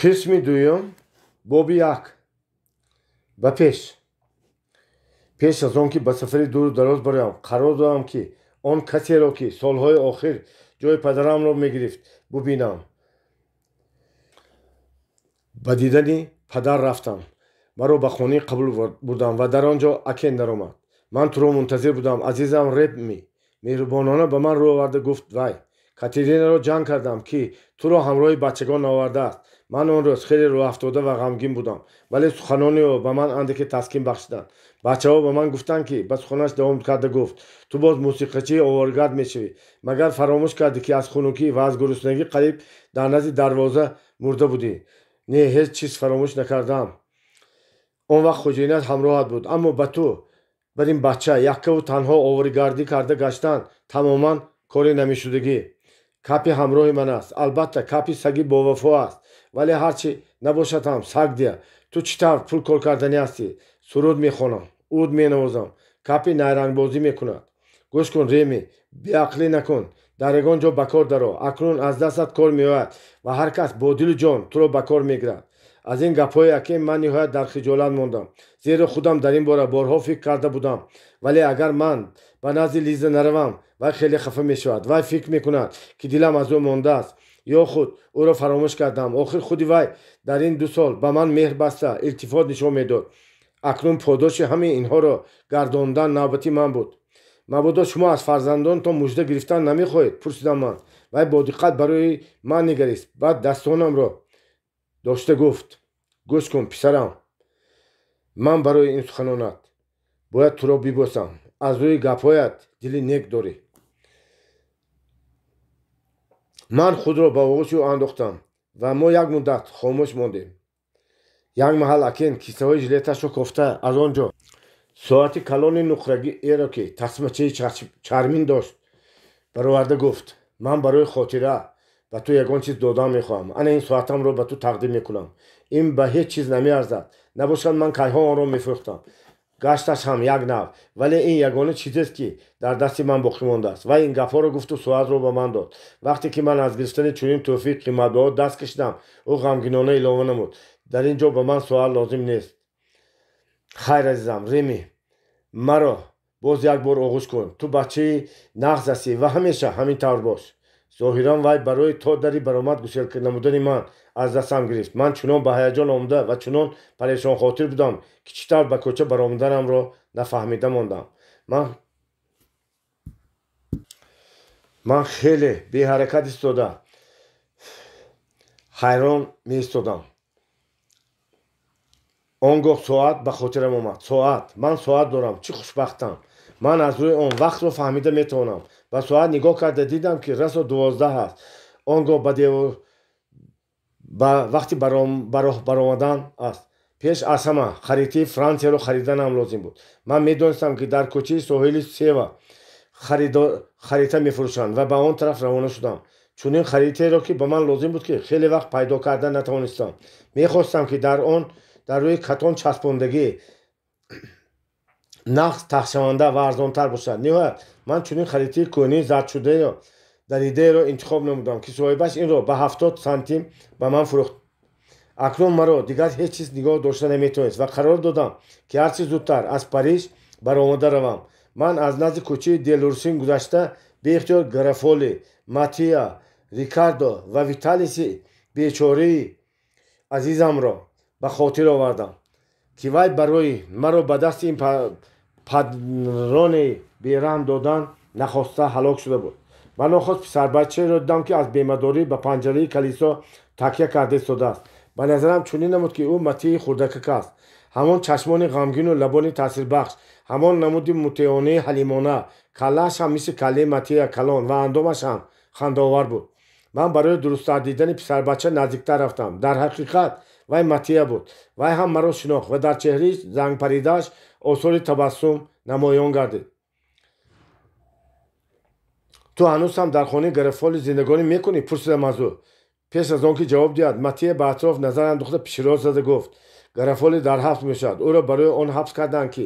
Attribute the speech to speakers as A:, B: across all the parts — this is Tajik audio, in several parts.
A: Қисми дуюм, боби як. Ба пеш. Пеш аз он ки ба сафари дуру дароз бароям, қарор додам, ки он касеро, ки солҳои охир ҷои падарамро мегирифт, бубинам. Ба дидани падар рафтам. Маро ба хонаи қабул бурдам ва дар он ҷо Акен даромад. Ман туро мунтазир будам, азизам Реми. Меҳрубонона ба ман рӯ оварда гуфт вай. Катеринаро ҷанг кардам, ки туро ҳамроҳи бачагон наовардааст. Ман он рӯз хеле рӯҳафтода ва ғамгин будам, вале суханони ӯ ба ман андаке таскин бахшиданд. Бачаҳо ба ман гуфтанд, ки ба суханаш давом карда гуфт: ту боз мусиқачии оворагард мешавӣ. Магар фаромӯш кардӣ, ки аз хунукӣ ва аз гуруснагӣ қариб дар назди дарвоза мурда будӣ? Не, ҳеҷ чиз фаромӯш накардам. Он вақт хоҷаинат ҳамроҳат буд, аммо ба ту, бар ин бача, яккаву танҳо оворагардӣ карда гаштан тамоман кори намешудагӣ. Капи ҳамроҳи ман аст. Албатта, Капи саги бовафо аст, вале ҳарчи набошад ҳам саг дия. Ту чӣ тавр пул кор карданӣ ҳастӣ? Суруд мехонам, уд менавозам. Капи найрангбозӣ мекунад. Гӯш кун, Реми, беақлӣ накун. Дар ягон ҷо ба кор даро. Акнун аз дастат кор меояд ва ҳар кас бо дилу ҷон туро ба кор мегирад. Аз ин гапҳои Акем ман ниҳоят дар хиҷолат мондам, зеро худам дар ин бора борҳо фикр карда будам. Вале агар ман ба назди Лиза наравам, вай хеле хафа мешавад. Вай фикр мекунад, ки дилам аз ӯ мондааст ё худ ӯро фаромӯш кардам. Охир худи вай дар ин 2 сол ба ман меҳр баста илтифот нишон медод. Акнун подоши ҳамаи инҳоро гардондан навбати ман буд. Мабодо шумо аз фарзандонтон мужда гирифтан намехоҳед? Пурсидам ман. Вай бо диққат барои ман нигарист, баъд дастонамро дошта гуфт: гӯш кун, писарам, ман барои ин суханонат бояд туро бибосам. Аз рӯи гапҳоят дили нек дорӣ. Ман худро ба оғӯши ӯ андохтам ва мо як муддат хомӯш мондем. Як маҳал Акен кисаҳои жилеташро кофта аз он ҷо соати калони нуқрагиеро, ки тасмачаи чармин дошт, бароварда гуфт: ман барои хотира ба ту ягон чиз додан мехоҳам. Ана ин соатамро ба ту тақдим мекунам. Ин ба ҳеҷ чиз намеарзад. Набошад, ман кайҳо онро мефурӯхтам. Гашташ ҳам як нав, вале ин ягона чизест, ки дар дасти ман боқӣ мондааст. Вай ин гапҳоро гуфту соатро ба ман дод. Вақте ки ман аз гирифтани чунин тӯҳфаи қиматбаҳо даст кашидам, ӯ ғамгинона илова намуд: дар ин ҷо ба ман соат лозим нест. Хайр, азизам Реми, маро боз як бор оғӯш кун. Ту бачаи нағз ҳастӣ ва ҳамеша ҳамин тавр бош. Зоҳиран вай барои то дари баромад гусел намудани ман аз дастам гирифт. Ман чунон ба ҳаяҷон омада ва чунон парешонхотир будам, ки чӣ тавр ба кӯча баромаданамро нафаҳмида мондам. Ман хеле беҳаракат истода ҳайрон меистодам. Он гоҳ соат ба хотирам омад. Соат. Ман соат дорам. Чӣ хушбахтам. Ман аз рӯи он вақтро фаҳмида метавонам. Ба соат нигоҳ карда дидам, ки расо 12 аст. Он гоҳ ба вақти ба роҳ баромадан аст. Пеш аз ҳама харитаи Франсияро хариданам лозим буд. Ман медонистам, ки дар кӯчаи соҳили Сева харита мефурӯшанд ва ба он тараф равона шудам. Чунин харитаеро, ки ба ман лозим буд, ки хеле вақт пайдо карда натавонистам. Мехостам, ки дар он дар рӯи катон часпондагӣ нақс тахшаванда ва арзонтар бошад. Ниҳоят ман чунин харитаи кӯҳнии зардшудаеро даридаеро интихоб намудам, ки соҳибаш инро ба 70 сантим ба ман фурӯхт. Акнун маро дигар ҳеҷ чиз нигоҳ дошта наметавонист ва қарор додам, ки ҳарчи зудтар аз Париж баромада равам. Ман аз назди кӯчаи Делурсин гузашта беихтиёр Гарафоли, Матия, Рикардо ва Виталиси бечораи азизамро ба хотир овардам, ки вай барои маро ба дасти ин падрони бераҳм додан нахоста ҳалок шуда буд. Ман нохост писарбачаеро дидам, ки аз бемадорӣ ба панҷараи калисо такя карда истодааст. Ба назарам чунин намуд, ки ӯ Матии хурдакак аст. Ҳамон чашмони ғамгину лабони таъсирбахш, ҳамон намуди мутеонаи ҳалимона, каллааш ҳам мисли каллаи Матия калон ва андомаш ҳам хандаовар буд. Ман барои дурусттар дидани писарбача наздиктар рафтам. Дар ҳақиқат вай Матия буд. Вай ҳам маро шинохт ва дар чеҳраи зангпаридааш осори табассум намоён гардид. Ту ҳанӯз ҳам дар хонаи Гарафоли зиндагонӣ мекунӣ? Пурсидам аз ӯ. Пеш аз он ки ҷавоб диҳад, Матия ба атроф назар андохта пишироз зада гуфт: Гарафоли дар ҳабс мешавад. Ӯро барои он ҳабс карданд, ки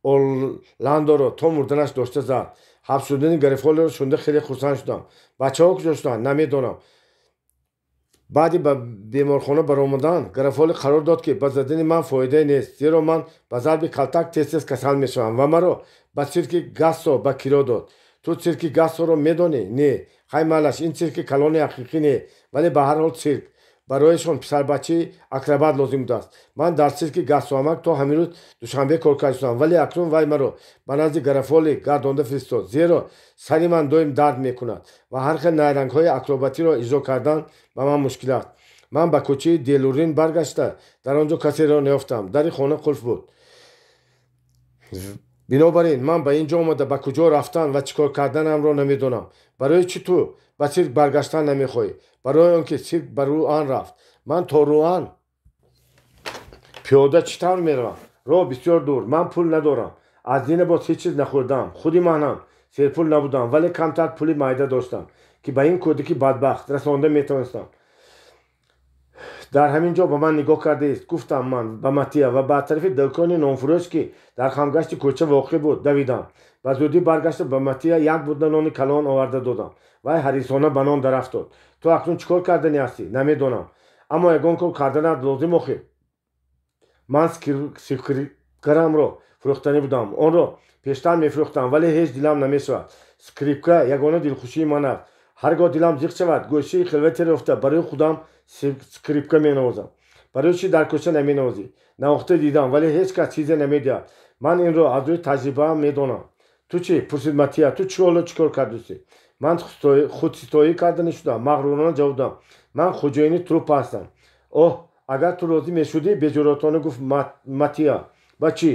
A: Орландоро то мурданаш дошта зад. Ҳабс шудани Гарафолиро шунида хеле хурсанд шудам. Бачаҳо куҷо шуданд? Намедонам. Баъди ба беморхона баромадан Гарафоли қарор дод, ки ба задани ман фоидае нест, зеро ман ба зарби калтак тез-тез касал мешавам ва маро ба цирки Гассо ба киро дод. Ту цирки Гассоро медонӣ? Не, хай майлаш, ин цирки калони ҳақиқӣ не, вале ба ҳар ҳол цирк. Барояшон писарбачаи акробат лозим будааст. Ман дар цирки Гассоамак то ҳамин рӯз душанбе кор карда, вале акнун вай маро ба назди Гарафоли гардонда фиристод, зеро сари ман доим дард мекунад ва ҳар хел найрангҳои акробатиро иҷро кардан ба ман мушкил аст. Ман ба кӯчаи Делурин баргашта дар он ҷо касеро наёфтам. Дари хона қулф буд. Бинобар ин ман ба ин ҷо омада ба куҷо рафтан ва чӣ кор карданамро намедонам. Барои чӣ ту ба цирк баргаштан намехоҳӣ? Барои он ки цирк ба Руан рафт. Ман то Руан пиёда чӣ тавр меравам? Роҳ бисёр дур, ман пул надорам. Аз дина боз ҳеҷ чиз нахӯрдам. Худи ман ҳам серпул набудам, вале камтар пули майда доштам, ки ба ин кӯдаки бадбахт расонда метавонистам. Дар ҳамин ҷо ба ман нигоҳ кардааст, гуфтам ман ба Матия ва ба тарафи дукони нонфурӯш, ки дар хамгашти кӯча воқеъ буд, давидам. Ба зудӣ баргашта ба Матия як будна нони калон оварда додам. Вай ҳарисона ба нон дарафтод. Ту акнун чӣ кор кардани ҳастӣ? Намедонам, аммо ягон кор карданат лозим охир. Ман скрипкарамро фурӯхтанӣ будам. Онро пештар мефурӯхтам, вале ҳеҷ дилам намешавад. Скрипка ягона дилхушии ман аст. Ҳар гоҳ дилам зиқ шавад, гӯшаи хилватеро ёфта барои худам скрипка менавозам. Барои чӣ дар кӯча наменавозӣ? Навохта дидам, вале ҳеҷ кас чизе намедиҳад. Ман инро аз рӯи таҷрибаам медонам. Ту чӣ? Пурсид Матия. Ту чӣ ҳоло чӣ кор кардусӣ? Ман худситоӣ карда нашудам, мағрурона ҷавоб додам. Ман хуҷоини труппа ҳастам. Оҳ, агар ту розӣ мешудӣ, беҷуръатона гуфт Матия. Ба чӣ?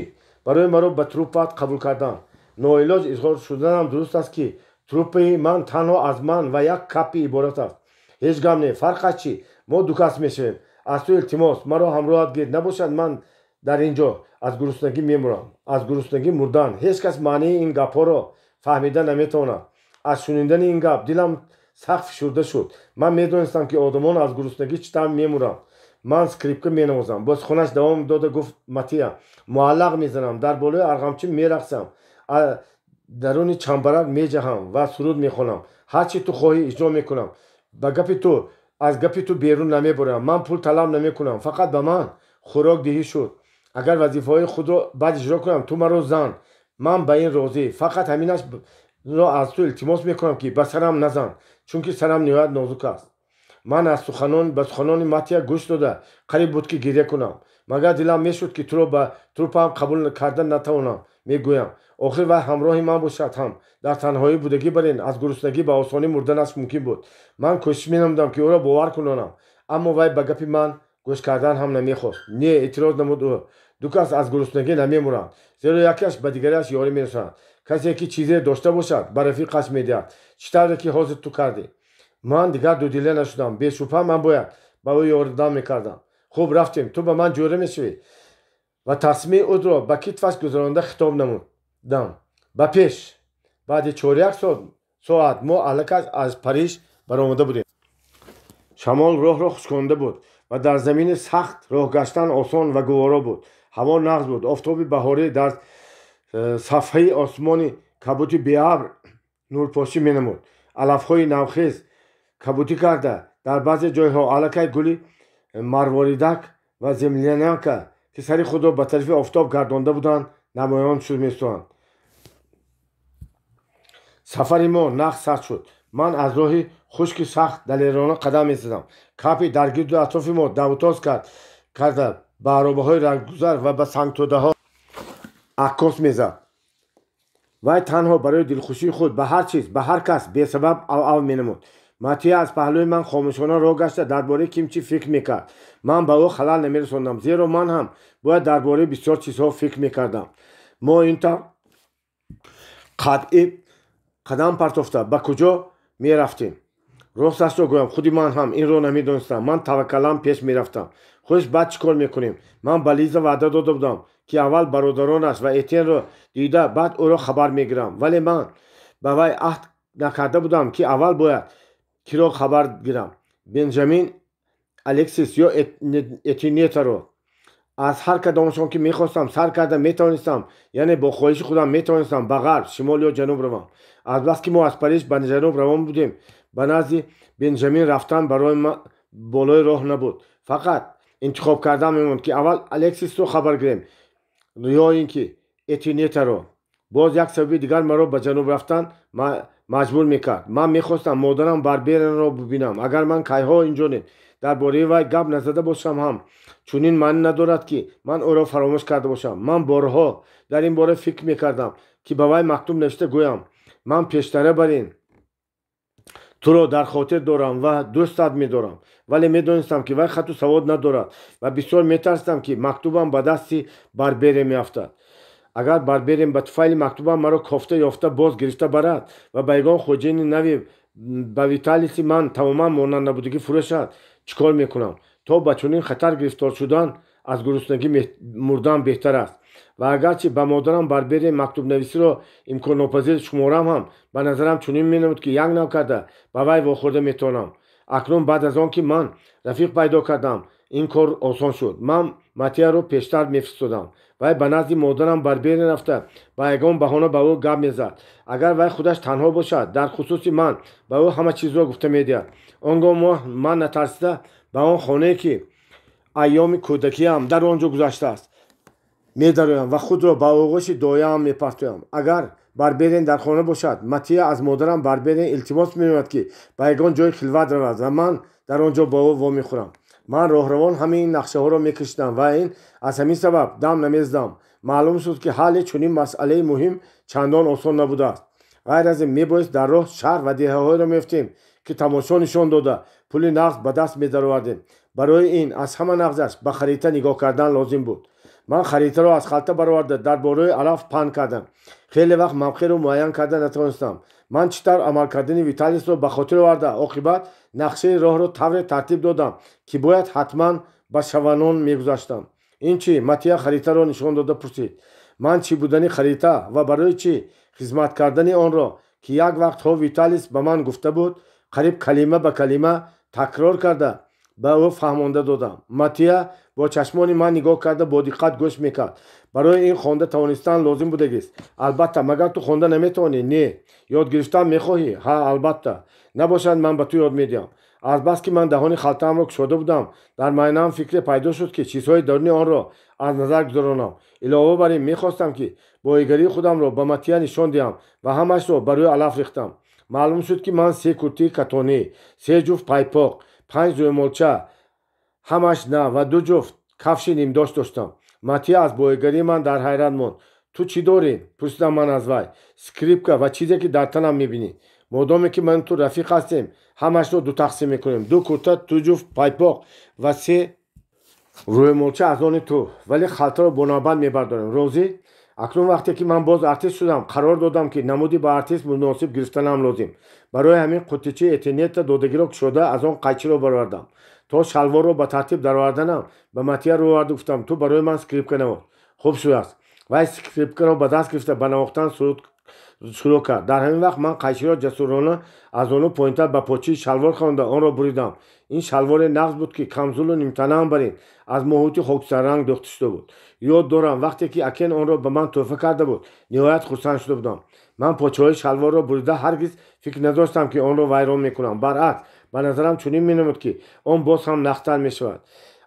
A: Барои маро ба труппаат қабул кардан. Ноилоҷ изҳор шуданам дуруст аст, ки труппаи ман танҳо аз ман ва як капи иборат аст. Ҳеҷ гап не, фарқаш чӣ? Мо ду кас мешавем. Аз ту илтимос, маро ҳамроҳат гир, набошад ман дар ин ҷо аз гуруснагӣ мемурам. Аз гуруснагӣ мурдан. Ҳеҷ кас маънии ин гапҳоро фаҳмида наметавонад. Аз шунидани ин гап дилам сахт фишурда шуд. Ман медонистам, ки одамон аз гуруснагӣ чӣ тавр мемуранд. Ман скрипка менавозам, бо суханаш давом дода гуфт Матия. Муаллақ мезанам, дар болои арғамчӣ мерақсам, даруни чамбарак меҷаҳам ва суруд мехонам. Ҳар чӣ ту хоҳӣ, иҷро мекунам. Ба гапи ту аз гапи ту берун намебурам. Ман пул талаб намекунам, фақат ба ман хӯрок диҳӣ шуд. Агар вазифаҳои худро баъд иҷро кунам, ту маро зан. Ман ба ин розӣ. Фақат ҳаминашро аз ту илтимос мекунам, ки ба сарам назан, чунки сарам ниҳоят нозук аст. Ман аз суханон ба суханони Матия гӯш дода қариб буд, ки гиря кунам. Магар дилам мешуд, ки туро ба труппаам қабул карда натавонам, мегӯям. Охир вай ҳамроҳи ман бошад ҳам дар танҳоӣ будагӣ бар ин аз гуруснагӣ ба осонӣ мурданаш мумкин буд. Ман кӯшиш менамудам, ки ӯро бовар кунонам, аммо вай ба гапи ман гӯш кардан ҳам намехост. Не, эътироз намуд ӯ, ду кас аз гуруснагӣ намемуранд, зеро якеаш ба дигареаш ёрӣ мерасонад. Касе ки чизе дошта бошад, ба рафиқаш медиҳад, чӣ тавре ки ҳозир ту кардӣ. Ман дигар дудила нашудам. Бешубҳа ман бояд ба ӯ ёрдам мекардам. Хуб, рафтем. Ту ба ман ҷӯра мешавӣ. Ва тасмии ӯро ба китфаш гузаронда хитоб намудам. Ба пеш. Баъди чоряк соат мо аллакай аз Париж баромада будем. Шамол роҳро хушконда буд ва дар замини сахт роҳ гаштан осон ва гуворо буд. Ҳаво нағз буд. Офтоби баҳорӣ дар сафҳаи осмони кабути беабр нурпошӣ менамуд. Алафҳои навхез кабутӣ карда, дар баъзе ҷойҳо аллакай гули марворидак ва землянка, ки сари худро ба тарафи офтоб гардонда буданд, намоён шуд месоанд. Сафари мо нағз сар шуд. Ман аз роҳи хушки сахт далерона қадам мезадам. Капи дар гирду атрофи мо давутоз карда ба аробаҳои ранггузар ва ба сангтӯдаҳо аккос мезад. Вай танҳо барои дилхушии худ ба ҳар чиз, ба ҳар кас бесабаб ав-ав менамуд. Матия аз паҳлӯи ман хомӯшона роҳ гашта дар бораи ким чӣ фикр мекард. Ман ба ӯ халал намерасондам, зеро ман ҳам бояд дар бораи бисёр чизҳо фикр мекардам. Мо ин тавр қатъӣ қадам партофта ба куҷо мерафтем? Росташро гӯям, худи ман ҳам инро намедонистам. Ман таваккалан пеш мерафтам. Хуш, баъд чӣ кор мекунем? Ман ба Лиза ваъда дода будам, ки аввал бародаронаш ва Этенро дида, баъд ӯро хабар мегирам, вале ман ба вай аҳд накарда будам, ки аввал бояд киро хабар гирам: Бенҷамин, Алексис ё Этинетаро. Аз ҳар кадомашон ки мехостам, сар карда метавонистам, яъне бо хоҳиши худам метавонистам ба ғарб, шимол ё ҷануб равам. Азбаски мо аз Париж ба ҷануб равон будем, ба назди Бенҷамин рафтан Болои роҳ набуд. Фақат интихоб кардан мемонд, ки аввал Алексисро хабар гирем ё ин ки Этинетаро. Боз як сабаби дигар маро ба ҷануб рафтан маҷбур мекард. Ман мехостам модарам Барберенро бибинам. Агар ман кайҳо инҷониб дар бораи вай гап назада бошам ҳам, чунин маънӣ надорад, ки ман ӯро фаромӯш карда бошам. Ман борҳо дар ин бора фикр мекардам, ки ба вай мактуб навишта гӯям: ман пештара бар ин туро дар хотир дорам ва дӯстат медорам. Вале медонистам, ки вай хату савод надорад, ва бисёр метарсидам, ки мактубам ба дасти Барберен меафтад. Агар Барберен ба туфайли мактубам маро кофта ёфта, боз гирифта барад ва ба ягон хоҷаини нави ба Виталиси ман тамоман монанд набудагӣ фурӯшад, чӣ кор мекунам? То ба чунин хатар гирифтор шудан, аз гуруснагӣ мурдан беҳтар аст. Ва агарчи ба модарам Барберен мактубнависиро имконнопазир шуморам ҳам, ба назарам чунин менамуд, ки як нав карда ба вай вохӯрда метавонам. Акнун, баъд аз он ки ман рафиқ пайдо кардам, ин кор осон шуд. Ман Матияро пештар мефиристодам. Вай ба назди модарам Барберен рафта, ба ягон баҳона ба ӯ гап мезад. Агар вай худаш танҳо бошад, дар хусуси ман ба ӯ ҳама чизро гуфта медиҳад. Он гоҳ ман натарсида ба он хонае, ки айёми кӯдакиам дар он ҷо гузаштааст, медароям ва худро ба оғӯши дояам мепартоям. Агар Барберен дар хона бошад, Матия аз модарам Барберен илтимос менамояд, ки ба ягон ҷои хилват равад, ва ман дар он ҷо бо ӯ вомехӯрам. Ман роҳравон ҳамаи ин нақшаҳоро мекашидам ва ин аз ҳамин сабаб дам намезадам. Маълум шуд, ки ҳалли чунин масъалаи муҳим чандон осон набудааст. Ғайр аз ин, мебоист дар роҳ шаҳр ва деҳаҳоеро меёфтем, ки тамошо нишон дода, пули нағз ба даст медаровардем. Барои ин аз ҳама нағзаш ба харита нигоҳ кардан лозим буд. Ман харитаро аз халта бароварда, дар бораи алаф паҳн кардам. Хеле вақт мавқеъро муайян карда натавонистам. Ман чӣ тавр амал кардани Виталисро ба хотир оварда, оқибат нақшаи роҳро тавре тартиб додам, ки бояд ҳатман ба Шаванон мегузаштам. Ин чӣ? Матия харитаро нишон дода пурсид. Ман чӣ будани харита ва барои чӣ хизмат кардани онро, ки як вақтҳо Виталис ба ман гуфта буд, қариб калима ба калима такрор карда, ба ӯ фаҳмонда додам. Матия бо чашмони ман нигоҳ карда, бо диққат гӯш мекард. Барои ин хонда тавонистан лозим будагист. Албатта, магар ту хонда наметавонӣ? Не. Ёд гирифтан мехоҳӣ? Ҳа, албатта. Набошад, ман ба ту ёд медиҳам. Азбаски ман даҳони халтаамро кушода будам, дар майнаам фикре пайдо шуд, ки чизҳои даруни онро аз назар гузаронам. Илова бар ин, мехостам, ки боигарии худамро ба Матия нишон диҳам, ва ҳамашро ба рӯи алаф рехтам. Маълум шуд, ки ман се куртии катонӣ, се ҷуфт пайпоқ, панҷ рӯймолча, ҳамаш нав, ва ду ҷуфт кафши нимдош доштам. Матия аз боигарии ман дар ҳайрат монд. Ту чӣ дорӣ? Пурсидам ман аз вай. Скрипка ва чизе, ки дар танам мебинӣ. Модоме ки ман ту рафиқ ҳастем, ҳамашро ду тақсим мекунем: ду курта, ду ҷуфт пайпоқ ва се рӯймолча аз они ту, вале халтаро бо навбат мебардорем. Розӣ? Акнун, вақте ки ман боз артист шудам, қарор додам, ки намуди ба артист муносиб гирифтанам лозим. Барои ҳамин қуттичаи Этинета додагиро кушода, аз он қайчиро баровардам. То шалворро ба тартиб дароварданам, ба Матия рӯ оварду гуфтам: ту барои ман скрипка навоз. Хуб шудааст. Вай скрипкаро ба даст гирифта, ба навохтан шурӯъ кард. Дар ҳамин вақт ман қайчиро ҷасурона аз зону поинтар ба почии шалвор хонда, онро буридам. Ин шалворе нағз буд, ки камзулу нимтанаам бар ин аз моҳути хоксарранг дӯхта шуда буд. Ёд дорам, вақте ки Акен онро ба ман тӯҳфа карда буд, ниҳоят хурсанд шуда будам. Ман почаҳои шалворро бурида, ҳаргиз фикр надоштам, ки онро вайрон мекунам. Баръакс, ба назарам чунин менамуд, ки он боз ҳам нағзтар мешавад.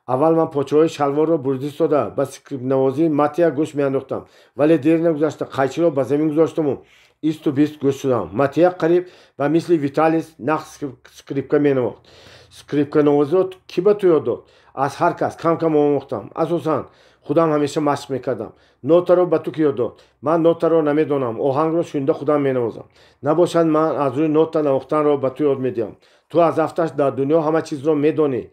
A: Аввал ман почаҳои шалворро бурида истода, ба скрипкнавозии Матия гӯш меандохтам, вале дер нагузашта қайчиро ба замин гузоштаму исту бист гӯш шудам. Матия қариб ба мисли Виталис нағз скрипка менавохт. Скрипканавозиро кӣ ба ту ёд дод? Аз ҳар кас кам кам омӯхтам. Асосан худам ҳамеша машқ мекардам. Нотаро ба ту кӣ ёд дод? Ман нотаро намедонам, оҳангро шунида худам менавозам. Набошад, ман аз рӯи нота навохтанро ба ту ёд медиҳам. Ту аз афташ дар дунё ҳама чизро медонӣ?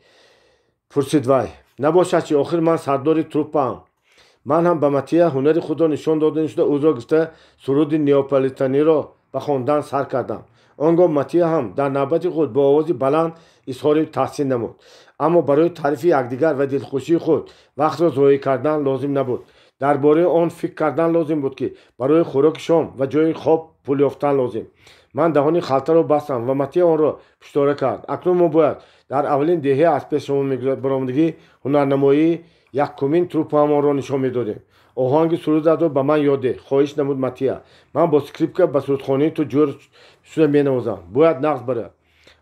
A: Пурсид вай. Набошад чи, охир ман сардори труппаам. Ман ҳам ба Матия ҳунари худро нишон дода шуда, ӯро гирифта, суруди неополитаниро ба хондан сар кардам. Он гоҳ Матия ҳам дар навбати худ бо овози баланд изҳори таҳсин намуд. Аммо барои таърифи якдигар ва дилхушии худ вақтро зоеъ кардан лозим набуд. Дар бораи он фикр кардан лозим буд, ки барои хӯроки шом ва ҷои хоб пул ёфтан лозим. Ман даҳони халтаро бастам ва Матия онро пуштора кард. Акнун мо бояд дар аввалин деҳа аз пеши шумо баромадагӣ ҳунарнамоии якумин труппаамонро нишон медодем. Оҳанги сурудатро ба ман ёд деҳ, хоҳиш намуд Матия. Ман бо скрипка ба сурудхонии ту ҷӯр шуда менавозам. Бояд нағз барад.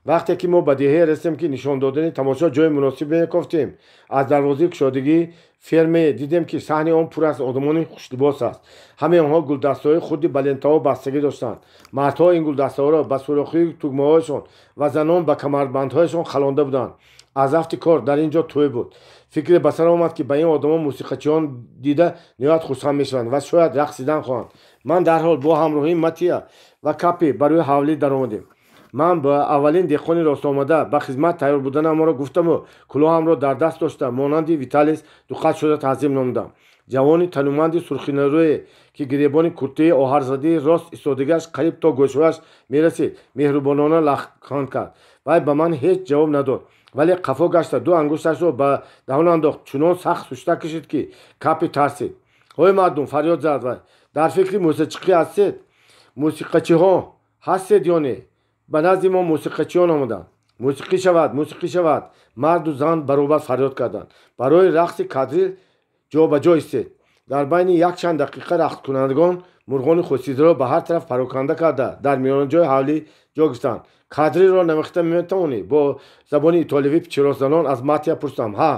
A: Вақте ки мо ба деҳае расидем, ки нишон додани тамошо ҷои муносиб мекофтем, аз дарвозаи кушодагии ферме дидем, ки саҳни он пур аз одамони хушлибос аст. Ҳамаи онҳо гулдастаҳои хурди ба лентаҳо бастагӣ доштанд. Мардҳо ин гулдастаҳоро ба сӯрохии тугмаҳояшон ва занон ба камарбандҳояшон халонда буданд. Аз афти кор дар ин ҷо тӯй буд. Фикре ба сар омад, ки ба ин одамон мусиқачиён дида ниҳоят хурсанд мешаванд ва шояд рақсидан хоҳанд. Ман дарҳол бо ҳамроҳии Матия ва Капи ба рӯи ҳавлӣ даромадем. Ман ба аввалин деҳқони ростомада ба хизмат тайёр буданамро гуфтаму кулоҳамро дар даст дошта, монанди Виталис дуқат шуда таъзим намудам. Ҷавони тануманди сурхинарӯе, ки гиребони куртаи оҳарзадии рост истодагиаш қариб то гӯшҳояш мерасид, меҳрубонона лахканд кард. Вай ба ман ҳеҷ ҷавоб надод, вале қафо гашта ду ангушташро ба даҳон андохт, чунон сахт сушта кашид, ки Капи тарсид. Ҳой мардум, фарёд зад вай, дар фикри мусиқачиқӣ ҳастед? Мусиқачиҳо ҳастед ё не? Ба назди мо мусиқачиён омаданд. Мусиқӣ шавад, мусиқӣ шавад! Марду зан баробар фарёд карданд. Барои рақси кадрил ҷо ба ҷо истед. Дар байни якчанд дақиқа рақскунандагон мурғони хусидро ба ҳар тараф пароканда карда, дар миёнаҷои ҳавлӣ ҷо гирифтанд. Кадрилро навихта метавонӣ? Бо забони итолиявӣ пичиросзанон аз Матия пурсидам. Ҳа.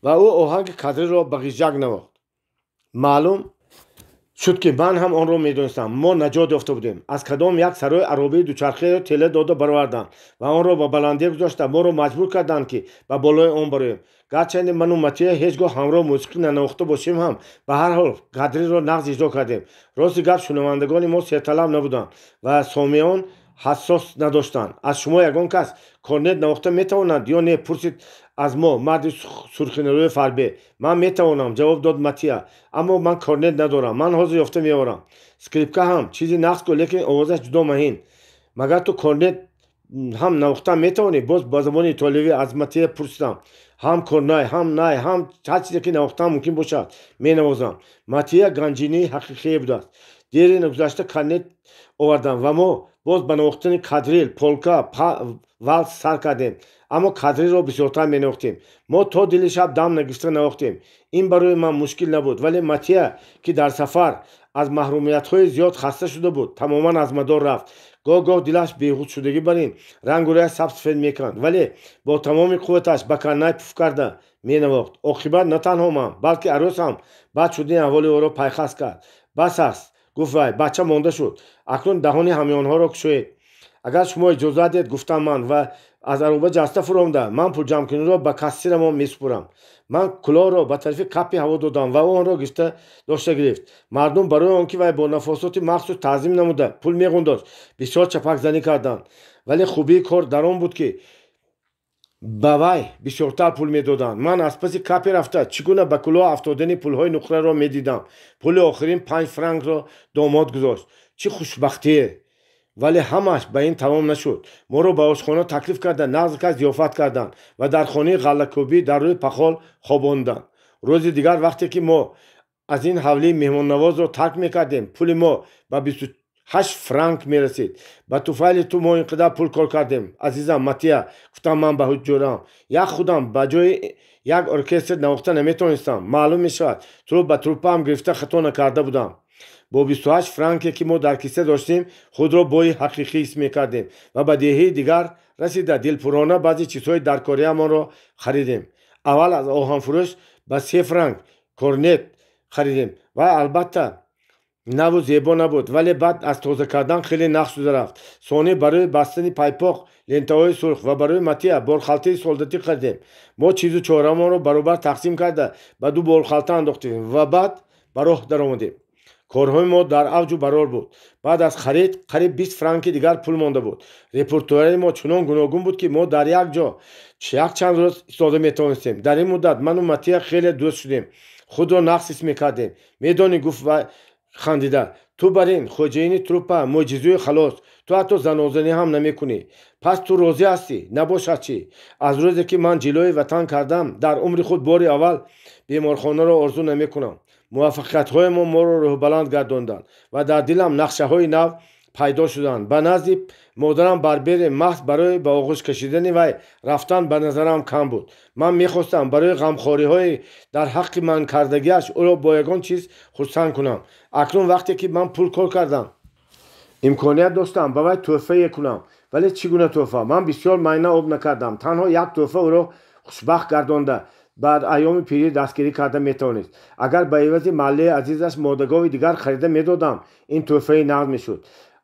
A: Ва ӯ оҳанги кадрилро ба ғижжак навохт. Маълум шуд, ки ман ҳам онро медонистам. Мо наҷот ёфта будем. Аз кадом як сарои аробаи дучархаеро тела дода бароварданд ва онро ба баландия гузошта, моро маҷбур карданд, ки ба болои он бароем. Гарчанде ману Матия ҳеҷ гоҳ ҳамроҳ мусиқӣ нанавохта бошем ҳам, ба ҳар ҳол кадрилро нағз иҷро кардем. Рости гап, шунавандагони мо серталаб набуданд ва сомеон ҳассос надоштанд. Аз шумо ягон кас корнет навохта метавонад ё не? Пурсид аз мо марди сурхинарӯи фарбе. Ман метавонам, ҷавоб дод Матия, аммо ман корнет надорам. Ман ҳозир ёфта меорам. Скрипка ҳам чизи нағз ку, лекин овозаш ҷудо маҳин. Магар ту корнет ҳам навохтан метавонӣ? Боз ба забони итолиявӣ аз Матия пурсидам. Ҳам корнай, ҳам най, ҳам ҳар чизе ки навохтан мумкин бошад, менавозам. Матия ганҷинаи ҳақиқие будааст. Дери нагузашта корнет овардам ва мо боз ба навохтани кадрил, полка, валс сар кардем, аммо кадрилро бисёртар менавохтем. Мо то дили шаб дам нагирифта навохтем. Ин барои ман мушкил набуд, вале Матия, ки дар сафар аз маҳрумиятҳои зиёд хаста шуда буд, тамоман аз мадор рафт. Гоҳ-гоҳ дилаш беҳудшудагӣ бар ин рангу рӯяш сабзсафед мекард, вале бо тамоми қувваташ ба карнай пуф карда менавохт. Оқибат на танҳо ман, балки арӯс ҳам бад шудани аҳволи ӯро пайхас кард. Бас аст, гуфт вай, бача монда шуд. Акнун даҳони ҳамёнҳоро кушоед. Агар шумо иҷозат диҳед, гуфтам ман ва аз ароба ҷаста фуромда, ман пулҷамъкуниро ба кассирамон месупурам. Ман кулоҳро ба тарафи Капи ҳаво додам ва ӯ онро гирифта дошта гирифт. Мардум барои он ки вай бо нафосоти махсус таъзим намуда пул меғундошт, бисёр чапакзанӣ карданд. Вале хубии кор дар он буд, ки ба вай бисёртар пул медоданд. Ман аз паси Капи рафта чӣ гуна ба кулоҳ афтодани пулҳои нуқраро медидам. Пули охирин 5 франкро домод гузошт. Чӣ хушбахтие! Вале ҳамааш ба ин тамом нашуд. Моро ба ошхона таклиф карда, нағз кас зиёфат карданд ва дар хонаи ғаллакӯбӣ дар рӯи пахол хобонданд. Рӯзи дигар, вақте ки мо аз ин ҳавлии меҳмоннавозро тарк мекардем, пули мо ба 28 франк мерасид. Ба туфайли ту мо ин қадар пул кор кардем, азизам Матия, гуфтам ман ба ҳуҷҷурам. Як худам ба ҷои як оркестр навохта наметавонистам. Маълум мешавад, туро ба труппаам гирифта хато накарда будам. Бо 28 франке, ки мо дар киса доштем, худро бои ҳақиқӣ ҳис мекардем ва ба деҳаи дигар расида дилпурона баъзе чизҳои даркориамонро харидем. Аввал аз оҳанфурӯш ба 3 франк корнет харидем ва албатта наву зебо набуд, вале баъд аз тоза кардан хеле нағз шуда рафт. Сонӣ барои бастани пайпоқ лентаҳои сурх ва барои Матия борхалтаи солдатӣ харидем. Мо чизу чораамонро баробар тақсим карда ба ду борхалта андохтем ва баъд ба роҳ даромадем. Корҳои мо дар авҷу барор буд. Баъд аз харид қариб 20 франки дигар пул монда буд. Репертуари мо чунон гуногун буд, ки мо дар як ҷо якчанд рӯз истода метавонистем. Дар ин муддат ману Матия хеле дӯст шудем, худро нағз ҳис мекардем. Медонӣ, гуфт ва хандида, ту бар ин хоҷаини труппа мӯъҷизаи халос, ту ҳатто занозанӣ ҳам намекунӣ. Пас ту розӣ ҳастӣ? Набошад чӣ? Аз рӯзе ки ман ҷилои ватан кардам, дар умри худ бори аввал беморхонаро орзу намекунам. Муваффақиятҳои мо моро рӯҳбаланд гардонданд ва дар дилам нақшаҳои нав пайдо шуданд. Ба назди модарам Барбере маҳз барои ба оғӯш кашидани вай рафтан ба назарам кам буд. Ман мехостам барои ғамхориҳои дар ҳаққи ман кардагиаш ӯро бо ягон чиз хурсанд кунам. Акнун вақте ки ман пул кор кардам, имконият доштам ба вай тӯҳфае кунам. Вале чӣ гуна тӯҳфа? Ман бисёр майна об накардам. Танҳо як тӯҳфа ӯро хушбахт гардонда, баъд айёми пирӣ дастгирӣ карда метавонист. Агар ба ивази маълияи азизаш модагови дигар харида медодам, ин тӯҳфаи нағз мешуд.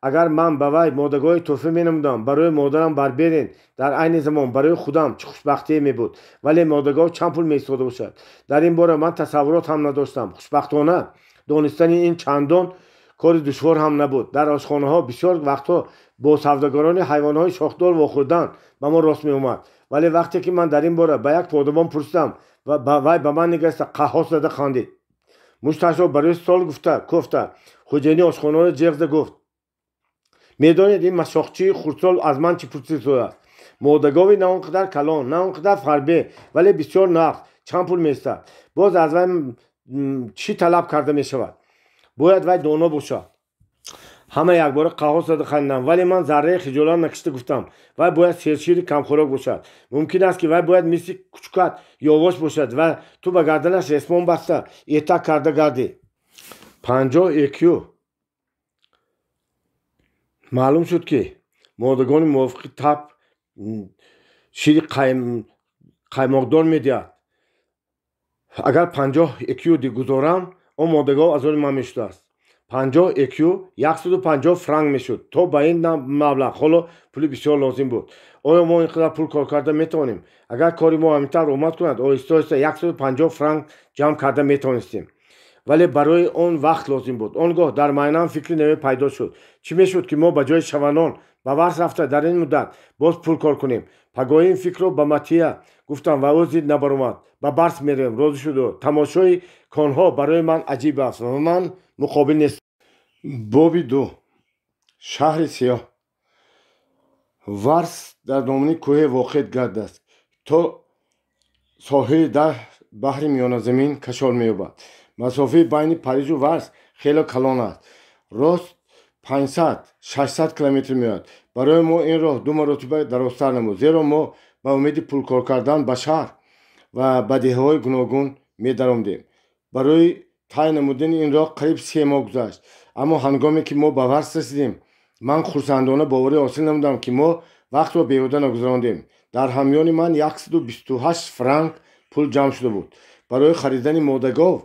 A: Агар ман ба вай модагови тӯҳфа менамудам, барои модарам Барберин, дар айни замон барои худам чӣ хушбахтие мебуд. Вале модагов чанд пул меистода бошад? Дар ин бора ман тасаввурот ҳам надоштам. Хушбахтона донистани ин чандон кори душвор ҳам набуд. Дар ошхонаҳо бисёр вақтҳо бо савдогарони ҳайвонҳои шохдор вохӯрдан ба мо рост меомад. Вале вақте ки ман дар ин бора ба як подабон пурсидам, вай ба ман нигариста қаҳҳос зада хандид. Мушташро барои стол гуфта кофта хуҷайни ошхонаро ҷеғ зада гуфт: медонед, ин машоқчии хурдсол аз ман чӣ пурсидааст? Модагови на он қадар калон, на он қадар фарбе, вале бисёр нағз, чанд пул меистад? Боз аз вай чӣ талаб карда мешавад? Бояд вай доно бошад. Ҳама якбора қаҳҳос зада хандиданд, вале ман зарраи хиҷолат накашида гуфтам: вай бояд сершири камхӯрок бошад. Мумкин аст, ки вай бояд мисли кучукат ёвош бошад ва ту ба гарданаш ресмон баста этак карда гардӣ. 50 экю. Маълум шуд, ки модагони мувофиқи таб шири қаймоқдор медиҳад. Агар 50 экю гузорам, он модагов аз они ман мешудааст. 50 экю 150 франк мешуд. То ба ин маблағ ҳоло пули бисёр лозим буд. Оё мо ин қадар пул кор карда метавонем? Агар кори мо ҳамин тавр омад кунад, оҳиста оҳиста 150 франк ҷамъ карда метавонистем. Вале барои он вақт лозим буд. Он гоҳ дар майнаам фикри наве пайдо шуд. Чӣ мешуд, ки мо ба ҷои Шаванон ба Варс рафта, дар ин муддат боз пул кор кунем? Пагоҳи ин фикрро ба Матия гуфтам ва ӯ зид набаромад. Ба Барс меравем, розӣ шуд ӯ. Тамошои конҳо барои ман аҷиб аст ва ман муқобил нестам. Боби 2. Шаҳри сиёҳ. Варс дар домани кӯҳе воқеъ гардааст, то соҳили дар баҳри Миёназамин кашол меёбад. Масофаи байни Парижу Варс хеле калон аст, рост 500-600 километр меояд. Барои мо ин роҳ ду маротиба дарозтар намуд, зеро мо ба умеди пулкор кардан ба шаҳр ва ба деҳаҳои гуногун медаромдем. Барои тай намудани ин роҳ қариб 3 моҳ гузашт. Аммо ҳангоме ки мо ба Варс расидем, ман хурсандона боварӣ ҳосил намудам, ки мо вақтро беҳуда нагузарондем. Дар ҳамёни ман 128 франк пул ҷамъ шуда буд. Барои харидани модагов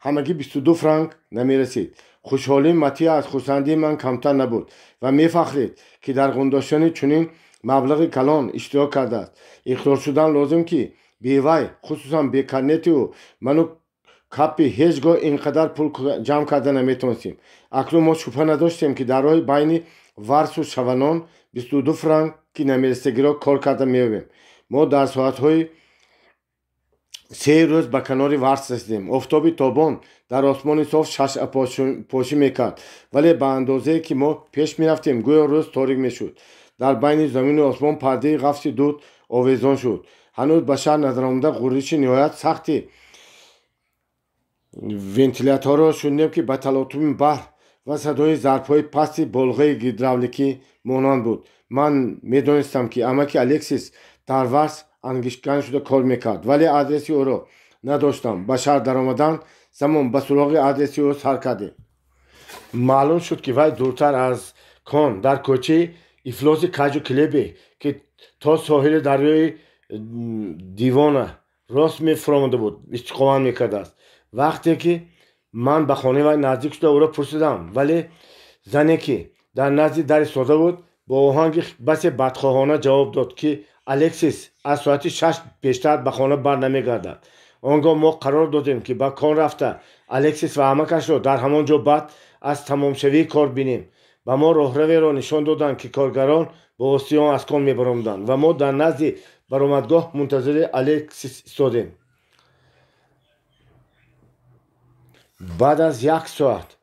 A: ҳамагӣ 22 франк намерасид. Хушҳолии Матия аз хурсандии ман камтар набуд ва мефахрид, ки дар ғундоштани чунин маблағи калон иштирок кардааст. Иқрор шудан лозим, ки бевай, хусусан бе карнети ӯ, ману Каппи ҳеҷ гоҳ ин қадар пул ҷамъ карда наметавонистем. Акнун мо шубҳа надоштем, ки дар роҳи байни Варсу Шаванон 22 франки намерасагиро кор карда меёбем. Мо дар соатҳои 3 рӯз ба канори Варс расидем. Офтоби тобон дар осмони соф шашпошӣ мекард, вале ба андозае ки мо пеш мерафтем, гӯё рӯз торик мешуд. Дар байни замину осмон пардаи ғафси дуд овезон шуд. Ҳанӯз ба шаҳр надаромада, ғурриши ниҳоят сахти вентиляторро шунидем, ки ба талотуми баҳр ва садои зарбҳои пасти болғаи гидравликӣ монанд буд. Ман медонистам, ки амаки Алексис дар Варс ангишткан шуда кор мекард, вале адреси ӯро надоштам. Ба шаҳр даромадан замон ба суроғи адреси ӯ сар кардем. Маълум шуд, ки вай дуртар аз кон, дар кӯчаи ифлоси каҷу килебе, ки то соҳили дарёи Дивона рост мефуромада буд, истиқомат мекардааст. Вақте ки ман ба хонаи вай наздик шуда ӯро пурсидам, вале зане, ки дар назди дар истода буд, бо оҳанги басе бадхоҳона ҷавоб дод, ки Алексис аз соати 6 бештар ба хона бар намегардад. Он гоҳ мо қарор додем, ки ба кон рафта, Алексис ва амакашро дар ҳамон ҷо баъд аз тамомшавии кор бинем. Ба мо роҳраверо нишон доданд, ки коргарон бо воситаи он аз кон мебаромаданд, ва мо дар назди баромадгоҳ мунтазири Алексис истодем. Баъд аз як соат,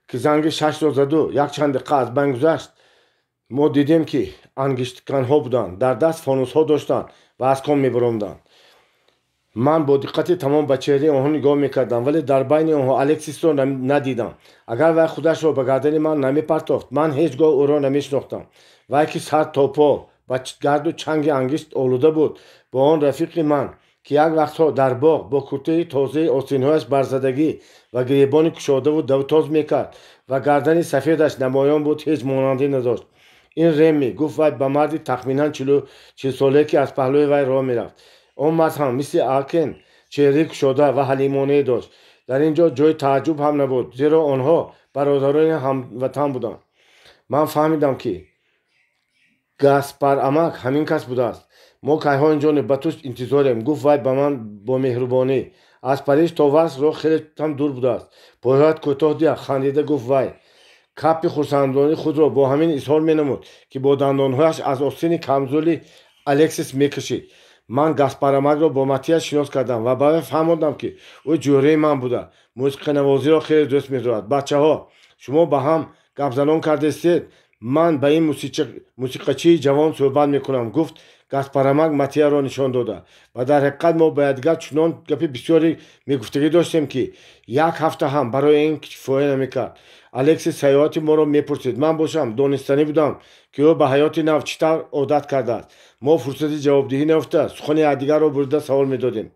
A: ки занги 6-ро заду якчанд дақиқа аз байн гузашт, мо дидем, ки ангиштканҳо буданд, дар даст фонусҳо доштанд ва аз кон мебаромаданд. Ман бо диққати тамом ба чеҳраи онҳо нигоҳ мекардам, вале дар байни онҳо Алексисро надидам. Агар вай худашро ба гардани ман намепартофт, ман ҳеҷ гоҳ ӯро намешинохтам. Вай, ки сар то по ба гарду чанги ангишт олуда буд, бо он рафиқи ман, ки як вақтҳо дар боғ бо куртаи тозаи остинҳояш барзадагӣ ва гиребони кушодаву давтоз мекард ва гардани сафедаш намоён буд, ҳеҷ монандӣ надошт. Ин Реми, гуфт вай ба марди тахминан 40-солае, ки аз паҳлӯи вай роҳ мерафт. Он мард ҳам мисли Акен чеҳраи кушода ва ҳалимонае дошт. Дар ин ҷо ҷои тааҷҷуб ҳам набуд, зеро онҳо бародарони ҳамватан буданд. Ман фаҳмидам, ки Гаспарамак ҳамин кас будааст. Мо кайҳо инҷониб ба ту интизорем, гуфт вай ба ман бо меҳрубонӣ. Аз Париж то Варс роҳ хеле ҳам дур будааст. Пойҳоят кӯтоҳ диҳ, хандида гуфт вай. Капи хурсандонии худро бо ҳамин изҳор менамуд, ки бо дандонҳояш аз остини камзули Алексис мекашид. Ман Гаспарамакро бо Матиас шинос кардам ва ба вай фаҳмондам, ки ӯ ҷӯраи ман буда, мусиқанавозиро хеле дӯст медорад. Бачаҳо, шумо ба ҳам гапзанон кардестед, ман ба ин мусиқачии ҷавон суҳбат мекунам, гуфт Гаспарамак Матияро нишон дода. Ва дар ҳақиқат мо ба якдигар чунон гапи бисёре мегуфтагӣ доштем, ки як ҳафта ҳам барои ин кифоя намекард. Алексис саёҳати моро мепурсид. Ман бошам донистанӣ будам, ки ӯ ба ҳаёти нав чӣ тавр одат кардааст. Мо фурсати ҷавобдиҳӣ наёфта, сухани якдигарро бурида савол медодем.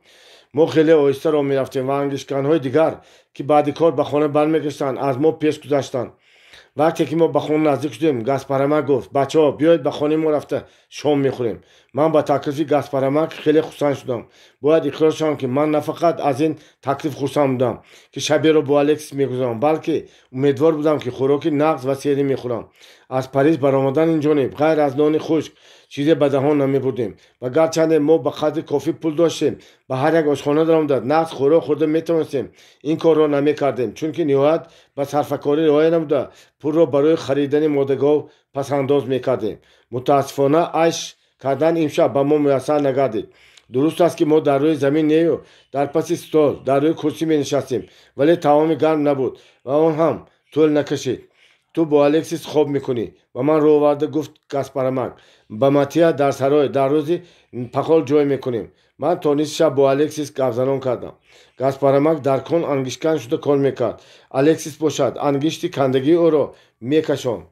A: Мо хеле оҳиста роҳ мерафтем ва ангиштканҳои дигар, ки баъди кор ба хона бармегаштанд, аз мо пеш гузаштанд. Вақте ки мо ба хона наздик шудем, Гаспарамак гуфт: бачаҳо, биёед ба хонаи мо рафта шом мехӯрем. Ман ба таклифи Гаспарамак хеле хурсанд шудам. Бояд иқрор шавам, ки ман на фақат аз ин таклиф хурсанд будам, ки шаберо бо Алексис мегузаронам, балки умедвор будам, ки хӯроки нағз ва серӣ мехӯрам. Аз Париж баромадан инҷониб ғайр аз нони хушк чизе ба даҳон намебурдем ва гарчанде мо ба қадри кофӣ пул доштем, ба ҳар як ошхона даромада нағз хӯрок хӯрда метавонистем, ин корро намекардем, чунки ниҳоят ба сарфакорӣ риоя намуда, пулро барои харидани модагов пасандоз мекардем. Мутаассифона, айш кардан имшаб ба мо муяссар нагардид. Дуруст аст, ки мо дар рӯи замин нею дар паси стол, дар рӯи курсӣ менишастем, вале таоми гарм набуд ва он ҳам тӯл накашид. Ту бо Алексис хоб мекунӣ, ба ман рӯ оварда гуфт Гаспарамак. Ба Матия дар сарой дар рӯзи пахол ҷой мекунем. Ман то нисфи шаб бо Алексис гапзанон кардам. Гаспарамак дар кон ангишткан шуда кор мекард. Алексис бошад ангишти кандагии ӯро мекашонд.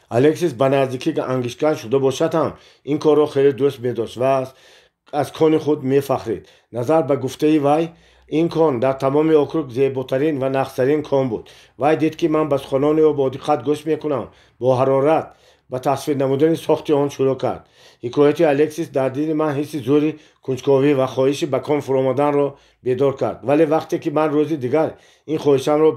A: Алексис ба наздикӣ ангишткан шуда бошад ҳам, ин корро хеле дӯст медошт ва аз кони худ мефахрид. Назар ба гуфтаи вай, ин кон дар тамоми округ зеботарин ва нағзтарин кон буд. Вай дид, ки ман ба суханони ӯ бо диққат гӯш мекунам, бо ҳарорат ба тасвир намудани сохти он шурӯъ кард. Ҳикояти Алексис дар дили ман ҳисси зӯри кунҷковӣ ва хоҳиши ба кон фуромаданро бедор кард. Вале вақте ки ман рӯзи дигар ин хоҳишамро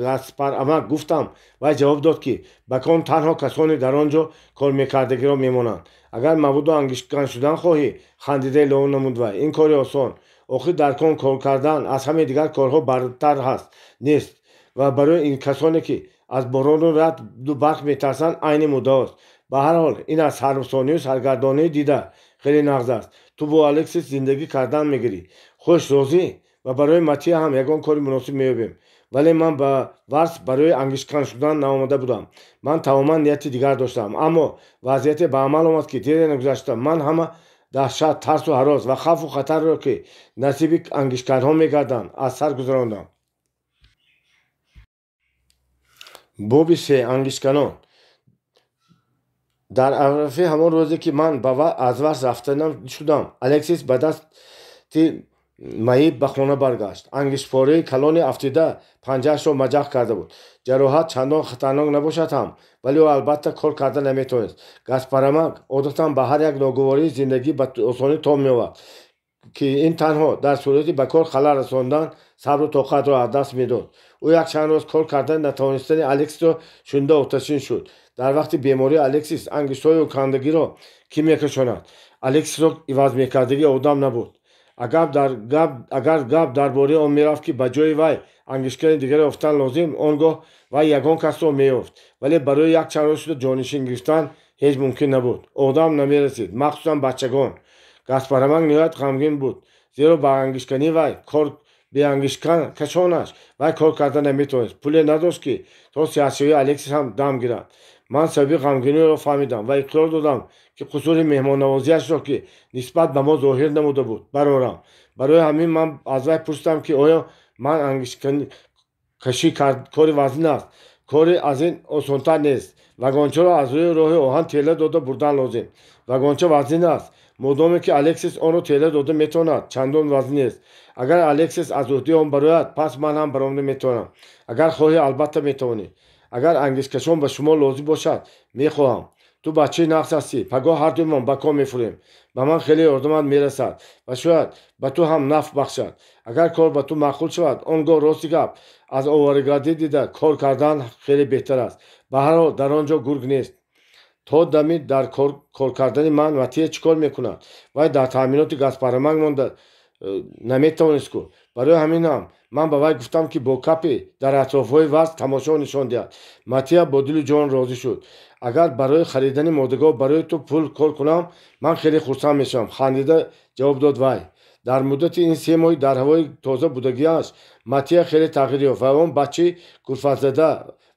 A: Гаспарамак гуфтам, вай ҷавоб дод, ки ба кон танҳо касоне дар он ҷо кор мекардагиро мемонанд. Агар мабодо ангишткан шудан хоҳӣ, хандида илова намуд вай, ин кори осон. Охир дар кон кор кардан аз ҳамаи дигар корҳо бартар ҳаст нест ва барои ин касоне, ки аз борону раъду барқ метарсанд, айни муддаост. Ба ҳар ҳол, ин аз ҳарфсонию саргардонӣ дида хеле нағз аст. Ту бо Алексис зиндагӣ кардан мегирӣ. Хуш, розӣ? Ва барои Матия ҳам ягон кори муносиб меёбем. Вале ман ба Варс барои ангишткан шудан наомада будам. Ман тамоман нияти дигар доштам. Аммо вазъияте ба амал омад, ки дере нагузашта ман ҳама даҳшат, тарсу ҳарос ва хавфу хатарро, ки насиби ангиштканҳо мегарданд, аз сар гузарондам. Боби се. Ангиштканон. Дар арафаи ҳамон рӯзе, ки ман аз Варс рафта шудам, Алексис ба дасти маиб ба хона баргашт. Ангиштпораи калони афтида панҷаашро маҷаҳ карда буд. Ҷароҳат чандон хатарнок набошад ҳам, вале ӯ албатта кор карда наметавонист. Гаспарамак одатан ба ҳар як ногувории зиндагӣ ба осонӣ тоб меовард, ки ин танҳо дар сурати ба кор халал расондан сабру тоқатро аз даст медод. Ӯ якчанд рӯз кор карда натавонистани Алексисро шунида оташин шуд. Дар вақти бемории Алексис ангиштҳои кандагиро кӣ мекашонад? Алексисро иваз мекардагӣ одам набуд. Агар гап дар бораи он мерафт, ки ба ҷои вай ангишткани дигаре ёфтан лозим, он гоҳ вай ягон касро меёфт. Вале барои якчанд рӯз шуда ҷонишин гирифтан ҳеҷ мумкин набуд. Одам намерасид, махсусан бачагон. Гаспарамак ниҳоят ғамгин буд, зеро ба ангишткании вай кор беангишткан кашонаш вай кор карда наметавонист. Пуле надошт, ки то сиҳатшавии Алексис ҳам дам гирад. Ман сабаби ғамгиниро фаҳмидам ва иқрор додам, ки қусури меҳмоннавозиашро, ки нисбат ба мо зоҳир намуда буд, барорам. Барои ҳамин ман аз вай пурсидам, ки оё ман ангишткашӣ кори вазнин аст? Кори аз ин осонтар нест. Вагончаро аз рӯи роҳи оҳан тела дода бурдан лозим. Вагонча вазнин аст. Модоме ки Алексис онро тела дода метавонад, чандон вазнин нест. Агар Алексис аз уҳдаи он барояд, пас ман ҳам баромада метавонам. Агар хоҳӣ, албатта метавонӣ. Агар ангишткашон ба шумо лозим бошад, мехоҳам. Ту бачаи нағз ҳастӣ. Пагоҳ ҳардуимон ба кор мефурем. Ба ман хеле ёрдамат мерасад ва шояд ба ту ҳам нафъ бахшад. Агар кор ба ту маъқул шавад, он гоҳ рости гап аз овораги дида кор кардан хеле беҳтар аст. Ба ҳар ҳол дар он ҷо гург нест. То дами дар кор кардани ман Матия чӣ кор мекунад? Вай дар таъминоти Гаспарамак монда наметавонист ку. Барои ҳамин ҳам ман ба вай гуфтам, ки бо Капи дар атрофҳои вазн тамошо нишон диҳад. Матия бо дилу ҷон розӣ шуд. Агар барои харидани модагоҳ барои ту пул кор кунам, ман хеле хурсанд мешавам, хандида ҷавоб дод вай. Дар муддати ин 3 моҳи дар ҳавои тоза будагиаш Матия хеле тағйир ёфт ва он бачаи кулфатзада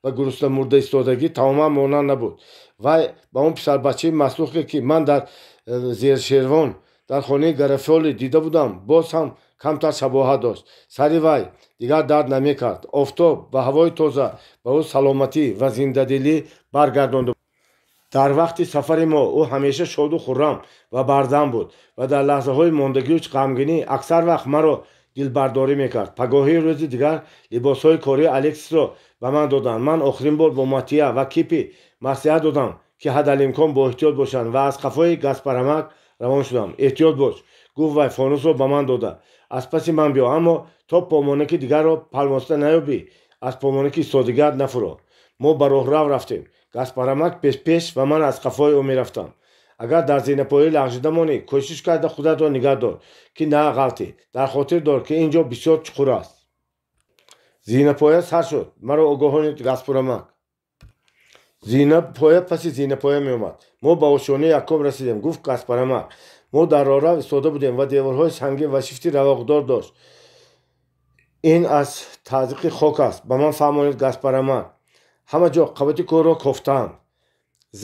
A: ва гурусна мурда истодагӣ тамоман монанд набуд. Вай ба он писарбачаи маслухе, ки ман дар зершервон дар хонаи Гарафоли дида будам, боз ҳам камтар шабоҳат дошт. Сари вай дигар дард намекард. Офтоб ва ҳавои тоза ба ӯ саломатӣ ва зиндадилӣ баргардонда. Дар вақти сафари мо ӯ ҳамеша шоду хуррам ва бардам буд ва дар лаҳзаҳои мондагию ғамгинӣ аксар вақт маро дилбардорӣ мекард. Пагоҳии рӯзи дигар либосҳои кории Алексисро ба ман доданд. Ман охирин бор бо Матия ва Кипи маслиҳат додам, ки ҳадалимкон бо эҳтиёт бошанд ва аз қафои Гаспарамак равон шудам. Эҳтиёт бош, гуфт вай фонусро ба ман дода. Аз паси ман биё, аммо то помонаки дигарро палмоста наёбӣ, аз помонаки истодагиат нафуро. Мо ба роҳрав рафтем. Гаспарамак пешпеш ва ман аз қафои ӯ мерафтам. Агар дар зинапоя лағжида монӣ, кӯшиш карда худатро нигаҳ дор, ки нағалтӣ. Дар хотир дор, ки ин ҷо бисёр чуқур аст. Зинапоя сар шуд. Маро огоҳонид Гаспарамак. Зинапоя паси зинапоя меомад. Мо ба ошёнаи якум расидем, гуфт Гаспарамак. Мо дар роҳрав истода будем ва деворҳои сангин ва шифти равоқдор дошт. Ин аз тазиқи хок аст, ба ман фаҳмонид Гаспарамак. Ҳама ҷо қабати кӯҳро кофтаанд.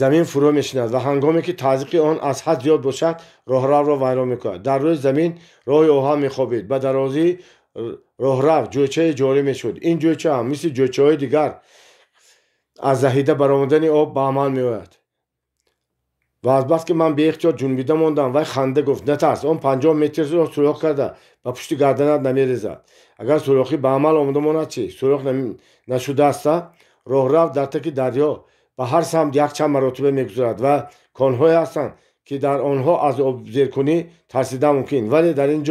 A: Замин фурӯ мешинад ва ҳангоме ки тазиқи он аз ҳад зиёд бошад, роҳравро вайрон мекунад. Дар рӯи замин роҳи оҳан мехобид. Ба дарозии роҳрав ҷӯйчае ҷорӣ мешуд. Ин ҷӯйча ҳам мисли ҷӯйчаҳои дигар аз заҳида баромадани об ба амал меояд. Ва азбаски ман беихтиёр ҷунбида мондам, вай ханда гуфт: натарс, он 50 метрро сӯрох карда ба пушти гарданат намерезад. Агар сӯрохӣ ба амал омада монад чӣ? Сӯрох нашудааста? Роҳрав дар таки дарё ба ҳар самт якчанд маротиба мегузарад ва конҳое ҳастанд, ки дар онҳо аз обзеркунӣ тарсидан мумкин. Вале дар ин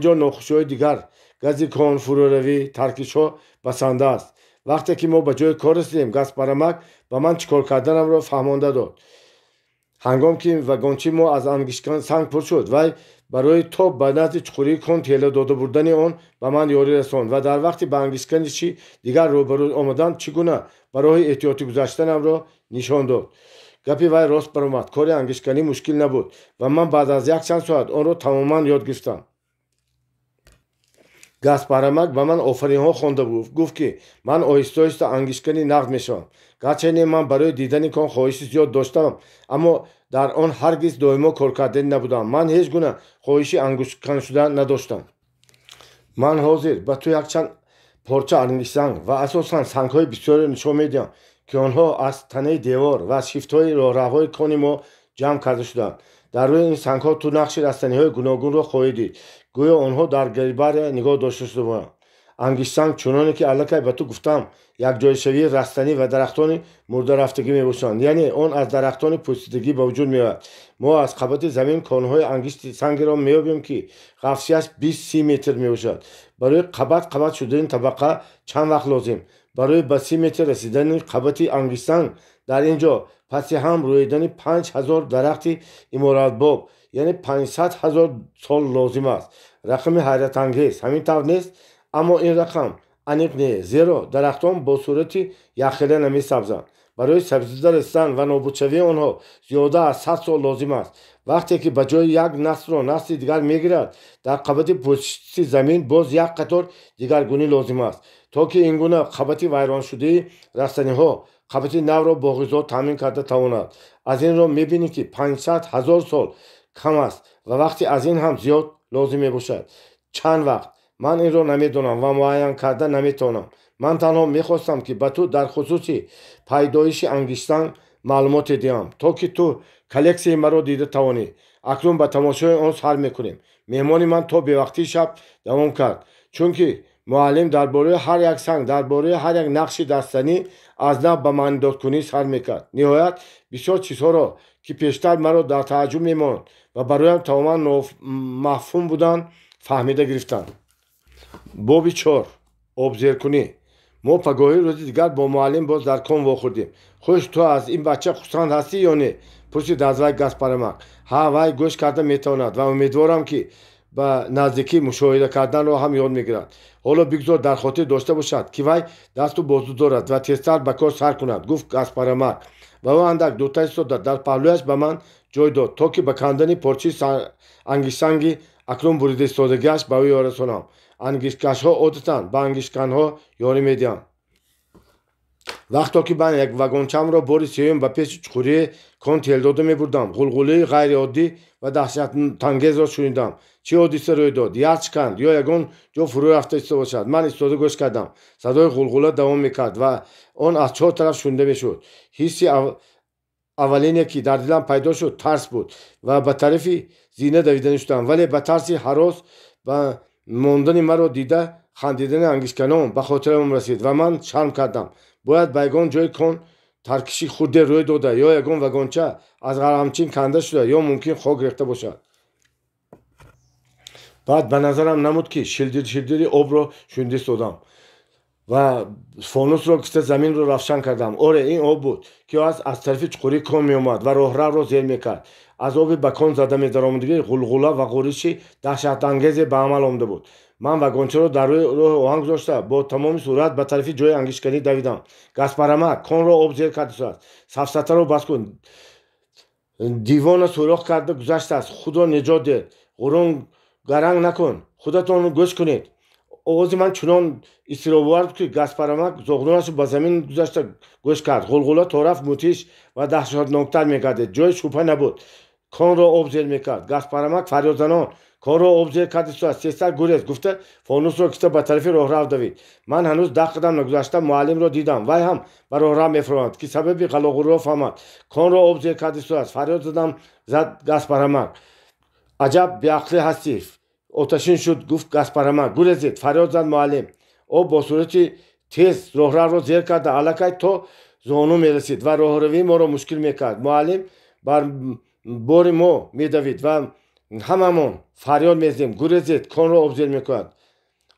A: ҷо нохушиҳои дигар, гази кон, фурӯравӣ, таркишҳо басанда аст. Вақте ки мо ба ҷои кор расидем, Гаспарамак ба ман чӣ кор карданамро фаҳмонда дод. Ҳангом ки вагончи мо аз ангиштсанг пур шуд, вай барои то ба назди чуқурии кон тела дода бурдани он ба ман ёрӣ расонд ва дар вақти ба ангиштканиши дигар рӯбарӯ омадан чӣ гуна ба роҳи эҳтиётӣ гузаштанамро нишон дод. Гапи вай рост баромад. Кори ангиштканӣ мушкил набуд ва ман баъд аз якчанд соат онро тамоман ёд гирифтам. Гаспарамак ба ман офаринҳо хонда гуфт, ки ман оҳиста-оҳиста ангишткани нағз мешавам. Гарчанде ман барои дидани кон хоҳиши зиёд доштам, аммо дар он ҳаргиз доимо коркарданӣ набудам. Ман ҳеҷ гуна хоҳиши ангушткан шудан надоштам. Ман ҳозир ба ту якчанд порча ангиштсанг ва асосан сангҳои бисёреро нишон медиҳам, ки онҳо аз танаи девор ва аз шифтҳои роҳравҳои кони мо ҷамъ карда шуданд. Дар рӯи ин сангҳо ту нақши растаниҳои гуногунро хоҳӣ дид, гӯё онҳо дар гербария нигоҳ дошта шуда буданд. Ангиштсанг, чуноне ки аллакай ба ту гуфтам, якҷояшавии растанӣ ва дарахтони мурдарафтагӣ мебошанд, яъне он аз дарахтони пӯсидагӣ ба вуҷуд меояд. Мо аз қабати замин конҳои ангиштсангиро меёбем, ки ғафсияш 20-30 метр мебошад. Барои қабат қабат шудани табақа чанд вақт лозим? Барои ба 30 метр расидани қабати ангиштсанг дар ин ҷо паси ҳам рӯидани 5000 дарахти иморатбоб, яъне 500 000 сол лозим аст. Рақами ҳайратангез ҳамин тавр нест, аммо ин рақам аниқ нест, зеро дарахтон бо сурати якхела намесабзанд. Барои сабзида расидан ва нобудшавии онҳо зиёда аз 100 сол лозим аст. Вақте ки ба ҷои як наслро насли дигар мегирад, дар қабати пӯшиши замин боз як қатор дигаргунӣ лозим аст, то ки ин гуна қабати вайроншудаи растаниҳо қабати навро бо ғизо таъмин карда тавонад. Аз ин ро мебинӣ, ки 500 000 сол кам аст ва вақти аз ин ҳам зиёд лозим мебошад. Чанд вақт? Ман инро намедонам ва муайян карда наметавонам. Ман танҳо мехостам, ки ба ту дар хусуси пайдоиши ангиштсанг маълумоте диҳам, то ки ту коллексияи маро дида тавонӣ. Акнун ба тамошои он сар мекунем. Меҳмони ман то бевақтии шаб давом кард, чунки Муаллим дар бораи ҳар як санг, дар бораи ҳар як нақши дастанӣ аз нав ба маънидодкунӣ сар мекард. Ниҳоят, бисёр чизҳоро, ки пештар маро дар тааҷҷуб мемонд ва бароям тамоман номафҳум буданд, фаҳмида гирифтам. Боби 4. Обзеркунӣ. Мо пагоҳии рӯзи дигар бо муаллим боз дар кон вохӯрдем. Хуш, ту аз ин бача хурсанд ҳастӣ ё не? Пурсид аз вай Гаспарамак. Ҳа, вай гӯш карда метавонад ва умедворам, ки ба наздикӣ мушоҳида карданро ҳам ёд мегирад. Ҳоло бигзор дар хотир дошта бошад, ки вай дасту бозу дорад ва тезтар ба кор сар кунад, гуфт Гаспарамак. Ва ӯ андак дуртар истода, дар паҳлӯяш ба ман ҷой дод, то ки ба кандани порчаи ангиштсанги акнун бурида истодагиаш ба ӯ ёр расонам. Ангишткашҳо одатан ба ангиштканҳо ёрӣ медиҳанд. Вақто ки ман як вагончамро бори сеюм ба пеши чуқурии кон телдода мебурдам, ғулғулаи ғайриоддӣ ва даҳшатангезро шунидам. Чӣ ҳодиса рӯй дод? Ях шиканд ё ягон ҷо фурӯ рафта истода бошад? Ман истода гӯш кардам. Садои ғулғула давом мекард ва он аз чор тараф шунида мешуд. Ҳисси аввалине, ки дар дилам пайдо шуд, тарс буд ва ба тарафи зина давида шудам, вале ба тарси ҳарос ба мондани маро дида хандидани ангиштканон ба хотирамон расид ва ман шарм кардам. Бояд ба ягон ҷои кон таркиши хурде рӯй дода ё ягон вагонча аз ғарамчин канда шуда ё мумкин хок рехта бошад. Баъд ба назарам намуд, ки шилдир шилдири обро шунида истодам ва фонусро киста заминро равшан кардам. Оре, ин об буд, ки аз тарафи чуқурии кон меомад ва роҳравро зер мекард. Аз оби ба кон зада медаромадагӣ ғулғула ва ғӯриши даҳшатангезе ба амал омада буд. Ман вагончаро дар рӯи роҳи оҳан гузошта, бо тамоми суръат ба тарафи ҷои ангиштканӣ давидам. Гаспарамак, конро об зер кардааст, сафсатаро бас кун, дивона сӯрох карда гузаштааст, худро неҷот деҳ, ғурун гаранг накун, худатонро гӯш кунед. Овози ман чунон изтиробовар буд, ки Гаспарамак зоғнурашро ба замин гузашта гӯш кард. Ғулғула то рафт мудҳиш ва даҳшатноктар мегардид. Ҷои шубҳа набуд, конро об зер мекард. Гаспарамак фарёдзанон: конро об зер кардистааст, тезтар гурез, гуфта фонусро киста ба тарафи роҳрав давид. Ман ҳанӯз 10 қадам нагузашта муаллимро дидам. Вай ҳам ба роҳрав мефуромад, ки сабаби ғалоғурро фаҳмад. Конро об зер кардистааст, фарёд задам зад Гаспарамак. Аҷаб беақлӣ ҳастӣ, оташин шуд, гуфт Гаспарамак. Гурезед, фарёд зад муаллим. Об бо суръати тез роҳравро зер карда аллакай то зону мерасид ва роҳравии моро мушкил мекард. Муаллим бар бори мо медавид ва ҳамамон фарёд мезадем: гурезед, конро об зер мекунад.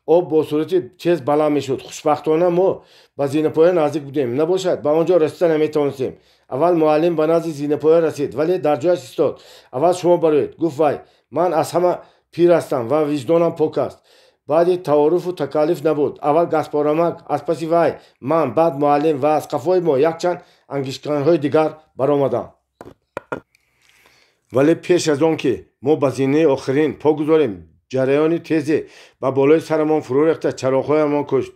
A: Об бо суръати тез баланд мешуд. Хушбахтона мо ба зинапоя наздик будем, набошад ба он ҷо расида наметавонистем. Аввал муаллим ба назди зинапоя расид, вале дар ҷояш истод. Аввал шумо бароед, гуфт вай, ман аз ҳама пир ҳастам ва виҷдонам пок аст. Баъди таоруфу такаллиф набуд. Аввал Гаспарамак, аз паси вай ман, баъд муаллим ва аз қафои мо якчанд ангиштканҳои дигар баромадам. Вале пеш аз он ки мо ба зинаи охирин по гузорем, ҷараёни тезе ба болои сарамон фурӯ рехта чароғҳоямон кушт.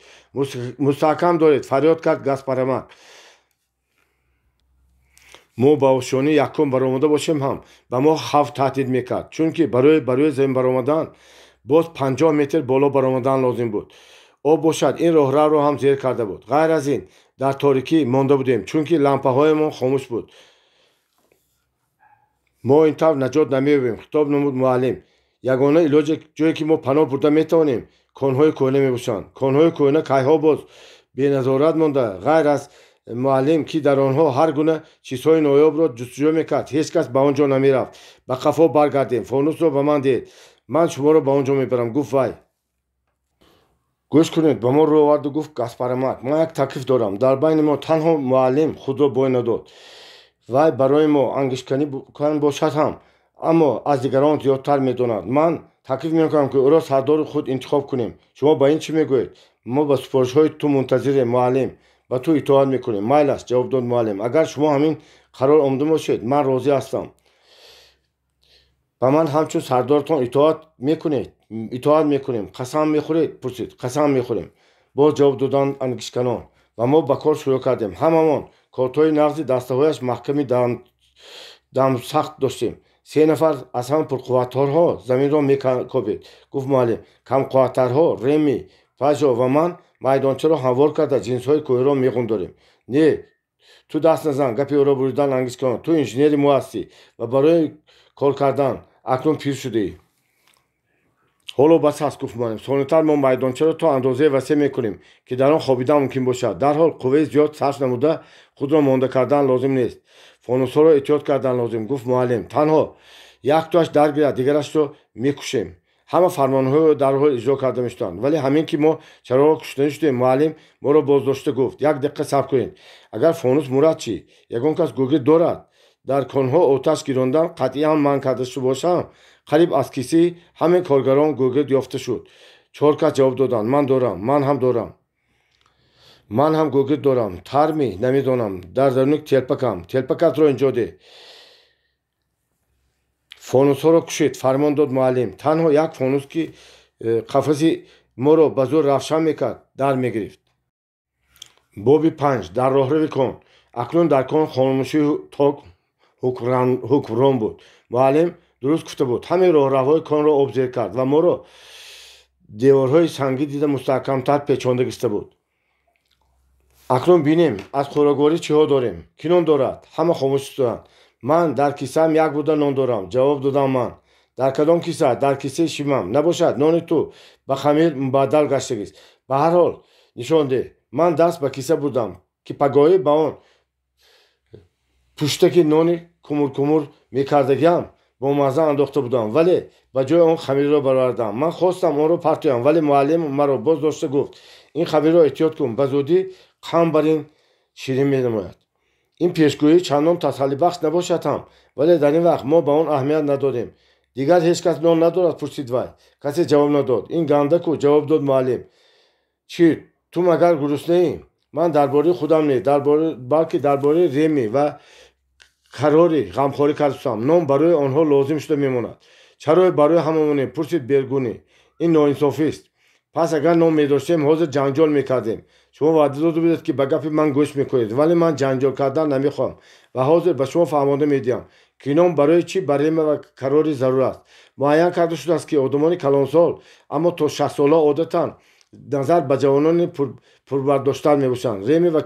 A: Мустаҳкам доред, фарёд кард Гаспарамак. Мо ба ошёнӣ якум баромада бошем ҳам ба мо хавф таҳдид мекард, чунки барои ба рӯи замин баромадан боз 50 метр боло баромадан лозим буд. Об бошад ин роҳравро ҳам зер карда буд. Ғайр аз ин дар торикӣ монда будем, чунки лампаҳоямон хомӯш буд. Мо ин тавр наҷот намеёбем, хитоб намуд муаллим. Ягона илоҷе, ҷое ки мо паноҳ бурда метавонем, конҳои кӯҳна мебошанд. Конҳои кӯҳна кайҳо боз беназорат монда, ғайр аз муаллим, ки дар онҳо ҳар гуна чизҳои ноёбро ҷустуҷӯ мекард, ҳеҷ кас ба он ҷо намерафт. Ба қафо баргардем, фонусро ба ман диҳед, ман шуморо ба он ҷо мебарам, гуфт вай. Гӯш кунед, ба мо рӯ оварду гуфт Гаспарамак, ман як таклиф дорам. Дар байни мо танҳо муаллим худро бой надод. Вай барои мо ангиштканӣ бошад ҳам, аммо аз дигарон зиёдтар медонад. Ман таклиф мекунам, ки ӯро сардори худ интихоб кунем. Шумо ба ин чӣ мегӯед? Мо ба супоришҳои ту мунтазирем, муаллим, ба ту итоат мекунем. Майл аст, ҷавоб дод муаллим. Агар шумо ҳамин қарор омода бошед, ман розӣ ҳастам. Ба ман ҳамчун сардортон итоат мекунед? Итоат мекунем. Қасам мехӯред? Пурсид. Қасам мехӯрем, боз ҷавоб доданд ангиштканон. Ва мо ба кор шурӯъ кардем. Ҳамамон кортҳои нағзи дастаҳояш маҳками дамсахт доштем. 3 нафар аз ҳама пурқувваттарҳо заминро мекобид, гуфт муаллим. Камқувваттарҳо Реми, Пажо ва ман майдончаро ҳамвор карда ҷинсҳои кӯҳиро меғундорем. Не, ту даст назан, гапи ӯро буридан ангиштканон. Ту инженери мо ҳастӣ ва барои кор кардан акнун пир шудаӣ. Ҳоло бас аст, гуфт муаллим. Сонитар мо майдончаро то андозаи васеъ мекунем, ки дар он хобидан мумкин бошад. Дарҳол қувваи зиёд сарф намуда худро монда кардан лозим нест. Фонусҳоро эҳтиёт кардан лозим, гуфт муаллим. Танҳо яктоаш даргирад, дигарашро мекушем. Ҳама фармонҳоро дарҳол иҷро карда мешуданд. Вале ҳамин ки мо чароғро кушта шудем, муаллим моро боздошта гуфт: як дақиқа сабр кунед. Агар фонус мурад чӣ? Ягон кас гугирд дорад? Дар конҳо оташ гирондан қатъиян манъ карда шуда бошам, қариб аз кисаи ҳамаи коргарон гугирд ёфта шуд. 4 кас ҷавоб доданд: ман дорам, ман ҳам дорам, ман ҳам гугирд дорам. Тарми намедонам, дар даруни телпакам. Телпакатро инҷо деҳ. Фонусҳоро кушед, фармон дод муаллим. Танҳо як фонус, ки қафаси моро ба зӯр равшан мекард, дар мегирифт. Боби 5. Дар роҳрави кон. Акнун дар кон хомӯшии ток ҳукмрон буд. Муаллим дуруст гуфта буд. Ҳамаи роҳравҳои конро об зер кард ва моро деворҳои сангӣ дида мустаҳкамтар печонда гирифта буд. Акнун бинем, аз хӯрокворӣ чиҳо дорем. Кӣ нон дорад? Ҳама хомӯш шуданд. Ман дар кисаам як бурда нон дорам, ҷавоб додам ман. Дар кадом киса? Дар кисаи шимам. Набошад, нони ту ба хамир мубаддал гаштагист. Ба ҳар ҳол нишон деҳ. Ман даст ба киса бурдам, ки пагоҳӣ ба он пуштаки нони кумуркумур мекардагиам бо мазза андохта будам, вале ба ҷои он хамирро баровардам. Ман хостам онро партоям, вале муаллим маро боз дошта гуфт: ин хамирро эҳтиёт кун, ба зудӣ қанд бар ин ширин менамояд. Ин пешгӯӣ чандон тасаллибахш набошад ҳам, вале дар ин вақт мо ба он аҳамият надодем. Дигар ҳеҷ кас нон надорад? Пурсид вай. Касе ҷавоб надод. Ин гандаку, ҷавоб дод муаллим. Чӣ, ту магар гуруснаӣ? Ман дар бораи худам не, балки дар бораи Реми ва Карори ғамхорӣ кардам. Нон барои онҳо лозим шуда мемонад. Чаро барои ҳамамоне? Пурсид Бергуни. Ин ноинсофист. Пас агар нон медоштем, ҳозир ҷанҷол мекардем. Шумо ваъда дода будед, ки ба гапи ман гӯш мекунед, вале ман ҷанҷол кардан намехоҳам ва ҳозир ба шумо фаҳмонда медиҳам, ки нон барои чӣ ба Рема ва Карори зарур аст. Муайян карда шудааст, ки одамони калонсол, аммо то 60 сола одатан назар ба ҷавонони пурбардоштар мебошанд. Реми ва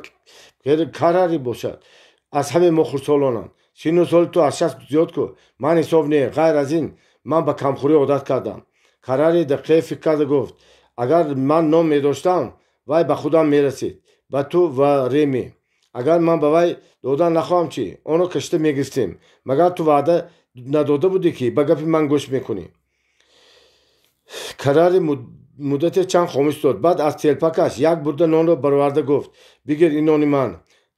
A: Карари бошад аз ҳамаи мо хурдсолонанд. Сину соли ту аз 60 зиёд ку. Ман ҳисоб не. Ғайр аз ин ман ба камхӯрӣ одат кардам. Карари дақиқае фикр карда гуфт: агар ман нон медоштам, вай ба худам мерасид, ба ту ва Реми. Агар ман ба вай додан нахоҳам чӣ? Онро кашида мегирифтем. Магар ту ваъда надода будӣ, ки ба гапи ман гӯш мекунӣ? Карари муддате чанд хомӯш дод. Баъд аз телпакаш як бурда нонро бароварда гуфт: бигир, ин нони ман.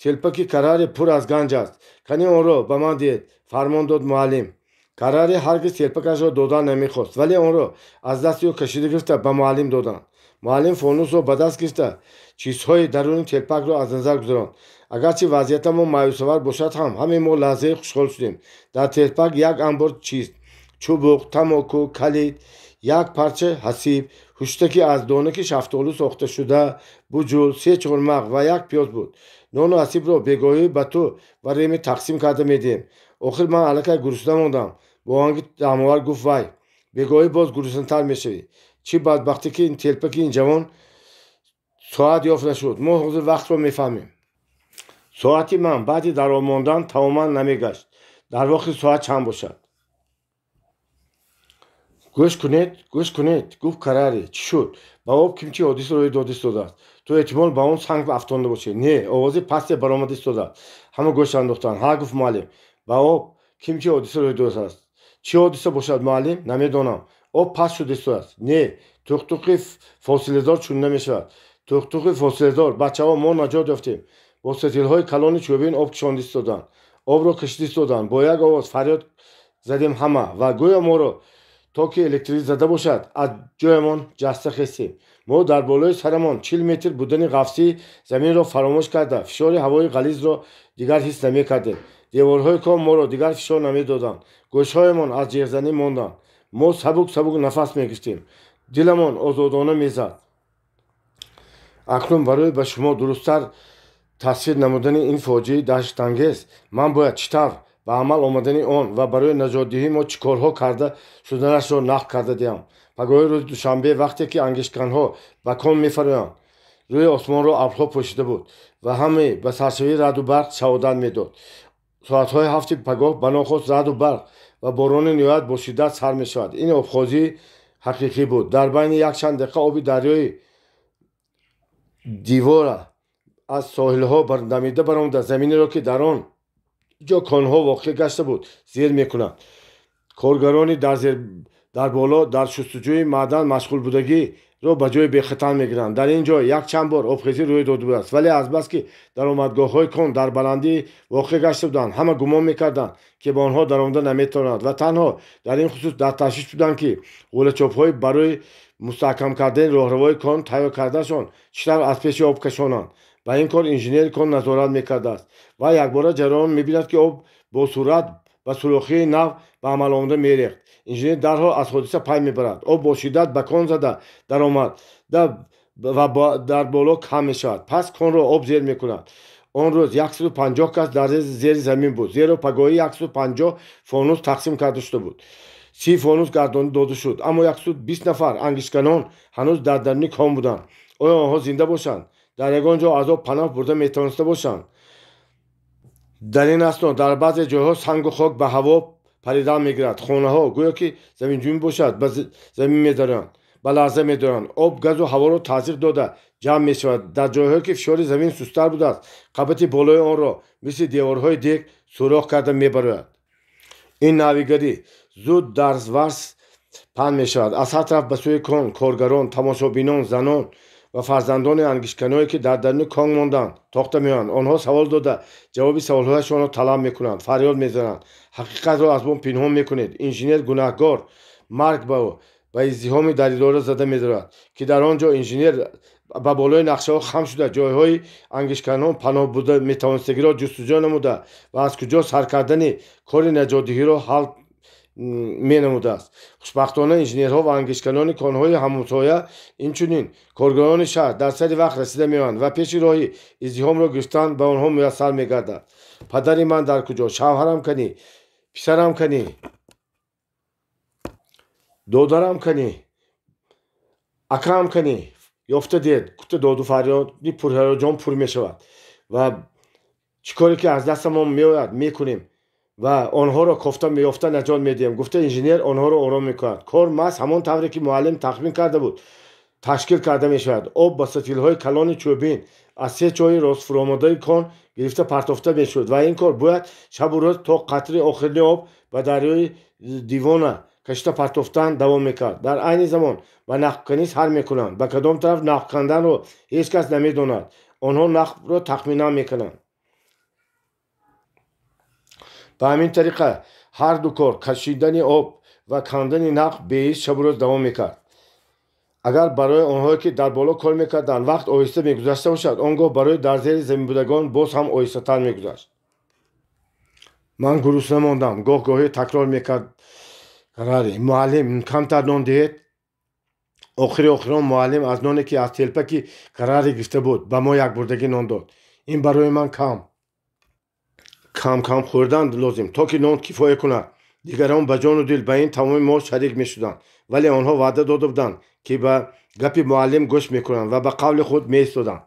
A: Телпаки Карари пур аз ганҷ аст. Кани онро ба ман диҳед, фармон дод муаллим. Карари ҳаргиз телпакашро додан намехост, вале онро аз дасти ӯ кашида гирифта ба муаллим доданд. Муаллим фонусро ба даст гирифта чизҳои даруни телпакро аз назар гузаронд. Агарчи вазъиятамон маъюсовар бошад ҳам, ҳамаи мо лаҳзаи хушҳол шудем. Дар телпак як анбор чиз: чӯбуқ, тамоку, калид, як парча ҳасиб, ҳуштаки аз донаки шафтолу сохта шуда, буҷул, се чормағ ва як пиёз буд. Нону ҳасибро бегоҳӣ ба ту ва Реми тақсим карда медиҳем. Охир ман аллакай гурусна мондам, бо оҳанги раҳмовар гуфт вай. Бегоҳӣ боз гуруснатар мешавӣ. Чӣ бадбахтӣ, ки ин телпаки ин ҷавон соат ёфт нашуд. Мо ҳозир вақтро мефаҳмем. Соати ман баъди дар об мондан тамоман намегашт. Дар воқеъ соат чанд бошад? Гӯш кунед, гӯш кунед, гуфт Карари. Чӣ шуд? Ба об ким чӣ ҳодиса рӯй дода истодааст? Ту эҳтимол ба он санг афтонда бошӣ. Не, овози пасте баромада истодааст. Ҳама гӯш андохтанд. Ҳа, гуфт муаллим. Ба об ким чӣ ҳодиса рӯй додааст? Чӣ ҳодиса бошад, муаллим? Намедонам. Об паст шуда истодааст. Не, туқтуқи фосиладор чун намешавад. Туқтуқи фосиладор. Бачаҳо, мо наҷот ёфтем. Бо сатилҳои калони чӯбин об кишонда истоданд. Обро кашида истоданд. Бо як овоз фарёд задем ҳама ва гӯё моро то ки электрик зада бошад, аз ҷоямон ҷаста хестем. Мо дар болои сарамон 40 метр будани ғафсии заминро фаромӯш карда, фишори ҳавои ғализро дигар ҳис намекардем. Деворҳои кон моро дигар фишор намедоданд. Гӯшҳоямон аз ҷеғзанӣ монданд. Мо сабук сабук нафас мегирифтем. Диламон озодона мезад. Акнун барои ба шумо дурусттар тасвир намудани ин фоҷиаи даҳшатангез, ман бояд чӣ тавр ба амал омадани он ва барои наҷотдиҳии мо чӣ корҳо карда шуданашро нақл карда диҳам. Пагоҳи рӯзи душанбе, вақте ки ангиштканҳо ба кон мефароянд, рӯи осмонро абрҳо пӯшида буд ва ҳамаи ба саршавии раъду барқ шаҳодат медод. Соатҳои ҳафти пагоҳ ба нохост раъду барқ ва борони ниҳоят бо шиддат сар мешавад. Ин обхозӣ ҳақиқӣ буд. Дар байни якчанд дақиқа оби дарёи Дивора аз соҳилҳо дамида баромада, заминеро, ки дар он ҷо конҳо воқеъ гашта буд, зер мекунад. Коргарони дар боло дар шустуҷӯи маъдан машғулбудагиро ба ҷои бехатар мегиранд. Дар ин ҷо якчанд бор обхезӣ рӯй дода будааст, вале азбаски даромадгоҳҳои кон дар баландӣ воқеъ гашта буданд, ҳама гумон мекарданд, ки ба онҳо даромада наметавонанд ва танҳо дар ин хусус дар ташвиш буданд, ки ғӯлачопҳои барои мустаҳкам кардани роҳравҳои кон тайёр кардаашон чӣ тавр аз пеши об кашонанд. Ба ин кор инженери кон назорат мекардааст ва якбора ҷараён мебинад, ки об бо суръат ба сурохии нав ба амал омада мерехт. Инженер дарҳол аз ҳодиса пай мебарад. Об бо шиддат ба кон зада даромада ва дар боло кам мешавад. Пас конро об зер мекунад. Он рӯз 150 кас дар зери замин буд, зеро пагоҳӣ 150 фонус тақсим карда шуда буд. 30 фонус гардонда дода шуд, аммо 120 нафар ангиштканон ҳанӯз дар даруни кон буданд. Оё онҳо зинда бошанд? Дар ягон ҷо аз об паноҳ бурда метавониста бошанд? Дар ин асно дар баъзе ҷойҳо сангу хок ба ҳаво паридан мегирад. Хонаҳо гӯё ки заминҷунб бошад, ба замин медоранд, ба ларза медоранд. Об газу ҳаворо тазриқ дода ҷамъ мешавад. Дар ҷойҳое ки фишори замин сусттар будааст, қабати болои онро мисли деворҳои дег сӯрох карда мебарояд. Ин навигарӣ зуд дар варс паҳн мешавад. Аз ҳар тараф ба сӯи кон коргарон, тамошобинон, занон ва фарзандони ангиштканое, ки дар даруни кон монданд, тохта меоянд. Онҳо савол дода, ҷавоби саволҳояшонро талаб мекунанд, фарёд мезананд: ҳақиқатро аз мо пинҳон мекунед, инженер гунаҳгор, марг ба ӯ! Ба издиҳоми дар идора зада медорад, ки дар он ҷо инженер ба болои нақшаҳо хам шуда, ҷойҳои ангиштканон паноҳ бурда метавонистагиро ҷустуҷӯ намуда ва аз куҷо сар кардани кори наҷотдиҳиро ҳал менамудааст. Хушбахтона, инженерҳо ва ангиштканони конҳои ҳамсоя, инчунин коргарони шаҳр дар сари вақт расида меоянд ва пеши роҳи издиҳомро гирифтан ба онҳо муяссар мегардад. Падари ман дар куҷо? Шавҳарам канӣ? Писарам канӣ? Додарам канӣ? Акаам канӣ? Ёфта диҳед, гуфта доду фарёди пурҳаяҷон пур мешавад ва чӣ коре ки аз дастамон меояд, мекунем ва онҳоро кофта меёфта наҷот медиҳем, гуфта инженер онҳоро ором мекунад. Кор маҳз ҳамон тавре, ки муаллим тахмин карда буд, ташкил карда мешавад. Об ба сатилҳои калони чӯбин аз се чоҳи ростфуромадаи кон гирифта партофта мешуд ва ин кор бояд шабу рӯз то қатри охирини об ба дарёи Дивона кашида партофтан давом мекард. Дар айни замон ба нақбканӣ сар мекунанд. Ба кадом тараф нақб канданро ҳеҷ кас намедонад. Онҳо нақбро тахминан мекунанд. Ба ҳамин тариқа ҳар ду кор, кашидани об ва кандани нақб, беҳис шабу рӯз давом мекард. Агар барои онҳое, ки дар боло кор мекарданд, вақт оҳиста мегузашта бошад, он гоҳ барои дар зери заминбудагон боз ҳам оҳистатар мегузашт. Ман гурусна мондам, гоҳ-гоҳӣ такрор мекард Карари. Муаллим, камтар нон диҳед. Охири охирон муаллим аз ноне, ки аз телпаки Карари гирифта буд, ба мо якбурдагӣ нон дод. Ин барои ман кам. Кам кам хӯрдан лозим, то ки нон кифоя кунад. Дигарон ба ҷону дил ба ин тамоми мо шарик мешуданд, вале онҳо ваъда дода буданд, ки ба гапи муаллим гӯш мекунанд ва ба қавли худ меистоданд.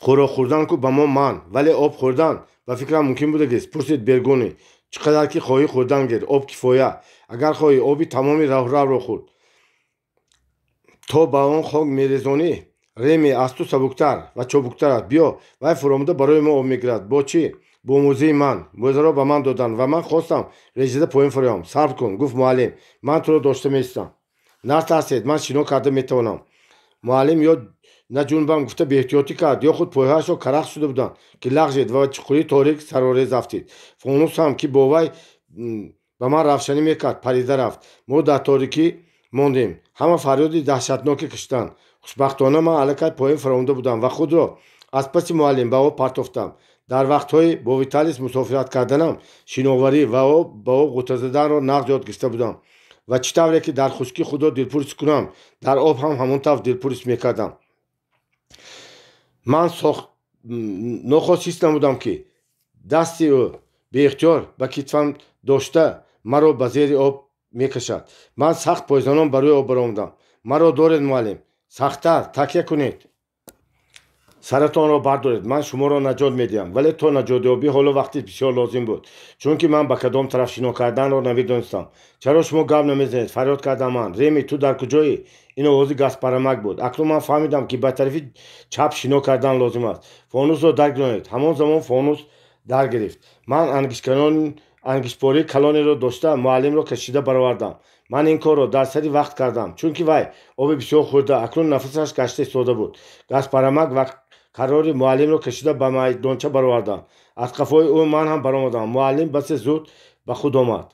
A: Хӯрок хӯрдан ку ба мо манъ, вале об хӯрдан ба фикрам мумкин будагист, пурсид Бергони. Чӣ қадар ки хоҳӣ хӯрдан гир, об кифоя. Агар хоҳӣ, оби тамоми роҳравро хӯрд. То ба он хок мерезонӣ, Реми аз ту сабуктар ва чобуктар аст. Биё, вай фуромада барои мо об мегирад. Бо чӣ? Бо мӯзаи ман. Мӯзаро ба ман доданд ва ман хостам режида поён фуроям. Сабр кун, гуфт муаллим, ман туро дошта меистам. Натарсед, ман шино карда метавонам. Муаллим ё наҷунбам гуфта беэҳтиётӣ кард, ё худ пойҳояшро карахт шуда буданд, ки лағжид ва чуқурии торик сарорез афтид. Фонус ҳам, ки бо вай ба ман равшанӣ мекард, парида рафт. Мо дар торикӣ мондем. Ҳама фарёди даҳшатноке кашиданд. Хушбахтона, ман аллакай поён фаромада будам ва худро аз паси муаллим ба об партофтам. Дар вақтҳои бо Виталис мусофират карданам шиноварӣ ва ба об ғӯта заданро нағз ёд гирифта будам ва чӣ тавре ки дар хушкӣ худро дилпурс кунам, дар об ҳам ҳамон тавр дилпурс мекардам. Ман нохост ҳис намудам, ки дасти ӯ беихтиёр ба китфам дошта маро ба зери об мекашад. Ман сахт пойзанон ба рӯи об баромадам. Маро доред, муаллим, сахттар такя кунед. Саратонро бардоред, ман шуморо наҷот медиҳам. Вале то наҷотёбӣ ҳоло вақти бисёр лозим буд, чунки ман ба кадом тараф шино карданро намедонистам. Чаро шумо гап намезанед? Фарёд кардам ман. Реми, ту дар куҷоӣ? Ин овози Гаспарамак буд. Акнун ман фаҳмидам, ки ба тарафи чап шино кардан лозим аст. Фонусро даргиронед. Ҳамон замон фонус дар гирифт. Ман ангиштпораи калонеро дошта, муаллимро кашида баровардам. Ман ин корро дар сари вақт кардам, чунки вай оби бисёр хӯрда, акнун нафасаш гашта истода буд. Гаспарамак ва қарори муаллимро кашида ба майдонча баровардам. Аз қафои ӯ ман ҳам баромадам. Муаллим басе зуд ба худ омад.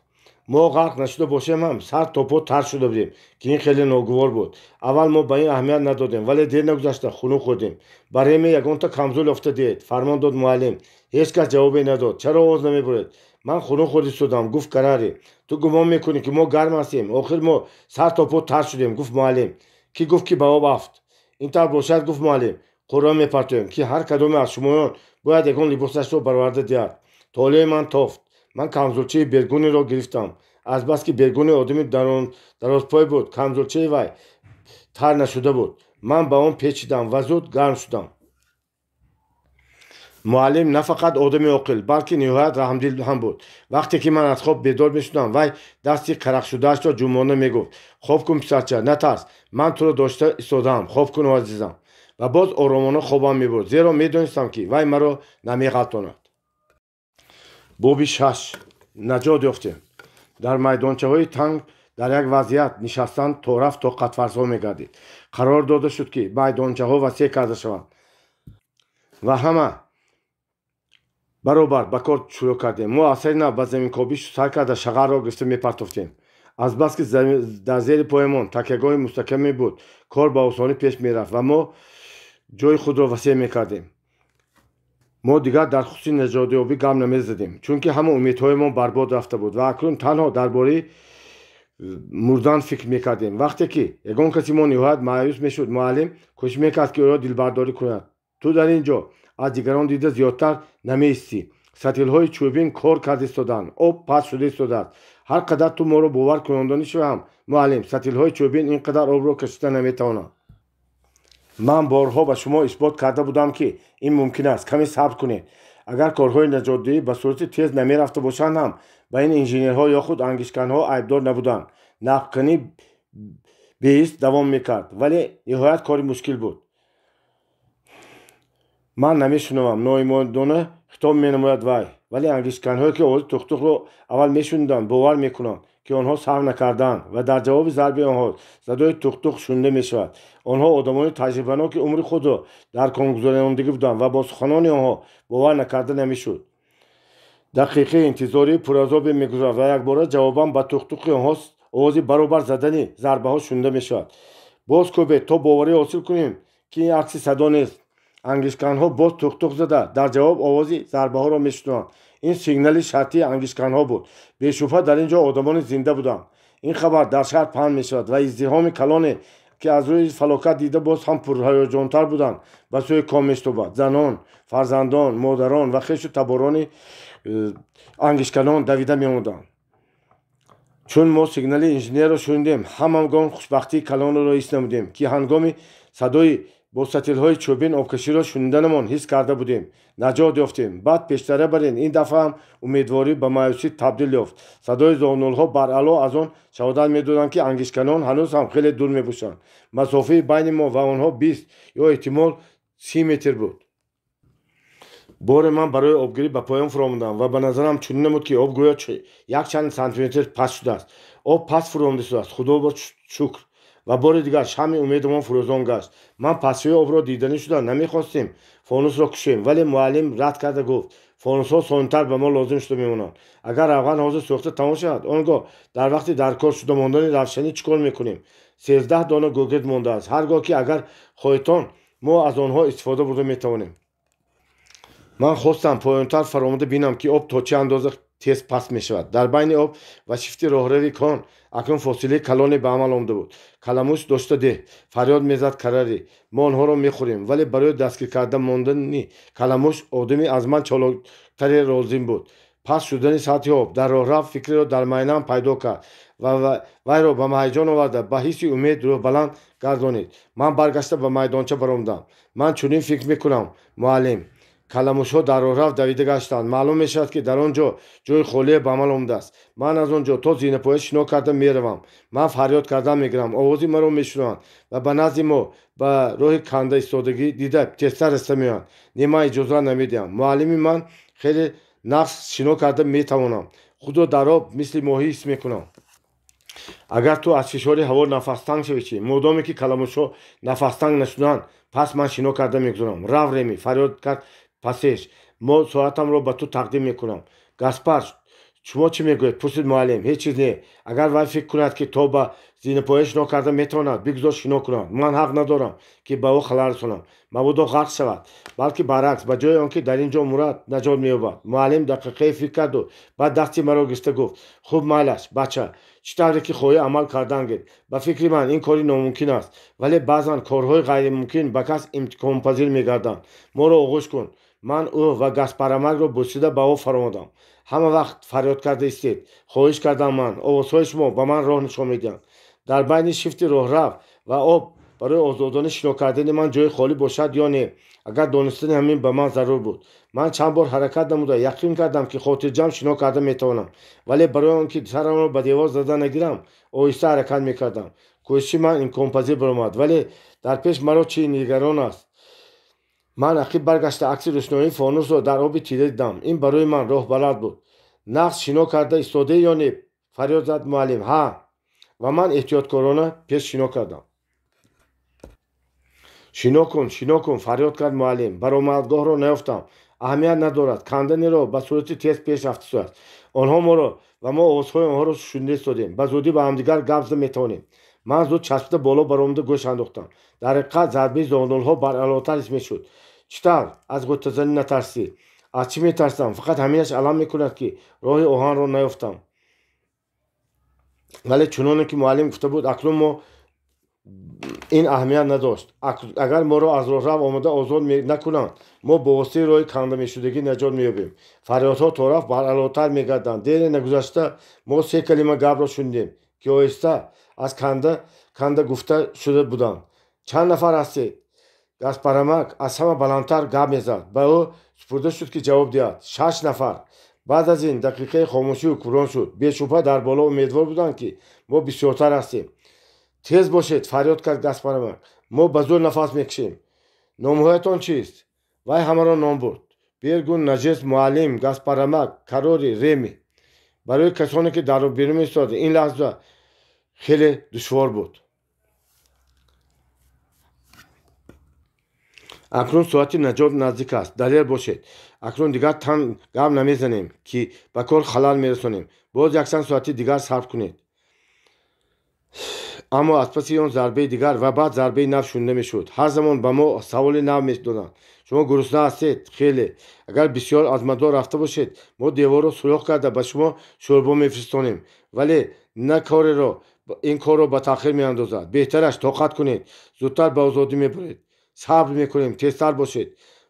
A: Мо ғарқ нашуда бошем ҳам, сар то по тар шуда будем, ки ин хеле ногувор буд. Аввал мо ба ин аҳамият надодем, вале дер нагузашта хунук хӯрдем. Ба Реми ягонта камзул ёфта диҳед, фармон дод муаллим. Ҳеҷ кас ҷавобе надод. Чаро овоз намебуред? Ман хунук хӯрда истодам, гуфт Карари. Ту гумон мекунӣ, ки мо гарм ҳастем? Охир мо сар то по тар шудем, гуфт муаллим. Кӣ гуфт, ки ба об афт? Ин тавр бошад, гуфт муаллим, қуръа мепартоем, ки ҳар кадоме аз шумоён бояд ягон либосашро бароварда диҳад. Толеи ман тофт. Ман камзулчаи Бергуниро гирифтам. Азбаски Бергуни одами дарозпой буд, камзулчаи вай тар нашуда буд. Ман ба он печидам ва зуд гарм шудам. Муаллим на фақат одами оқил, балки ниҳоят раҳмдил ҳам буд. Вақте ки ман аз хоб бедор мешудам, вай дасти карахшудаашро ҷумона мегуфт: хоб кун, писарча, натарс, ман туро дошта истодаам, хоб кун, азизам. Ва боз оромона хобам мебурд, зеро медонистам, ки вай маро намеғалтонад. Боби 6. Наҷот ёфтем. Дар майдончаҳои танг дар як вазъият нишастан то рафт тоқатфарсо мегардид. Қарор дода шуд, ки майдончаҳо васеъ карда шаванд, ва ҳама баробар ба кор шурӯъ кардем. Мо аз сари нав ба заминкобӣ сар карда, шағалро гирифта мепартофтем. Азбаски дар зери поямон такягоҳи мустаҳкаме буд, кор ба осонӣ пеш мерафт ва мо ҷои худро васеъ мекардем. Мо дигар дар хусуси наҷотёбӣ гап намезадем, чунки ҳама умедҳоямон барбод рафта буд ва акнун танҳо дар бораи мурдан фикр мекардем. Вақте ки ягон каси мо ниҳоят маъюс мешуд, муаллим кӯшиш мекард, ки ӯро дилбардорӣ кунад. Ту дар ин ҷо аз дигарон дида зиёдтар намеистӣ. Сатилҳои чӯбин кор карда истоданд, об паст шуда истодааст. Ҳар қадар ту моро бовар кунондонӣ шавам, муаллим, сатилҳои чӯбин ин қадар обро кашида наметавонанд. Ман борҳо ба шумо исбот карда будам, ки ин мумкин аст. Каме сабр кунед. Агар корҳои наҷотдиҳӣ ба сурати тез намерафта бошанд ҳам, ба ин инженерҳо ё худ ангиштканҳо айбдор набуданд. Нақбканӣ беист давом мекард, вале ниҳоят кори мушкил буд. Ман намешунавам, ноимодона хитоб менамояд вай. Вале ангиштканҳое, ки овози тухтухро аввал мешуниданд, бовар мекунанд, ки онҳо саҳв накардаанд, ва дар ҷавоби зарби онҳо садои тухтух шунида мешавад. Онҳо одамони таҷрибаноки умри худро дар конгузарондагӣ буданд ва бо суханони онҳо бовар накарда намешуд. Дақиқаи интизории пуразобе мегузарад ва якбора ҷавобан ба тухтухи онҳо овози баробар задани зарбаҳо шунида мешавад. Боз кӯбед, то боварӣ ҳосил кунем, ки ин акси садо нест. Ангиштканҳо боз тухтух зада, дар ҷавоб овози зарбаҳоро мешунаванд. Ин сигнали шартии ангиштканҳо буд. Бешубҳа дар ин ҷо одамони зинда буданд. Ин хабар дар шаҳр паҳн мешавад ва издиҳоми калоне, ки аз рӯи фалокат дида боз ҳам пурҳаяҷонтар буданд, ба сӯи ком мештобад. Занон, фарзандон, модарон ва хешу таборони ангиштканон давида меомаданд. Чун мо сигнали инженерро шунидем, ҳамагон хушбахтии калонро ҳис намудем, ки ҳангоми садои бо сатилҳои чӯбин обкаширо шуниданамон ҳис карда будем. Наҷот ёфтем. Баъд пештара бар ин дафъа ҳам умедворӣ ба маъюсӣ табдил ёфт. Садои зонулҳо баръало аз он шаҳодат медоданд, ки ангиштканон ҳанӯз ҳам хеле дур мебошанд. Масофаи байни мо ва онҳо 20 ё эҳтимол 30 метр буд. Боре ман барои обгирӣ ба поён фуромадам ва ба назарам чунин намуд, ки об гӯё якчанд сантиметр паст шудааст. Об паст фуромада истодааст, худо шукр. Ва бори дигар шамъи умедамон фурӯзон гашт. Ман пастшавии обро диданӣ шуда намехостем фонусро кушем, вале муаллим рад карда гуфт: фонусҳо сонтар ба мо лозим шуда мемонанд. Агар равған ҳозир сӯхта тамом шавад, он гоҳ дар вақти дар кор шуда мондани равшанӣ чӣ кор мекунем? 13 дона гӯгирд мондааст. Ҳар гоҳ ки агар хоҳедтон, мо аз онҳо истифода бурда метавонем. Ман хостам поёнтар фаромада бинам, ки об то чӣ андоза тез паст мешавад. Дар байни об ва шифти роҳрави кон акнун фосилаи калоне ба амал омада буд. Каламуш дошта деҳ, фарёд мезад Карари. Мо онҳоро мехӯрем. Вале барои дастгир карда мондани каламуш одами аз ман чолоктаре лозим буд. Паст шудани сатҳи об дар роҳрав фикреро дар майнаам пайдо кард ва вайро ба ҳаяҷон оварда, ба ҳисси умед рӯҳбаланд гардонид. Ман баргашта ба майдонча баромадам. Ман чунин фикр мекунам, муаллим. Каламушҳо дар роҳрав давида гаштанд. Маълум мешавад, ки дар он ҷо ҷои холие ба амал омадааст. Ман аз он ҷо то зинапоя шино карда меравам. Ман фарёд кардан мегирам. Овози маро мешунаванд ва ба назди мо ба роҳи канда истодагӣ дида тезтар раста меоянд. Не, ман иҷоза намедиҳам. Муаллими ман хеле нағз шино карда метавонам. Худро дар об мисли моҳӣ ҳис мекунам. Агар ту аз фишори ҳаво нафастанг шавӣ чӣ? Модоме ки каламушҳо нафастанг нашуданд, пас ман шино карда мегузорам. Рав, Реми, фарёд кард пасеш. Мо соатамро ба ту тақдим мекунам. Гаспар, шумо чӣ мегӯед? Пурсид муаллим. Ҳеҷ чиз не. Агар вай фикр кунад, ки то ба зинапоя шино карда метавонад, бигузор шино кунад. Ман ҳақ надорам, ки ба ӯ халал расонам. Мабодо ғарқ шавад, балки баръакс, ба ҷои он ки дар ин ҷо мурад, наҷот меёбад. Муаллим дақиқае фикр карду баъд дасти маро гирифта гуфт: хуб, майлаш, бача, чӣ тавре ки хоҳӣ амал кардан гир. Ба фикри ман ин кори номумкин аст, вале баъзан корҳои ғайримумкин ба кас имконпазир мегарданд. Моро оғӯш кун. Ман ӯ ва Гаспарамакро бусида ба об фаромадам. Ҳама вақт фарёд карда истед, хоҳиш кардам ман. Овозҳои шумо ба ман роҳ нишон медиҳанд. Дар байни шифти роҳрав ва об барои озодона шино кардани ман ҷои холӣ бошад ё не, агар донистани ҳамин ба ман зарур буд. Ман чанд бор ҳаракат намуда яқин кардам, ки хотирҷамъ шино карда метавонам, вале барои он ки сарамро ба девор зада нагирам, оҳиста ҳаракат мекардам. Кӯшиши ман имконпазир баромад, вале дар пеш маро чӣ нигарон аст? Ман ақиб баргашта акси рӯшноии фонусро дар оби тира дидам. Ин барои ман роҳбалад буд. Нағз шино карда истодаӣ ё не? Фарёд зад муаллим. Ҳа. Ва ман эҳтиёткорона пеш шино кардам. Шино кун, шино кун, фарёд кард муаллим. Баромадгоҳро наёфтам. Аҳамият надорад. Кандани роҳ ба сурати тез пеш рафта истодааст. Онҳо моро ва мо овозҳои онҳоро шунида истодем. Ба зудӣ ба ҳамдигар гап зада метавонем. Ман зуд часпида боло баромада гӯш андохтам. Дар ҳақиқат зарбаи зонулҳо баръалотар ҳис мешуд. Чӣ тавр аз ғӯтазанӣ натарсӣ? Аз чӣ метарсам? Фақат ҳаминаш алам мекунад, ки роҳи оҳанро наёфтам. Вале чуноне ки муаллим гуфта буд, акнун мо ин аҳамият надошт. Агар моро аз роҳрав омода озод накунанд, мо бо воситаи роҳи кандамешудагӣ наҷот меёбем. Фарёдҳо торафт баръалотар мегарданд. Дере нагузашта мо се калима гапро шунидем, ки оҳиста аз канда гуфта шуда буданд. Чанд нафар ҳастед? Гаспарамак аз ҳама баландтар гап мезад. Ба ӯ супурда шуд, ки ҷавоб диҳад. 6 нафар. Баъд аз ин дақиқаи хомӯшӣ ҳукмрон шуд. Бешубҳа дар боло умедвор буданд, ки мо бисёртар ҳастем. Тез бошед, фарёд кард Гаспарамак. Мо ба зӯр нафас мекашем. Номҳоятон чист? Вай ҳамаро ном бурд. Бергун, Нажес, муаллим, Гаспарамак, Карори, Реми. Барои касоне ки дар берун меистоданд, ин лаҳза хеле душвор буд. Акнун соати наҷот наздик аст. Далер бошед. Акнун дигар тан гап намезанем, ки ба кор халал мерасонем. Боз якчанд соати дигар сабр кунед. Аммо аз паси он зарбаи дигар ва баъд зарбаи нав шунида мешуд. Ҳар замон ба мо саволи нав медоданд. Шумо гурусна ҳастед? Хеле. Агар бисёр аз мадор рафта бошед, мо деворро сӯрох карда ба шумо шӯрбо мефиристонем. Вале на кореро ин корро ба таъхир меандозад. Беҳтараш тоқат кунед. Зудтар ба озодӣ мебаред. Сабр мекунем, тезтар бошед.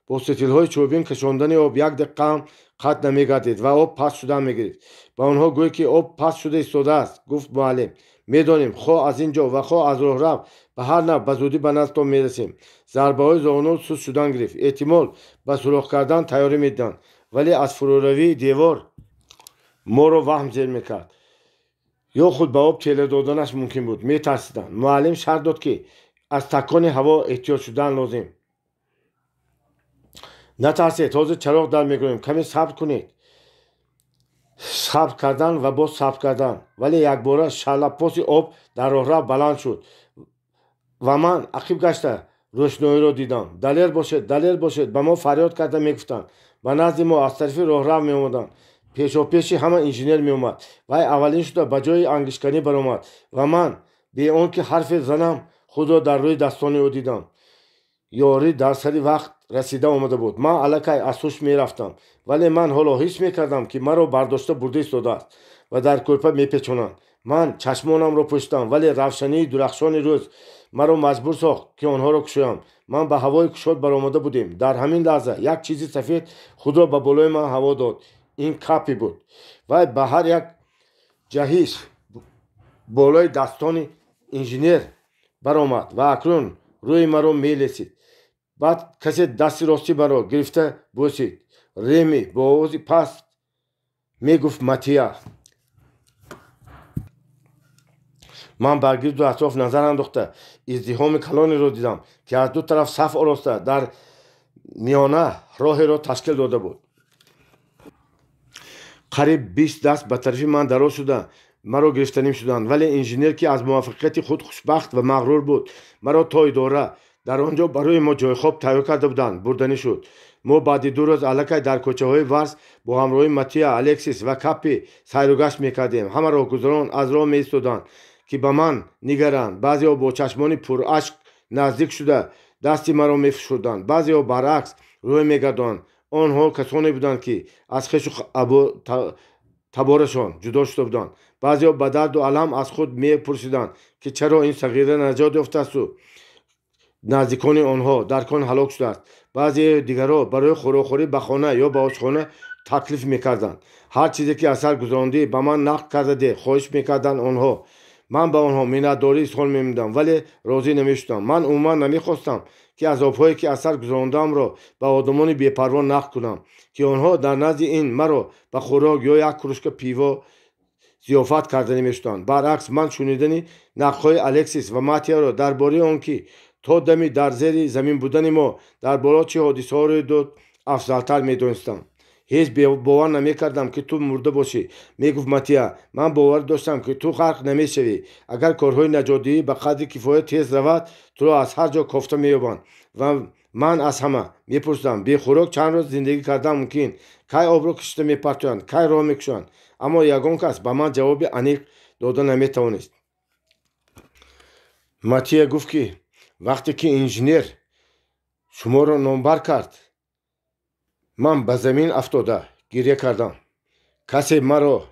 A: Бо сетилҳои чӯбин кашондани об як дақиқа ҳам қатъ намегардид ва об паст шудан мегирифт. Ба онҳо гӯй, ки об паст шуда истодааст, гуфт муаллим. Медонем, хоҳ аз ин ҷо ва хоҳ аз роҳрав, ба ҳар нав ба зудӣ ба наздтон мерасем. Зарбаҳои зонуль суст шудан гирифт. Эҳтимол ба сӯрох кардан тайёрӣ медиданд, вале аз фурӯравии девор моро ваҳм зер мекард. Ё худ ба об тела доданаш мумкин буд. Метарсиданд. Муаллим шарт дод, ки аз такони ҳаво эҳтиёт шудан лозим. Натарсед, ҳозир чароғ дар мегӯем. Каме сабр кунед. Сабр кардан ва боз сабр кардан. Вале якбора шалапоси об дар роҳрав баланд шуд ва ман ақиб гашта рӯшноиро дидам. Далер бошед, далер бошед, ба мо фарёд карда мегуфтанд. Ба назди мо аз тарафи роҳрав меомаданд. Пешопеши ҳама инженер меомад. Вай аввалин шуда ба ҷои ангишканӣ баромад ва ман бе он ки ҳарфе занам худро дар рӯи дастони ӯ дидам. Ёрӣ дар сари вақт расида омада буд. Ман аллакай аз ҳуш мерафтам, вале ман ҳоло ҳис мекардам, ки маро бардошта бурда истодааст ва дар кӯрпа мепечонанд. Ман чашмонамро пӯшидам, вале равшании дурахшони рӯз маро маҷбур сохт, ки онҳоро кушоям. Ман ба ҳавои кушод баромада будем. Дар ҳамин лаҳза як чизи сафед худро ба болои ман ҳаво дод. Ин Капи буд. Вай ба ҳар як ҷаҳиш болои дастони инженер баромад ва акнун рӯи маро мелесид. Баъд касе дасти рости маро гирифта бӯсид. Реми бо овози паст мегуфт: Матия. Ман ба гирду атроф назар андохта издиҳоми калонеро дидам, ки аз ду тараф саф ороста дар миёна роҳеро ташкил дода буд. Қариб 20 даст ба тарафи ман дароз шуда маро гирифтаним шуданд, вале инженер, ки аз муваффақияти худ хушбахт ва мағрур буд, маро то идора, дар он ҷо барои мо ҷойхоб тайёр карда буданд, бурданӣ шуд. Мо баъди 2 рӯз аллакай дар кӯчаҳои Варс бо ҳамроҳи Матия, Алексис ва Капи сайругашт мекардем. Ҳама роҳгузарон аз роҳ меистоданд, ки ба ман нигаранд. Баъзеҳо бо чашмони пурашк наздик шуда дасти маро мефишурданд, баъзеҳо баръакс рӯй мегардонанд. Онҳо касоне буданд, ки аз хешу таборашон ҷудо шуда буданд. Баъзеҳо ба дарду алам аз худ мепурсиданд, ки чаро ин сағира наҷот ёфтаасту наздикони онҳо дар кон ҳалок шудааст. Баъзе дигарҳо барои хӯрокхӯрӣ ба хона ё ба ошхона таклиф мекарданд. Ҳар чизе ки аз сар гузарондӣ ба ман нақл карда деҳ, хоҳиш мекарданд онҳо. Ман ба онҳо миннатдорӣ изҳор мемудам, вале розӣ намешудам. Ман умуман намехостам, ки азобҳое ки аз сар гузарондаамро ба одамони бепарво нақл кунам, ки онҳо дар назди ин маро ба хӯрок ё як кружка пиво зиёфат карда намешуданд. Баръакс, ман шунидани нақлҳои Алексис ва Матияро дар бораи он ки то дами дар зери замин будани мо дар боло чӣ ҳодисаҳо рӯй дод, афзалтар медонистам. Ҳеҷ бовар намекардам, ки ту мурда бошӣ, мегуфт Матия. Ман бовар доштам, ки ту ғарқ намешавӣ. Агар корҳои наҷотдиҳӣ ба қадри кифоя тез равад, туро аз ҳар ҷо кофта меёбанд. Ва ман аз ҳама мепурсидам: бехӯрок чанд рӯз зиндагӣ кардан мумкин? Кай обро кишида мепартоянд, кай роҳ мекушоянд? Аммо ягон кас ба ман ҷавоби аниқ дода наметавонист. Матия гуфт, ки вақте ки инженер шуморо номбар кард, ман ба замин афтода гиря кардам. Касе маро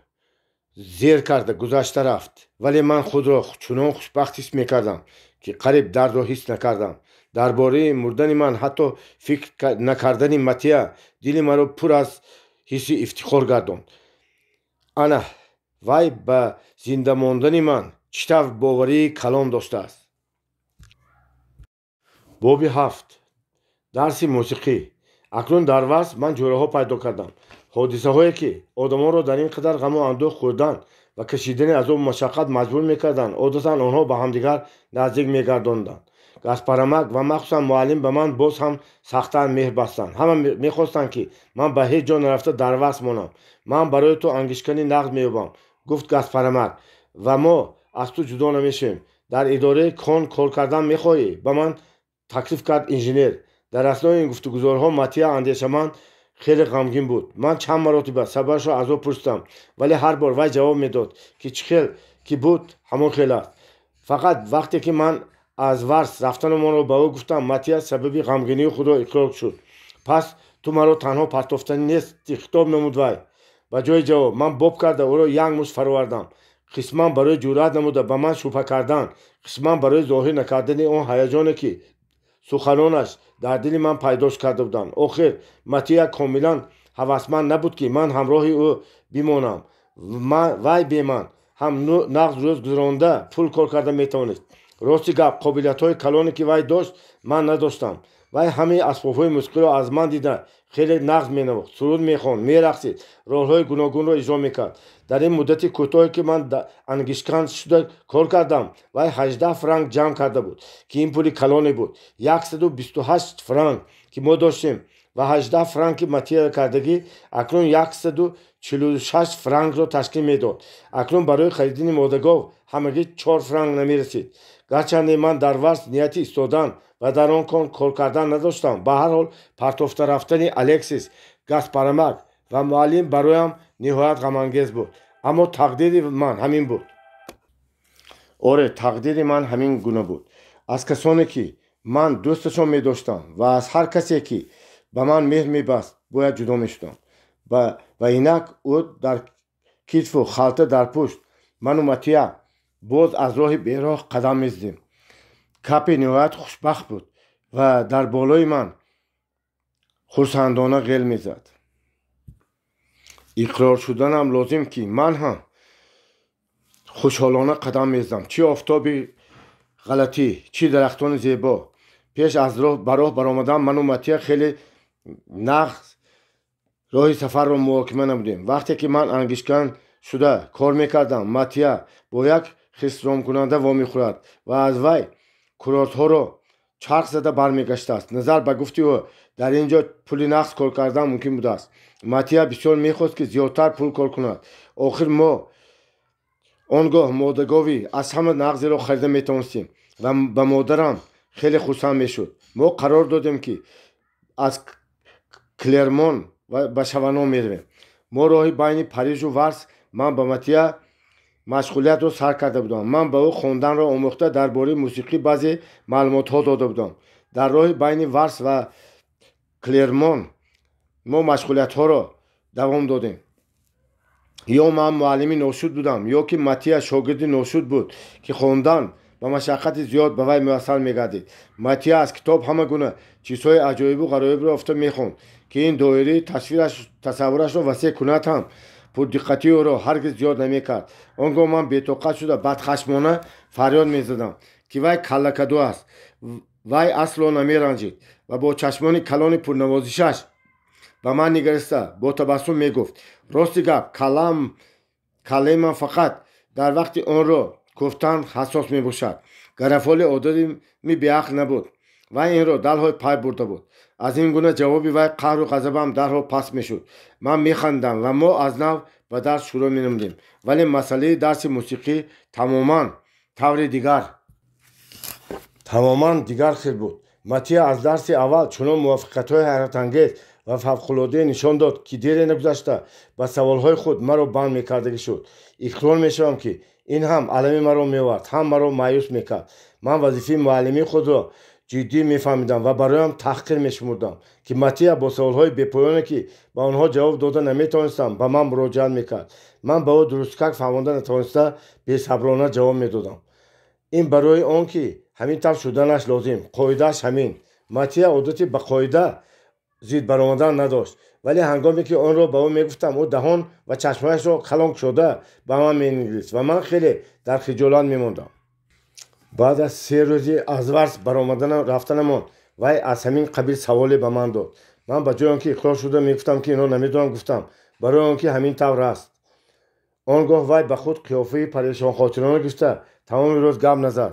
A: зер карда гузашта рафт, вале ман худро чунон хушбахт ҳис мекардам, ки қариб дардро ҳис накардам. Дар бораи мурдани ман ҳатто фикр накардани Матия дили маро пур аз ҳисси ифтихор гардонд. Ана вай ба зинда мондани ман чӣ тавр боварии калон доштааст. Боби 7. Дарси мусиқӣ. Акнун дар Варс ман ҷӯраҳо пайдо кардам. Ҳодисаҳое, ки одамонро дар ин қадар ғаму андӯҳ хӯрдан ва кашидани азобу машаққат маҷбур мекарданд, одатан онҳо ба ҳамдигар наздик мегардонданд. Гаспарамак ва махсусан муаллим ба ман боз ҳам сахттар меҳр бастанд. Ҳама мехостанд, ки ман ба ҳеҷ ҷо нарафта дар Варс монам. Ман барои ту ангишкани нағз меёбам, гуфт Гаспарамак, ва мо аз ту ҷудо намешавем. Дар идораи кон кор кардан мехоҳӣ? Ба ман таклиф кард инженер. Дар аснои ин гуфтугузорҳо Матия андешаманд хеле ғамгин буд. Ман чанд маротиба сабабашро аз ӯ пурсидам, вале ҳар бор вай ҷавоб медод, ки чӣ хел ки буд, ҳамон хел аст. Фақат вақте ки ман аз Варс рафтанамонро ба ӯ гуфтам, Матия сабаби ғамгинии худро иқрор шуд. Пас ту маро танҳо партофтанӣ нести, хитоб намуд вай. Ба ҷои ҷавоб ман боб карда ӯро як мушт фаровардам. Қисман барои ҷуръат намуда ба ман шубҳа кардан, қисман барои зоҳир накардани он ҳаяҷоне, ки суханонаш дар дили ман пайдош карда буданд. Охир Матия комилан ҳавасманд набуд, ки ман ҳамроҳи ӯ бимонам. Вай бе ман ҳам нағз рӯз гузаронда пул кор карда метавонист. Рости гап, қобилиятҳои калоне, ки вай дошт, ман надоштам. Вай ҳамаи асбобҳои мусиқиро аз ман дида хеле нағз менавохт, суруд мехонд, мерақсид, ролҳои гуногунро иҷро мекард. Дар ин муддати кӯтоҳе, ки ман ангишкан шуда кор кардам, вай 18 франк ҷамъ карда буд, ки ин пули калоне буд. 128 франк, ки мо доштем, ва 18 франки Матия кардагӣ акнун 146 франкро ташкил медод. Акнун барои харидани модагов ҳамагӣ 4 франк намерасид. Гарчанде ман дар Варс нияти истодан ва дар он кон кор кардан надоштам, ба ҳар ҳол партофта рафтани Алексис, Гаспарамак ва муаллим бароям ниҳоят ғамангез буд. Аммо тақдири ман ҳамин буд. Оре, тақдири ман ҳамин гуна буд. Аз касоне, ки ман дӯсташон медоштам ва аз ҳар касе, ки ба ман меҳр мебаст, бояд ҷудо мешудам. Ва инак ӯ дар китфу халта дар пушт, ману Матия боз аз роҳи бероҳ қадам мезадем. Капи ниҳоят хушбахт буд ва дар болои ман хурсандона ғел мезад. Иқрор шуданам лозим, ки ман ҳам хушҳолона қадам мезадам. Чӣ офтоби ғалатӣ, чӣ дарахтони зебо! Пеш аз ба роҳ баромадан ману Матия хеле нағз роҳи сафарро муҳокима намудем. Вақте ки ман ангишткан шуда кор мекардам, Матия бо як хисромкунанда вомехӯрад ва аз вай курортҳоро чарх зада бармегаштааст. Назар ба гуфти ӯ, дар ин ҷо пули нағз кор кардан мумкин будааст. Матия бисёр мехост, ки зиёдтар пул кор кунад. Охир мо он гоҳ модагови аз ҳама нағзеро харида метавонистем ва ба модарам хеле хурсанд мешуд. Мо қарор додем, ки аз Клермон ба Шавано меравем. Мо роҳи байни Парижу Варс ман ба Матия машғулиятро сар карда будам. Ман ба ӯ хонданро омӯхта, дар бораи мусиқӣ баъзе маълумотҳо дода будам. Дар роҳи байни Варс ва Клермон мо машғулиятҳоро давом додем. Ё ман муаллими ношуд будам, ё ки Матия шогирди ношуд буд, ки хондан ба машаққати зиёд ба вай муяссар мегардид. Матия аз китоб ҳама гуна чизҳои аҷоибу ғароибро ёфта мехонд, ки ин доираи тасаввурашро васеъ кунад ҳам пурдиққатии ӯро ҳаргиз зиёд намекард. Он гоҳ ман бетоқат шуда, бадхашмона фарёд мезадам, ки вай каллакаду аст. Вай асло намеранҷид ва бо чашмони калони пурнавозишаш ба ман нигариста бо табассум мегуфт: «Рости гап, каллаи ман фақат дар вақти онро кофтан ҳассос мебошад». Гарафоли одами беақл набуд. Вай инро дарҳол пай бурда буд. Аз ин гуна ҷавоби вай қаҳру ғазабам дарҳол паст мешуд. Ман механдам ва мо аз нав ба дарс шурӯъ менамудем. Вале масъалаи дарси мусиқӣ тамоман таври дигар, тамоман дигар хел буд. Матия аз дарси аввал чунон муваффақиятҳои ҳайратангез ва фавқулоддае нишон дод, ки дере нагузашта ба саволҳои худ маро банд мекардагӣ шуд. Иқрор мешавам, ки ин ҳам алами маро меовард, ҳам маро маъюс мекард. Ман вазифаи муаллимии худро ҷиддӣ мефаҳмидам ва бароям таҳқир мешумурдам, ки Матия бо саволҳои бепоёне, ки ба онҳо ҷавоб дода наметавонистам, ба ман муроҷиат мекард. Ман ба ӯ дурусткак фаҳмонда натавониста, бесаброна ҷавоб медодам: «Ин барои он ки ҳамин тавр шуданаш лозим, қоидааш ҳамин». Матия одати ба қоида зид баромадан надошт, вале ҳангоме ки онро ба ӯ мегуфтам, ӯ даҳон ва чашмҳояшро калон кушода ба ман менигарист ва ман хеле дар хиҷолат мемондам. Баъд аз 3 рӯзи аз Варс баромадан рафтанамон вай аз ҳамин қабил саволе ба ман дод. Ман ба ҷои он ки иқрор шуда мегуфтам, ки инро намедонам, гуфтам: «Барои он ки ҳамин тавр аст». Он гоҳ вай ба худ қиёфаи парешонхотирона гирифта, тамоми рӯз гап назад.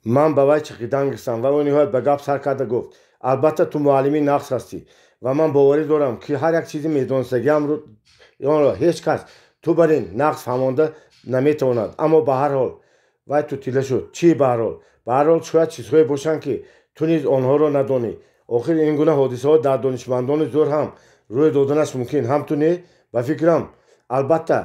A: Ман ба вай чиқидан гирифтам ва ӯ ниҳоят ба гап сар карда гуфт: «Албатта, ту муаллими нағз ҳастӣ ва ман боварӣ дорам, ки ҳар як чизи медонистагиамро ҳеҷ кас ту бар ин нағз фаҳмонда наметавонад. Аммо ба ҳар ҳол». Вай тутила шуд. «Чӣ ба ҳар ҳол?» «Ба ҳар ҳол, шояд чизҳое бошанд, ки ту низ онҳоро надонӣ. Охир ин гуна ҳодисаҳо дар донишмандони зӯр ҳам рӯй доданаш мумкин. Ҳам ту не, ба фикрам? Албатта,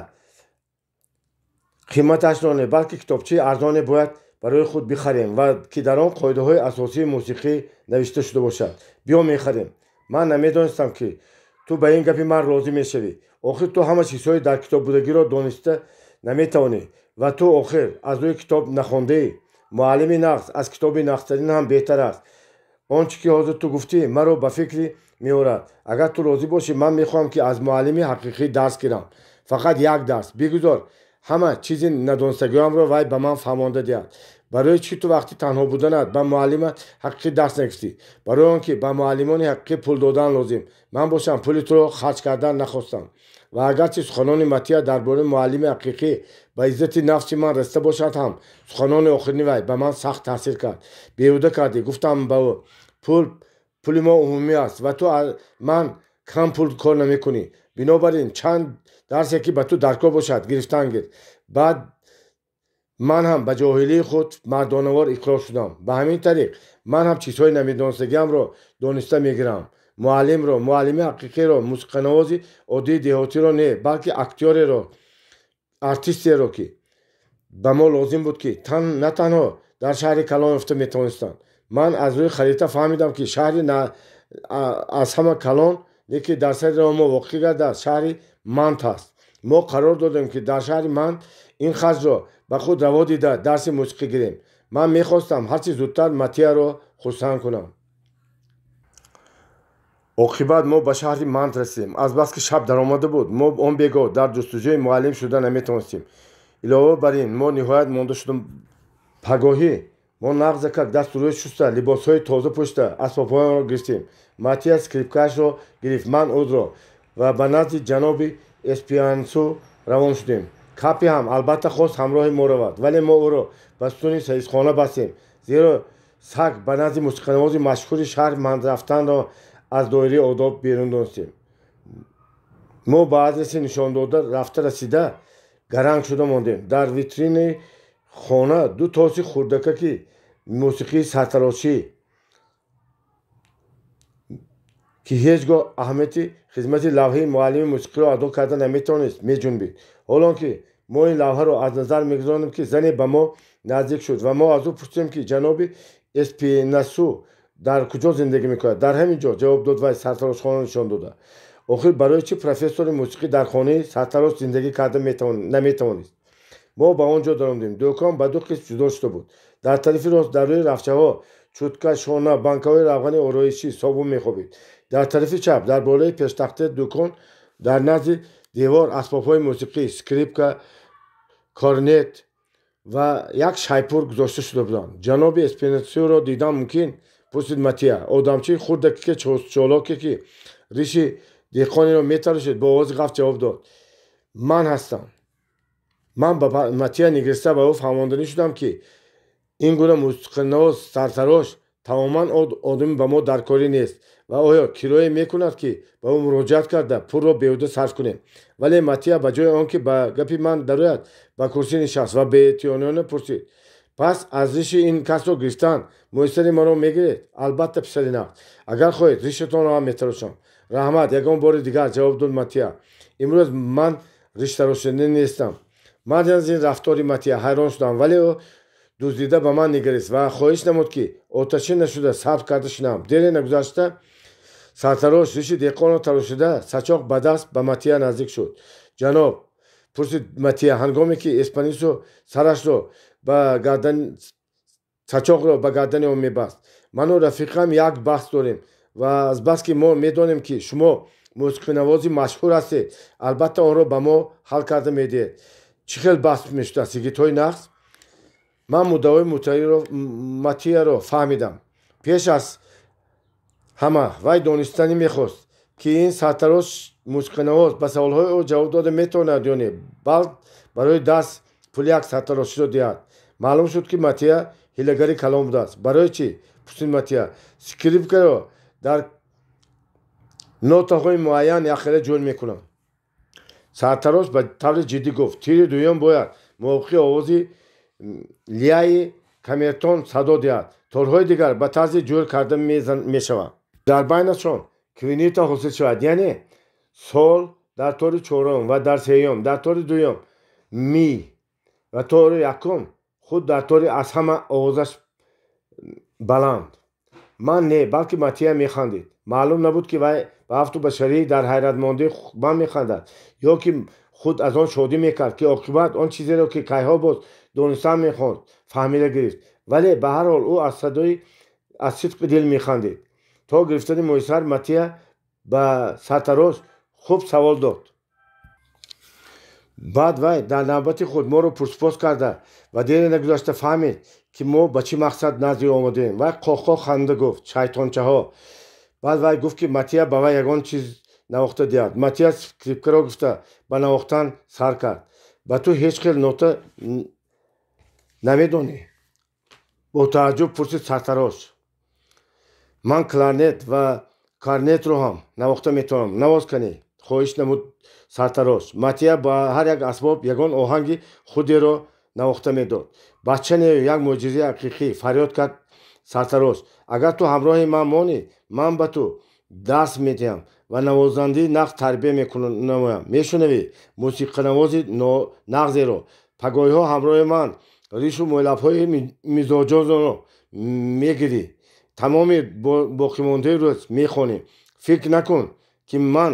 A: қиматашро не, балки китобчаи арзоне бояд барои худ бихарем ва ки дар он қоидаҳои асосии мусиқӣ навишта шуда бошад. Биё, мехарем. Ман намедонистам, ки ту ба ин гапи ман розӣ мешавӣ. Охир ту ҳама чизҳои дар китоббудагиро дониста наметавонӣ ва ту охир аз рӯи китоб нахондаӣ. Муаллими нағз аз китоби нағзтарин ҳам беҳтар аст. Он чӣ ки ҳозир ту гуфтӣ, маро ба фикр меорад. Агар ту розӣ бошӣ, ман мехоҳам, ки аз муаллими ҳақиқӣ дарс гирам. Фақат як дарс. Бигузор ҳама чизи надонистагиамро вай ба ман фаҳмонда диҳад». «Барои чӣ ту вақти танҳо буданат ба муаллими ҳақиқӣ дарс нагирифтӣ?» «Барои он ки ба муаллимони ҳақиқӣ пул додан лозим. Ман бошам пули туро харҷ кардан нахостам». Ва агарчи суханони Матия дар бораи муаллими ҳақиқӣ ба иззати нафси ман расида бошад ҳам, суханони охирини вай ба ман сахт таъсир кард. «Беҳуда кардӣ», гуфтам ба ӯ. «Пул пули мо умумӣ аст ва ту аз ман кам пул кор намекунӣ. Бинобар ин чанд дарсе ки ба ту даркор бошад, гирифтан гир». Баъд ман ҳам ба ҷоҳилии худ мардонавор иқрор шудам. Ба ҳамин тариқ ман ҳам чизҳои намедонистагиамро дониста мегирам. Муаллимро, муаллими ҳақиқиро, мусиқанавози оддии деҳотиро не, балки актёреро, артистеро, ки ба мо лозим буд, ки на танҳо дар шаҳри калон ёфта метавонистанд. Ман аз рӯи харита фаҳмидам, ки шаҳри аз ҳама калон, лекин дар сари роҳ мо воқеъ гардад, шаҳри Мант аст. Мо қарор додем, ки дар шаҳри Мант ин харҷро ба худ раво дида, дарси мусиқӣ гирем. Ман мехостам ҳарчи зудтар Матияро хурсанд кунам. Оқибат мо ба шаҳри Мант расидем. Азбаски шаб даромада буд, мо он бегоҳ дар ҷустуҷӯи муаллим шуда наметавонистем. Илова бар ин, мо ниҳоят монда шудем. Пагоҳӣ мо нағзакак дасту рӯй шуста, либосҳои тоза пӯшта, асбобҳоямонро гирифтем. Матия скрипкаашро гирифт, ман удро, ва ба назди ҷаноби Эспиансу равон шудем. Капи ҳам албатта хост ҳамроҳи мо равад, вале мо ӯро ба сутуни саисхона бастем, зеро саг ба назди мусиқанавози машҳури шаҳр Мант рафтанро аз доираи одоб берун донистем. Мо ба адреси нишондода рафта расида гаранг шуда мондем. Дар витринаи хона ду тоси хурдакаки мусиқии сартарошӣ, ки ҳеҷ гоҳ аҳамияти хизмати лавҳаи муаллими мусиқиро адо карда наметавонист, меҷунбид. Ҳолон ки мо ин лавҳаро аз назар мегузаронем, ки зане ба мо наздик шуд ва мо аз ӯ пурсидем, ки ҷаноби Эспинасу дар куҷо зиндагӣ мекунад. Дар ҳамин ҷо, ҷавоб дод вай, сартарошхона нишон дода. Охир барои чӣ профессори мусиқӣ дар хонаи сартарош зиндагӣ карда наметавонист? Мо ба он ҷо даромадем. Дӯкон ба ду қисм ҷудо шуда буд. Дар тарафи рост дар рӯи рафчаҳо чӯтка, шона, банкаҳои равғани ороишӣ, собун мехобид. Дар тарафи чап дар болои пештахтаи дӯкон дар назди девор асбобҳои мусиқӣ, скрипка, корнет ва як шайпур гузошта шуда буданд. Ҷаноби Эспинасуро дидан мумкин? Пурсид Матия. Одамчии хурдаке, чолоке, ки риши деҳқонеро метарошид, бо овози ғафт ҷавоб дод: ман ҳастам. Ман ба Матия нигариста ба ӯ фаҳмонданӣ шудам, ки ин гуна мусиқинавоз сартарош тамоман одами ба мо даркорӣ нест ва оё кироя мекунад, ки ба ӯ муроҷиат карда пулро беҳуда сарф кунем. Вале Матия ба ҷои он ки ба гапи ман дарояд, ба курсӣ нишаст ва беэътиноёна пурсид: пас аз риши ин касро гирифтан мӯйсари маро мегиред? Албатта, писари нағз, агар хоҳед, ришатонро ҳам метарошам. Раҳмат, ягон бори дигар, ҷавоб дод Матия. Имрӯз ман риштарошанда нестам. Ман аз ин рафтори Матия ҳайрон шудам, вале ӯ дуздида ба ман нигарист ва хоҳиш намуд, ки оташин нашуда сабр карда шинам. Дере нагузашта сартарош риши деҳқонро тарошида, сачоқ ба даст ба Матия наздик шуд. Ҷаноб, пурсид Матия, ҳангоме ки Эспанисо сарашро ба гардан сачоқро ба гардани он мебаст: ману рафиқам як баҳс дорем ва азбаски мо медонем, ки шумо мусиқинавози машҳур ҳастед, албатта онро ба мо ҳал карда медиҳед. Чӣ хел баҳс мешудааст, йигитҳои нағз? Ман муддаои Матияро фаҳмидам. Пеш аз ҳама вай донистанӣ мехост, ки ин сартарош мусиқинавоз ба саволҳои ӯ ҷавоб дода метавонад ё не, балк барои даст пули як сартароширо диҳад. Маълум шуд, ки Матия ҳилагари калон будааст. Барои чӣ? Пурсид Матия. Скрипкаро дар нотаҳои муайян якхела ҷӯр мекунам. Сартарош ба таври ҷиддӣ гуфт: тири дуюм бояд мувофиқи овози лияи камертон садо диҳад. Торҳои дигар ба тарзи ҷӯр карда мешаванд. Дар байнашон квинита ҳосил шавад, яъне сол дар тори чорум ва дар сеюм, дар тори дуюм ми ва тори якум худ дар тори аз ҳама овозаш баланд. Ман не, балки Матия механдид. Маълум набуд, ки вай ба афту башарӣ дар ҳайратмондии ман механдад ё ки худ аз он шодӣ мекард, ки оқибат он чизеро, ки кайҳо боз донистан мехонд, фаҳмида гирифт. Вале ба ҳар ҳол ӯ аз садои аз сидқи дил механдид. То гирифтани мӯйсар Матия ба сартарош хуб савол дод. Баъд вай дар навбати худ моро пурсупос карда ва дере нагузашта фаҳмид, ки мо ба чӣ мақсад назди ӯ омадем. Вай қоҳқоҳ ханда гуфт: шайтончаҳо. Баъд вай гуфт, ки Матия ба вай ягон чиз навохта диҳад. Матия скрипкаро гуфта ба навохтан сар кард. Ба ту ҳеҷ хел нота намедонӣ? Бо тааҷҷуб пурсид сартарош. Ман кларнет ва корнетро ҳам навохта метавонам. Навоз канӣ, хоҳиш намуд сартарош. Матия ба ҳар як асбоб ягон оҳанги худеро навохта медод. Бача не, як мӯъҷизаи ҳақиқӣ, фарёд кард сартарош. Агар ту ҳамроҳи ман монӣ, ман ба ту дарс медиҳам ва навозандии нағз тарбия мекунамоям. Мешунавӣ, мусиқанавози нағзеро. Пагоҳиҳо ҳамроҳи ман ришу мӯйлабҳои мизоҷонро мегирӣ. Тамоми боқимондаи рӯз мехонӣ. Фикр накун, ки ман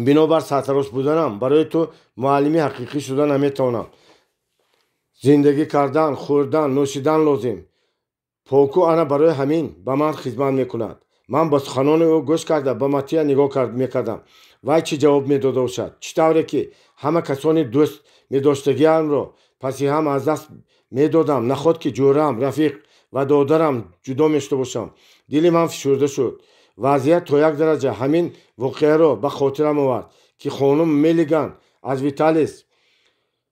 A: бинобар сартарош буданам барои ту муаллими ҳақиқӣ шуда наметавонам. Зиндагӣ кардан, хӯрдан, нӯшидан лозим. Поку ана барои ҳамин ба ман хизмат мекунад. Ман ба суханони ӯ гӯш карда ба Матия нигоҳ мекардам. Вай чӣ ҷавоб медода бошад? Чӣ тавре ки ҳама касони дӯст медоштагиамро паси ҳам аз даст медодам, наход ки ҷӯрам, рафиқ ва додарам ҷудо мешуда бошам. Дили ман фишурда шуд. Вазъият то як дараҷа ҳамин воқеаро ба хотирам овард, ки хонум Мелиган аз Виталис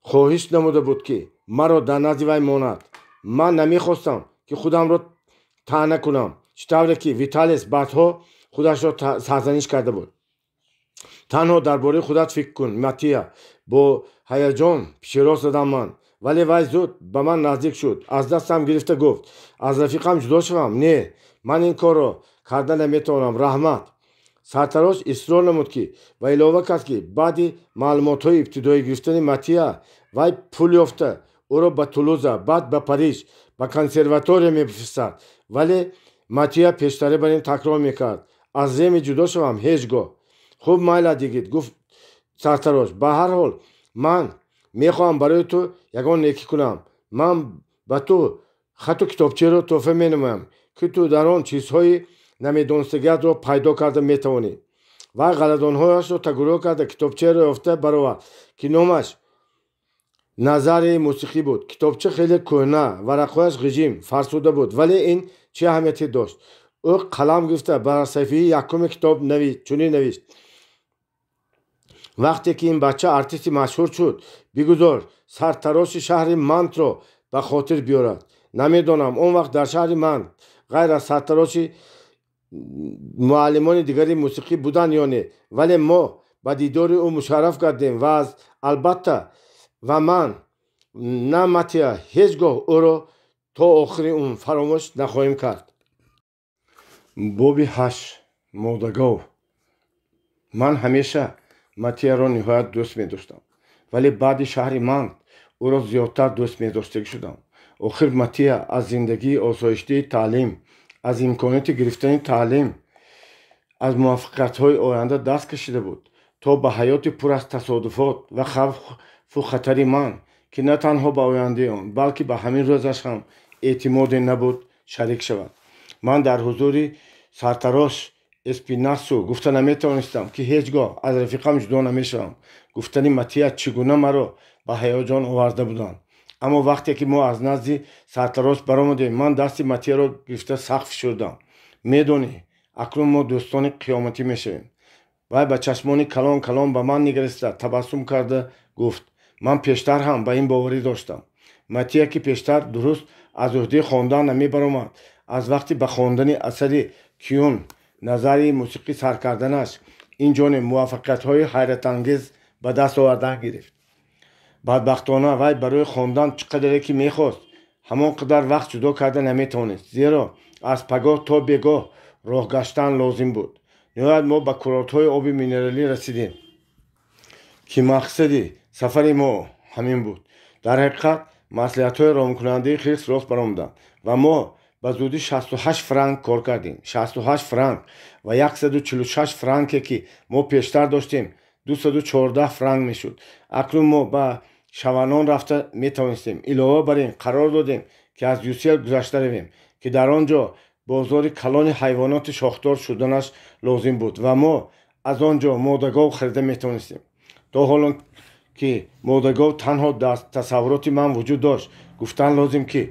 A: хоҳиш намуда буд, ки маро дар назди вай монад. Ман намехостам, ки худамро таъна кунам, чӣ тавре ки Виталис баъдҳо худашро сарзаниш карда буд. Танҳо дар бораи худат фикр кун, Матия, бо ҳаяҷон пеширост задам ман. Вале вай зуд ба ман наздик шуд, аз дастам гирифта гуфт: аз рафиқам ҷудо шавам? Не, ман ин корро карда наметавонам, раҳмат. Сартарош исрор намуд ки ва илова кард, ки баъди маълумотҳои ибтидоӣ гирифтани Матия вай пул ёфта ӯро ба Тулуза, баъд ба Париж, ба консерватория мебифиристад. Вале Матия пештара бар ин такрор мекард: аз Реми ҷудо шавам? Ҳеҷ гоҳ. Хуб, майлат, йигит, гуфт сартарош. Ба ҳар ҳол ман мехоҳам барои ту ягон некӣ кунам. Ман ба ту хату китобчаеро тӯҳфа менамоям, ки ту дар он чизҳои намедонистагиатро пайдо карда метавонӣ. Вай ғаладонҳояшро тагурӯ карда китобчаеро ёфта баровард, ки номаш Назарияи мусиқӣ буд. Китобча хеле кӯҳна, варақҳояш ғижим, фарсуда буд, вале ин чӣ аҳамияте дошт? Ӯ қалам гирифта бар саҳифаи якуми китоб чунин навишт: вақте ки ин бача артисти машҳур шуд, бигузор сартароши шаҳри Мантро ба хотир биёрад. Намедонам, он вақт дар шаҳри Мант ғайр аз сартароши муаллимони дигари мусиқӣ буданд ё не, вале мо ба дидори ӯ мушарраф гардем ва аз албатта ва ман на Матия ҳеҷ гоҳ ӯро то охири умр фаромӯш нахоҳем кард. Боби 8. Модагов. Ман ҳамеша Матияро ниҳоят дӯст медоштам, вале баъди шаҳри Мант ӯро зиёдтар дӯст медоштагӣ шудам. Охир Матия аз зиндагии осоиштаи таълим, аз имконияти гирифтани таълим, аз муваффақиятҳои оянда даст кашида буд, то ба ҳаёти пур аз тасодуфот ва хавфу хатари ман, ки на танҳо ба ояндаи он, балки ба ҳамин рӯзаш ҳам эътимоде набуд, шарик шавад. Ман дар ҳузури сартарош Эспинасу гуфта наметавонистам, ки ҳеҷ гоҳ аз рафиқам ҷудо намешавам. Гуфтани Матия чӣ гуна маро ба ҳаяҷон оварда буданд. Аммо вақте ки мо аз назди сартарош баромадем, ман дасти Матияро гирифта сахт фишурдам. Медонӣ, акнун мо дӯстони қиёматӣ мешавем. Вай ба чашмони калон калон ба ман нигариста табассум карда гуфт: ман пештар ҳам ба ин боварӣ доштам. Матия, ки пештар дуруст аз ӯҳдаи хондан намебаромад, аз вақти ба хондани асари Кюн Назарияи мусиқӣ сар карданаш ин ҷониб муваффақиятҳои ҳайратангез ба даст овардан гирифт. Бадбахтона вай барои хондан чӣ қадаре ки мехост, ҳамон қадар вақт ҷудо карда наметавонист, зеро аз пагоҳ то бегоҳ роҳ гаштан лозим буд. Ниҳоят мо ба курортҳои оби минералӣ расидем, ки мақсади сафари мо ҳамин буд. Дар ҳақиқат маслиҳатҳои ромкунандаи хирс рост баромаданд ва мо ба зудӣ 68 франк кор кардем. 68 франк ва 146 франке, ки мо пештар доштем, 214 франк мешуд. Акнун мо ба Шаванон рафта метавонистем. Илова бар ин қарор додем, ки аз Юсел гузашта равем, ки дар он ҷо бозори калони ҳайвоноти шохдор шуданаш лозим буд ва мо аз он ҷо модагов харида метавонистем. То ҳоло ки модагов танҳо дар тасаввуроти ман вуҷуд дошт, гуфтан лозим, ки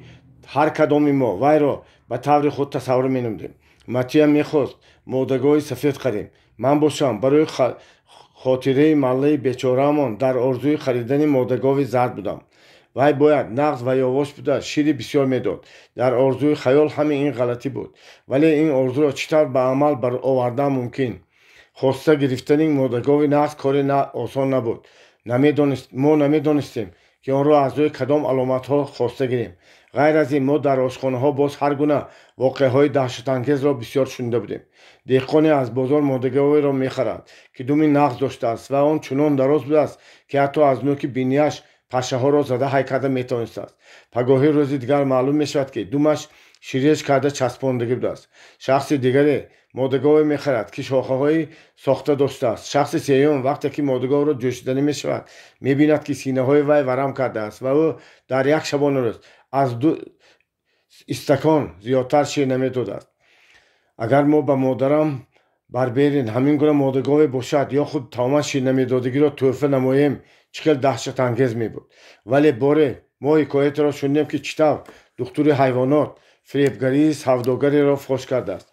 A: ҳар кадоми мо вайро ба таври худ тасаввур менамудем. Матия мехост модагови сафед харем. Ман бошам барои хотираи маллаи бечораамон дар орзуи харидани модагови зард будам. Вай бояд нағз ва ёвош буда шири бисёр медод. Дар орзуи хаёл ҳамин ин ғалатӣ буд, вале ин орзуро чӣ тавр ба амал овардан мумкин? Хоста гирифтани модагови нағз кори осон набуд. Мо намедонистем, ки онро аз рӯи кадом аломатҳо хоста гирем. Ғайр аз ин мо дар ошхонаҳо боз ҳар гуна воқеаҳои даҳшатангезро бисёр шунида будем. Деҳқоне аз бозор модаговеро мехарад, ки думи нағз доштааст ва он чунон дароз будааст, ки ҳатто аз нӯки бинияш пашшаҳоро зада ҳай карда метавонистааст. Пагоҳи рӯзи дигар маълум мешавад, ки думаш ширеш карда часпондагӣ будааст. Шахси дигаре модагове мехарад, ки шохаҳои сохта доштааст. Шахси сеюм вақте ки модаговро ҷӯшиданӣ мешавад, мебинад, ки синаҳои вай варам кардааст ва ӯ дар як шабонарӯз аз 2 истакон зиёдтар шир намедодааст. Агар мо ба модарам Барберин ҳамин гуна модагове бошад ё худ тамоман ширнамедодагиро тӯҳфа намоем, чӣ хел даҳшатангез мебуд. Вале боре мо ҳикоятеро шунидем, ки чӣ тавр духтури ҳайвонот фиребгарии савдогареро фош кардааст.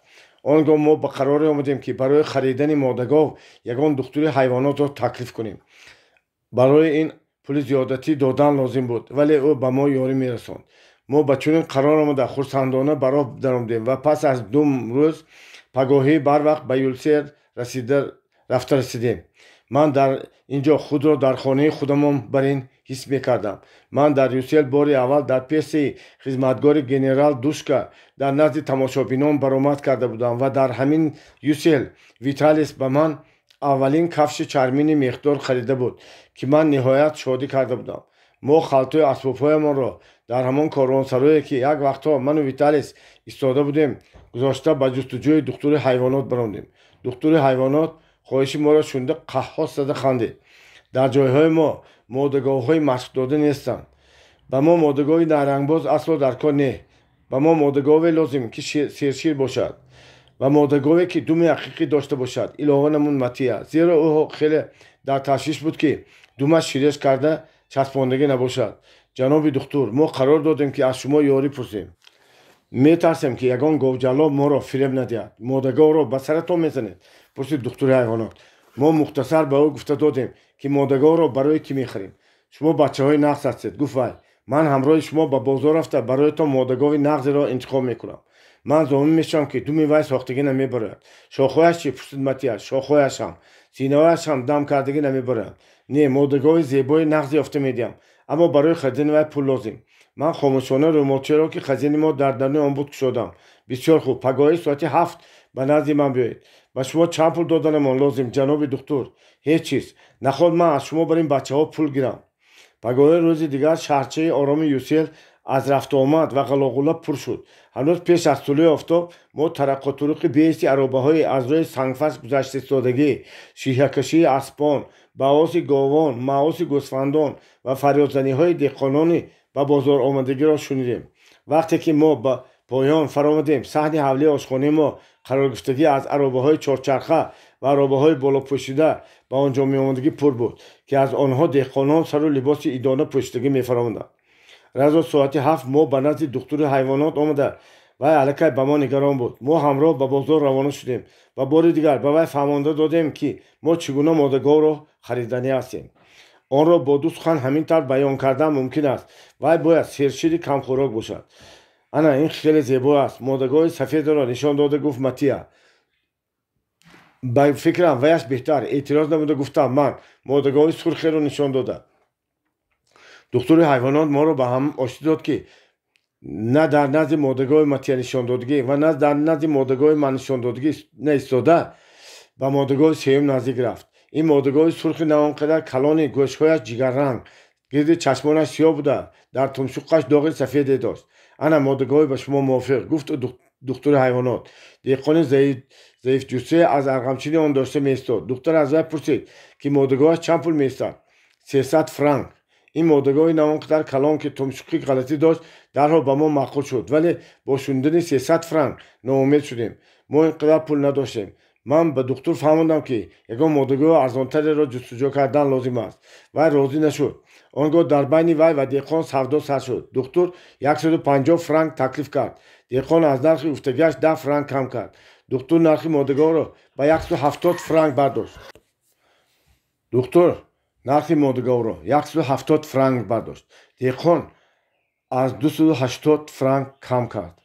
A: Он гоҳ мо ба қароре омадем, ки барои харидани модагов ягон духтури ҳайвонотро таклиф кунем. Барои ин пули зиёдатӣ додан лозим буд, вале ӯ ба мо ёрӣ мерасонд. Мо ба чунин қарор омада, хурсандона ба роҳ даромадем ва пас аз 2 рӯз пагоҳӣ барвақт ба Юлсел рафта расидем. Ман дар ин ҷо худро дар хонаи худамон бар ин ҳис мекардам. Ман дар Юсел бори аввал дар пеши хизматгори генерал Душка дар назди тамошобинон баромад карда будам ва дар ҳамин Юсел Виталис ба ман аввалин кафши чармини мехдор харида буд, ки ман ниҳоят шодӣ карда будам. Мо халтои асбобҳоямонро дар ҳамон корвонсарое, ки як вақтҳо ману Виталис истода будем, гузошта ба ҷустуҷӯи духтури ҳайвонот баромадем. Духтури ҳайвонот хоҳиши моро шунида қаҳҳос зада хандид. Дар ҷойҳои мо модагоҳҳои машқдода нестанд. Ба мо модагоҳи нарангбоз асло дар кор не. Ба мо модагоҳе лозим, ки сершир бошад ва модагоҳе, ки думи ҳақиқӣ дошта бошад, илова намуд Матия, зеро ӯ хеле дар ташвиш буд, ки думаш ширеш карда часпондагӣ набошад. Ҷаноби духтур, мо қарор додем, ки аз шумо ёрӣ пурсем. Метарсем, ки ягон говҷаллоб моро фиреб надиҳад. Модагоҳро ба саратон мезанед? Пурсид духтури ҳайвонот. Мо мухтасар ба ӯ гуфта додем, ки модагоҳро барои кӣ мехарем. Шумо бачаҳои нағз ҳастед, гуфт вай. Ман ҳамроҳи шумо ба бозор рафта бароятон модагоҳи нағзеро интихоб мекунам. Ман зомин мешавам, ки думи вай сохтагӣ намебарояд. Шохҳояш чӣ? Пурсид Матиас. Шохҳояш ҳам, синаҳояш ҳам дам кардагӣ намебароянд. Не, модагоҳи зебои нағзе ёфта медиҳам, аммо барои харидани вай пул лозим. Ман хомӯшона рӯмолчаеро, ки хазини мо дар даруни он буд, кушодам. Бисёр хуб, пагоҳӣ соати 7 ба назди ман биёед. Ба шумо чанд пул доданамон лозим, ҷаноби духтур? Ҳеҷ чиз. Наход ман аз шумо бар ин бачаҳо пул гирам. Пагоҳи рӯзи дигар шаҳрчаи ороми Юсел аз рафтуомад ва ғалоғула пур шуд. Ҳанӯз пеш аз тулӯи офтоб мо тараққотуруқи беҳисти аробаҳои аз рӯи сангфарш гузаштаистодагӣ, шиҳакашии аспон, баоси говон, маоси гӯсфандон ва фарёдзаниҳои деҳқонони ба бозор омадагиро шунидем. Вақте ки мо ба поён фаромадем, саҳни ҳавлии ошхонаи мо қароргирифтагӣ аз аробаҳои чорчарха ва аробаҳои болопӯшида ба он ҷо меомадагӣ пур буд, ки аз онҳо деҳқонон сару либоси идона пӯшидагӣ мефаромаданд. Разо соати 7 мо ба назди духтури ҳайвонот омада, вай аллакай ба мо нигарон буд. Мо ҳамроҳ ба бозор равона шудем ва бори дигар ба вай фаҳмонда додем, ки мо чӣ гуна модагоҳро хариданӣ ҳастем. Онро бо ду сухан ҳамин тавр баён кардан мумкин аст. Вай бояд сершири камхӯрок бошад. Ана ин хеле зебо аст. Модагоҳи сафедро нишон дода гуфт Матия. Ба фикрам ваяш беҳтар, эътироз намуда гуфтам ман, модагоҳи сурхеро нишон дода. Духтури ҳайвонот моро ба ҳам оштӣ дод, ки на дар назди модагоҳи Матия нишондодагӣ ва на дар назди модагоҳи ман нишондодагӣ наистода, ба модагоҳи сеюм наздик рафт. Ин модагоҳи сурхи на он қадар калони, гӯшҳояш ҷигарранг, гирди чашмонаш сиёҳ буда, дар тумшуқаш доғи сафеде дошт. Ана модагоҳи ба шумо мувофиқ, гуфт духтури ҳайвонот. Деҳқони заифҷуссае аз арғамчини он дошта меистод. Духтар аз вай пурсид, ки модагоҳаш чанд пул меистад. 300 франк. Ин модагоҳи на он қадар калон, ки тумшуқи ғалатӣ дошт, дарҳол ба мо маъқул шуд, вале бо шунидани 300 франк ноумед шудем. Мо ин қадар пул надоштем. Ман ба духтур фаҳмондам, ки ягон модагоҳи арзонтареро ҷустуҷӯ кардан лозим аст. Вай розӣ нашуд. Он гоҳ дар байни вай ва деҳқон савдо сар шуд. Духтур 150 франк таклиф кард. Деҳқон аз нархи гуфтагиаш 10 франк кам кард. Духтур нархи модагоҳро ба 170 франк бардошт. Духтур нархи модагоҳро 170 франк бардошт. Деҳқон аз 280 франк кам кард.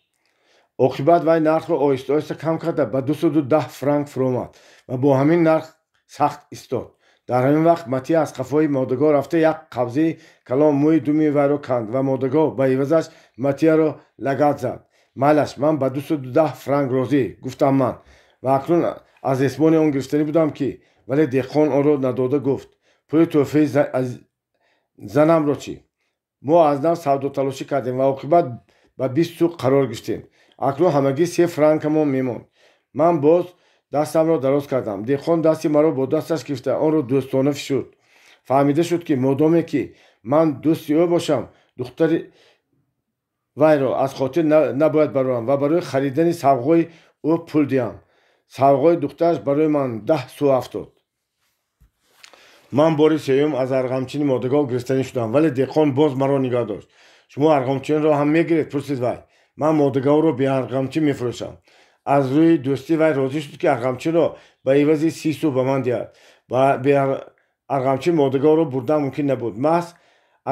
A: Оқибат вай нархро оҳиста оҳиста кам карда ба 210 франк фуромад ва бо ҳамин нарх сахт истод. Дар ҳамин вақт Матия аз қафои модагоҳ рафта як қабзаи калон мӯи думи вайро канд ва модагоҳ ба ивазаш Матияро лагад зад. Майлаш, ман ба 210 франк розӣ, гуфтам ман ва акнун аз ресмони он гирифтанӣ будам, ки вале деҳқон онро надода гуфт: пули тӯҳфаи занамро чӣ? Мо аз нав савдоталошӣ кардем ва оқибат ба 20 сӯ қарор гирифтем. Акнун ҳамагӣ 3 франкамон мемонд. Ман боз дастамро дароз кардам. Деҳқон дасти маро бо дасташ гирифта онро дӯстона фишурд. Фаҳмида шуд, ки модоме ки ман дӯсти ӯ бошам, духтари вайро аз хотир набояд барорам ва барои харидани савғои ӯ пул диҳам. Савғои духтараш барои ман 10 су афтод. Ман бори сеюм аз арғамчини модагов гирифтанӣ шудам, вале деҳқон боз маро нигоҳ дошт. Шумо арғамчинро ҳам мегиред? Пурсид вай. Ман модаговро беарғамчин мефурӯшам. Аз рӯи дӯстӣ вай розӣ шуд, ки арғамчинро ба ивази 30 су ба ман диҳад. Беарғамчин модаговро бурдан мумкин набуд. Маҳз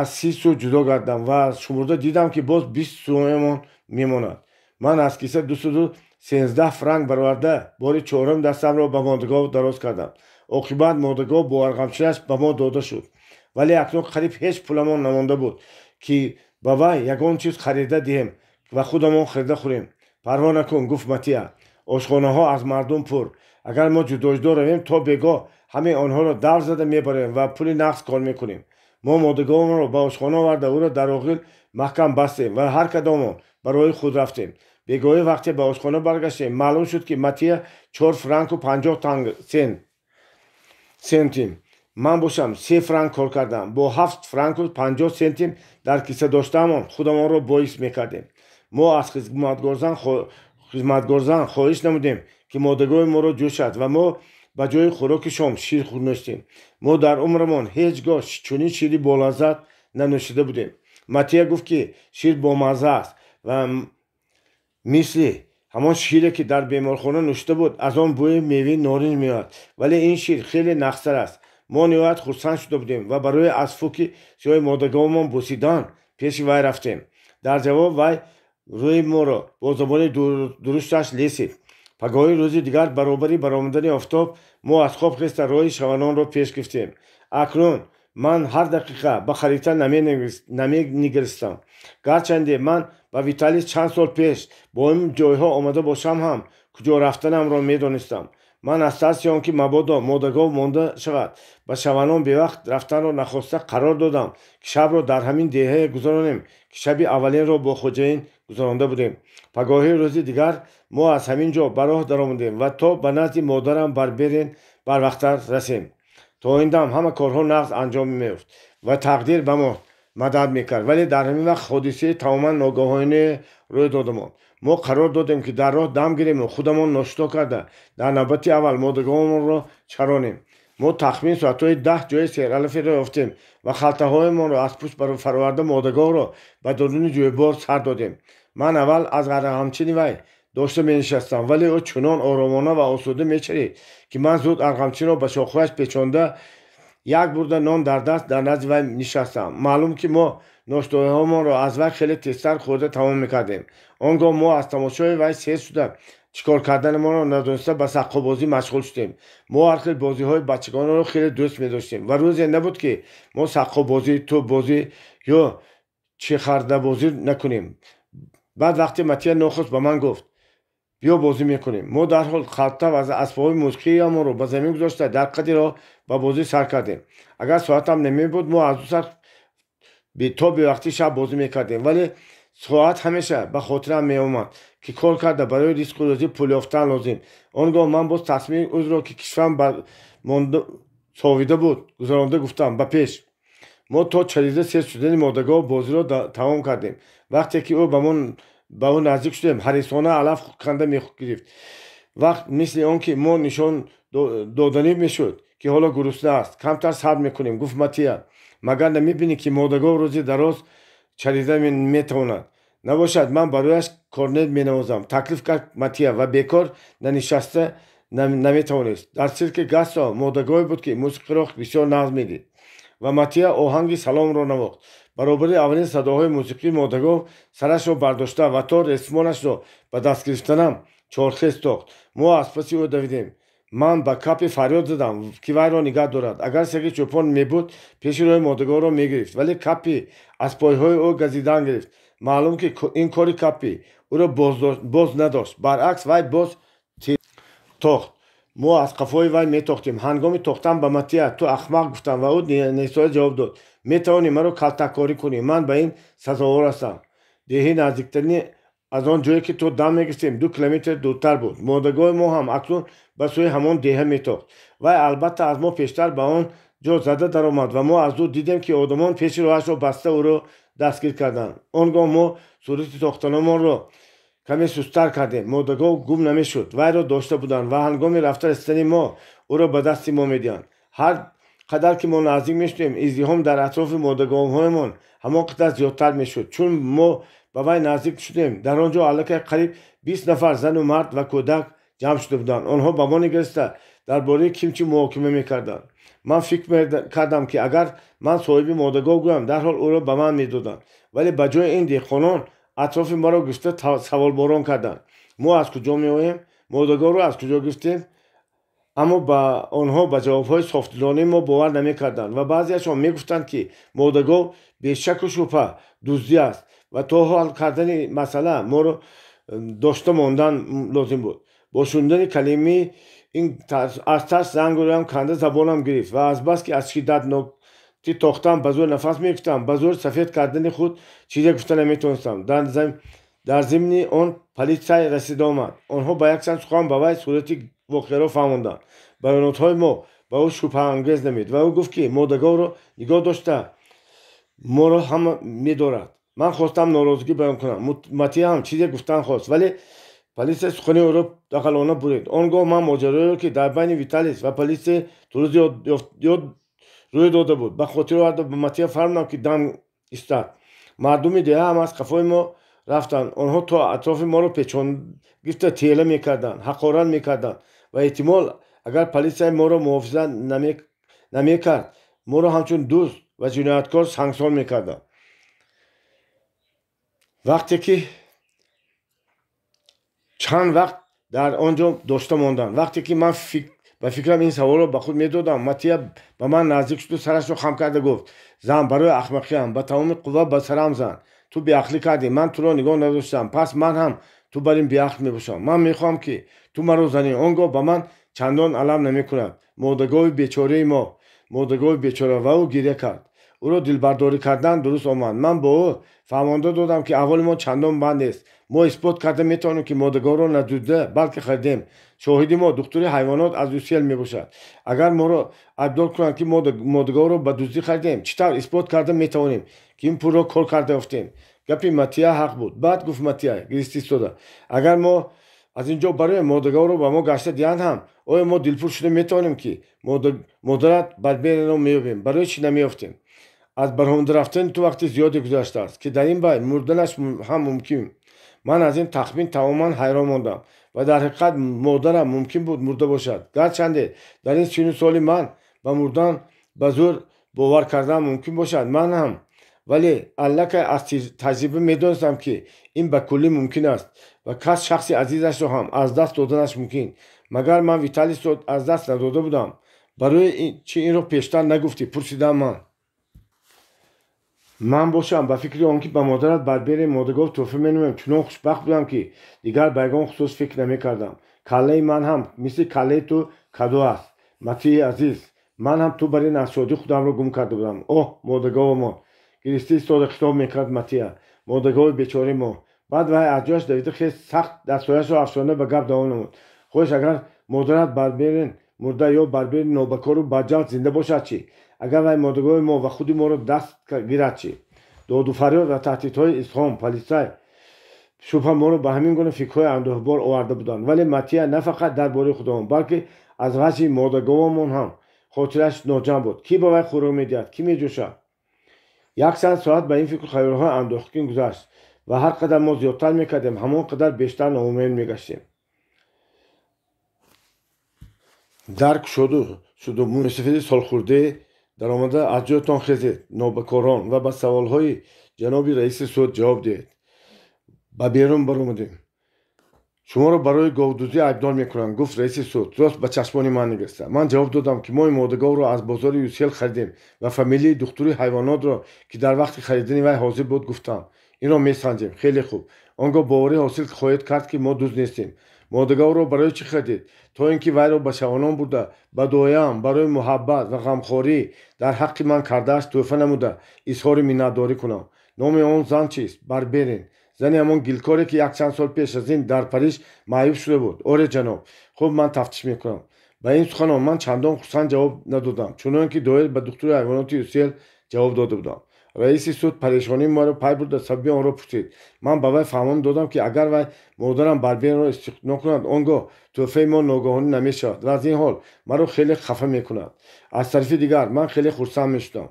A: аз 30 су ҷудо гардам ва шумурда дидам, ки боз 20 суямон мемонад. Ман аз киса 213 франк бароварда, бори чорум дастамро ба модагов дароз кардам. Оқибат модагов бо арғамчинаш ба мо дода шуд. Вале акнун қариб ҳеҷ пуламон намонда буд, ки ба вай ягон чиз харида диҳем ва худамон харида хӯрем. Парво накун, гуфт Матия. Ошхонаҳо аз мардум пур. Агар мо ҷудоҷудо равем, то бегоҳ ҳамаи онҳоро давр зада мебарем ва пули нақд кор мекунем. Мо модаговонро ба ошхона оварда, ӯро дар оғил маҳкам бастем ва ҳар кадомон ба роҳи худ рафтем. Бегоҳӣ вақте ба ошхона баргаштем, маълум шуд, ки Матия 4 франку 50 сентим. Ман бошам 3 франк кор кардам. Бо 7 франку 50 сентим дар киса доштаамон худамонро боис мекардем. Мо аз хизматгорзан хоҳиш намудем, ки модагои моро ҷӯшад ва мо ба ҷои хӯроки шом шир нӯштем. Мо дар умрамон ҳеҷ гоҳ чунин шири болаззат нанӯшида будем. Матия гуфт, ки шир бомазза аст ва мисли ҳамон шире, ки дар беморхона нӯшида буд, аз он бӯи меваи норинҷ меояд, вале ин шир хеле нағзтар аст. Мо ниҳоят хурсанд шуда будем ва барои аз фуки сиёҳи модагомон бусидан пеши вай рафтем. Дар ҷавоб вай рӯи моро бо забони дурушташ лесид. Пагоҳи рӯзи дигар баробари баромадани офтоб мо аз хоб хеста роҳи шаванонро пеш гирифтем. Акнун ман ҳар дақиқа ба харита наменигаристам. Гарчанде ман ба Виталис чанд сол пеш бо ин ҷойҳо омада бошам ҳам, куҷо рафтанамро медонистам. Ман аз тарси он ки мабодо модагов монда шавад, ба шаванон бевақт рафтанро нахоста қарор додам, ки шабро дар ҳамин деҳае гузаронем, ки шаби аввалинро бо хоҷаин гузаронда будем. Пагоҳи рӯзи дигар мо аз ҳамин ҷо ба роҳ даромадем ва то ба назди модарам Барберин барвақттар расем. То ин дам ҳама корҳо нағз анҷом меёфт ва тақдир ба мо мадад мекард, вале дар ҳамин вақт ҳодисаи тамоман ногаҳоние рӯй додамон. Мо қарор додем, ки дар роҳ дам гирем ва худамон ношито карда дар навбати аввал модагомонро чаронем. Мо тахмин соатҳои 10 ҷои сералаферо ёфтем ва халтаҳоямонро аз пушт фароварда модагоҳро ба даруни ҷӯйбор сар додем. Ман аввал аз арғамчини вай дошта менишастам, вале ӯ чунон оромона ва осуда мечарид, ки ман зуд арғамчинро ба шохҳояш печонда, як бурда нон дар даст дар назди вай нишастам. Маълум ки мо ноштоиҳомонро аз вай хеле тезтар хӯрда тамом мекардем. Он гоҳ мо аз тамошои вай сер шуда, чӣ кор карданамонро надониста ба саққобозӣ машғул шудем. Мо ҳар хел бозиҳои бачагонро хеле дӯст медоштем ва рӯзе набуд, ки мо саққобозӣ, тӯббозӣ ё чехардабозӣ накунем. Баъд вақте Матия нохост ба ман гуфт: биё бозӣ мекунем. Мо дарҳол халта ва асбоби мусиқиямонро ба замин гузошта дар қади роҳ ба бозӣ сар кардем. Агар соатам намебуд, мо аз 2 соат то бевақти шаб бозӣ мекардем, вале соат ҳамеша ба хотирам меомад, ки кор карда барои ризқу рӯзӣ пул ёфтан лозим. Он гоҳ ман боз тасмими узро, ки кишвам совида буд, гузаронда гуфтам: ба пеш. Мо то чарида сер шудани модагоҳ бозиро тамом кардем. Вақте ки ӯ ба ӯ наздик шудем, ҳарисона алаф канда мегирифт. Вақт мисли он ки мо нишон доданӣ мешуд, ки ҳоло гурусна аст. Камтар сабр мекунем, гуфт Матия. Магар намебинӣ, ки модагоҳ рӯзи дароз чарида метавонад? Набошад, ман барояш корнет менавозам, таклиф кард Матия ва бекор нанишаста наметавонист. Дар сирки Гассо модагоҳе буд, ки мусиқиро бисёр нағз медид ва Матия оҳанги саломро навохт. Баробари аввалин садоҳои мусиқии модагоҳ сарашро бардошта ва то ресмонашро ба даст гирифтанам чорхез тохт. Мо аз паси ӯ давидем. Ман ба Капи фарёд задам, ки вайро нигаҳ дорад. Агар саги чӯпон мебуд, пеши роҳи модагоҳро мегирифт, вале Капи аз пойҳои ӯ газидан гирифт. Маълум ки ин кори Капи ӯро боз надошт. Баръакс, вай боз тохт. Мо аз қафои вай метохтем. Ҳангоми тохтан ба Матия: ту ахмақ, гуфтам ва ӯ несоя ҷавоб дод: метавонӣ маро калтаккорӣ кунӣ, ман ба ин сазовор ҳастам. Деҳи наздиктарини аз он ҷое, ки то дам мегирифтем, 2 километр дуртар буд. Модагоҳи мо ҳам акнун ба сӯи ҳамон деҳа метохт. Вай албатта аз мо пештар ба он ҷо зада даромад ва мо аз дур дидем, ки одамон пеши роҳашро баста ӯро дастгир карданд. Он гоҳ мо сурати тохтанамонро Каме сусттар кардем. Модагов гум намешуд. Вайро дошта буданд ва ҳангоми рафта расидани мо ӯро ба дасти мо медиҳанд. Ҳар қадар ки мо наздик мешудем, издиҳом дар атрофи модаговҳоямон ҳамон қадар зиёдтар мешуд. Чун мо ба вай наздик шудем, дар он ҷо аллакай қариб 20 нафар зану мард ва кӯдак ҷамъ шуда буданд. Онҳо ба мо нигариста дар бораи кимчи муҳокима мекарданд. Ман фикр кардам, ки агар ман соҳиби модагов гӯям, дарҳол ӯро ба ман медоданд. Вале ба ҷои ин деҳқонон атрофи маро гирифта саволборон карданд. Мо аз куҷо меоем? Модаговро аз куҷо гирифтем? Аммо ба онҳо ба ҷавобҳои софдилонаи мо бовар намекарданд ва баъзеашон мегуфтанд, ки модагов бешаку шубҳа дуздӣ аст ва то ҳал кардани масъала моро дошта мондан лозим буд. Бо шунидани калимаи ин аз тарс зангӯям канда забонам гирифт ва азбаски аз шиддатнокӣ тохтам ба зӯр нафас мегирифтам, ба зӯр сафед кардани худ чизе гуфта наметавонистам. Дар зимни он полисай расида омад. Онҳо ба якчанд сухан ба вай сурати воқеаро фаҳмонданд. Баёнотҳои мо ба ӯ шубҳаангез намуд ва ӯ гуфт, ки модаговро нигоҳ дошта моро ҳама медорад. Ман хостам норозигӣ баён кунам. Матия ҳам чизе гуфтан хост, вале полисия сухани ӯро дағалона бурид. Он гоҳ ман моҷароеро, ки дар байни Виталис ва полисияи Тулуз ёд рӯй дода буд, ба хотир оварда ба Матия фармудам, ки дам истад. Мардуми деҳа ҳам аз қафои мо рафтанд. Онҳо то атрофи моро печон гирифта тела мекарданд, ҳақорат мекарданд ва эҳтимол агар полисия моро муҳофизат намекард, моро ҳамчун дузд ва ҷинояткор сангсор мекарданд. Вақте ки чанд вақт дар он ҷо дошта монданд. Вақте ки ман ба фикрам ин саволро ба худ медодам, Матия ба ман наздик шуду сарашро хам карда гуфт: зан, барои ахмақиам ба тамоми қувва ба сарам зан. Ту беақлӣ кардӣ, ман туро нигоҳ надоштам, пас ман ҳам ту бар ин беақл мебошам. Ман мехоҳам, ки ту маро занӣ, он гоҳ ба ман чандон алам намекунад. Модагови бечораи мо, модагови бечора. Ва ӯ гиря кард. Ӯро дилбардорӣ кардан дуруст омад. Ман бо ӯ фаҳмонда додам, ки аҳволи мо чандон банд нест. Мо исбот карда метавонем, ки модаговро надузда, балки харидем. Шоҳиди мо духтури ҳайвонот аз Юсел мебошад. Агар моро айбдор кунанд, ки модаговро ба дуздӣ харидем, чӣ тавр исбот карда метавонем, ки ин пулро кор карда ёфтем? Гапи Матия ҳақ буд. Баъд гуфт Матия гиристи истода: агар мо аз ин ҷо бароем, модаговро ба мо гашта диҳанд ҳам, оё мо дилпур шуда метавонем, ки модарат Барберино меёбем? Барои чӣ намеёфтем? Аз баромада рафтани ту вақти зиёде гузаштааст, ки дар ин байн мурданаш ҳам мумкин. Ман аз ин тахмин тамоман ҳайрон мондам ва дар ҳақиқат модарам мумкин буд мурда бошад. Гарчанде дар ин сину соли ман ба мурдан ба зӯр бовар кардан мумкин бошад, ман ҳам, вале аллакай аз таҷриба медонистам, ки ин ба куллӣ мумкин аст ва кас шахси азизашро ҳам аз даст доданаш мумкин. Магар ман Виталисро аз даст надода будам? Барои чӣ инро пештар нагуфтӣ? Пурсидам ман. Ман бошам ба фикри он ки ба модарат Барбери модагов тӯҳфа менамоям, чунон хушбахт будам, ки дигар ба ягон хусус фикр намекардам. Каллаи ман ҳам мисли каллаи ту кадо аст, Матии азиз. Ман ҳам ту бар ин аз шодӣ худамро гум карда будам. Оҳ, модаговамон! Гиристи истода хитоб мекард Матия. Модагови бечораи мо. Баъд вай аз ҷояш давида хез, сахт дастҳояшро афшонда ба гап давом намуд: хоҳиш, агар модарат Барберин мурда ё Барберин нобакору баҷалд зинда бошад чӣ? Агар вай модагови мо ва худи моро даст гирад чӣ? Доду фарёд ва таҳдидҳои изҳом полисай шубҳа моро ба ҳамин гуна фикрҳои андӯҳбор оварда буданд. Вале Матия на фақат дар бораи худамон, балки аз вазъи модаговамон ҳам хотираш ноҷамъ буд. Кӣ ба вай хӯрок медиҳад, кӣ меҷӯшад? Якчанд соат ба ин фикру хаёлҳои андӯҳгин гузашт ва ҳар қадар мо зиёдтар мекардем, ҳамон қадар бештар ноумед мегаштем. Дар кушоду шуду мӯйсафеди солхӯрдае даромада: аз ҷоятон хезед, нобакорон, ва ба саволҳои ҷаноби раиси суд ҷавоб диҳед. Ба берун баромадем. Шуморо барои говдуздӣ айбдор мекунанд, гуфт раиси суд, рост ба чашмони ман нигариста. Ман ҷавоб додам, ки мо модаговро аз бозори Юсел харидем ва фамилияи духтури ҳайвонотро, ки дар вақти харидани вай ҳозир буд, гуфтам. Инро месанҷем. Хеле хуб. Он гоҳ боварӣ ҳосил хоҳед кард, ки мо дузд нестем. Модаговро барои чӣ харидед? То ин ки вайро ба шавонон бурда, ба дуоям барои муҳаббат ва ғамхорӣ дар ҳаққи ман кардааш тӯҳфа намуда изҳори миннатдорӣ кунам. Номи он зан чист? Барберин. Зани ҳамон гилкоре, ки якчанд сол пеш аз ин дар Париж маъюб шуда буд. Оре, ҷаноб. Хуб, ман тафтиш мекунам. Ба ин суханон ман чандон хурсанд ҷавоб надодам, чунон ки доир ба духтури ҳайвоноти Юсел ҷавоб дода будам. Раиси суд парешонии маро пай бурда сабаби онро пурсид. Ман ба вай фаҳмон додам, ки агар вай модарам Барберинро истисно кунад, он гоҳ тӯҳфаи мо ногаҳонӣ намешавад ва аз ин ҳол маро хеле хафа мекунад. Аз тарафи дигар ман хеле хурсанд мешудам.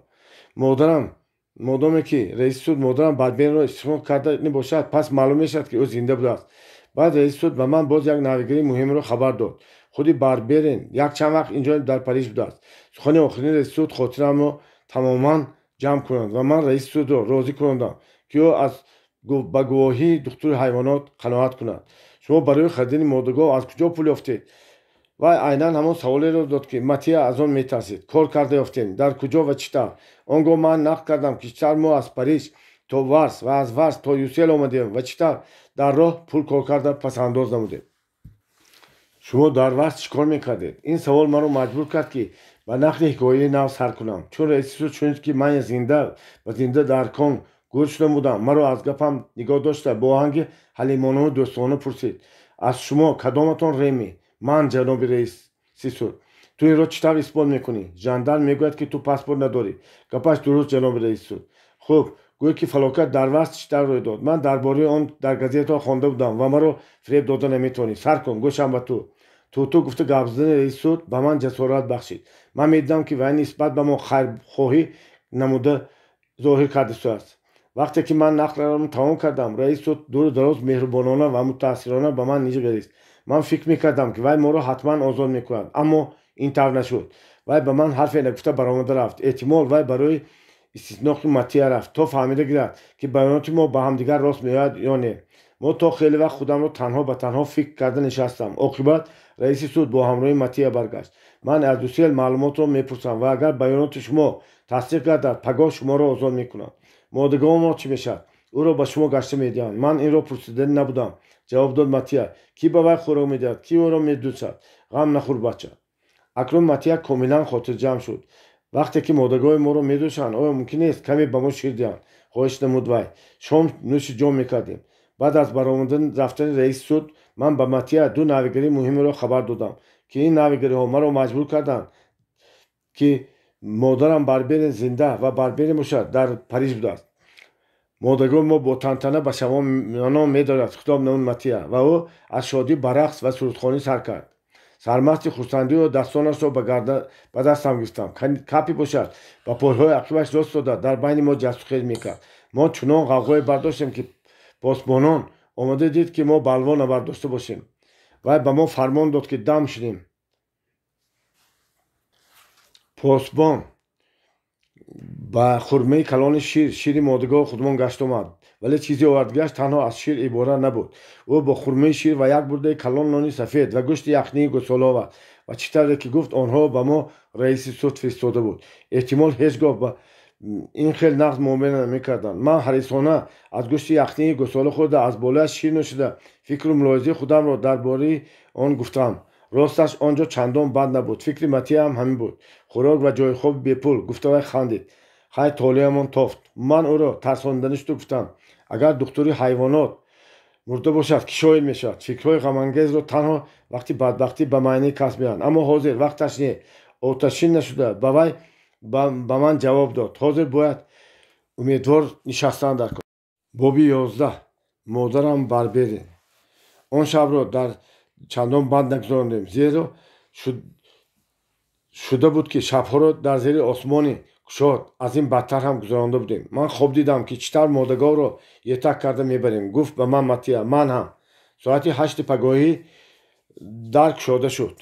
A: Модарам модоме ки раиси суд модарам Барберинро истисно карда бошад, пас маълум мешавад, ки ӯ зинда будааст. Баъд раиси суд ба ман боз як навигарии муҳимро хабар дод. Худи Барберин якчанд вақт инҷо дар Париж будааст. Сухани охирини раиси суд хотирамро тамоман ҷамъ кунанд ва ман раиси судро розӣ кунондам, ки ӯ аз ба гувоҳии духтури ҳайвонот қаноат кунад. Шумо барои харидани модагов аз куҷо пул ёфтед? Вай айнан ҳамон саволеро дод, ки Матия аз он метарсид. Кор карда ёфтем. Дар куҷо ва чӣ тавр? Он гоҳ ман нақл кардам, ки чӣ тавр мо аз Париж то Варс ва аз Варс то Юсел омадем ва чӣ тавр дар роҳ пул кор карда пасандоз намудем. Шумо дар Варс чӣ кор мекардед? Ин савол маро маҷбур кард, ки ба нақли ҳикояи нав сар кунам. Чун раиси суд шунид, ки ман зинда ва зинда дар кон гӯр шуда будам, маро аз гапам нигоҳ дошта бо оҳанги ҳалимонаву дӯстона пурсид: аз шумо кадоматон Реми? Ман, ҷаноби раиси суд. Ту инро чӣ тавр исбот мекунӣ? Жандарм мегӯяд, ки ту паспорт надорӣ. Гапаш дуруст, ҷаноби раиси суд. Хуб, гӯй, ки фалокат дар Варс чӣ тавр рӯй дод? Ман дар бораи он дар газетаҳо хонда будам ва маро фиреб дода наметавонӣ. Сар кун, гӯшам ба ту. Туту гуфта гап задани раиси суд ба ман ҷасорат бахшид. Ман медидам, ки вай нисбат ба мо хайрхоҳӣ намуда зоҳир кардастааст. Вақте ки ман нақлро тамом кардам, раиси суд дуру дароз меҳрубонона ва мутаассирона ба ман нигарист. Ман фикр мекардам, ки вай моро ҳатман озод мекунад, аммо ин тавр нашуд. Вай ба ман ҳарфе нагуфта баромада рафт. Эҳтимол вай барои истисноқи Матия рафт, то фаҳмида гирад, ки баёноти мо ба ҳамдигар рост меояд ё не. Мо то хеле вақт худамро танҳо ба танҳо фикр карда нишастам. Оқибат раиси суд бо ҳамроҳи Матия баргашт. Ман аз Дюсел маълумотро мепурсам ва агар баёноти шумо тасдиқ гардад, пагоҳ шуморо озод мекунам. Модагоҳ чӣ мешавад? Ӯро ба шумо гашта медиҳанд. Ман инро пурсиданӣ набудам, ҷавоб дод Матия. Кӣ ба вай хӯрок медиҳад? Кӣ ӯро медӯсад? Ғам нахӯр, бача. Акнун Матия комилан хотирҷамъ шуд. Вақте ки модагоҳи моро медӯшанд, оё мумкин нест каме ба мо шир диҳанд? Хоҳиш намуд вай. Шом нӯши ҷон мекардем. Баъд аз баромадан рафтани раиси суд ман ба Матия ду навигарии муҳимеро хабар додам, ки ин навигариҳо маро маҷбур карданд, ки модарам Барберин зинда ва Барберин бошад дар Париж будааст. Модагоҳи мо бо тантана ба шавонон медорад, хитоб намуд Матия ва ӯ аз шодӣ ба рақс ва сурудхонӣ сар кард. Сармасти хурсандиро дастонашро ба дастам гирифтам. Капи бошад ба пойҳои ақибаш рост дода дар байни мо ҷастухез мекард. Мо чунон ғавғое бардоштем, ки посбонон омода дид, ки мо балво набардошта бошем. Вай ба мо фармон дод, ки дам шудем. Посбон ба хурмаи калони шир, шири модагоҳи худмон гашт омад, вале чизе овардгиаш танҳо аз шир иборат набуд. Ӯ бо хурмаи шир ва як бурдаи калон нони сафед ва гӯшти яхнии гӯсола овард ва чӣ тавре ки гуфт, онҳо ба мо раиси суд фиристода буд. Эҳтимол ҳеҷ гоҳ ба ин хел нағз муомила намекарданд. Ман ҳарисона аз гӯшти яхнии гӯсола хӯрда, аз болояш шир нӯшида, фикру мулоҳизаи худамро дар бораи он гуфтам. Росташ он ҷо чандон бад набуд. Фикри Матия ҳам ҳамин буд. Хӯрок ва ҷойи хоби бепул, гуфта вай хандид. Хай, толеамон тофт. Ман ӯро тарсониданӣ шуду гуфтам: агар духтури ҳайвонот мурда бошад, кӣ шоҳид мешавад? Фикрҳои ғамангезро танҳо вақти бадбахтӣ ба маънии кас меоянд, аммо ҳозир вақташ не. Оташин нашуда ба вай ба ман ҷавоб дод: ҳозир бояд умедвор нишастан дар кор. Боби 11. Модарам Барберин. Он шабро дар чандон банд нагузарондем, зеро шуда буд, ки шабҳоро дар зери осмони кушод аз ин бадтар ҳам гузаронда будем. Ман хоб дидам, ки чӣ тавр модагоҳро етак карда мебарем, гуфт ба ман Матия. Ман ҳам. Соати 8-и пагоҳӣ дар кушода шуд.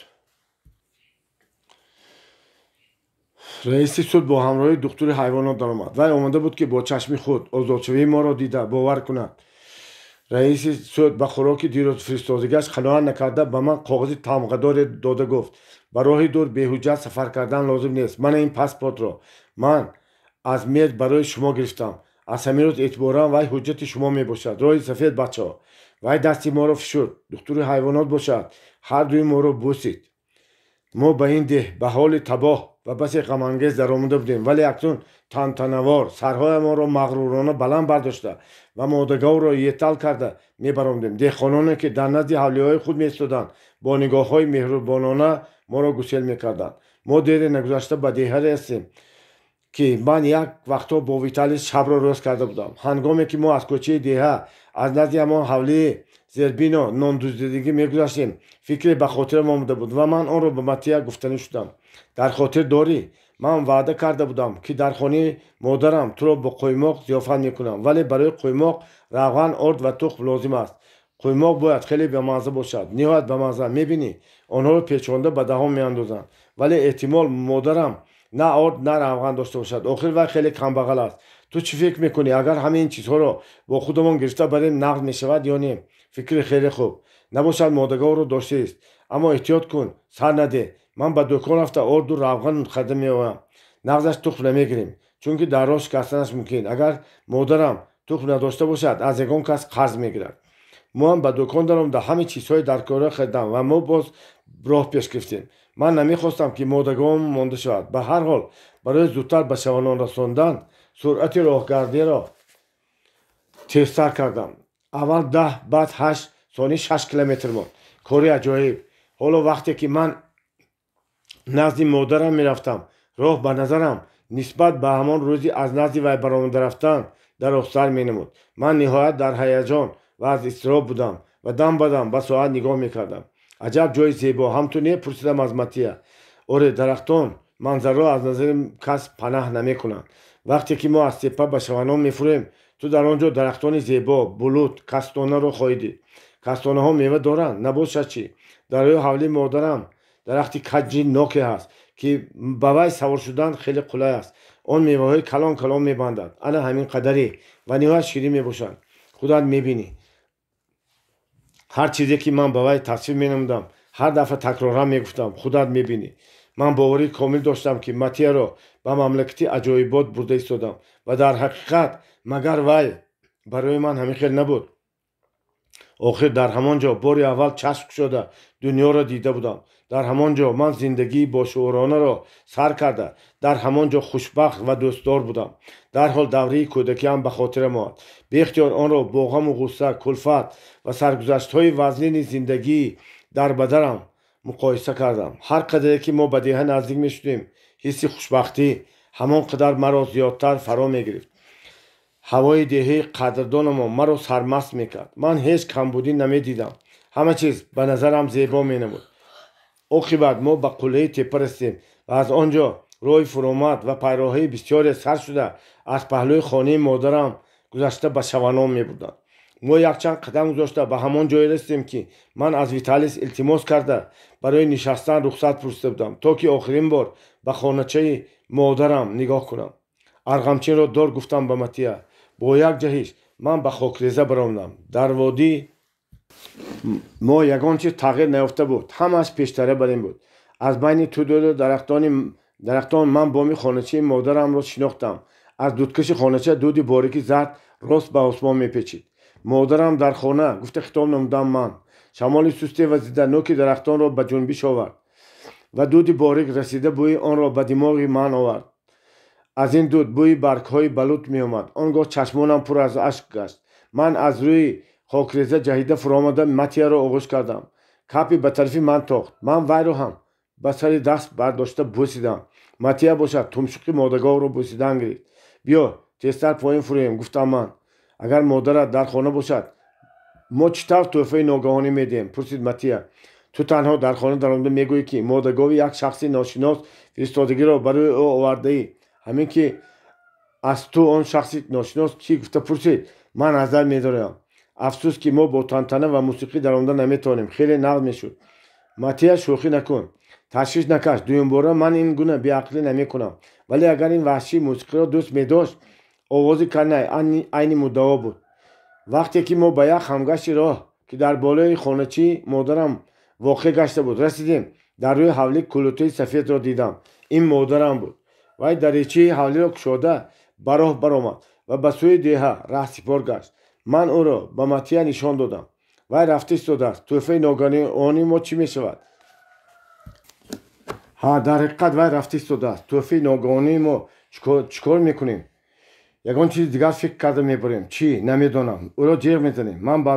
A: Раиси суд бо ҳамроҳии духтури ҳайвонот даромад. Вай омода буд, ки бо чашми худ озодшавии моро дида бовар кунад. Раиси суд ба хӯроки дирӯз фиристодагиаш қаноат накарда ба ман коғази тамғадоре дода гуфт: ба роҳи дур беҳуҷҷат сафар кардан лозим нест. Мана ин паспортро ман аз мер барои шумо гирифтам. Аз ҳамин рӯз эътиборан вай ҳуҷҷати шумо мебошад. Роҳи сафед, бачаҳо. Вай дасти моро фишурд. Духтури ҳайвонот бошад ҳар дуи моро бусид. Мо ба ин деҳ ба ҳоли табоҳ ва басе ғамангез даромада будем, вале акнун тантанавор сарҳоямонро мағрурона баланд бардошта ва модагоҳро етал карда мебаромдем. Деҳқононе, ки дар назди ҳавлиҳои худ меистоданд, бо нигоҳҳои меҳрубонона моро гусел мекарданд. Мо дере нагузашта ба деҳа расидем. Ки ман як вақтҳо бо Виталис шабро рӯз карда будам. Ҳангоме ки мо аз кӯчаи деҳа, аз назди ҳамон ҳавлии Зербино нондуздидагӣ мегузаштем, фикре ба хотирам омада буд ва ман онро ба Матия гуфтанӣ шудам. Дар хотир дорӣ, ман ваъда карда будам, ки дар хонаи модарам туро бо қоймоқ зиёфат мекунам, вале барои қоймоқ равған, орд ва тухм лозим аст. Қоймоқ бояд хеле бамазза бошад, ниҳоят бамазза. Мебинӣ, онҳоро печонда ба даҳон меандозанд. Вале эҳтимол модарам на орд, на равған дошта бошад. Охир вай хеле камбағал аст. Ту чӣ фикр мекунӣ, агар ҳамаи ин чизҳоро бо худамон гирифта барем, нағз мешавад ё не? Фикри хеле хуб. Набошад, модаговро доштаист. Аммо эҳтиёт кун, сар надеҳ. Ман ба дӯкон рафта орду равған харида меоям. Нағзаш тухм намегирем, чунки дар роҳ шикастанаш мумкин. Агар модарам тухм надошта бошад, аз ягон кас қарз мегирад. Мо ҳам ба дӯкон даромада ҳамаи чизҳои даркориро харидам ва мо боз роҳ пеш гирифтем. Ман намехостам, ки модаговам монда шавад. Ба ҳар ҳол, барои зудтар ба Шаванон расондан суръати роҳгардиро тезтар кардам. Аввал 10, баъд 8, сони 6 километр монд. Кори аҷоиб. Ҳоло вақте ки ман назди модарам мерафтам, роҳ ба назарам нисбат ба ҳамон рӯзи аз назди вай баромада рафтан дарозтар менамуд. Ман ниҳоят дар ҳаяҷон ва аз изтироб будам ва дам ба дам ба соат нигоҳ мекардам. Аҷаб ҷои зебо, ҳам ту не? Пурсидам аз Матия. Оре, дарахтон манзарро аз назари кас панаҳ намекунанд. Вақте ки мо аз теппа ба Шаванон мефурем, ту дар он ҷо дарахтони зебо, булут, кастонаро хоҳӣ дид. Кастонаҳо мева доранд? Набошад чӣ? Дар рӯи ҳавлии модарам дарахти каҷи ноке ҳаст, ки ба вай савор шудан хеле қулай аст. Он меваҳои калон калон мебандад, ана ҳамин қадаре, ва ниҳоят ширин мебошанд. Худат мебинӣ. Ҳар чизе ки ман ба вай тасвир менамудам, ҳар дафъа такроран мегуфтам: «Худат мебинӣ». Ман боварии комил доштам, ки Матияро ба мамлакати аҷоибот бурда истодам. Ва дар ҳақиқат, магар вай барои ман ҳамин хел набуд? Охир дар ҳамон ҷо бори аввал чашм кушода дунёро дида будам. Дар ҳамон ҷо ман зиндагии бошуъуронаро сар карда, дар ҳамон ҷо хушбахт ва дӯстдор будам. Дарҳол давраи кӯдакиам ба хотирам омад. Беихтиёр онро бо ғаму ғусса, кулфат ва саргузаштҳои вазнини зиндагии дарбадарам муқоиса кардам. Ҳар қадаре ки мо ба деҳа наздик мешудем, ҳисси хушбахтӣ ҳамон қадар маро зиёдтар фаро мегирифт. Ҳавои деҳаи қадрдонамон маро сармаст мекард. Ман ҳеҷ камбудӣ намедидам, ҳама чиз ба назарам зебо менамуд. Оқибат мо ба қуллаи теппа расидем ва аз он ҷо роҳи фуромад ва пайроҳаи бисёре сар шуда, аз паҳлӯи хонаи модарам гузашта, ба Шаванон мебурданд. Мо якчанд қадам гузошта, ба ҳамон ҷое расидем, ки ман аз Виталис илтимос карда, барои нишастан рухсат пурсида будам, то ки охирин бор ба хоначаи модарам нигоҳ кунам. «Арғамчинро дор», гуфтам ба Матия. Бо як ҷаҳиш ман ба хокреза баромадам. Дар водӣ мо ягон чиз тағйир наёфта буд, ҳамааш пештара бар ин буд. Аз байни тӯдоду дарахтон ман боми хоначаи модарамро шинохтам. Аз дудкаши хонача дуди борики зард рост ба осмон мепечид. «Модарам дар хона», гуфта хитоб намудам ман. Шамоли сусте вазида нӯки дарахтонро ба ҷунбиш овард ва дуди борик расида бӯи онро ба димоғи ман овард. Аз ин дуд бӯи баргҳои балут меомад. Он гоҳ чашмонам пур аз ашк гашт. Ман аз рӯи хокреза ҷаҳида фуромада, Матияро оғӯш кардам. Капи ба тарафи ман тохт. Ман вайро ҳам ба сари даст бардошта бӯсидам. Матия бошад тумшуқи модаговро бӯсидан гирифт. «Биё, тезтар поин фурӯем», гуфтам ман. «Агар модарат дар хона бошад, мо чӣ тавр тӯҳфаи ногаҳонӣ медиҳем?» пурсид Матия. «Ту танҳо дар хона даромада мегӯӣ, ки модагови як шахси ношинос фиристодагиро барои ӯ овардаӣ. Ҳамин ки аз ту он шахси ношинос чӣ гуфта пурсид, ман аз дар медорам. Афсӯс, ки мо бо тантана ва мусиқӣ даромада наметавонем, хеле нағз мешуд». «Матия, шӯхӣ накун, ташвиш накаш. Дуюмбора ман ин гуна беақлӣ намекунам». Вале агар ин ваҳшӣ мусиқиро дӯст медошт, овози карнай айни муддао буд. Вақте ки мо ба як хамгашти роҳ, ки дар болои хоначаи модарам воқеъ гашта буд, расидем, дар рӯи ҳавлӣ кулӯтаи сафедро дидам. Ин модарам буд. Вай даричаи ҳавлиро кушода, ба роҳ баромад ва ба сӯи деҳа раҳсипор гашт. Ман ӯро ба Матия нишон додам. «Вай рафта истодааст. Тӯҳфаи ногаҳонии мо чӣ мешавад?» «Ҳа, дар ҳақиқат вай рафта истодааст. Тӯҳфаи ногаҳонии мо чӣ кор мекунем?» «Ягон чизи дигар фикр карда мебарем». «Чӣ?» «Намедонам. Ӯро ҷеғ мезанем». Ман ба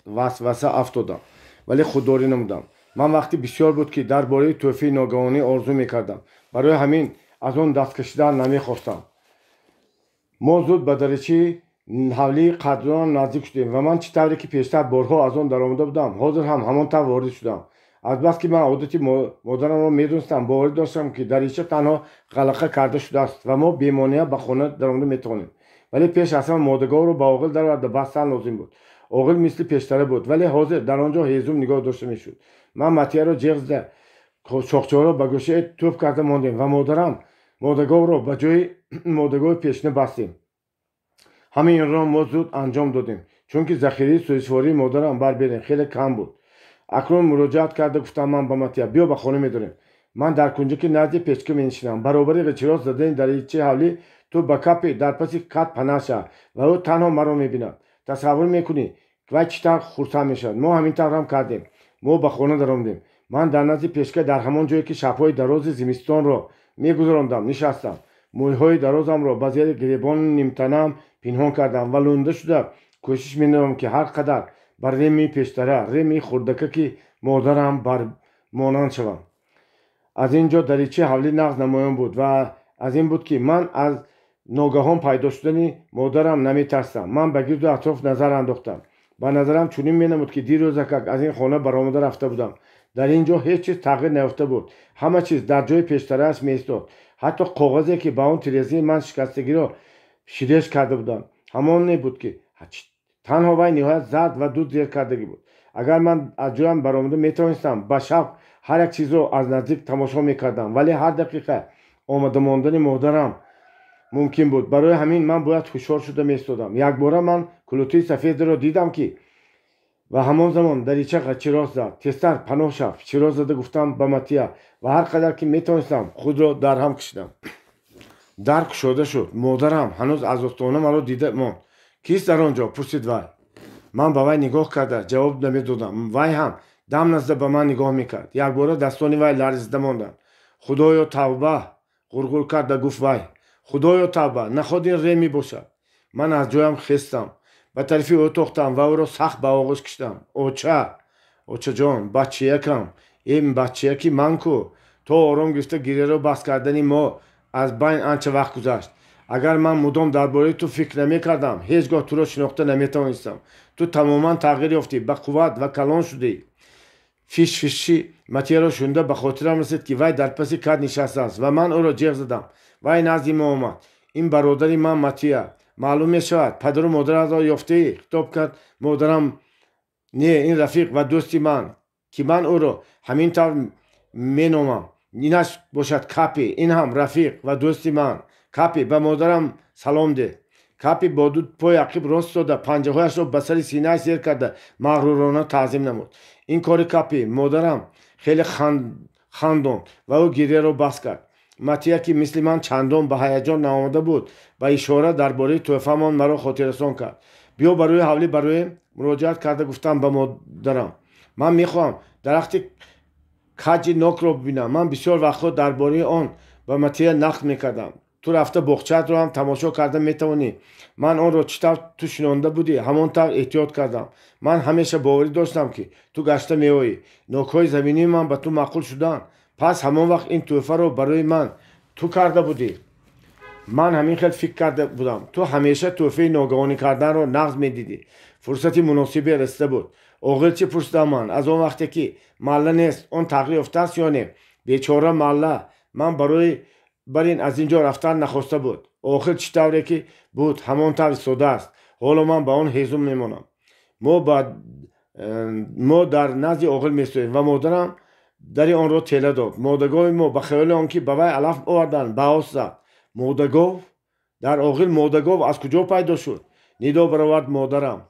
A: васваса афтодам, вале худдорӣ намудам. Ман вақти бисёр буд, ки дар бораи тӯҳфаи ногаҳонӣ орзу мекардам. Барои ҳамин аз он даст кашидан намехостам. Мо зуд ба даричаи ҳавлии қадрдонам наздик шудем ва ман чӣ тавре ки пештар борҳо аз он даромада будам, ҳозир ҳам ҳамон тавр ворид шудам. Азбаски ман одати модарамро медонистам, боварӣ доштам, ки дарича танҳо ғалақа карда шудааст ва мо бемонеа ба хона даромада метавонем. Вале пеш аз ҳама модаговро ба оғил дароварда бастан лозим буд. Оғил мисли пештара буд, вале ҳозир дар он ҷо ҳезум нигоҳ дошта мешуд. Ман Матияро ҷеғ зада, шохчаҳоро ба гӯшае тӯб карда мондем ва модарам модаговро ба ҷои модагови пешина бастем. Ҳамаи инро мо зуд анҷом додем, чунки захираи сӯзишвории модарам бар берин хеле кам буд. Акнун муроҷиат карда гуфтам ман ба Матия: биё ба хона медорем. Ман дар кунҷаки назди печка менишинам. Баробари чироғ задани даричаи ҳавлӣ ту ба Капи дар паси кат панаҳ шав ва ӯ танҳо маро мебинад. Тасаввур мекунӣ, вай чӣ тавр хурсанд мешавад. Мо ҳамин таврам кардем. Мо ба хона даромадем. Ман дар назди печка, дар ҳамон ҷое ки шабҳои дарози зимистонро мегузарондам, нишастам. Мӯйҳои дарозамро ба зери гиребони нимтанаам пинҳон кардам ва лунда шуда кӯшиш менамудам, ки ҳар қадар ба Реми пештара, Реми хурдакаки модарам бар монанд шавам. Аз ин ҷо даричаи ҳавлӣ нағз намоён буд ва аз ин буд, ки ман аз ногаҳон пайдо шудани модарам наметарсам. Ман ба гирду атроф назар андохтам. Ба назарам чунин менамуд, ки дирӯзакак аз ин хона баромада рафта будам. Дар ин ҷо ҳеҷ чиз тағйир наёфта буд. Ҳама чиз дар ҷои пештарааш меистод, ҳатто коғазе, ки ба он тирезаи ман шикастагиро ширеш карда будам, ҳамоне буд, ки танҳо вай ниҳоят зард ва дуд зер кардагӣ буд. Агар ман аз ҷоям баромада метавонистам, ба шавқ ҳар як чизро аз наздик тамошо мекардам, вале ҳар дақиқа омада мондани модарам мумкин буд. Барои ҳамин ман бояд ҳушёр шуда меистодам. Якбора ман кулутии сафедро дидам, ки ва ҳамон замон дарича чироғ зад. Тезтар паноҳ шав, чироғ зада гуфтам ба Матия ва ҳар қадар ки метавонистам, худро дарҳам кашидам. Дар кушода шуд. Модарам ҳанӯз аз остона маро дида монд. Кист дар он ҷо? пурсид вай. Ман ба вай нигоҳ карда ҷавоб намедодам. Вай ҳам дам назда ба ман нигоҳ мекард. Якбора дастони вай ларзида монданд. Худоё, тавба! ғурғур карда гуфт вай. Худоё, тавба! Наход ин Реми бошад. Ман аз ҷоям хестам, ба тарафи ӯ тохтам ва ӯро сахт ба оғӯш кашидам. Оча, очаҷон, бачаякам, ин бачаяки ман ку. То ором гирифта гиряро бас кардани мо аз байн анча вақт гузашт. Агар ман мудом дар бораи ту фикр намекардам, ҳеҷ гоҳ туро шинохта наметавонистам. Ту тамоман тағйир ёфтӣ, ба қувват ва калон шудӣ. Фиш фиши Матияро шунида ба хотирам расид, ки вай дар паси кат нишастааст, ва ман ӯро ҷеғ задам. Вай назди мо омад. Ин бародари ман Матия маълум мешавад. Падару модаратро ёфтаӣ? хитоб кард модарам. Не, ин рафиқ ва дӯсти ман, ки ман ӯро ҳамин тавр меномам. Инаш бошад Капи. Ин ҳам рафиқ ва дӯсти ман. Капи, ба модарам салом деҳ. Капи бо ду пои ақиб рост истода, панҷаҳояшро ба сари синааш зер карда, мағрурона таъзим намуд. Ин кори Капи модарам хеле хандонд ва ӯ гиряро бас кард. Матия, ки мисли ман чандон ба ҳаяҷон наомада буд, ба ишора дар бораи тӯҳфаамон маро хотиррасон кард. Биё ба рӯи ҳавлӣ бароем, муроҷиат карда гуфтам ба модарам. Ман мехоҳам дарахти каҷи нокро бибинам. Ман бисёр вақтҳо дар бораи он ба Матия нақл мекардам. Ту рафта боғчаатро ҳам тамошо карда метавонӣ. Ман онро чӣ тавр ту шинонда будӣ, ҳамон тавр эҳтиёт кардам. Ман ҳамеша боварӣ доштам, ки ту гашта меоӣ. Нокҳои заминии ман ба ту маъқул шуданд. Пас ҳамон вақт ин тӯҳфаро барои ман ту карда будӣ. Ман ҳамин хел фикр карда будам. Ту ҳамеша тӯҳфаи ногаҳонӣ карданро нағз медидӣ. Фурсати муносибе расида буд. Оғил чӣ? пурсидам ман. Аз он вақте ки малла нест, он тағйир ёфтааст ё не? Бечора малла ман барои бар ин аз ин ҷо рафтан нахоста буд. Охир чӣ тавре ки буд, ҳамон тавр истодааст. Ҳоло ман ба он ҳезум мемонам. Мо дар назди оғил месоем ва модарам дари онро тела дод. Модагови мо ба хаёли он ки ба вай алаф овардан, баҳос зад. Модагов? Дар оғил модагов аз куҷо пайдо шуд? нидо баровард модарам.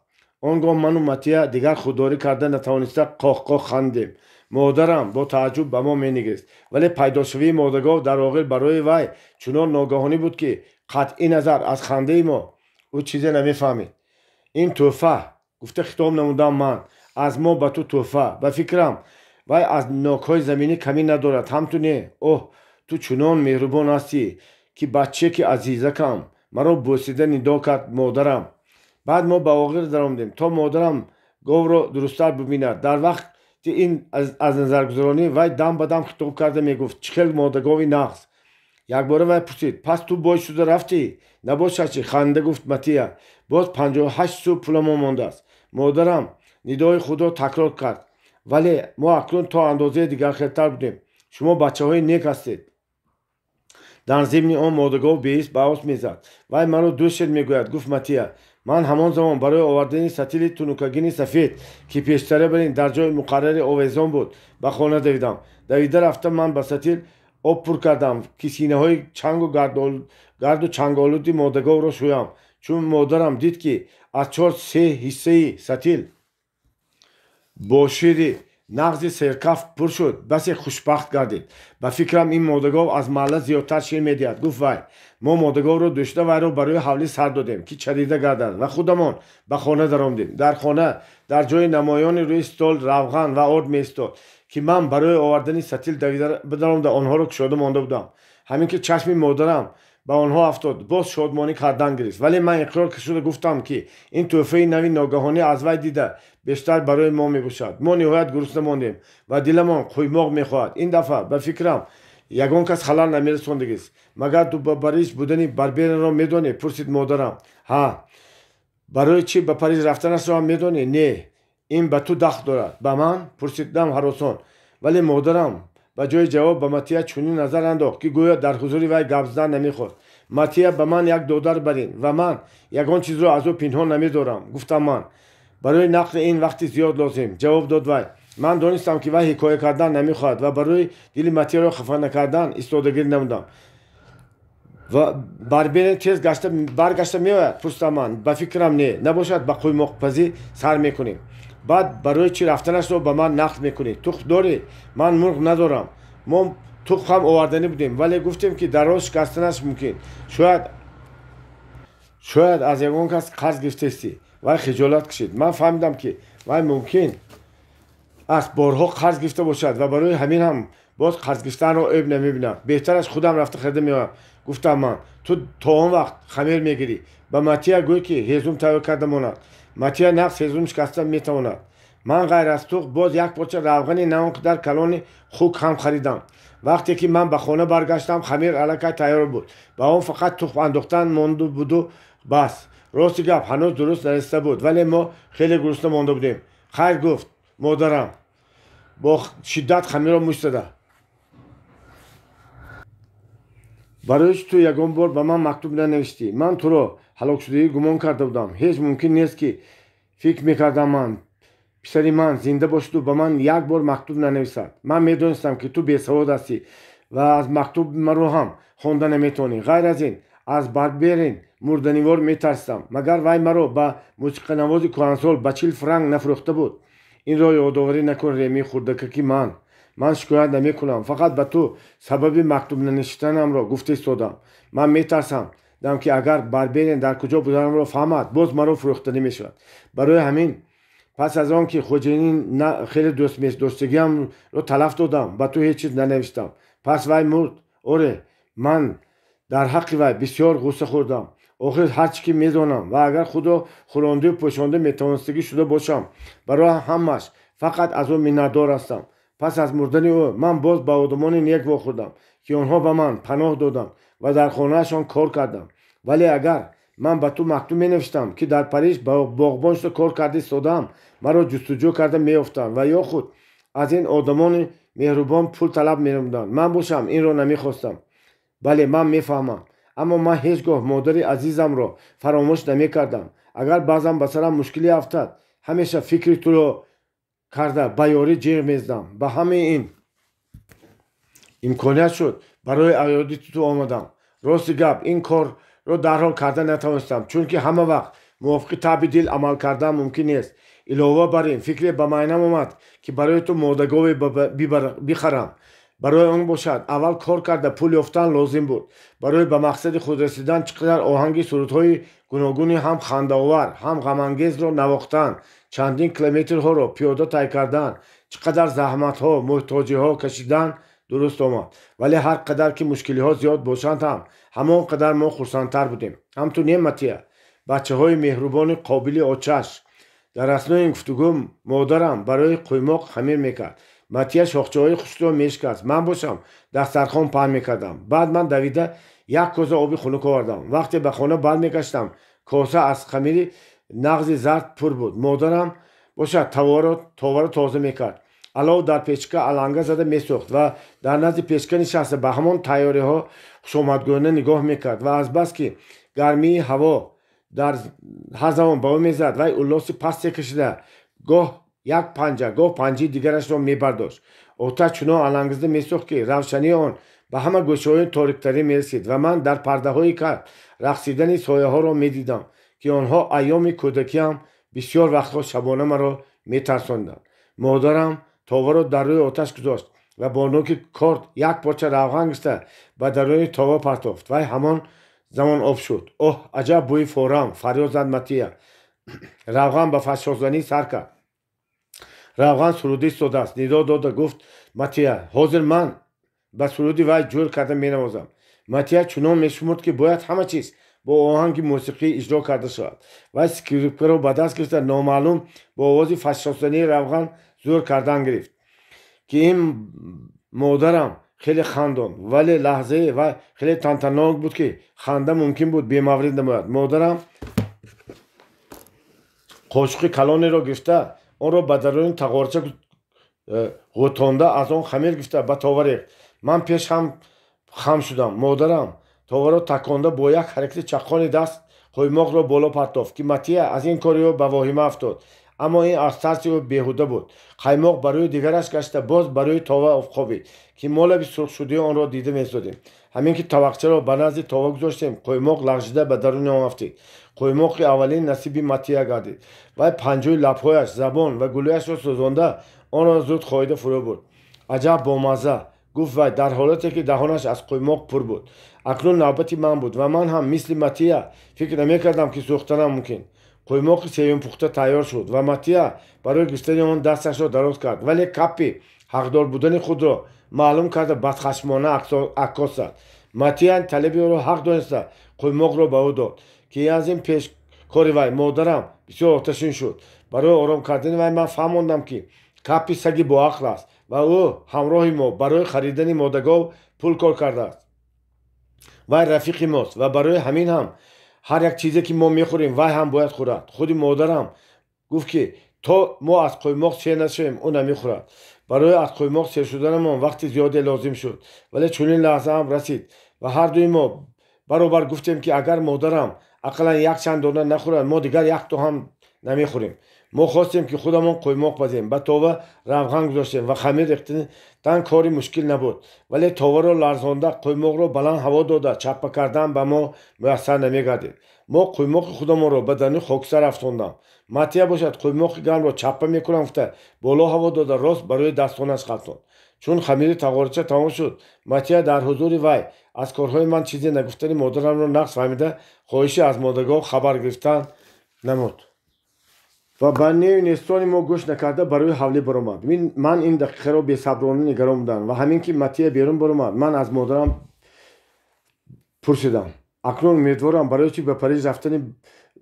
A: Он гоҳ ману Матия дигар худдорӣ карда натавониста қоҳқоҳ хандем. Модарам бо тааҷҷуб ба мо менигарист, вале пайдошавии модагов дар оғил барои вай чунон ногаҳонӣ буд, ки қатъи назар аз хандаи мо ӯ чизе намефаҳмид. Ин тӯҳфа, гуфта хитоб намудам ман, аз мо ба ту тӯҳфа. Ба фикрам, вай аз нокҳои заминӣ камӣ надорад, ҳам ту не? Оҳ, ту чунон меҳрубон ҳастӣ, ки баччаки азизакам, маро бӯсида нидо кард модарам. Баъд мо ба оғил даромадем, то модарам говро дурусттар бибинад. Дар вақти ин аз назаргузаронӣ вай дам ба дам хитоб карда мегуфт: чӣ хел модагови нағз! Якбора вай пурсид: пас ту бой шуда рафтӣ? Набошад чӣ? Ханда гуфт Матия. Боз 58 су пуламон мондааст. Модарам нидои худро такрор кард. Вале мо акнун то андозаи дигархелтар будем. Шумо бачаҳои нек ҳастед. Дар зимни он модагов беист ба ос мезад. Вай маро дӯшед мегӯяд, гуфт Матия. Ман ҳамон замон барои овардани сатили тунукагини сафед, ки пештара бар ин дар ҷои муқаррари овезон буд, ба хона давидам. Давида рафта ман ба сатил об пур кардам, ки синаҳои чангу гарду чанголуди модаговро шӯям. Чун модарам дид, ки аз 4-3 ҳиссаи сатил бо шири нағзи серкаф пур шуд, басе хушбахт гардид. Ба фикрам, ин модагов аз маҳалла зиёдтар шир медиҳад, гуфт вай. Мо модаговро дӯшида вайро барои ҳавлӣ сар додем, ки чарида гардад, ва худамон ба хона даромдем. Дар хона дар ҷои намоёни рӯи стол равған ва орд меистод, ки ман барои овардани сатил давида бидаромда онҳоро кушода монда будам. Ҳамин ки чашми модарам ба онҳо афтод, боз шодмонӣ кардан гирифт. Вале ман иқрор шуда гуфтам, ки ин тӯҳфаи нави ногаҳонӣ аз вай дида бештар барои мо мебошад. Мо ниҳоят гурусна мондем ва диламон қуймоқ мехоҳад. Ин дафъа ба фикрам, ягон кас халал намерасондагист. Магар ту ба Париж будани Барбериро медонӣ? Пурсид модарам. Ҳа. Барои чӣ ба Париж рафтанашро ҳам медонӣ? Не, ин ба ту дахл дорад. Ба ман? Пурсидам ҳаросон. Вале модарам ба ҷои ҷавоб ба Матия чунин назар андохт, ки гӯё дар ҳузури вай гап задан намехост. Матия ба ман як додар барин ва ман ягон чизро аз ӯ пинҳон намедорам, гуфтам ман. Барои нақли ин вақти зиёд лозим, ҷавоб дод вай. Ман донистам, ки вай ҳикоя кардан намехоҳад ва барои дили Матияро хафа накардан истодагирӣ намудам. Ва Барберен тез баргашта меояд? Пурсидам ман. Ба фикрам, не. Набошад, ба қуймоқпазӣ сар мекунем. Баъд барои чӣ рафтанашро ба ман нақл мекунӣ? Тухм дорӣ? Ман мурғ надорам. Мо тухм ҳам оварданӣ будем, вале гуфтем, ки дар роҳ шикастанаш мумкин. Шояд аз ягон кас қарз гирифтестӣ. Вай хиҷолат кашид. Ман фаҳмидам, ки вай мумкин аст борҳо қарз гирифта бошад ва барои ҳамин ҳам боз қарз гирифтанро ӯб намебинам. Беҳтараш худам рафта харида меоям, гуфтам ман. Ту то он вақт хамир мегирӣ. Ба Матия гӯй, ки ҳезум тайёр карда монад. Матия нағз ҳезум шикаста метавонад. Ман ғайр аз тухм боз як порча равғани на он қадар калони хук ҳам харидам. Вақте ки ман ба хона баргаштам, хамир аллакай тайёр буд. Ба он фақат тухм андохтан монду буду бас. Рости гап, ҳанӯз дуруст нарасида буд, вале мо хеле гурусна монда будем. Хайр, гуфт модарам бо шиддат хамирро мушт зада. Барои чӣ ту ягон бор ба ман мактуб нанавиштӣ? Ман туро ҳалокшудагӣ гумон карда будам. Ҳеҷ мумкин нест, ки фикр мекардам ман, писари ман зинда бошаду ба ман як бор мактуб нанависад. Ман медонистам, ки ту бесавод ҳастӣ ва аз мактуб маро ҳам хонда наметавонӣ. Ғайр аз ин, аз Барберин мурданивор метарсидам. Магар вай маро ба мусиқанавози кӯҳансол ба 40 франк нафурӯхта буд? Инро ёдоварӣ накун, Реми хурдакаки ман. Ман шикоят намекунам, фақат ба ту сабаби мактуб нанавиштанамро гуфта истодам. Ман метарсам дам, ки агар Барберин дар куҷо буданамро фаҳмад, боз маро фурӯхтанӣ мешавад. Барои ҳамин пас аз он ки хоҷаини хеле дӯстдоштагиамро талаф додам, ба ту ҳеҷ чиз нанавиштам. Пас вай мурд. Оре, ман дар ҳаққи вай бисёр ғусса хӯрдам. Охир ҳар чӣ ки медонам ва агар худро хӯрондаю пӯшонда метавонистагӣ шуда бошам, барои ҳамааш фақат аз ӯ миннатдор ҳастам. Пас аз мурдани ӯ ман боз ба одамони нек вохӯрдам, ки онҳо ба ман паноҳ доданд ва дар хонаашон кор кардам. Вале агар ман ба ту мактуб менавиштам, ки дар Париж боғбон шуда кор карда истодаам, маро ҷустуҷӯ карда меёфтанд ва ё худ аз ин одамони меҳрубон пул талаб менамуданд. Ман бошам инро намехостам. Бале, ман мефаҳмам, аммо ман ҳеҷ гоҳ модари азизамро фаромӯш намекардам. Агар баъзан ба сарам мушкиле афтад, ҳамеша фикри туро карда ба ёрӣ ҷиғ мезадам. Ба ҳамаи ин имконият шуд, барои аёдати ту омадам. Рости гап, ин корро дарҳол карда натавонистам, чунки ҳама вақт мувофиқи таъби дил амал кардан мумкин нест. Илова бар ин, фикре ба майнам омад, ки барои ту модагове бихарам. Барои он бошад, аввал кор карда пул ёфтан лозим буд. Барои ба мақсади худ расидан чӣ қадар оҳанги сурудҳои гуногуни ҳам хандаовар, ҳам ғамангезро навохтан, чандин километрҳоро пиёда тай кардан, чӣ қадар заҳматҳо, муҳтоҷиҳо кашидан дуруст омад. Вале ҳар қадар ки мушкилиҳо зиёд бошанд ҳам, ҳамон қадар мо хурсандтар будем. Ҳам ту не, Матия? Бачаҳои меҳрубони қобили очаш. Дар аснои ин гуфтугӯ модарам барои қуймоқ хамир мекард. Матия шохчаҳои хушкро мешикаст, ман бошам дастархон паҳн мекардам. Баъд ман давида як коза оби хунук овардам. Вақте ба хона бармегаштам, коса аз хамири нағзи зард пур буд. Модарам бошад товаро тоза мекард. Алов дар печка аланга зада месӯхт ва дар назди печка нишаста ба ҳамон тайёриҳо хушомадгӯёна нигоҳ мекард ва азбаски гармии ҳаво дар ҳар замон ба ӯ мезад, вай уллоси пасте кашида гоҳ як панҷа, гоҳ панҷаи дигарашро мебардошт. Оташ чунон алангзада месӯхт, ки равшании он ба ҳама гӯшаҳои ториктарин мерасид ва ман дар пардаҳои кард рақсидани сояҳоро медидам, ки онҳо айёми кӯдакиам бисёр вақтҳо шабона маро метарсонданд. Модарам товаро дар рӯи оташ гузошт ва бо нӯки корд як порча равған гирифта ба даруни това партофт. Вай ҳамон замон об шуд. Оҳ, аҷаб бӯи форам! Фарёд зад Матия. Равған ба фашшозанӣ сар кард. Равған сурудӣ истодааст, нидо дода гуфт Матия. Ҳозир ман ба суруди вай ҷӯр карда менавозам. Матия чунон мешумурд, ки бояд ҳама чиз бо оҳанги мусиқӣ иҷро карда шавад. Вай скрипкаро ба даст гирифта номаълум бо овози фашшозании равған зӯр кардан гирифт, ки ин модарам хеле хандонд, вале лаҳзае вай хеле тантанок буд, ки ханда мумкин буд бемаврид намояд. Модарам қошуқи калонеро гирифта онро ба даруни тағорча ғӯтонда аз он хамир гирифта ба това рехт. Ман пеш ҳам хам шудам. Модарам товаро таконда бо як ҳаракати чаққони даст қоймоқро боло партофт, ки Матия аз ин кори ӯ ба воҳима афтод. Аммо ин аз тарси ӯ беҳуда буд. Қаймоқ ба рӯи дигараш гашта боз ба рӯи това хобид, ки мо лаби сурхшудии онро дида месодем. Ҳамин ки тавақчаро ба назди това гузоштем, қоймоқ лағжида ба даруни он афтид. Қоймоқи аввалин насиби Матия гардид. Вай панҷои лабҳояш, забон ва гулӯяшро сӯзонда онро зуд хоида фурӯ бурд. Аҷаб бомазза! Гуфт вай дар ҳолате ки даҳонаш аз қоймоқ пур буд. Акнун навбати ман буд ва ман ҳам мисли Матия фикр намекардам, ки сӯхтанам мумкин. Қоймоқи сеюм пухта тайёр шуд ва Матия барои гирифтани он дасташро дароз кард, вале Каппи ҳақдор будани худро маълум карда бадхашмона аккос зад. Матия талаби ӯро ҳақ дониста қоймоқро ба ӯ дод, ки аз ин пеш кори вай модарам бисёр оташин шуд. Барои ором кардани вай ман фаҳмондам, ки Каппи саги боақл аст ва ӯ ҳамроҳи мо барои харидани модагов пул кор кардааст. Вай рафиқи мост ва барои ҳамин ҳам ҳар як чизе ки мо мехӯрем, вай ҳам бояд хӯрад. Худи модарам гуфт, ки то мо аз қоймоқ сер нашавем, ӯ намехӯрад. Барои аз қоймоқ сер шуданамон вақти зиёде лозим шуд, вале чунин лаҳза ҳам расид ва ҳардуи мо баробар гуфтем, ки агар модарам ақаллан якчанд дона нахӯрад, мо дигар якто ҳам намехӯрем. Мо хостем, ки худамон қоймоқ пазем. Ба това равған гузоштем ва хамир рехтан кори мушкил набуд, вале товаро ларзонда қоймоқро баланд ҳаво дода чаппа кардан ба мо муяссар намегардид. Мо қоймоқи худамонро ба даруни хоксар афтондам. Матия бошад қоймоқи гармро чаппа мекунам гуфта боло ҳаво дода рост ба рӯи дастонаш ғалтонд. Чун хамири тағорча тамом шуд, Матия дар ҳузури вай аз корҳои ман чизе нагуфтани модарамро нақс фаҳмида хоҳиши аз модагоҳ хабар гирифтан намуд ва ба нею нестони мо гӯш накарда ба рӯи ҳавлӣ баромад. Ман ин дақиқаро бесаброна нигарон будам ва ҳамин ки Матия берун баромад, ман аз модарам пурсидам: акнун умедворам, барои чӣ ба Париж рафтани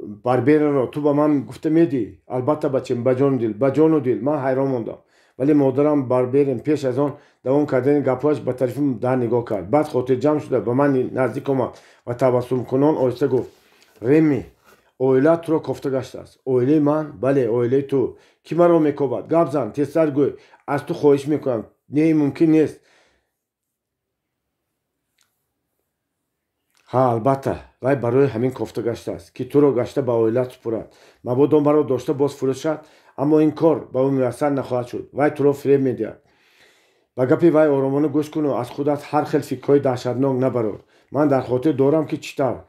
A: Барбераро ту ба ман гуфта медиҳӣ? Албатта, бачем, ба ҷону дил, ба ҷону дил. Ман ҳайрон мондам, вале модарам Барберин пеш аз он давом кардани гапҳояш ба тарафи дар нигоҳ кард. Баъд хотирҷамъ шуда ба ман наздик омад ва табассумкунон оҳиста гуфт: Реми, оилаат туро кофта гаштааст. Оилаи ман? Бале, оилаи ту. Кӣ маро мекобад? Гап зан, тезтар гӯй, аз ту хоҳиш мекунам. Не, мумкин нест. Ҳа, албатта, вай барои ҳамин кофта гаштааст, ки туро гашта ба оилаат супурад. Мабодо маро дошта боз фурӯшад, аммо ин кор ба ӯ муяссар нахоҳад шуд. Вай туро фиреб медиҳад. Ба гапи вай оромона гӯш куну аз худат ҳар хел фикрҳои даҳшатнок набарор. Ман дар хотир дорам, ки чӣ тавр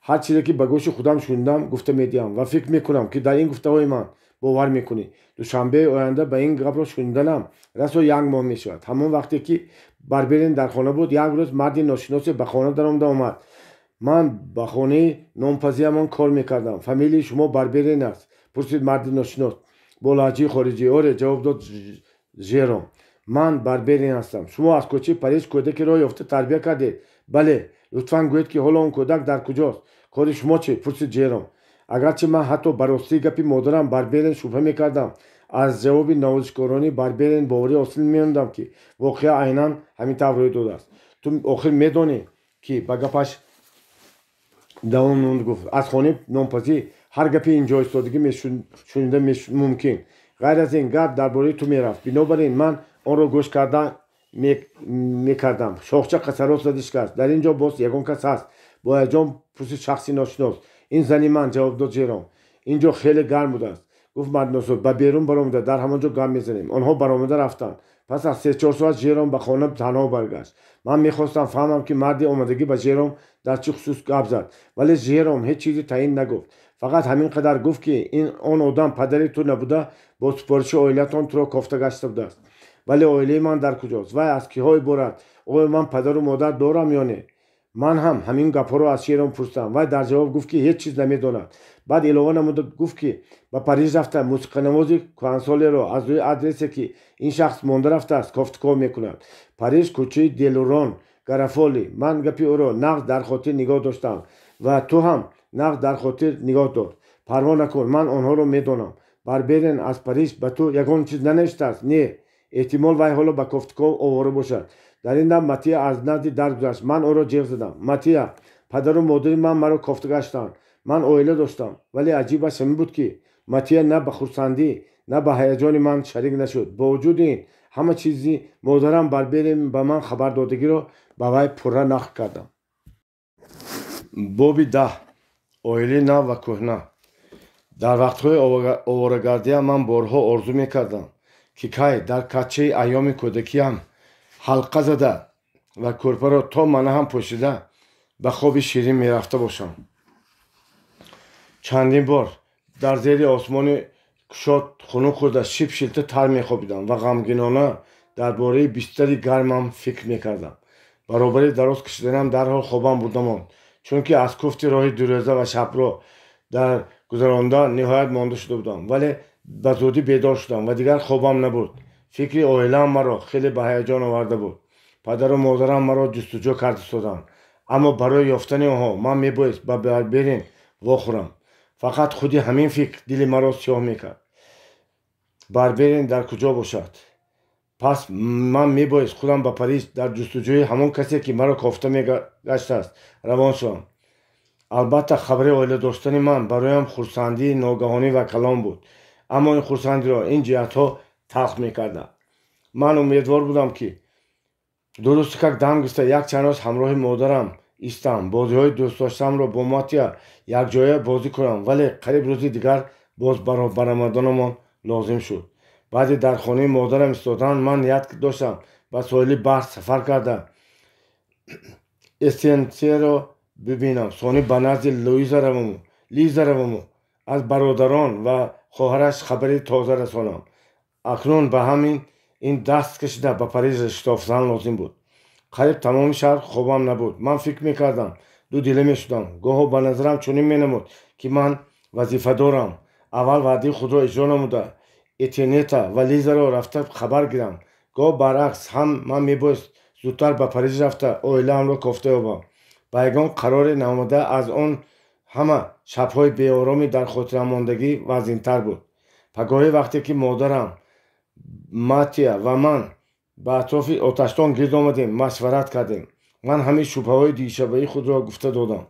A: ҳар чизе ки ба гӯши худам шунидам, гуфта медиҳам ва фикр мекунам, ки дар ин гуфтаҳои ман бовар мекунӣ. Душанбеи оянда ба ин гапро шуниданам расо як моҳ мешавад. Ҳамон вақте ки Барберин дар хона буд, як рӯз марди ношиносе ба хона даромада омад. Ман ба хонаи нонпазиамон кор мекардам. Фамилияи шумо Барберин аст? Пурсид марди ношинос бо лаҳҷаи хориҷӣ. Оре, ҷавоб дод Жером, ман Барберин ҳастам. Шумо аз кӯчаи Париж кӯдакеро ёфта тарбия кардед? Бале. Лутфан гӯед, ки ҳоло он кӯдак дар куҷост? Кори шумо чӣ? Пурсид Жером. Агарчи ман ҳатто ба ростии гапи модарам Барберин шубҳа мекардам, Аз ҷавоби навозишкорони Барберин боварӣ ҳосил мемондам, ки воқеа айнан ҳамин тавр рӯй додааст. Ту охир медонӣ, ки ба гапаш давом намуд, гуфт: аз хонаи нонпазӣ ҳар гапи инҷо истодагӣ шунида мумкин. Ғайр аз ин, гап дар бораи ту мерафт, бинобар ин ман онро гӯш карда мекардам. Шохча қасарот зада шикаст. Дар ин ҷо боз ягон кас ҳаст? Бо ҳаяҷон пурсид шахси ношинос. Ин зани ман, ҷавоб дод Жером. Ин ҷо хеле гарм будааст, гуфт мардносо. Ба берун баромада, дар ҳамон ҷо гап мезанем. Онҳо баромада рафтанд. Пас аз 3-4 соат Жером ба хона танҳо баргашт. Ман мехостам фаҳмам, ки марди омадагӣ ба Жером дар чӣ хусус гап зад, вале Жером ҳеҷ чизи таъин нагуфт. Фақат ҳамин қадар гуфт, ки ин он одам падари ту набуда, бо супориши оилатон туро кофта гашта будааст. Вале оилаи ман дар куҷост? Вай аз киҳо иборат? Оё ман падару модар дорам ё не? Ман ҳам ҳамин гапҳоро аз Жером пурсидам. Вай дар ҷавоб гуфт, ки ҳеҷ чиз намедонад. Баъд илова намуда гуфт, ки ба Париж рафта, мусиқанавози кӯҳансолеро аз рӯи адресе, ки ин шахс монда рафтааст, кофтуков мекунад. Париж, кӯчаи Делурон, Гарафоли. Ман гапи ӯро нағз дар хотир нигоҳ доштам ва ту ҳам нағз дар хотир нигоҳ дор. Парво накун, ман онҳоро медонам. Барберин аз Париж ба ту ягон чиз нанавиштааст? Не, эҳтимол, вай ҳоло ба кофтуков овора бошад. Дар ин дам Матия аз назди дар гузашт. Ман ӯро ҷеғ задам: Матия, падару модари ман маро кофта гаштанд. Ман оила доштам. Вале аҷибаш ҳамин буд, ки Матия на ба хурсандӣ, на ба ҳаяҷони ман шарик нашуд. Бо вуҷуди ин, ҳама чизи модарам Барберин ба ман хабар додагиро ба вай пурра нақл кардам. Боби 10. Оилаи нав ва кӯҳна. Дар вақтҳои оворагардиам ман борҳо орзу мекардам, ки кай дар качаи айёми кӯдакиам ҳалқа зада ва кӯрпаро то манаҳам пӯшида ба хоби ширин мерафта бошам. Чандин бор дар зери осмони кушод хунук хӯрда, шип шилта тар мехобидам ва ғамгинона дар бораи бистари гармам фикр мекардам. Баробари дароз кашиданам дарҳол хобам бурда монд, чунки аз куфти роҳи дурӯза ва шабро дар гузаронда ниҳоят монда шуда будам. Вале ба зудӣ бедор шудам ва дигар хобам набурд. Фикри оилаам маро хеле ба ҳаяҷон оварда буд. Падару модарам маро ҷустуҷӯ карда истоданд, аммо барои ёфтани онҳо ман мебоист ба Барберин вохӯрам. Фақат худи ҳамин фикр дили маро сиёҳ мекард. Барберин дар куҷо бошад? Пас ман мебоист худам ба Париж дар ҷустуҷӯи ҳамон касе, ки маро кофта мегаштааст, равон шавам. Албатта, хабари оила доштани ман бароям хурсандии ногаҳонӣ ва калон буд, аммо ин хурсандиро ин ҷиҳатҳо талх мекарданд. Ман умедвор будам, ки дурусту как дам гирифта якчанд рӯз ҳамроҳи модарам истам, бозиҳои дӯстдоштаамро бо Матия якҷоя бозӣ кунам. Вале қариб рӯзи дигар боз баромаданамон лозим шуд. Баъди дар хонаи модарам истодан, ман ният доштам ба соҳили баҳр сафар карда, Этьенро бибинам, сонӣ ба назди Луиза раваму, Лиза раваму, аз бародарон ва хоҳараш хабари тоза расонам. Акнун ба ҳамин ин даст кашида, ба Париж шитофтан лозим буд. Қариб тамоми шаҳр хобам набуд. Ман фикр мекардам, дудила мешудам. Гоҳо ба назарам чунин менамуд, ки ман вазифа дорам аввал ваъдаи худро иҷро намуда, Этьенета ва Лизаро рафта хабар гирам, гоҳ баръакс ҳам ман мебоист зудтар ба Париж рафта, оилаамро кофта ёбам. Ба ягон қароре наомада, аз он ҳама шабҳои беороми дар хотирамондагӣ вазнинтар буд. Пагоҳӣ, вақте ки модарам, Матия ва ман ба атрофи оташдон гирд омадем, машварат кардем. Ман ҳамин шубҳаҳои дишабаи худро гуфта додам.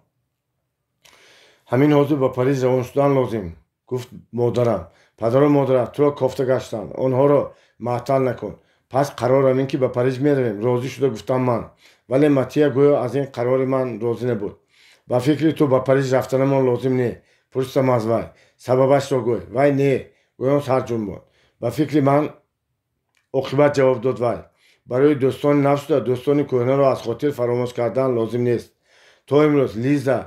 A: Ҳамин ҳозир ба Париж равон шудан лозим, гуфт модарам. Падару модарат туро кофта гаштанд, онҳоро маътал накун. Пас қарор ҳамин, ки ба Париж меравем, розӣ шуда гуфтам ман. Вале Матия гӯё аз ин қарори ман розӣ набуд. Ба фикри ту, ба Париж рафтанамон лозим не? Пурсидам аз вай. Сабабашро гӯй. Вай не гӯён сар ҷунбонд. Ба фикри ман, оқибат ҷавоб дод вай, барои дӯстони нав шуда, дӯстони кӯҳнаро аз хотир фаромӯш кардан лозим нест. То имрӯз Лиза,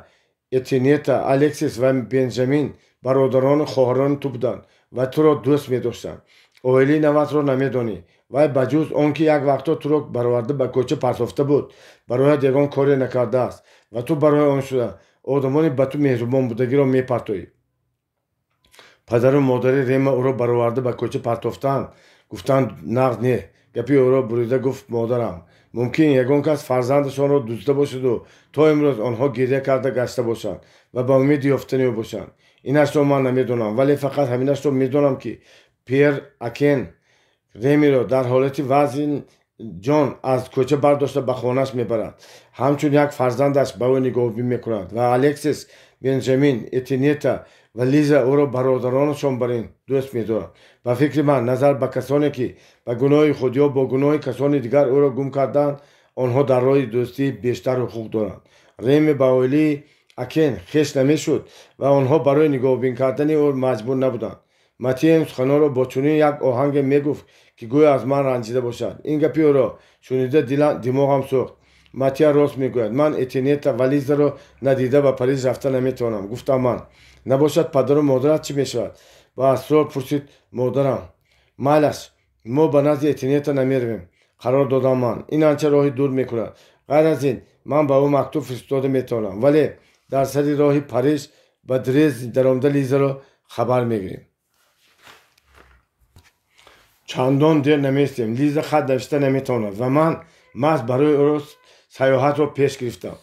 A: Этинета, Алексис ва Бенҷамин бародарону хоҳарони ту буданд ва туро дӯст медоштанд. Оилаи наватро намедонӣ. Вай ба ҷуз он ки як вақтҳо туро бароварда ба кӯча партофта буд, барояд ягон коре накардааст ва ту барои он шуда одамони ба ту меҳрубонбудагиро мепартоӣ. Падару модари Рема ӯро бароварда ба кӯча партофтаанд гуфтанд нағз не, гапи ӯро бурида гуфт модарам. Мумкин, ягон кас фарзандашонро дуздида бошаду то имрӯз онҳо гиря карда гашта бошанд ва ба умеди ёфтани ӯ бошанд. Инашро ман намедонам, вале фақат ҳаминашро медонам, ки Пьер Акен Ремиро дар ҳолати вазин ҷон аз кӯча бардошта ба хонааш мебарад, ҳамчун як фарзандаш ба ӯ нигоҳубин мекунад ва Алексис, Бенҷамин, Этинета ва Лиза ӯро бародаронашон бар ин дӯст медоранд. Ба фикри ман, назар ба касоне ки ба гуноҳи худ ё бо гуноҳи касони дигар ӯро гум карданд, онҳо дар роҳи дӯстӣ бештар ҳуқуқ доранд. Реми ба оилаи Акен хеш намешуд ва онҳо барои нигоҳубин кардани ӯ маҷбур набуданд. Матия ин суханонро бо чунин як оҳанге мегуфт, ки гӯё аз ман ранҷида бошад. Ин гапи ӯро шунида димоғам сӯхт. Матия рост мегӯяд, ман Этинета ва Лизаро надида ба Париж рафта наметавонам, гуфтам ман. Набошад, падару модарат чӣ мешавад? Ба асрор пурсид модарам. Майлаш, мо ба назди Этинета намеравем, қарор додам ман. Ин анча роҳи дур мекунад. Ғайр аз ин, ман ба ӯ мактуб фиристода метавонам, вале дар сари роҳи Париж ба Дрез даромада Лизаро хабар мегирем. Чандон дер намеистем. Лиза хат навишта наметавонад ва ман маҳз барои ӯро саёҳатро пеш гирифтам.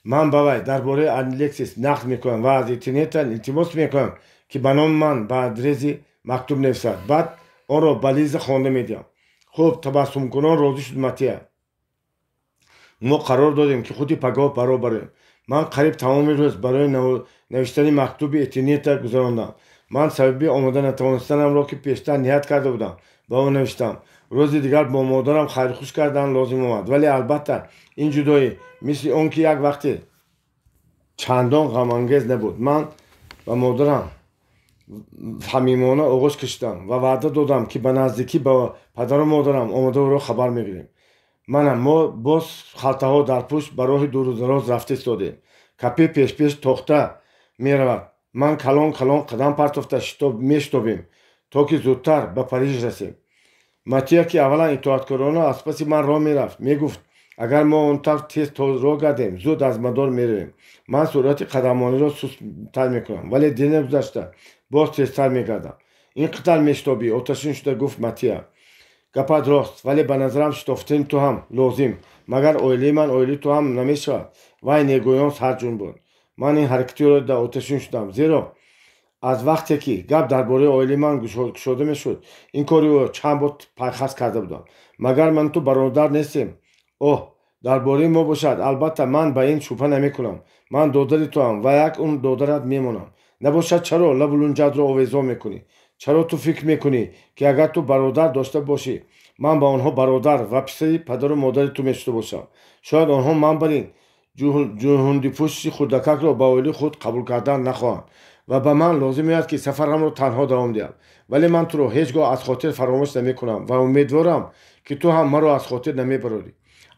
A: Ман ба вай дар бораи Алексис нақл мекунам ва аз Этинета илтимос мекунам, ки ба номи ман ба Дрези мактуб нависад. Баъд онро ба Лиза хонда медиҳам. Хуб, табассумкунон розӣ шуд Матия. Мо қарор додем, ки худи пагоҳ баробарем. Ман қариб тамоми рӯз барои навиштани мактуби Этинета гузарондам. Ман сабаби омода натавонистанамро, ки пештар ният карда будам, ба ӯ навиштам. Рӯзи дигар бо модарам хайрхуш кардан лозим омад, вале албатта ин ҷудоӣ мисли он ки як вақте чандон ғамангез набуд. Ман ба модарам самимона оғоз кашидам ва ваъда додам, ки ба наздикӣ ба падару модарам омода ӯро хабар мегирем. Мана мо боз халтаҳо дар пушт ба роҳи дуру дароз рафта истодем. Капе пешпеш тохта меравад. Ман калон калон қадам партофта мешитобем, то ки зудтар ба Париж расем. Матия, ки аввалан итоаткорона аз паси ман роҳ мерафт, мегуфт, агар мо он тавр тез роҳ гардем, зуд аз мадор меравем. Ман суръати қадамониро сусттар мекунам, вале дер нагузашта боз тезтар мегардам. Ин қадар мешитобӣ, оташин шуда гуфт Матия. Гапат рост, вале ба назарам шитофтани ту ҳам лозим. Магар оилаи ман оилаи ту ҳам намешавад? Вай негӯён сарҷун буд. Ман ин ҳаракати ӯро да оташин шудам, зеро аз вақте ки гап дар бораи оилаи ман кушода мешуд, ин кори ӯ чанд бор пайхас карда будам. Магар ман ту бародар нестем? Оҳ, дар бораи мо бошад, албатта ман ба ин шубҳа намекунам. Ман додари туам ва як умр додарат мемонам. Набошад, чаро лабу лунҷатро овезон мекунӣ? Чаро ту фикр мекунӣ, ки агар ту бародар дошта бошӣ, ман ба онҳо бародар ва писари падару модари ту мешуда бошам? Шояд онҳо ман бар ин ҷуҳундипӯши хурдакакро ба оилаи худ қабул кардан нахоҳанд ва ба ман лозим меояд, ки сафарамро танҳо давом диҳам. Вале ман туро ҳеҷ гоҳ аз хотир фаромӯш намекунам ва умедворам, ки ту ҳам маро аз хотир намебарорӣ.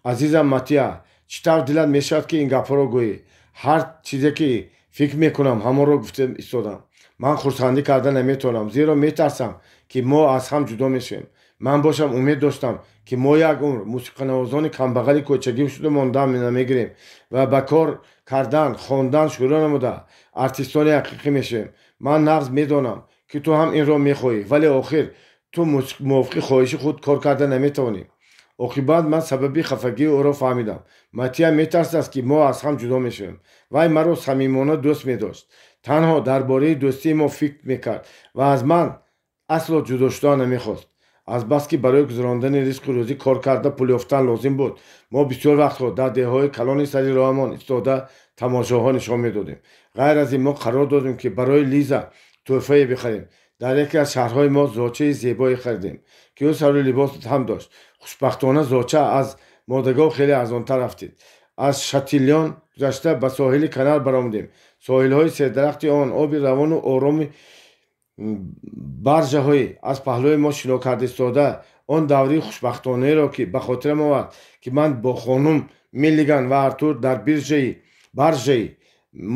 A: Азизам Матия, чӣ тавр дилат мешавад, ки ин гапҳоро гӯӣ? Ҳар чизе ки фикр мекунам, ҳамонро гуфта истодам. Ман хурсандӣ карда наметавонам, зеро метарсам, ки мо аз ҳам ҷудо мешавем. Ман бошам умед доштам, ки мо як умр мусиқанавозони камбағали кӯчагӣ шуда мондан намегирем ва ба кор кардан, хондан шурӯъ намуда артистони ҳақиқӣ мешавем. Ман нағз медонам, ки ту ҳам инро мехоҳӣ, вале охир ту мувофиқи хоҳиши худ кор карда наметавонӣ. Оқибат ман сабаби хафагии ӯро фаҳмидам. Матия метарсад, ки мо аз ҳам ҷудо мешавем. Вай маро самимона дӯст медошт. Танҳо дар бораи дӯстии мо фикр мекард ва аз ман асло ҷудо шудан намехост. Азбаски барои гузарондани ризқу рӯзӣ кор карда пул ёфтан лозим буд, мо бисёр вақтҳо дар деҳҳои калони сари роҳамон истода тамошоҳо нишон медодем. Ғайр аз ин, мо қарор додем, ки барои Лиза тӯҳфае бихарем. Дар яке аз шаҳрҳои мо зочаи зебое харидем, ки ӯ сару либос ҳам дошт. Хушбахтона зоча аз модагоҳ хеле арзонтар афтид. Аз Шатилён гузашта ба соҳили канал баромадем. Соҳилҳои сердарахти он, оби равону ороми баржаҳои аз паҳлӯи мо шино карда истода, он давраи хушбахтонаеро, ки ба хотирам овард, ки ман бо хонум Миллиган ва Артур дар баржаи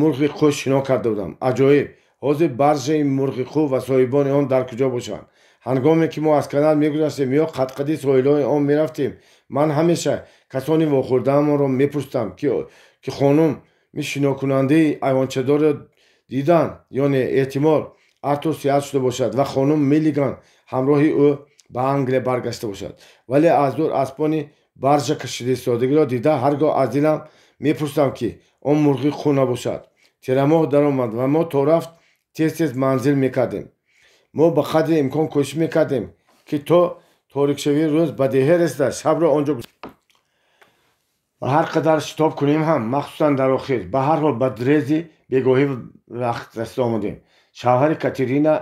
A: мурғи қӯ шино карда будам. Аҷоиб! Ҳозир баржаи мурғи қӯ ва соҳибони он дар куҷо бошанд? Ҳангоме ки мо аз канал мегузаштем ё қадқади соҳилҳои он мерафтем, ман ҳамеша касони вохӯрдаамонро мепурсидам, ки хонум шинокунандаи айвончадорро диданд ё не. Эҳтимол Артур сиҳат шуда бошад ва хонум Миллиган ҳамроҳи ӯ ба Англия баргашта бошад. Вале аз дур аспони баржа кашида истодагиро дида, ҳар гоҳ аз дилам мепурсидам, ки он мурғи қӯ набошад. Тирамоҳ даромад ва мо то рафт тез тез манзил мекардем. Мо ба қадри имкон кӯшиш мекардем, ки то торикшавии рӯз ба деҳа расида шабро онҷо ба ҳар қадар шитоб кунем ҳам, махсусан дар охир, ба ҳар ҳол ба Дрези бегоҳӣ вақт расида омадем. Шавҳари Катерина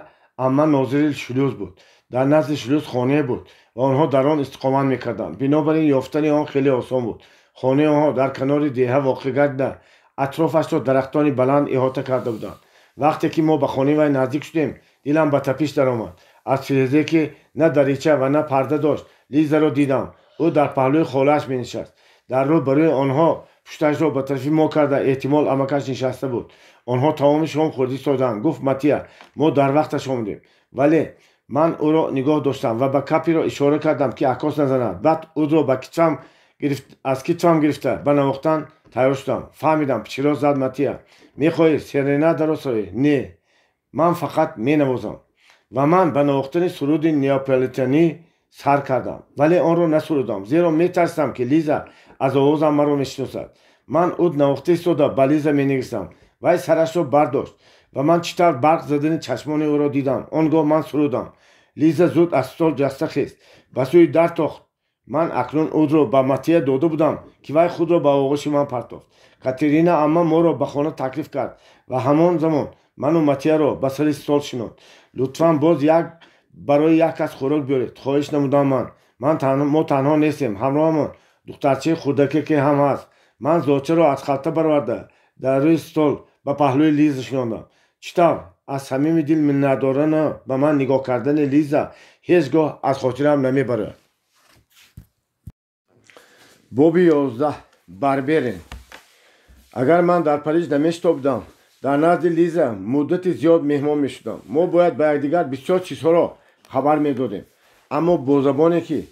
A: амма нозири шлюз буд. Дар назди шлюз хонае буд ва онҳо дар он истиқомат мекарданд. Бинобар ин ёфтани он хеле осон буд. Хонаи онҳо дар канори деҳа воқеъ гардида, атрофашро дарахтони баланд иҳота карда буданд. Вақте ки мо ба хонаи вай наздик шудем, дилам ба тапиш даромад. Аз тирезе, ки на дарича ва на парда дошт, Лизаро дидам. Ӯ дар паҳлӯи холааш менишаст. Дар рӯ барои онҳо пушташро ба тарафи мо карда, эҳтимол, амакаш нишаста буд. Онҳо таоми шом хӯрда истоданд, гуфт Матия. Мо дар вақташ омадем. Вале ман ӯро нигоҳ доштам ва ба Капиро ишора кардам, ки аккос назанад. Баъд ӯро ба китфам аз китфам гирифта, ба навохтан тайёр шудам. Фаҳмидам, пичироз зад Матия. Мехоҳӣ серенадаро сароӣ? Не, ман фақат менавозам. Ва ман ба навохтани суруди неаполитанӣ сар кардам, вале онро насурудам, зеро метарсидам, ки Лиза аз овозам маро мешиносад. Ман уд навохта истода ба Лиза менигристам. Вай сарашро бардошт ва ман чӣ тавр барқ задани чашмони ӯро дидам. Он гоҳ ман сурудам. Лиза зуд аз стол ҷаста хест, ба сӯи дар тохт. Ман акнун удро ба Матия дода будам, ки вай худро ба оғӯши ман партофт. Катерина амма моро ба хона таклиф кард ва ҳамон замон ману Матияро ба сари стол шинонд. Лутфан, боз як барои як кас хӯрок биёред, хоҳиш намудам ман. Мо танҳо нестем, ҳамроҳамон духтарчаи хурдаке ки ҳам ҳаст. Ман зочаро аз халта бароварда, дар рӯи стол ба паҳлӯи Лиза шинондам. Чӣ тавр аз самими дил миннатдорона ба ман нигоҳ кардани Лиза ҳеҷ гоҳ аз хотирам намебарояд. Боби 11. Барберин. Агар ман дар Париж намешитобидам, дар назди Лиза муддати зиёд меҳмон мешудам. Мо бояд ба якдигар бисёр чизҳоро хабар медодем, аммо бо забоне, ки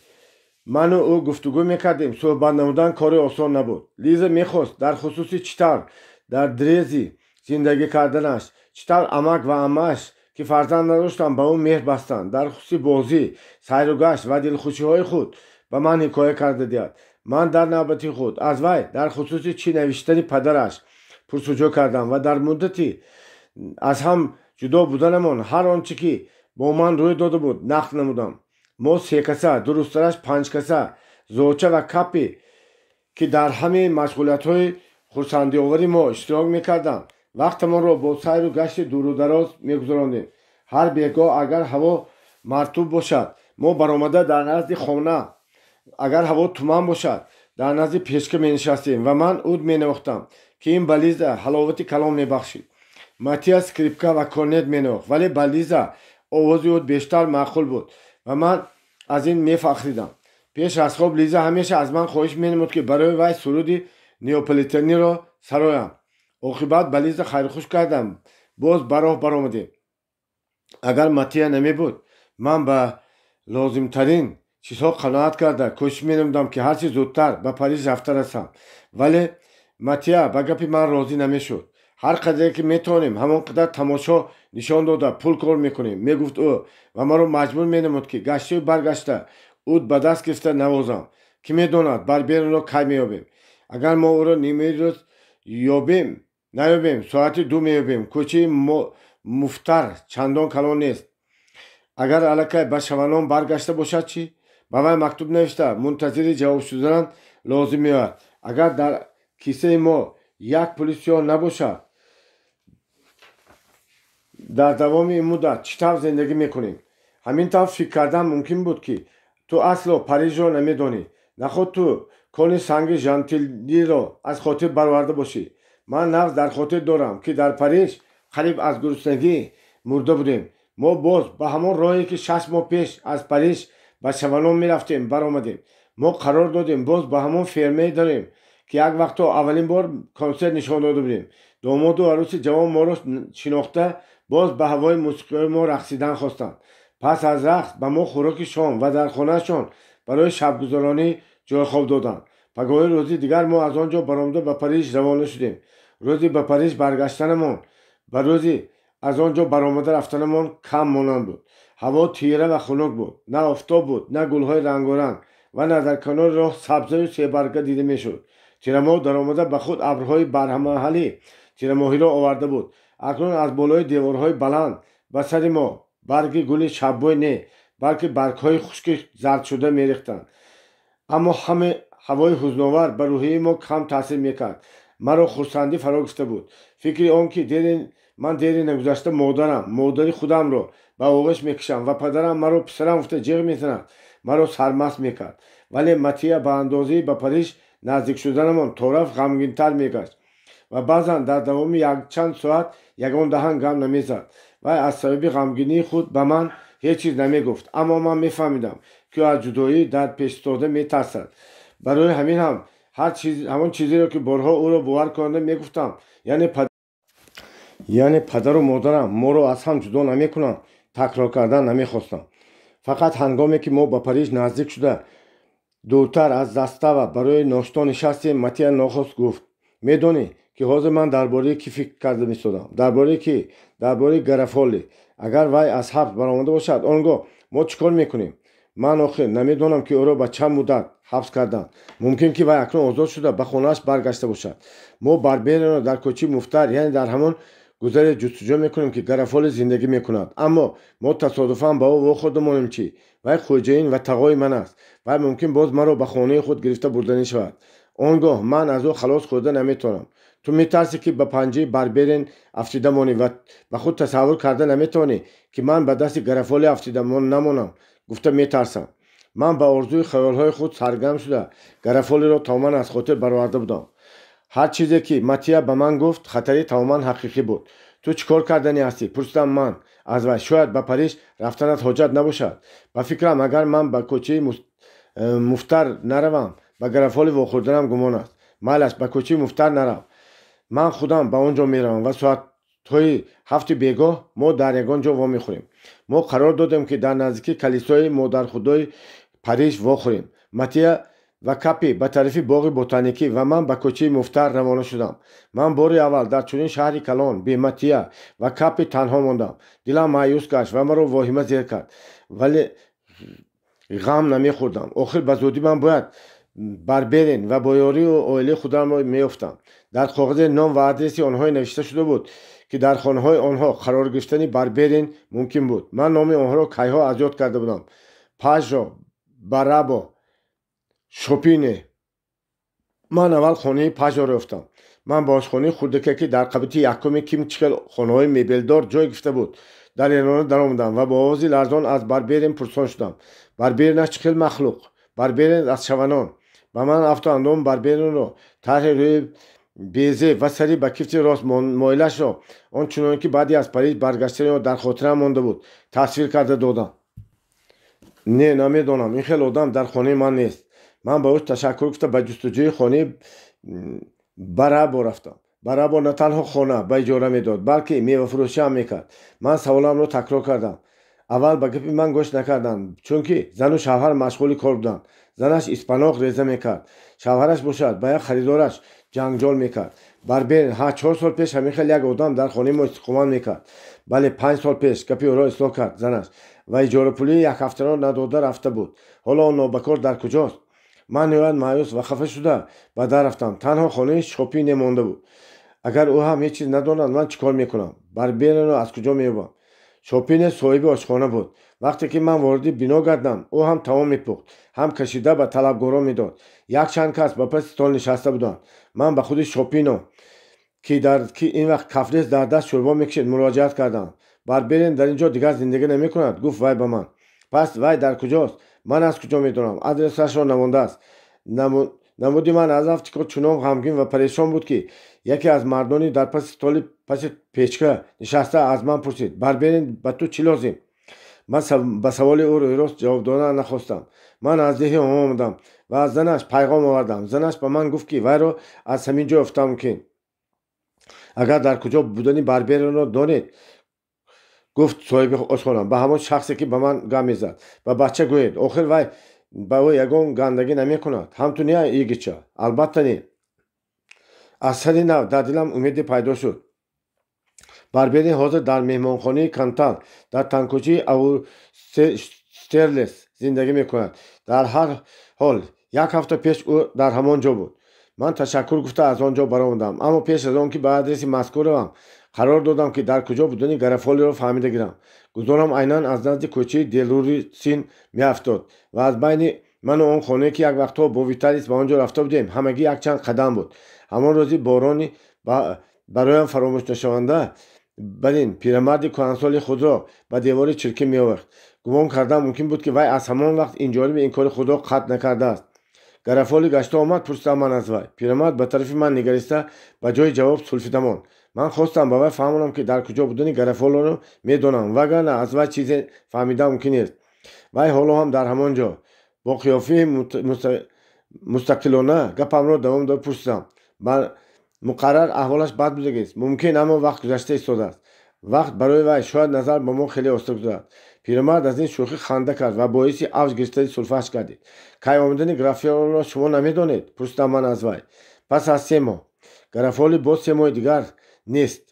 A: ману ӯ гуфтугӯ мекардем, суҳбат намудан кори осон набуд. Лиза мехост дар хусуси чӣ тавр дар Дрези зиндагӣ карданаш, чӣ тавр амак ва аммааш, ки фарзанд надоштанд, ба ӯ меҳр бастанд, дар хусуси бозӣ, сайру гашт ва дилхушиҳои худ ба ман ҳикоя карда диҳад. Ман дар навбати худ аз вай дар хусуси чӣ навиштани падараш пурсуҷӯ кардам ва дар муддати аз ҳам ҷудо буданамон ҳар он чӣ ки бо ман рӯй дода буд, нақл намудам. Мо секаса, дурусттараш панҷкаса, зоча ва Капи, ки дар ҳамаи машғулиятҳои хурсандиовари мо иштирок мекарданд, вақтамонро бо сайру гашти дуру дароз мегузарондем. Ҳар бегоҳ, агар ҳаво мартуб бошад, мо баромада дар назди хона, агар ҳаво туман бошад, дар назди печка менишастем ва ман уд менавохтам, ки ин ба Лиза ҳаловати калом мебахшид. Матия скрипка ва корнет менавохт, вале ба Лиза овози уд бештар маъқул буд ва ман аз ин мефахридам. Пеш аз хоб Лиза ҳамеша аз ман хоҳиш менамуд, ки барои вай суруди неаполитаниро сароям. Оқибат ба Лиза хайрхуш кардам, боз ба роҳ баромадем. Агар Матия намебуд, ман ба лозимтарин чизҳо қаноат карда, кӯшиш менамудам, ки ҳарчи зудтар ба Париж рафта расам. Вале Матия ба гапи ман розӣ намешуд. Ҳар қадре ки метавонем, ҳамон қадар тамошо нишон дода, пул кор мекунем, мегуфт ӯ ва маро маҷбур менамуд, ки гаштаю баргашта уд ба даст гирифта навозам. Кӣ медонад, Барберинро кай меёбем? Агар мо ӯро нимаи рӯз ёбем, наёбем, соати 2 меёбем. Кӯчаи Муфтар чандон калон нест. Агар аллакай ба Шаванон баргашта бошад чӣ? Ба вай мактуб навишта, мунтазири ҷавоб шудан лозим меояд. Агар дар кисаи мо як пули сиёҳ набошад, дар давоми ин муддат чӣ тавр зиндагӣ мекунем? Ҳамин тавр фикр кардан мумкин буд, ки ту асло Парижро намедонӣ. Наход ту кони санги Жантилиро аз хотир бароварда бошӣ? Ман нағз дар хотир дорам, ки дар Париж қариб аз гуруснагӣ мурда будем. Мо боз ба ҳамон роҳе, ки 6 моҳ пеш аз Париж ба Шаванон мерафтем, баромадем. Мо қарор додем, боз ба ҳамон фермае дорем, ки як вақто аввалин бор консерт нишон дода будем. Домоду арӯси ҷавон моро шинохта, боз ба ҳавои мусиқиҳои мо рақсидан хостанд. Пас аз рақс ба мо хӯроки шом ва дар хонаашон барои шабгузаронӣ ҷойхоб доданд. Пагоҳи рӯзи дигар мо аз он ҷо баромада, ба Париж равона шудем. Рӯзи ба Париж баргаштанамон ба рӯзи аз он ҷо баромада рафтанамон кам монанд буд. Ҳаво тира ва хунук буд. На офтоб буд, на гулҳои рангоранг ва на дар канори роҳ сабзаю себарга дида мешуд. Тирамоҳ даромада, ба худ абрҳои барҳамаҳалӣ тирамоҳиро оварда буд. Акнун аз болои деворҳои баланд ба сари мо Барги гули шаббой не, балки баргҳои хушки зардшуда мерехтанд. Аммо ҳаме ҳавои ҳузновар ба рӯҳияи мо кам таъсир мекард. Маро хурсандӣ фаро гирифта буд. Фикри он ки ман дери нагузашта модарам, модари худамро ба оғӯш мекашам ва падарам маро писарам гуфта ҷиғ мезанад, маро сармаст мекард. Вале Матия ба андозаи ба Париж наздик шуданамон торафт ғамгинтар мегашт ва баъзан дар давоми якчанд соат ягон даҳан гап намезад. Вай аз сабаби ғамгинии худ ба ман ҳеҷ чиз намегуфт, аммо ман мефаҳмидам, ки ӯ аз ҷудоӣ дар пешистода метарсад. Барои ҳамин ҳам ҳамон чизеро, ки борҳо ӯро бовар кунанда мегуфтам, яъне падару модарам моро аз ҳам ҷудо намекунанд, такрор кардан намехостам. Фақат ҳангоме ки мо ба Париж наздик шуда, дуртар аз застава барои ношто нишастем, Матия нохост гуфт: «Медонӣ, ки ҳозир ман дар бораи кӣ фикр карда меистодам?» «Дар бораи кӣ?» «Дар бораи Гарафолли. Агар вай аз ҳабс баромада бошад, он гоҳ мо чӣ кор мекунем? Ман охир намедонам, ки ӯро ба чанд муддат ҳабс карданд. Мумкин, ки вай акнун озод шуда, ба хонааш баргашта бошад. Мо Барберинро дар кӯчаи Муфтар, яъне дар ҳамон гузаре ҷустуҷӯ мекунем, ки Гарафоли зиндагӣ мекунад. Аммо мо тасодуфан ба ӯ вохӯрда монем чӣ? Вай хоҷаин ва тағои ман аст. Вай мумкин боз маро ба хонаи худ гирифта бурданӣ шавад. Он гоҳ ман аз ӯ халос хӯрда наметавонам. Ту метарсӣ, ки ба панҷаи Барберин афтида монӣ ва ба худ тасаввур карда наметавонӣ, ки ман ба дасти Гарафоле афтида намонам гуфта метарсам». Ман ба орзуи хаёлҳои худ саргам шуда, Гарафолиро тамоман аз хотир бароварда будам. Ҳар чизе, ки Матия ба ман гуфт, хатари тамоман ҳақиқӣ буд. «Ту чӣ кор карданӣ ҳастӣ?» пурсидам ман аз вай. «Шояд ба Париж рафтанат ҳоҷат набошад. Ба фикрам, агар ман ба кӯчаи Муфтар наравам, ба Гарафоли вохӯрданам гумон аст». «Майлаш, ба кӯчаи Муфтар нарав. Ман худам ба он ҷо меравам ва соатҳои 7-и бегоҳ мо дар ягон ҷо вомехӯрем». Мо қарор додем, ки дар наздикии калисои Модархудои Париж вохӯрем. Матия ва Капи ба тарафи боғи ботаникӣ ва ман ба кӯчаи Муфтар равона шудам. Ман бори аввал дар чунин шаҳри калон бе Матия ва Капи танҳо мондам. Дилам маъюс гашт ва маро воҳима зер кард, вале ғам намехӯрдам. Охир ба зудӣ ман бояд Барберин ва бо ёрию оилаи худамро меёфтам. Дар коғазе ном ва адреси онҳое навишта шуда буд, ки дар хонаҳои онҳо қарор гирифтани Барберин мумкин буд. Ман номи онҳоро кайҳо аз ёд карда будам: Пажо, Барабо, Шопине. Ман аввал хонаи Пажоро ёфтам. Ман ба ошхонаи хурдаке, ки дар қабати якуми ким чӣ хел хонаҳои мебелдор ҷой гирифта буд, дар элона даромадам ва бо овози ларзон аз Барберин пурсон шудам: «Барберин аз чӣ хел махлуқ?» «Барберин аз шаванон». Ба ман афту андоми Барберинро, тарҳи рӯи безеб ва сари ба кифти рост моилашро, он чунон ки баъди аз Париж баргаштани ӯ дар хотираам монда буд, тасвир карда додам. «Не, намедонам. Ин хел одам дар хонаи ман нест». Ман ба ӯ ташаккур гуфта, ба ҷустуҷӯи хонаи Барабо рафтам. Барабо на танҳо хона ба иҷора медод, балки мевафурӯшӣ ҳам мекард. Ман саволамро такрор кардам. Аввал ба гапи ман гӯш накарданд, чунки зану шавҳар машғули кор буданд. Занаш испаноқ реза мекард, шавҳараш бошад, ба як харидораш ҷангҷол мекард. «Барберин? Ҳа, 4 сол пеш ҳамин хел як одам дар хонаи мо истиқомат мекард». «Бале, 5 сол пеш», гапи ӯро ислоҳ кард занаш, «ва иҷорапулии якҳафтаро надода рафта буд. Ҳоло он нобакор дар куҷост?» Ман ниҳоят маъюс ва хафа шуда ба дар рафтам. Танҳо хонаи Шопине монда буд. Агар ӯ ҳам ҳеҷ чиз надонад, ман чӣ кор мекунам? Барберинро аз куҷо меёбам? Шопине соҳиби ошхона буд. Вақте ки ман вориди бино гардам, ӯ ҳам таом мепухт, ҳам кашида ба талабгорон медод. Якчанд кас ба паси стол нишаста буданд. Ман ба худи Шопино, ки дар ки ин вақт кафрез дар даст шӯрбо мекашид, муроҷиат кардам. «Барберин дар ин ҷо дигар зиндагӣ намекунад», гуфт вай ба ман. «Пас вай дар куҷост?» «Ман аз куҷо медонам? Адресашро намондааст». Намуди ман аз афти кор чунон ғамгин ва парешон буд, ки яке аз мардони дар паси столи паси печка нишаста аз ман пурсид: «Барберин ба ту чӣ лозим?» Ман ба саволи ӯ рӯйрост ҷавоб додан нахостам. «Ман аз деҳи омадам ва аз занаш пайғом овардам. Занаш ба ман гуфт, ки вайро аз ҳамин ҷо ёфта мумкин. Агар дар куҷо будани Барберинро донед, — гуфт соҳиби ошхона ба ҳамон шахсе, ки ба ман гап мезад, — ба бача гӯед. Охир вай ба ӯ ягон гандагӣ намекунад. Ҳам ту не, йигитча?» «Албатта, не». Аз сари нав дар дилам умеде пайдо шуд. Барберин ҳозир дар меҳмонхонаи Кантал, дар тангкӯчаи Аустерлиц зиндагӣ мекунад. Дар ҳар ҳол, як ҳафта пеш ӯ дар ҳамон ҷо буд. Ман ташаккур гуфта, аз он ҷо баромадам, аммо пеш аз он ки ба адреси мазкур равам, Қарор додам, ки дар куҷо будани Гарафолиро фаҳмида гирам. Гузорам айнан аз назди кӯчаи Делурсин меафтод ва аз байни ману он хонае, ки як вақтҳо бо Виталис ба он ҷо рафта будем, ҳамагӣ якчанд қадам буд. Ҳамон рӯзи борони бароям фаромӯшнашаванда барин пирамарди кӯҳансоли худро ба девори чиркин меовехт. Гумон кардам, мумкин буд, ки вай аз ҳамон вақт инҷониби ин кори худро қатъ накардааст. Гарафоли гашта омад? Пурсидам ман аз вай. Пирамард ба тарафи ман нигариста, ба ҷои ҷавоб сулфида монд. Ман хостам ба вай фаҳмонам, ки дар куҷо будани Гарафолиро медонам, вагарна аз вай чизе фаҳмидан мумкин нест. Вай ҳоло ҳам дар ҳамон ҷо. Бо қиёфаи мустақилона гапамро давом дод пурсидам. Муқаррар аҳволаш бад будагист мумкин, аммо вақт гузашта истодааст. Вақт барои вай шояд назар ба мо хеле оста гузарад. Пирамард аз ин шӯхӣ ханда кард ва боиси авҷ гирифтани сулфааш гардид. Кай омадани Гарафолиро шумо намедонед? Пурсидам ман аз вай. Пас аз 3 моҳ. Гарафоли боз 3 моҳи дигар нест.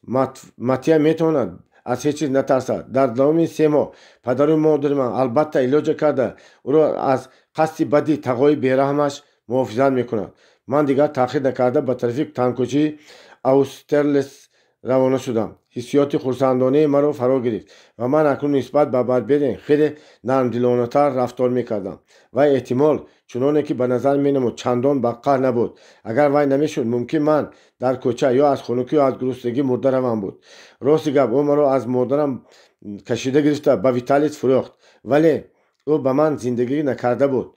A: Матия метавонад аз ҳеҷ чиз натарсад. Дар давоми 3 моҳ падару модари ман албатта илоҷа карда ӯро аз қасди бади тағои бераҳмаш муҳофизат мекунад. Ман дигар таъхир накарда ба тарафи тангкӯчаи Аустерлис равона шудам. Ҳиссиёти хурсандонае маро фаро гирифт ва ман акнун нисбат ба Барберин хеле нармдилонатар рафтор мекардам. Вай эҳтимол, чуноне ки ба назар менамуд, чандон баққаҳр набуд. Агар вай намешуд, мумкин ман дар кӯча ё аз хунукӣ, ё аз гуруснагӣ мурда равам буд. Рости гап, ӯ маро аз модарам кашида гирифта ба Виталис фурӯхт, вале ӯ ба ман зиндагӣ накарда буд,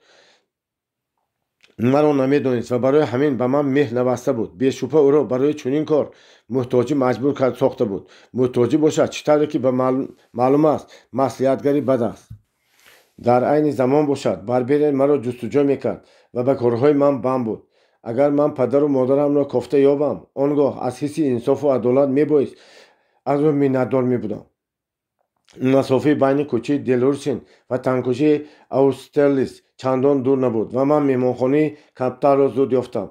A: маро намедонист ва барои ҳамин ба ман меҳр набаста буд. Бешубҳа, ӯро барои чунин кор муҳтоҷӣ маҷбур кард сохта буд. Муҳтоҷӣ бошад, чӣ тавре ки маълум аст, маслиҳатгари бад аст. Дар айни замон бошад, Барберин маро ҷустуҷӯ мекард ва ба корҳои ман банд буд. Агар ман падару модарамро кофта ёбам, он гоҳ аз ҳисси инсофу адолат мебоист аз ӯ миннатдор мебудам. Масофаи байни кӯчаи Делурсин ва тангкӯчаи Аустерлис чандон дур набуд ва ман меҳмонхонаи Капталро зуд ёфтам.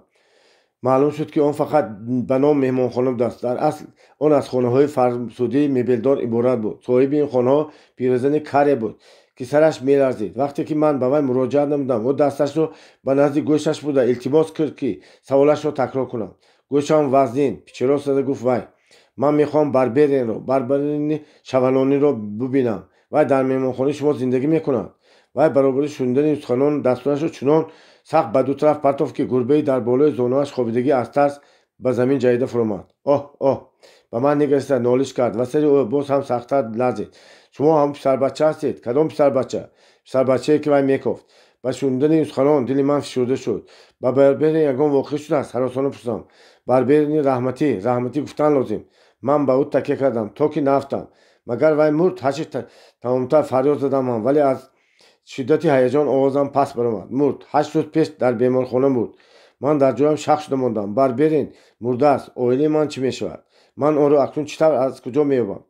A: Маълум шуд, ки он фақат ба ном меҳмонхона будааст. Дар асл он аз хонаҳои фарсудаи мебелдор иборат буд. Соҳиби ин хонаҳо пиразани каре буд, ки сараш меларзид. Вақте ки ман ба вай муроҷиат намудам, ӯ дасташро ба назди гӯшаш бурда илтимос кард, ки саволашро такрор кунам. Гӯшам вазнин, пичирост зада гуфт вай. Ман мехоҳам Барберинро, Барберини Шаванониро бубинам. Вай дар меҳмонхонаи шумо зиндагӣ мекунад? Вай баробари шунидани суханон дастонашро чунон сахт ба ду тараф партофт, ки гурбаи дар болои зонуаш хобидагӣ аз тарс ба замин ҷаҳида фуромад. Оҳ, оҳ, ба ман нигариста нолиш кард ва сари ӯ боз ҳам сахттар ларзид. Шумо ҳамон писарбача ҳастед? Кадом писарбача? Писарбачае, ки вай мекофт. Ба шунидани суханон дили ман фишурда шуд. Ба Барберин ягон воқеа шудааст? Ҳаросона пурсидам. Барберини раҳматӣ, раҳматӣ гуфтан лозим. Ман ба ӯ такя кардам, то ки наафтам. Магар вай мурд? Ҳарчи тамомтар фарёд задам ман, вале аз шиддати ҳаяҷон овозам паст баромад. Мурд. 8 рӯз пеш дар беморхона буд. Ман дар ҷоям шах шуда мондам. Барберин мурдааст? Оилаи ман чӣ мешавад? Ман онро акнун чӣ тавр, аз куҷо меёбам?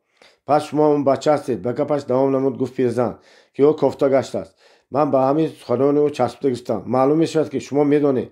A: Пас шумо он бача ҳастед, ба гапаш давом намуд гуфт пирзан, ки ӯ кофта гаштааст. Ман ба ҳамин суханони ӯ часпида гирифтам. Маълум мешавад, ки шумо медонед?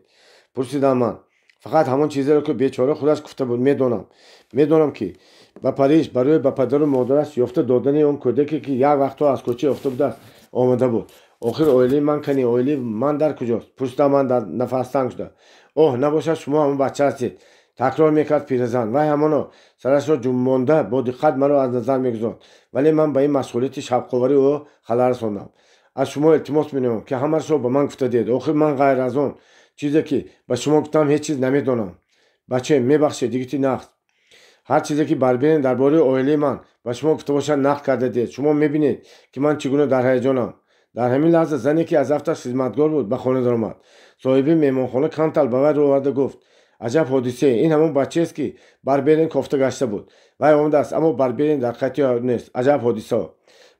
A: Пурсидам ман. Фақат ҳамон чизеро, ки бечора худаш гуфта буд, медонам. Медонам, ки ба Париж барои ба падару модараш ёфта додани он кӯдаке, ки як вақтҳо аз кӯча ёфта будааст, омада буд. Охир оилаи ман кани? Оилаи ман дар куҷост? Пурсидам ман дар нафастанг шуда. Оҳ, набошад шумо ҳамон бача ҳастед? Такрор мекард пиразан. Вай ҳамоно сарашро ҷунбонда бо диққат маро аз назар мегузорд, вале ман ба ин машғулияти шавқовари ӯ халал расондам. Аз шумо илтимос менамоям, ки ҳамаашро ба ман гуфта диҳед. Охир ман ғайр аз он чизе, ки ба шумо гуфтам, ҳеҷ чиз намедонам. Баче, мебахшед, йигити нағз, ҳар чизе, ки Барберин дар бораи оилаи ман ба шумо гуфта бошад, нақл карда диҳед. Шумо мебинед, ки ман чӣ гуна дар ҳаяҷонам. Дар ҳамин лаҳза зане, ки аз афташ хизматгор буд, ба хона даромад. Соҳиби меҳмонхона Кантал ба вай рӯ оварда гуфт: Аҷаб ҳодисае! Ин ҳамон бачаест, ки Барберин кофта гашта буд. Вай омадааст, аммо Барберин дар қайти нест. Аҷаб ҳодисао!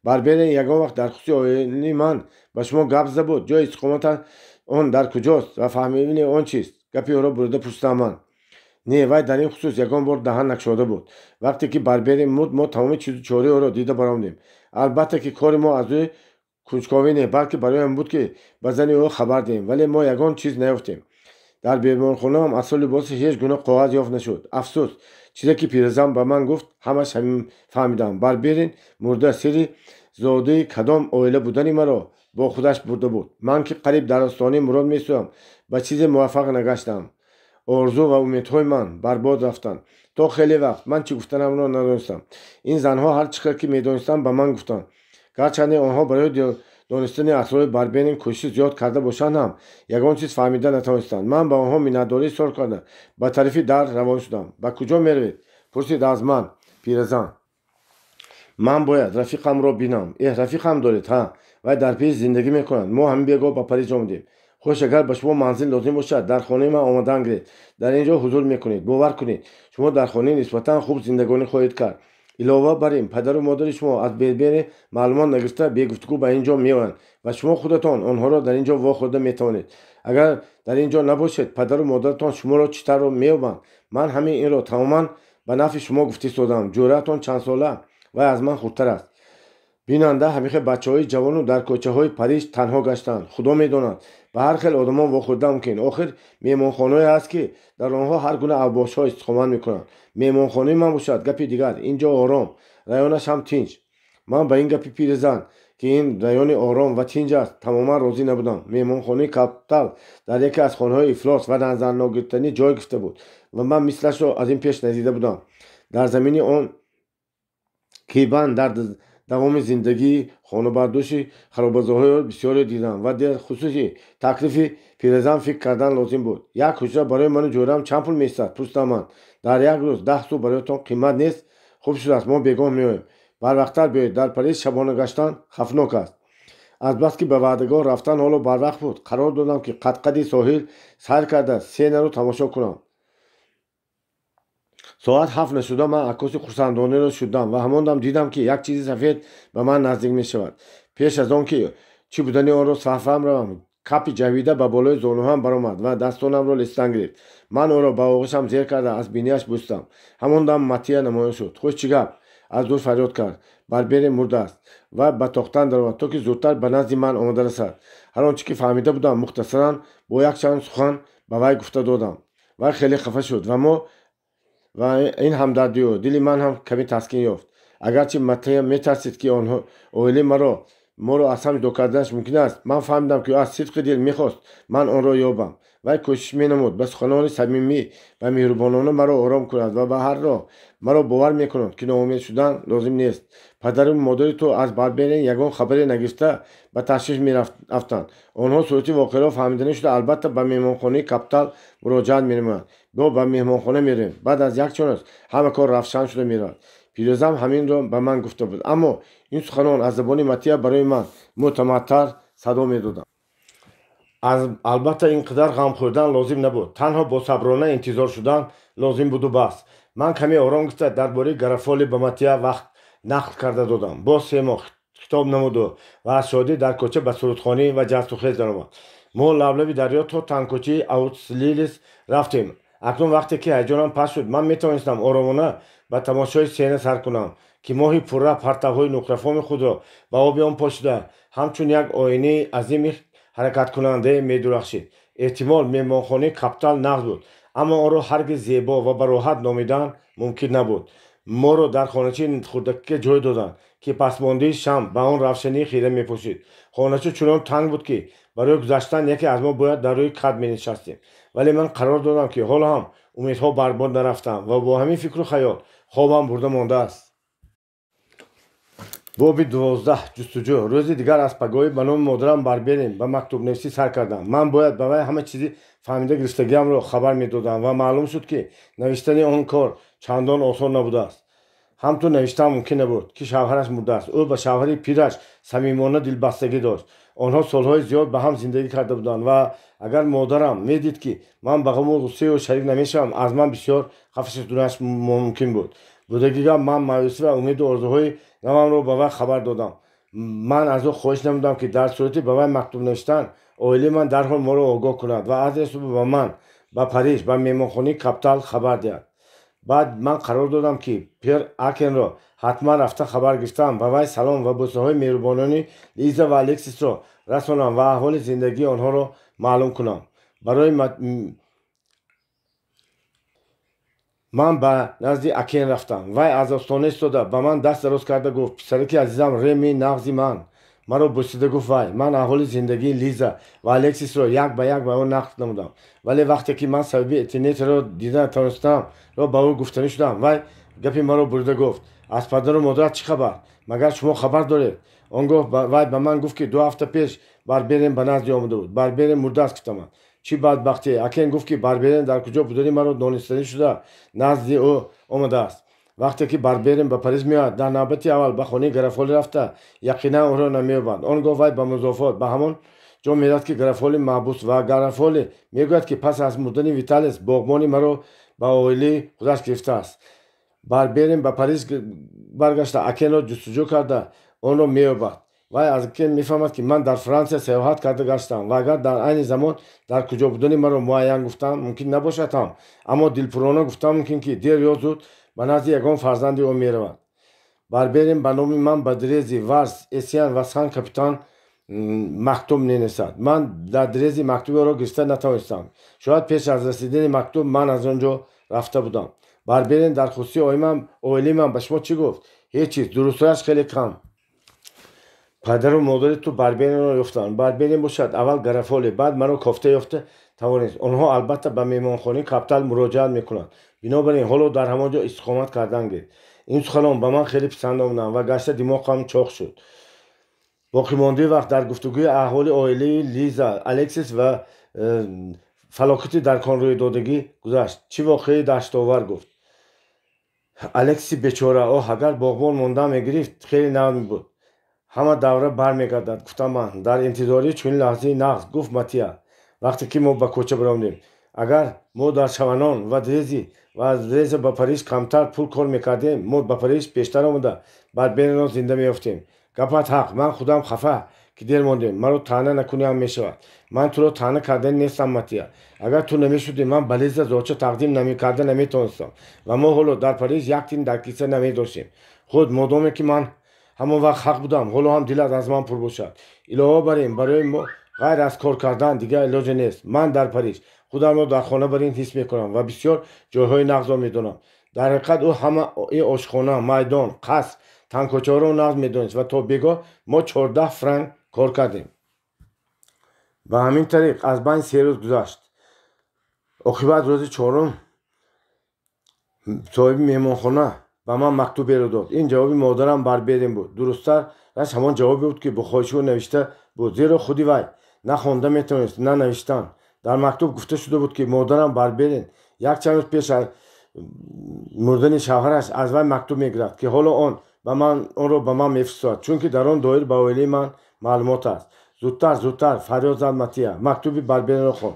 A: Барберин ягон вақт дар хусуси оилаи ман ба шумо гап зада буд? Ҷои истиқомати он дар куҷост ва фаҳмидани он чист? Гапи ӯро бурида пурсидам ман. Не, вай дар ин хусус ягон бор даҳан накушода буд. Вақте ки Барберин мурд, мо тамоми чизу чораи ӯро дида баромадем. Албатта, ки кори мо аз рӯи кунҷковӣ не, балки барои он буд, ки ба зани ӯ хабар диҳем, вале мо ягон чиз наёфтем. Дар беморхонаам аз соли либоси ҳеҷ гуна коғаз ёфт нашуд. Афсӯс, чизе ки пиразан ба ман гуфт, ҳамаш фаҳмидам. Барберин мурда сирри зодаи кадом оила будани маро бо худаш бурда буд. Ман, ки қариб дар остонаи мурод месӯям, ба чизе муваффақ нагаштам. Орзу ва умедҳои ман барбод рафтанд. То хеле вақт ман чӣ гуфтанамро надонистам. Ин занҳо ҳар чӣ қадр ки медонистанд, ба ман гуфтанд. Гарчанде онҳо барои донистани асрори Барберин кӯшиши зиёд карда бошанд ҳам, ягон чиз фаҳмида натавонистанд. Ман ба онҳо миннатдорӣ изҳор карда ба тарафи дар равон шудам. Ба куҷо меравед? Пурсид аз ман пиразан. Ман бояд рафиқамро бинам. Эҳ, рафиқам доред, ҳа? Вай дар пеш зиндагӣ мекунад. Мо ҳамин бегоҳ ба Париж омадем. Хуш, агар ба шумо манзил лозим бошад, дар хонаи ман омадан гиред. Дар ин ҷо ҳузур мекунед. Бовар кунед, шумо дар хонаи нисбатан хуб зиндагонӣ хоҳед кард. Илова бар ин, падару модари шумо аз Бербери маълумот нагирифта бегуфтугӯ ба ин ҷо меоянд ва шумо худатон онҳоро дар ин ҷо вохӯрда метавонед. Агар дар ин ҷо набошед, падару модаратон шуморо чӣ тавр меёбанд? Ман ҳамин инро тамоман ба нафъи шумо гуфта истодам. Ҷӯраатон чандсола? Вай аз ман хурдтар аст. Бинанда, ҳамин хел бачаҳои ҷавону дар кӯчаҳои Париж танҳо гаштанд. Худо медонад, ба ҳар хел одамон вохӯрда мумкин. Охир меҳмонхонаҳое ҳаст, ки дар онҳо ҳар гуна авбошҳо истиқомат мекунанд. Меҳмонхонаи ман бошад, гапи дигар. Ин ҷо ором, районаш ҳам тинҷ. Ман ба ин гапи пирзан, ки ин райони ором ва тинҷ аст, тамоман розӣ набудам. Меҳмонхонаи Каптал дар яке аз хонаҳои ифлос ва назарногирифтанӣ ҷой гирифта буд ва ман мислашро аз ин пеш надида будам. Дар замини он кибан дар давоми зиндагии хонабардӯши харобазоҳоро бисёре дидам ва дар хусуси таклифи пиразан фикр кардан лозим буд. Як ҳуҷра барои ману ҷӯраам чанд пул меистад? Пурсидам ман. Дар як рӯз 10 су бароятон қимат нест? Хуб шудааст, мо бегоҳ меоем. Барвақттар биёед, дар Париж шабона гаштан хавфнок аст. Азбаски ба ваъдагоҳ рафтан ҳоло барвақт буд, қарор додам, ки қадқади соҳил сайр карда сенаро тамошо кунам. Соат 7 нашуда ман аккоси хурсандонаро шудам ва ҳамон дам дидам, ки як чизи сафед ба ман наздик мешавад. Пеш аз он ки чӣ будани онро сарфаҳм равам, капи ҷавида ба болои зонуҳам баромад ва дастонамро листан гирифт. Ман ӯро ба оғӯшам зер карда аз бинияш бӯстам. Ҳамон дам Матия намоён шуд. Хуш, чӣ гап? Аз дур фарёд кард. Барберин мурдааст ва ба тохтан даромад, то ки зудтар ба назди ман омода расад. Ҳар он чӣ ки фаҳмида будам, мухтасаран бо якчанд сухан ба вай гуфта додам. Вай хеле хафа шуд ва мо ва ин ҳамдардию дили ман ҳам каме таскин ёфт. Агарчи Матия метарсид, ки онҳо оилаи моро аз ҳам ҷудо карданаш мумкин аст, ман фаҳмидам, ки ӯ аз сидқи дил мехост ман онро ёбам. Вай кӯшиш менамуд ба суханони самимӣ ва меҳрубонона маро ором кунад ва ба ҳар роҳ маро бовар мекунад, ки ноумед шудан лозим нест. Падару модари ту аз Барберин ягон хабаре нагирифта ба ташвиш мерафтанд. Онҳо сурати воқеаро фаҳмиданӣ шуда, албатта ба меҳмонхонаи Каптал муроҷиат менамоянд. Мо ба меҳмонхона меравем. Баъд аз якчанд рӯз ҳама кор равшан шуда меравад. Пирӯзам ҳаминро ба ман гуфта буд, аммо ин суханон аз забони Матия барои ман мӯътамадтар садо медоданд. Албатта, ин қадар ғам хӯрдан лозим набуд. Танҳо бо саброна интизор шудан лозим буду бас. Ман каме ором гирифта дар бораи Гарафоли ба Матия вақт нақл карда додам. Боз 3 моҳ хитоб намуду ва аз шодӣ дар кӯча ба сурудхонӣ ва ҷастухез даромад. Мо лаблаби дарё то тангкӯчаи Аутслилис рафтем. Акнун вақте ки ҳаяҷонам паст шуд, ман метавонистам оромона ба тамошои сена сар кунам, ки моҳи пурра партавҳои нуқрафоми худро ба оби он пошида, ҳамчун як оинаи азими ҳаракаткунандае медурахшид. Эҳтимол, меҳмонхонаи Каптал нағз буд, аммо онро ҳаргиз зебо ва бароҳат номидан мумкин набуд. Моро дар хоначаи хурдакаке ҷой доданд, ки пасмондии шам ба он равшании хира мепӯшид. Хонача чунон танг буд, ки барои гузаштан яке аз мо бояд дар рӯи кат менишастем. Вале ман қарор додам, ки ҳоло ҳам умедҳо барбод нарафтам ва бо ҳамин фикру хаёл хобам бурда мондааст. Боби 12. Ҷустуҷӯ. Рӯзи дигар аз пагоҳӣ ба номи модарам Барберин ба мактубнависӣ сар кардам. Ман бояд ба вай ҳама чизи фаҳмида гирифтагиамро хабар медодам ва маълум шуд, ки навиштани он кор чандон осон набудааст. Ҳамтун навиштан мумкин набуд, ки шавҳараш мурдааст. Ӯ ба шавҳари пираш самимона дилбастагӣ дошт. Онҳо солҳои зиёд ба ҳам зиндагӣ карда буданд ва агар модарам медид, ки ман ба ғаму ғуссаи ӯ шарик намешавам, аз ман бисёр хафа шуданаш мумкин буд. Будагига ман маъюсӣ ва умеду орзуҳои навамро ба вай хабар додам. Ман аз ӯ хоҳиш намудам, ки дар сурати ба вай мактуб навиштан оилаи ман дарҳол моро огоҳ кунад ва аз ин ба ман ба Париж ба меҳмонхонаи Каптал хабар диҳад. Баъд ман қарор додам, ки Пер Акенро ҳатман рафта хабар гирифтам, ба вай салом ва бӯсаҳои меҳрубонони Лиза ва Алексисро расонам ва аҳволи зиндагии онҳоро маълум кунам. Барои ман ба назди Акен рафтам. Вай аз остона истода ба ман даст дароз карда гуфт: «Писараки азизам Реми, нағзи ман, Маро бусида гуфт вай. Ман аҳволи зиндагии Лиза ва Алексисро як ба як ба ӯ нақл намудам. Вале вақте ки ман сабаби Этинетро дида натавонистамро ба ӯ гуфтанӣ шудам, вай гапи маро бурида гуфт: аз падару модарат чӣ хабар? Магар шумо хабар доред? Он гоҳ вай ба ман гуфт, ки 2 ҳафта пеш Барберен ба назди омада буд. Барберен мурдааст, гуфтам ман. Чӣ бадбахтие! Акен гуфт, ки Барберен дар куҷо будани маро донистанӣ шуда назди ӯ омадааст. Вақте ки Барберен ба Париж меояд, дар навбати аввал ба хонаи Гарафоли рафта, яқинан ӯро намеёбад. Он гоҳ вай ба музофот ба ҳамон ҷо меравад, ки Гарафоли маҳбус, ва Гарафоли мегӯяд, ки пас аз мурдани Виталис боғбони маро ба оилаи худаш гирифтааст. Барберен ба Париж баргашта Акенро ҷустуҷӯ карда онро меёбад. Вай аз Акен мефаҳмад, ки ман дар Франсия сайёҳат карда гаштам ва агар дар айни замон дар куҷо будани маро муайян гуфтан мумкин набошад ҳам, аммо дилпурона гуфтан мумкин, ки дер ё зуд ба назди ягон фарзанди ӯ меравад. Барберен ба номи ман ба Дрези, Варс, Эсиан ва Сан Капитан мактуб менависад. Ман дар Дрези мактуби ӯро гирифта натавонистам. Шояд пеш аз расидани мактуб ман аз он ҷо рафта будам. Барберен дар хусуси оилаи ман ба шумо чӣ гуфт? Ҳеҷ чиз. Дурусташ хеле кам. Падару модари ту Барберенро ёфтанд. Барберен бошад аввал Гарафоли, баъд маро кофта ёфта тавонист. Онҳо албатта ба меҳмонхонаи Каптал муроҷиат мекунанд. Бинобар ин ҳоло дар ҳамон ҷо истиқомат кардан гирифт. Ин суханон ба ман хеле писанд омаданд ва гашта димоғам чоқ шуд. Боқимондаи вақт дар гуфтугӯи аҳволи оилаи Лиза, Алексис ва фалокати дар кон рӯйдодагӣ гузашт. Чӣ воқеаи даҳшатовар, гуфт Алекси бечора. Оҳ, агар боғбон монда мегирифт, хеле нав мебуд. Ҳама давра бармегардад, гуфтам ман. Дар интизории чунин лаҳзаи нағз, гуфт Матия, вақте ки мо ба кӯча баромадем. Агар мо дар Шаванон ва Дрези ва аз Дреза ба Париж камтар пул кор мекардем, мо ба Париж пештар омада Барберенро зинда меёфтем. Гапат ҳақ, ман худам хафа, ки дер мондем. Маро таъна накунӣ ҳам мешавад. Ман туро таъна кардани нестам, Матия. Агар ту намешудӣ, ман ба Лиза зоча тақдим намекарда наметавонистам ва мо ҳоло дар Париж як тин дар киса намедоштем. Худ модоме ки ман ҳамон вақт ҳақ будам, ҳоло ҳам дилат аз ман пур бошад. Илова бар ин, барои мо ғайр аз кор кардан дигар илоҷе нест. Ман дар Париж худамро дар хона бар ин ҳис мекунам ва бисёр ҷойҳои нағзро медонам. Дар ҳақиқат ӯ ҳама ин ошхона, майдон, қаср, танкочаҳоро нағз медонист ва то бегоҳ мо 14 франк кор кардем. Ба ҳамин тариқ аз байни 3 рӯз гузашт. Оқибат рӯзи чорум соҳиби меҳмонхона ба ман мактуберо дод. Ин ҷавоби модарам Барберен буд. Дурусттараш ҳамон ҷавобе буд, ки бо хоҳиши ӯ навишта буд, зеро худи вай на хонда метавонист, на навиштан. Дар мактуб гуфта шуда буд, ки модарам Барберен якчанд рӯз пеш аз мурдани шавҳараш аз вай мактуб мегирад, ки ҳоло он ба ман онро ба ман мефиристод, чунки дар он доир ба оилаи ман маълумот аст. Зудтар, зудтар, фарёд зад Матия. Мактуби Барберенро хонд.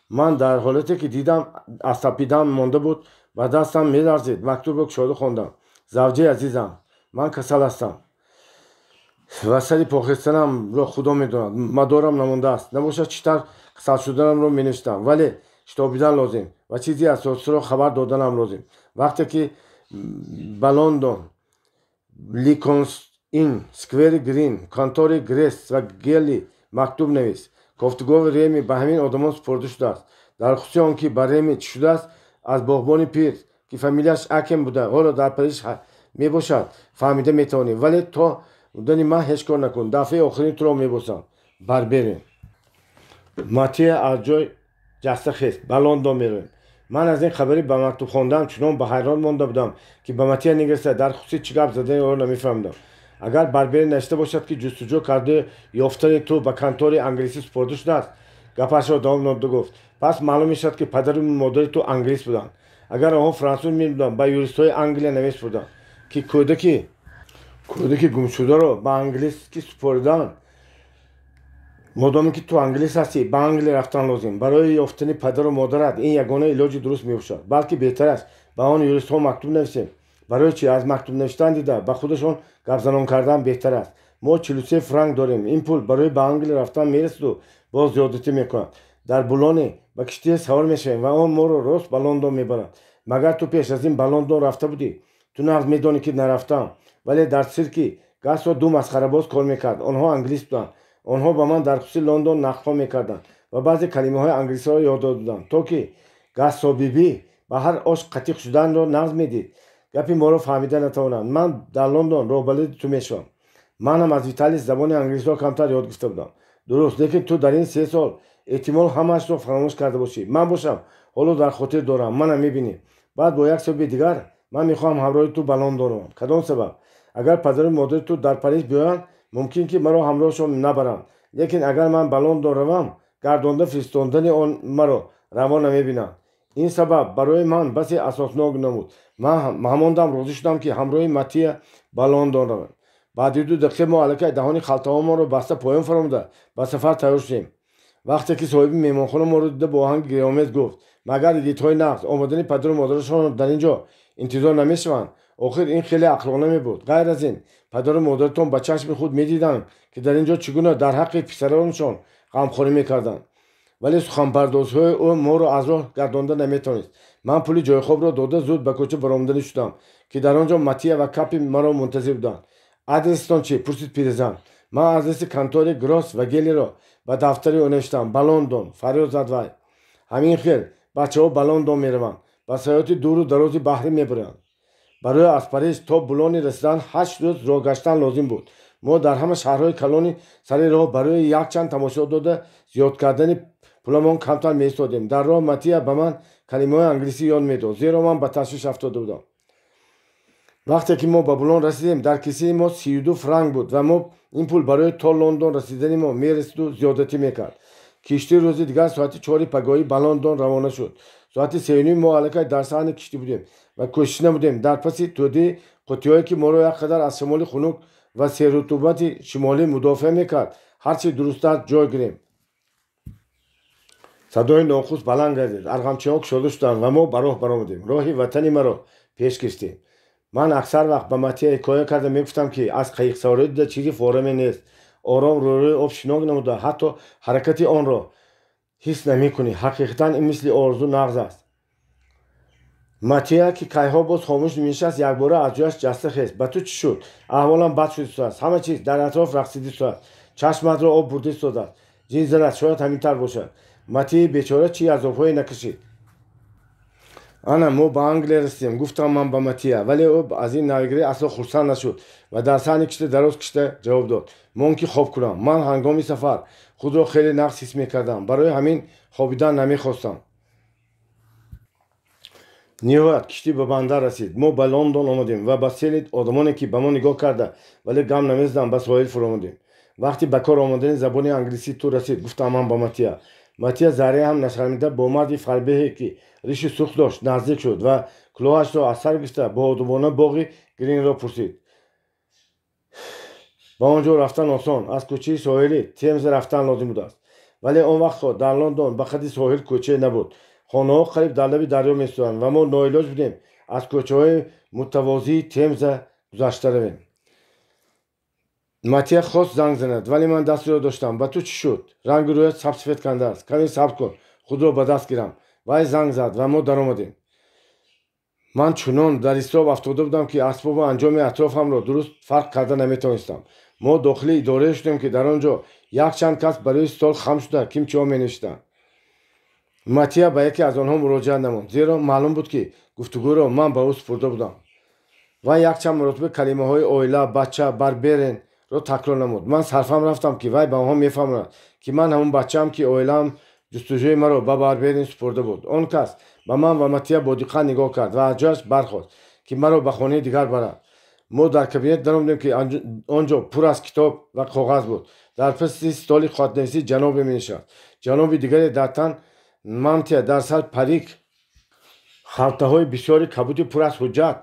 A: Ман дар ҳолате ки дидам аз тапидан монда буд ба дастам меларзид, мактубро кушода хондам. Завҷаи азизам, ман касал ҳастам ва сари похистанамро Худо медонад. Мадорам намондааст. Набошад, чӣ тавр касал шуданамро менавиштам, вале шитобидан лозим ва чизи асосиро хабар доданам лозим. Вақте ки ба Лондон, Линколнс-Инн, Сквери Грин, контори Гресс ва Гелли мактуб навис. Кофтугови Реми ба ҳамин одамон супурда шудааст. Дар хусуси он ки ба Реми чӣ шудааст, аз боғбони пир, ки фамилияш Акен буда, ҳоло дар Париж мебошад, фаҳмида метавонӣ. Вале то мурдани ман ҳеҷ кор накун. Дафъаи охирин туро мебосам. Барберен. Матия аз ҷой ҷаста хест. Ба Лондон меравем. Ман аз ин хабари ба мактуб хондаам чунон ба ҳайрон монда будам, ки ба Матия нигариста дар хусуси чӣ гап задани ӯро намефаҳмидам. Агар Барберен навишта бошад, ки ҷустуҷӯ карда ёфтани ту ба контори англисӣ супурда шудааст, гапашро давом дода гуфт, пас маълум мешавад, ки падару модари ту англис буданд. Агар онҳо франсуз мебуданд, ба юристҳои Англия намесупурданд, ки кӯдаки гумшударо ба англис ки супориданд. Модоме ки ту англис ҳастӣ, ба Англия рафтан лозим. Барои ёфтани падару модарат ин ягона илоҷи дуруст мебошад. Балки беҳтар аст ба он юристҳо мактуб нависем. Барои чӣ аз мактуб навиштан дида ба худашон гапзанон кардан беҳтар аст. Мо 43 франк дорем. Ин пул барои ба Англия рафтан мерасаду боз зиёдатӣ мекунад. Дар Булоне ба киштие савор мешавем ва он моро рост ба Лондон мебарад. Магар ту пеш аз ин ба Лондон рафта будӣ? Ту нағз медонӣ, ки нарафтам. Вале дар сирки Гасо ду масхарабоз кор мекард. Онҳо англис буданд. Онҳо ба ман дар хусуси Лондон нақлҳо мекарданд ва баъзе калимаҳои англисиро ёд доданд, то ки Гассо бибӣ ба ҳар ош қатиқ шуданро нағз медид, гапи моро фаҳмида натавонанд. Ман дар Лондон роҳбалади ту мешавам. Манам аз Виталис забони англисиро камтар ёд гирифта будам. Дуруст, лекин ту дар ин 3 сол эҳтимол ҳамаашро фаромӯш карда бошӣ. Ман бошам ҳоло дар хотир дорам, мана мебинӣ. Баъд бо як сабаби дигар ман мехоҳам ҳамроҳи ту ба Лондон равам. Кадом сабаб? Агар падару модари ту дар Париж биёянд, мумкин ки маро ҳамроҳашон набаранд. Лекин агар ман ба Лондон равам, гардонда фиристондани он маро раво намебинанд. Ин сабаб барои ман басе асоснок намуд. Ман ҳамон дам розӣ шудам, ки ҳамроҳи Матия ба Лондон равам. Баъди 2 дақиқа мо аллакай даҳони халтаҳомонро баста поён фаромада ба сафар тайёр шудем. Вақте ки соҳиби меҳмонхона моро дида бо оҳанги гирёомез гуфт: магар йигитҳои нағз омадани падару модарашонро дар ин ҷо интизор намешаванд? Охир ин хеле ақлона мебуд. Ғайр аз ин, падару модаратон ба чашми худ медиданд, ки дар ин ҷо чӣ гуна дар ҳаққи писаронашон ғамхорӣ мекарданд. Вале суханпардозҳои ӯ моро аз роҳ гардонда наметавонист. Ман пули ҷойхобро дода зуд ба кӯча баромаданӣ шудам, ки дар он ҷо Матия ва Капи маро мунтазир буданд. Адресатон чӣ? Пурсид пирзан. Ман адреси контори Гросс ва Геллиро ба дафтари ӯ навиштам. Ба Лондон, фарёд зад вай. Ҳамин хел бачаҳо ба Лондон мераванд, ба саёҳати дуру дарози баҳрӣ мебаранд. Барои аз Париж то Булони расидан 8 рӯз роҳ гаштан лозим буд. Мо дар ҳама шаҳрҳои калони сари роҳ барои якчанд тамошо дода зиёд кардани пуламон камтар меистодем. Дар роҳ Матия ба ман калимаҳои англисӣ ёд медод, зеро ман ба ташвиш афтода будам. Вақте ки мо ба Булон расидем, дар кисаи мо 32 франк буд ва мо ин пул барои то Лондон расидани мо мерасиду зиёдатӣ мекард. Киштӣ рӯзи дигар соати 4 пагоҳӣ ба Лондон равона шуд. Соати 3:30 мо аллакай дар саҳни киштӣ будем ва кӯшиш намудем дар паси тӯдаи қуттиҳое, ки моро як қадар аз шамоли хунук ва серрутубати шимолӣ мудофиа мекард, ҳарчи дурусттар ҷой гирем. Садои нохус баланд гардид, арғамчиҳо кушода шуданд ва мо ба роҳ баромадем. Роҳи ватани маро пеш гирифтем. Ман аксар вақт ба Матия ҳикоя карда мегуфтам, ки аз қаиқсаворӣ дида чизи фораме нест. Ором рӯрӯи об шинок намуда, ҳатто ҳаракати онро ҳис намекунӣ. Ҳақиқатан ин мисли орзу нағз аст. Матия, ки кайҳо боз хомӯш менишаст, якбора аз ҷояш ҷаста хест. Ба ту чӣ шуд? Аҳволам бад шуд истодааст. Ҳама чиз дар атроф рақсида истодааст. Чашматро об бурда истодааст. Ҷин занад, шояд ҳамин тавр бошад. Матияи бечора чӣ азобҳое накашид. Ана мо ба Англия расидем, гуфтам ман ба Матия, вале ӯ аз ин навигирӣ асло хурсанд нашуд ва дар саҳни кишта дароз кишта ҷавоб дод: мон ки хоб кунам. Ман ҳангоми сафар худро хеле нағз ҳис мекардам, барои ҳамин хобидан намехостам. Ниҳоят киштӣ ба бандар расид. Мо ба Лондон омадем ва ба сели одамоне, ки ба мо нигоҳ карда, вале гам намезаданд, ба соҳил фуромадем. Вақти ба кор омадани забони англисӣ ту расид, гуфтам ман ба Матия. Матия зарре ҳам нашармида бо марди фарбеҳе, ки риши сурх дошт, наздик шуд ва кулоҳашро аз сар гирифта бо одобона боғи Гринро пурсид. Ба он ҷо рафтан осон, аз кӯчаи соҳили Темза рафтан лозим будааст. Вале он вақтҳо дар Лондон ба қадри соҳил кӯчае набуд. Хонаҳо қариб дар лаби дарё месуданд ва мо ноилоҷ будем аз кӯчаҳои мутавозии Темза гузашта равем. Матия хост занг занад, вале ман дастро доштам. Ба ту чӣ шуд? Ранги рӯят сабсафед кандааст. Каме сабр кун, худро ба даст гирам. Вай занг зад ва мо даромадем. Ман чунон дар изтироб афтода будам, ки асбобу анҷоми атрофамро дуруст фарқ карда наметавонистам. Мо дохили идорае шудем, ки дар он ҷо якчанд кас барои стол хам шуда кимчиҳо менишиданд. Матия ба яке аз онҳо муроҷиат намуд, зеро маълум буд, ки гуфтугӯро ман ба ӯ супурда будам. Вай якчанд маротиба калимаҳои оила, бача, барберен ро такрор намуд. Ман сарфам рафтам, ки вай ба онҳо мефаҳмонад, ки ман ҳамон бачаам, ки оилаам ҷустуҷӯи маро ба Барберин супурда буд. Он кас ба ман ва Матия бо диққат нигоҳ кард ва аз ҷояш бархост, ки маро ба хонаи дигар барад. Мо дар кабинет даромадем, ки он ҷо пур аз китоб ва коғаз буд. Дар пасти столи хатнависӣ ҷанобе менишаст. Ҷаноби дигаре дар тан мантия, дар сар парик, халтаҳои бисёри кабуди пур аз ҳуҷҷат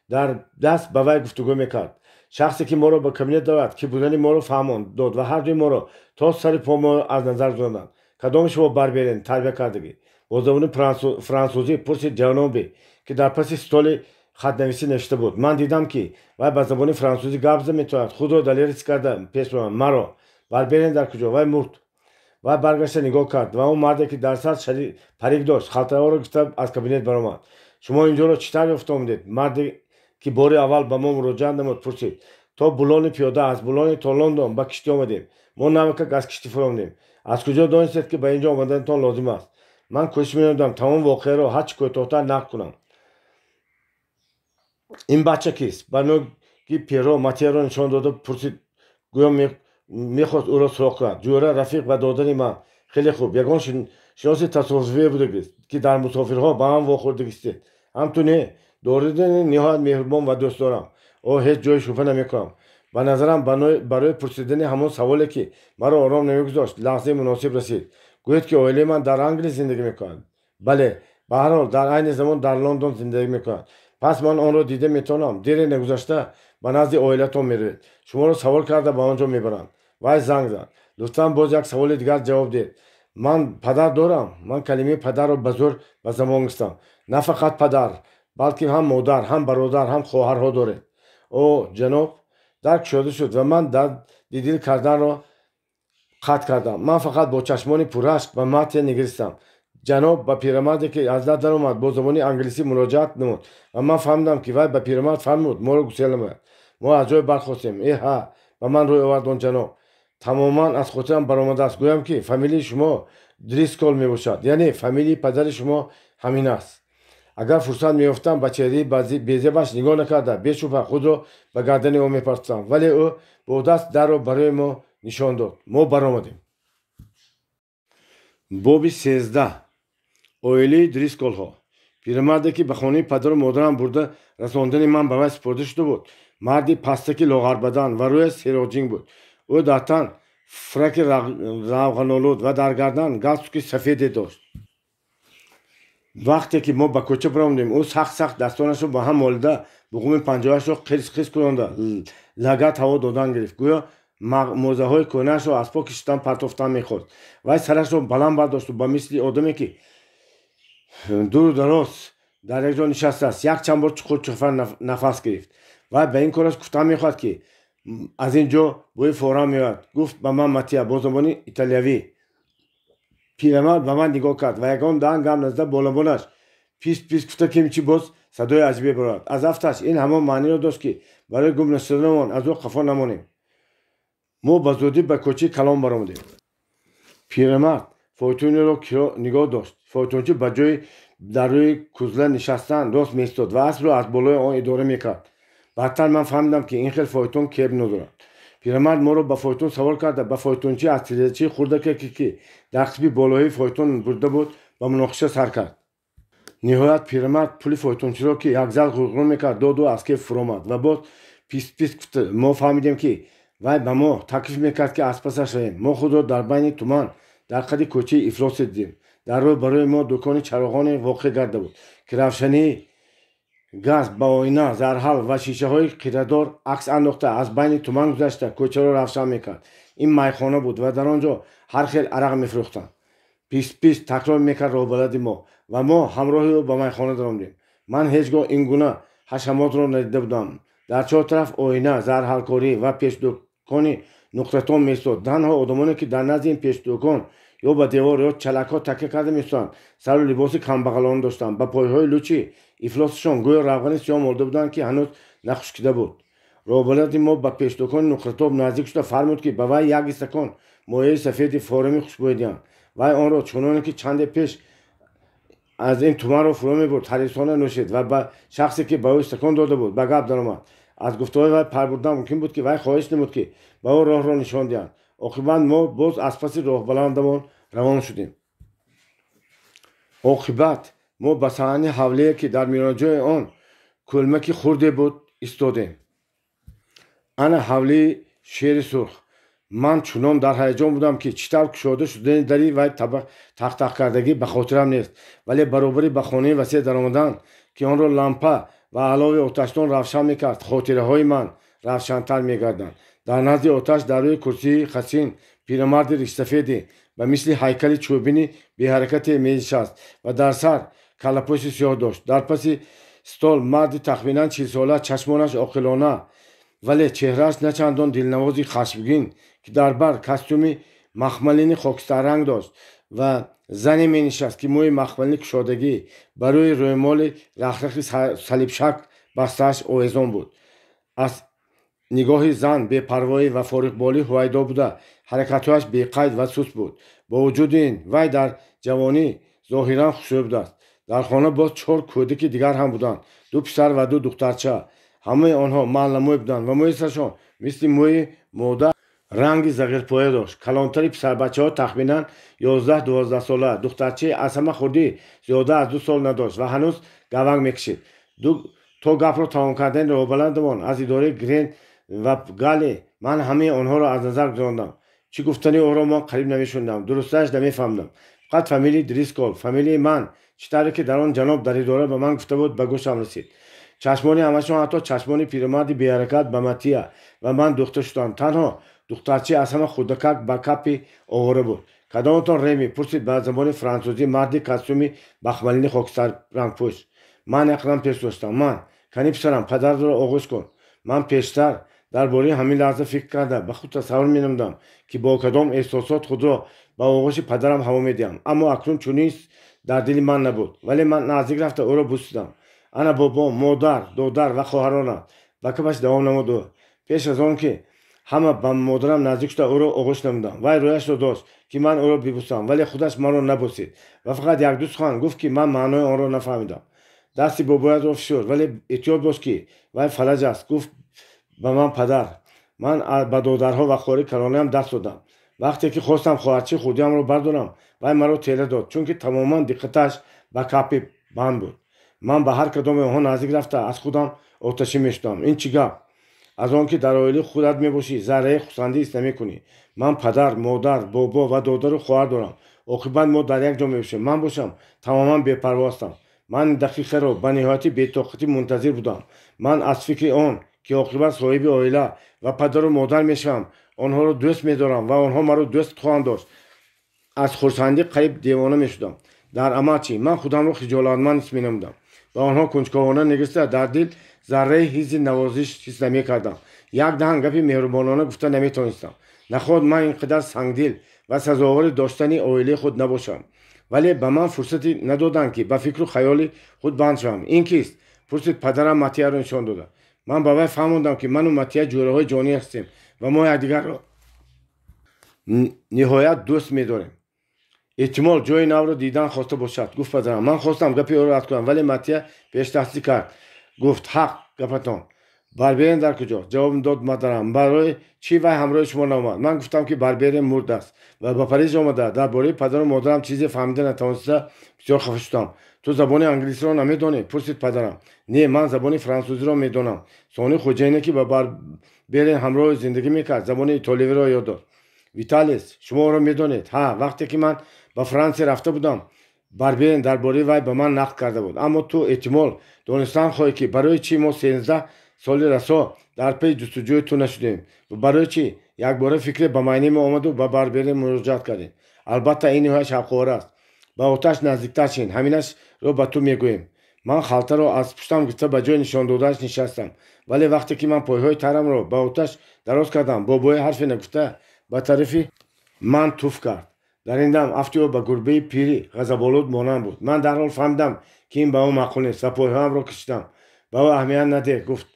A: дар даст ба вай гуфтугӯ мекард. Шахсе, ки моро ба кабинет даъват, ки будани моро фаҳмонд дод ва ҳардуи моро то сари по мо аз назар гузаронданд. Кадоми шумо Барберин тарбия кардагӣ? Бо забони франсузӣ пурсид ҷанобе, ки дар паси столи хатнависӣ навишта буд. Ман дидам, ки вай ба забони франсузӣ гап зада метавонад. Худро далер ҳис карда пеш баромад. Маро Барберин дар куҷо? Вай мурд. Вай баргашта нигоҳ кард ва он марде, ки дар сар парик дошт, халтаҳоро гирифта аз кабинет баромад. Шумо инҷоро чӣ тавр ёфта омадед? Марде, ки бори аввал ба мо муроҷиат намуд, пурсид. То Булони пиёда, аз Булони то Лондон ба киштӣ омадем. Мо навакак аз киштӣ фуромадем. Аз куҷо донистед, ки ба инҷо омаданатон лозим аст? Ман кӯшиш менамудам тамом воқеаро ҳарчи кӯтоҳтар нақл кунам. Ин бача кист? Ба ноги Пьеро Матияро нишон дода пурсид. Гӯё мехост ӯро суроғ кунад. Ҷӯра, рафиқ ва додари ман. Хеле хуб, ягон шиноси тасодуфие будагист, ки дар мусофирҳо ба ҳам вохӯрдагистед. Ҳам ту не, доридани ниҳоят меҳрубон ва дӯст дорам. О, ҳеҷ ҷои шубҳа намекунам. Ба назарам, барои пурсидани ҳамон саволе, ки маро ором намегузошт, лаҳзаи муносиб расид. Гӯед, ки оилаи ман дар Англия зиндагӣ мекунад. Бале, ба ҳар ҳол дар айни замон дар Лондон зиндагӣ мекунад. Пас ман онро дида метавонам. Дере нагузашта ба назди оилатон меравед. Шуморо савол карда ба он ҷо мебаранд. Вай занг зад. Лутфан боз як саволи дигар ҷавоб диҳед. Ман падар дорам. Ман калимаи падарро ба зӯр ба забон гирифтам. На фақат падар, балки ҳам модар, ҳам бародар, ҳам хоҳарҳо доред. О, ҷаноб, дар кушода шуд ва ман дарди дил карданро қатъ кардам. Ман фақат бо чашмони пурашк ба Матия нигаристам. Ҷаноб ба пирамарде, ки аз дар даромад, бо забони англисӣ муроҷиат намуд ва ман фаҳмидам, ки вай ба пирамард фармуд моро гусел намояд. Мо аз ҷой бархостем. Э ҳа, ба ман рӯй овард он ҷаноб. Тамоман аз хотирам баромадааст гӯям, ки фамилияи шумо Дрискол мебошад, яъне фамилияи падари шумо ҳамин аст. Агар фурсат меёфтам, ба чеҳраи безебаш нигоҳ накарда, бешубҳа худро ба гардани ӯ мепартофтам, вале ӯ бо даст дарро барои мо нишон дод. Мо баромадем. Боби 13. Оилаи Дрисколҳо. Пирамарде, ки ба хонаи падару модарам бурда расондани ман ба вай супурда шуда буд, марди пастаки лоғарбадан ва рӯяш сероҷинг буд. Ӯ дар тан фраки равғанолуд ва дар гардан галстуки сафеде дошт. Вақте ки мо ба кӯча баромадем, ӯ сахт-сахт дастонашро ба ҳам молида, буғуми панҷоҳашро қирс-қирс кунонда лагат ҳаво додан гирифт. Гӯё мӯзаҳои кӯҳнаашро аз по кишидан партофтан мехост. Вай сарашро баланд бардошту ба мисли одаме, ки дуру дароз дар як ҷо нишастааст, якчанд бор чуқур-чуқур нафас гирифт. Вай ба ин кораш гуфтан мехоҳад, ки аз ин ҷо бӯи форам меояд, гуфт ба ман Матия бо забони италиявӣ. Пирамард ба ман нигоҳ кард ва ягон даҳан гап назада бо лабонаш пис пис гуфта, кимчи боз садои аҷибе барорад. Аз афташ ин ҳамон маъниро дошт, ки барои гум нашуданамон аз ӯ қафо намонем. Мо ба зудӣ ба кӯчаи калон баромадем. Пирамард фойтунеро нигоҳ дошт. Фойтунчӣ ба ҷои дар рӯи кузла нишастан рост меистод ва аспро аз болои он идора мекард. Баъдтар ман фаҳмидам, ки ин хел фойтун кеб надорад. Пирамард моро ба фойтун савор карда, ба фойтунчӣ аз тирезачаи хурдаке, ки дар қисми болоии фойтун бурда буд, ба муноқиша сар кард. Ниҳоят пирамард пули фойтунчиро, ки якзал ғурғур мекард, доду аз кеф фуромад ва боз пис-пис гуфт. Мо фаҳмидем, ки вай ба мо таклиф мекард, ки аз пасаш равем. Мо худро дар байни туман дар қади кӯчаи ифлосе дидем. Дар рӯ барои мо дукони чароғоне воқеъ гарда буд, ки равшании газ ба оина, зарҳал ва шишаҳои қирадор акс андохта, аз байни туман гузашта кӯчаро равшан мекард. Ин майхона буд ва дар он ҷо ҳар хел арақ мефурӯхтанд. Пис-пис такрор мекард роҳбалади мо ва мо ҳамроҳи ӯ ба майхона даромадем. Ман ҳеҷ гоҳ ин гуна ҳашамотро надида будам. Дар чор тараф оина, зарҳалкорӣ ва пешдукони нуқтатон меистод. Танҳо одамоне, ки дар назди ин пешдукон ё ба девор ё чалакҳо такя карда меистоданд, сару либоси камбағалона доштанд. Ба пойҳои лучи ифлосашон гӯё равғани сиёҳ молда буданд, ки ҳанӯз нахушкида буд. Роҳбалади мо ба пешдукони нуқратоб наздик шуда фармуд, ки ба вай як истакон моеи сафеди форами хушбӯй диҳанд. Вай онро чуноне ки чанде пеш аз ин туманро фуро мебурд, ҳарисона нӯшид ва ба шахсе, ки ба ӯ истакон дода буд, ба гап даромад. Аз гуфтаҳои вай пай бурдан мумкин буд, ки вай хоҳиш намуд, ки ба ӯ роҳро нишон диҳанд. Оқибат мо боз аз паси роҳбаландамон равон шудем. Оқибат мо ба саҳни ҳавлие, ки дар миёнаҷои он кӯлмаки хурде буд, истодем. Ана ҳавлии шери сурх. Ман чунон дар ҳаяҷон будам, ки чӣ тавр кушода шудани дари вай тахтахкардагӣ ба хотирам нест, вале баробари ба хонаи васеъ даромадан, ки онро лампа ва алови оташдон равшан мекард, хотираҳои ман равшантар мегарданд. Дар назди оташ, дар рӯи курсии хасин, пирамарди ришсафеде ба мисли ҳайкали чӯбини беҳаракате менишаст ва дар сар каллапӯши сиёҳ дошт. Дар паси стол марди тахминан 40сола, чашмонаш оқилона, вале чеҳрааш начандон дилнавози хашмгин, ки дар бар костюми махмалини хокистарранг дошт, ва зане менишаст, ки мӯи махмалини кушодагӣ ба рӯи рӯймоли рахрахи салибшакл бастааш овезон буд. Аз нигоҳи зан бепарвоӣ ва фориғболӣ ҳувайдо буда, ҳаракатҳояш беқайд ва суст буд. Бо вуҷуди ин вай дар ҷавонӣ зоҳиран хушрӯй будааст. Дар хона боз чор кӯдаки дигар ҳам буданд: ду писар ва ду духтарча. Ҳамаи онҳо маълмӯй буданд ва мӯи сарашон мисли мӯи модар Ранги зағирпоя дошт. Калонтари писарбачаҳо тахминан 11-12 сола, духтарчаи аз ҳама хурдӣ зиёда аз 2 сол надошт ва ҳанӯз гаванг мекашид. То гапро тамом кардани роҳбаладамон аз идораи Грен ва Галли ман ҳамаи онҳоро аз назар гузарондам. Чӣ гуфтани ӯро ман қариб намешунидам, дурусташ намефаҳмидам. Фақат фамилияи Дрискол, фамилияи ман, чӣ тавре ки дар он ҷаноб дар идора ба ман гуфта буд, ба гӯшам расид. Чашмони ҳамашон, ҳатто чашмони пирамарди беҳаракат ба Матия ва ман духта шуданд. Танҳо духтарчаи аз ҳама хурдакак ба капи овора буд. Кадоматон Реми? Пурсид ба забони франсузӣ марди костюми бахмалини хокистаррангпӯш. Ман яқинан пеш доштам. Ман. Кани писарам, падаратро оғӯш кун. Ман пештар дар бораи ҳамин лаҳза фикр карда ба худ тасаввур менамудам, ки бо кадом эҳсосот худро ба оғӯши падарам ҳаво медиҳам. Аммо акнун чунин дар дили ман набуд. Вале ман наздик рафта ӯро бусидам. Ана бобо, модар, додар ва хоҳаронам. Ба капаш давом намуд ӯ. Пеш аз он ки ҳама ба модарам наздик шуда ӯро оғӯш намудам. Вай рӯяшро дошт, ки ман ӯро бибусам, вале худаш маро набусид ва фақат якду сухан гуфт, ки ман маънои онро нафаҳмидам. Дасти бобоятро фишурд, вале эҳтиёт бош, ки вай фалаҷ аст, гуфт ба ман падар. Ман ба додарҳо ва хоҳари калонаам даст додам. Вақте ки хостам хоҳарчаи хурдиамро бардорам, вай маро тела дод, чунки тамоман диққаташ ба капи банд буд. Ман ба ҳар кадоми онҳо наздик рафта аз худам оташӣ мешудам. Ин чӣ гап? Аз он ки дар оилаи худат мебошӣ, зарраи хусандӣ ҳис намекунӣ. Ман падар, модар, бобо ва додару хоҳар дорам. Оқибат мо дар як ҷо мебошем. Ман бошам тамоман бепарво ҳастам. Ман дақиқаро ба ниҳояти бетоқатӣ мунтазир будам. Ман аз фикри он ки оқибат соҳиби оила ва падару модар мешавам, онҳоро дӯст медорам ва онҳо маро дӯст хоҳанд дошт, аз хурсандӣ қариб девона мешудам. Дар амал чӣ? Ман худамро хиҷолатманд ҳис менамудам. Ба онҳо кунҷковона нигариста дар дил зарраи ҳисси навозиш ҳис намекардам. Як даҳан гапи меҳрубонона гуфта наметавонистам. Наход ман ин қадар сангдил ва сазовори доштани оилаи худ набошам. Вале ба ман фурсате надоданд, ки ба фикру хаёли худ банд шавам. Ин кист? Пурсид падарам Матияро нишон дода. Ман ба вай фаҳмондам, ки ману Матия ҷӯраҳои ҷонӣ ҳастем ва мо якдигарро ниҳоят дӯст медорем. Эҳтимол ҷои навро дидан хоста бошад, гуфт падарам. Ман хостам гапи ӯро рад кунам, вале Матия пештастӣ кард. Гуфт: ҳақ гапатон. Барберен дар куҷо? Ҷавоб дод модарам. Барои чӣ вай ҳамроҳи шумо наомад? Ман гуфтам, ки Барберен мурдааст ва ба Париж омада. Дар бораи падару модарам чизе фаҳмида натавониста бисёр хафа шудам. Ту забони англисиро намедонӣ? Пурсид падарам. Не, ман забони франсузиро медонам. Сони хоҷаине, ки ба Барберен ҳамроҳи зиндагӣ мекард, забони итолиявиро ёд дод. Виталис, шумо ӯро медонед? Ҳа, вақте ки ман ба Франсия рафта будам, Барберен дар бораи вай ба ман нақл карда буд. Аммо ту эҳтимол донистан хоҳӣ, ки барои чӣ мо 13 соли расо дар паи ҷустуҷӯи ту нашудем ва барои чӣ якбора фикре ба майнаи мо омаду ба Барберен муроҷиат кардем. Албатта, ин ниҳоят шавқовар аст. Ба оташ наздиктар шин, ҳаминашро ба ту мегӯем. Ман халтаро аз пуштам гирифта ба ҷои нишондодааш нишастам. Вале вақте ки ман пойҳои тарамро ба оташ дароз кардам, бобои ҳарфе нагуфта ба тарафи ман туф кард. Дар ин дам афти ӯ ба гурбаи пири ғазаболуд монанд буд. Ман дарҳол фаҳмидам, ки ин ба ӯ маъқул нест ва пойҳоямро кашидам. Ба ӯ аҳамият надеҳ, гуфт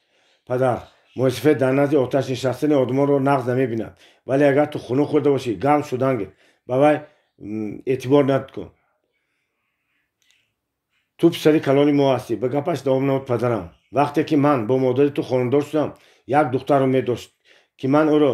A: падар. Мӯйсафед дар назди оташ нишастани одамонро нағз намебинад. Вале агар ту хунук хӯрда бошӣ, гарм шудан гир. Ба вай эътибор накун. Ту писари калони мо ҳастӣ, ба гапаш давом намуд падарам. Вақте ки ман бо модари ту хонадор шудам, як духтар умед дошт, ки ман ӯро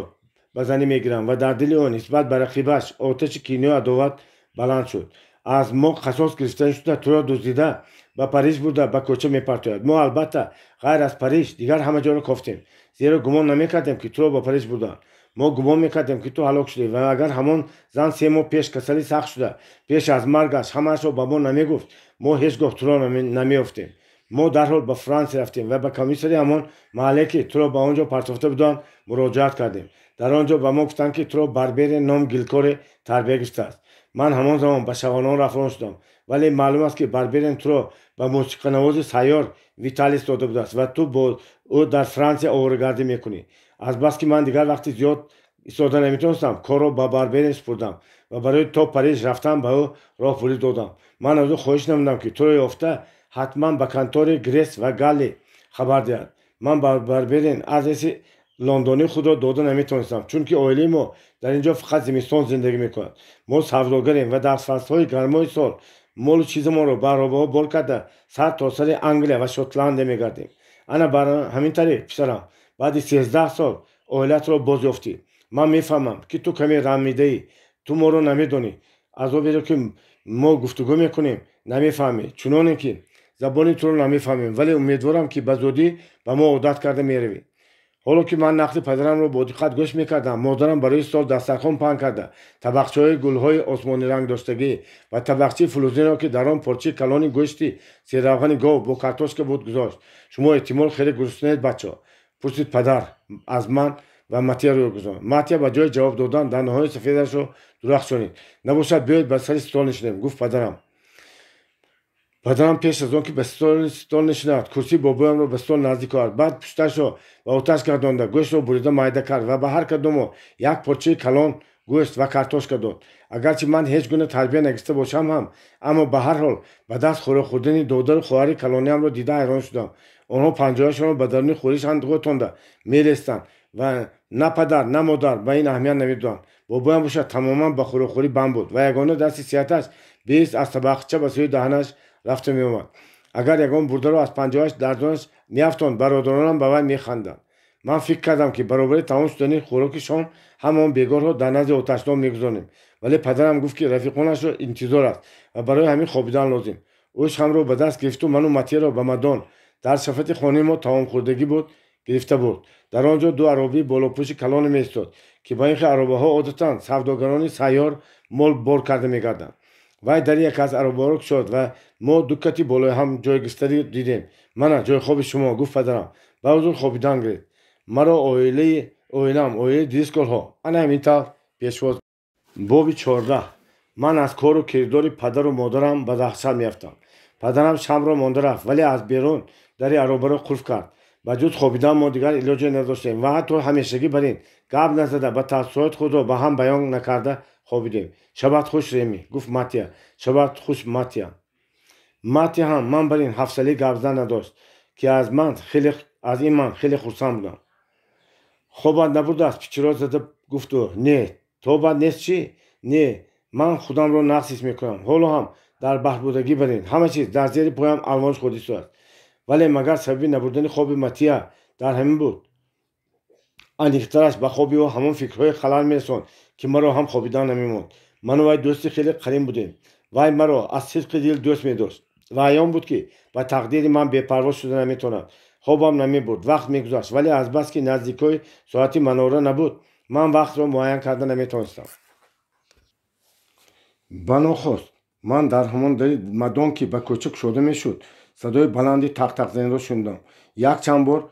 A: ба занӣ мегирам ва дар дили ӯ нисбат ба рақибаш оташи кинаю адоват баланд шуд. Аз мо қасос гирифта шуда туро дуздида ба Париж бурда ба кӯча мепартояд. Мо албатта ғайр аз Париж дигар ҳама ҷоро кофтем, зеро гумон намекардем, ки туро ба Париж бурданд. Мо гумон мекардем, ки ту ҳалок шудӣ ва агар ҳамон зан 3 моҳ пеш касали сахт шуда пеш аз маргаш ҳамаашро ба мо намегуфт, мо ҳеҷ гоҳ туро намеёфтем. Мо дарҳол ба Франсия рафтем ва ба комиссари ҳамон маҳалле, ки туро ба он ҷо партофта буданд, муроҷиат кардем. Дар он ҷо ба мо гуфтанд, ки туро Барберен ном гилкоре тарбия гирифтааст. Ман ҳамон замон ба шағонон рафон шудам, вале маълум аст, ки Барберен туро ба мусиқанавози сайёр Виталис дода будааст ва ту бо ӯ дар Франсия оворагардӣ мекунӣ. Азбаски ман дигар вақти зиёд истода наметавонистам, корро ба Барберен супурдам ва барои то Париж рафтан ба ӯ роҳпулӣ додам. Ман аз ӯ хоҳиш намудам, ки туро ёфта ҳатман ба контори Грес ва Галли хабар диҳад. Ман ба Барберен адреси лондонии худро дода наметавонистам, чунки оилаи мо дар ин ҷо фақат зимистон зиндагӣ мекунад. Мо савдогарем ва дар фаслҳои гармои сол молу чизамонро ба аробаҳо бор карда сар то сари Англия ва Шотландия мегардем. Ана бар ҳамин тариқ, писарам, баъди 13 сол оилаатро боз ёфтӣ. Ман мефаҳмам, ки ту каме рамидаӣ, ту моро намедонӣ, азоберо, ки мо гуфтугӯ мекунем, намефаҳмӣ, чуноне ки забони туро намефаҳмем, вале умедворам, ки ба зудӣ ба мо одат карда меравӣ. Ҳоло ки ман нақли падарамро бо диққат гӯш мекардам, модарам барои стол дастархон паҳн карда, табақчаҳои гулҳои осмониранг доштагӣ ва табақчаи филӯзинро, ки дар он порчаи калони гӯшти серравғани гов бо картошка буд, гузошт. Шумо эҳтимол хеле гуруснаед, бачо? Пурсид падар аз ман ва Матия рӯй гузонд. Матия ба ҷои ҷавоб додан дандонҳои сафедашро дурахшонид. Набошад, биёед, ба сари стол нишинем, гуфт падарам. Падарам пеш аз он ки ба стол нишинад, курсии бобоямро ба стол наздик овард. Баъд пушташро ба оташ гардонда, гӯштро бурида майда кард ва ба ҳар кадомо як порчаи калон гӯшт ва картошка дод. Агарчи ман ҳеҷ гуна тарбия нагирифта бошам ҳам, аммо ба ҳар ҳол ба даст хӯрок хӯрдани додару хоҳари калониамро дида ҳайрон шудам. Онҳо панҷоҳашонро ба даруни хӯриш андохтонда мерестанд ва на падар, на модар ба ин аҳамият намедоданд. Бобоям бошад, тамоман ба хӯрокхӯрӣ банд буд ва ягона дасти сиҳаташ беист аз табақча ба сӯи даҳанаш рафта меомад. Агар ягон бурдаро аз панҷоҳаш дардонаш меафтонд, бародаронам ба вай механданд. Ман фикр кардам, ки баробари тамом шудани хӯроки шом ҳамаон бегоҳро дар назди оташдон мегузорем, вале падарам гуфт, ки рафиқонашро интизор аст ва барои ҳамин хобидан лозим. Ӯ шамро ба даст гирифту ману Матияро ба мадон дар шафати хонаи мо таомхӯрдагӣ буд гирифта бурд. Дар он ҷо ду аробаи болопӯши калоне меистод, ки ба ин хел аробаҳо одатан савдогарони сайёр мол бор карда мегарданд. Вай дар яке аз аробаҳоро кушод ва мо ду кати болои ҳам ҷойгирифтари дидем. Мана ҷойхоби шумо, гуфт падарам, ба ҳузур хобидан гиред. Маро оилам, оилаи Дрисколҳо ана ҳамин тавр пешвоз. Боби 14. Ман аз кору кирдори падару модарам ба даҳшат меафтам. Падарам шамро монда рафт, вале аз берун дари аробаро қулф кард. Ба ҷуз хобидан мо дигар илоҷе надоштем ва ҳатто ҳамешагӣ бар ин гап назада, ба таассуроти худро ба ҳам баён накарда хобидем. Шабат хуш, Реми, гуфт Матия. Шабат хуш, Матия. Матия ҳам ман бар ин ҳафсалӣ гапзан надошт, ки аз ин ман хеле хурсанд будам. Хобат набурдааст? Пичиро зада гуфт ӯ. Не, тобат нест чӣ? Не, ман худамро нақс ҳис мекунам. Ҳоло ҳам дар баҳрбудагӣ бар ин ҳама чиз дар зери поям алвонж хӯрдистааст. Вале магар сабаби набурдани хоби Матия дар ҳамин буд? Аниқтараш, ба хоби ӯ ҳамон фикрҳои халал мерасонд, ки маро ҳам хобидан намемонд. Ману вай дӯсти хеле қарин будем. Вай маро аз сидқи дил дӯст медошт ва аён буд, ки ба тақдири ман бепарво шуда наметавонад. Хобам намебурд, вақт мегузашт, вале азбаски наздикҳои соати манора набуд, ман вақтро муайян карда наметавонистам. Ба нохост ман дар ҳамон дари мадон, ки ба кӯча кушода мешуд, садои баланди тақтақзаниро шунидам. Якчанд бор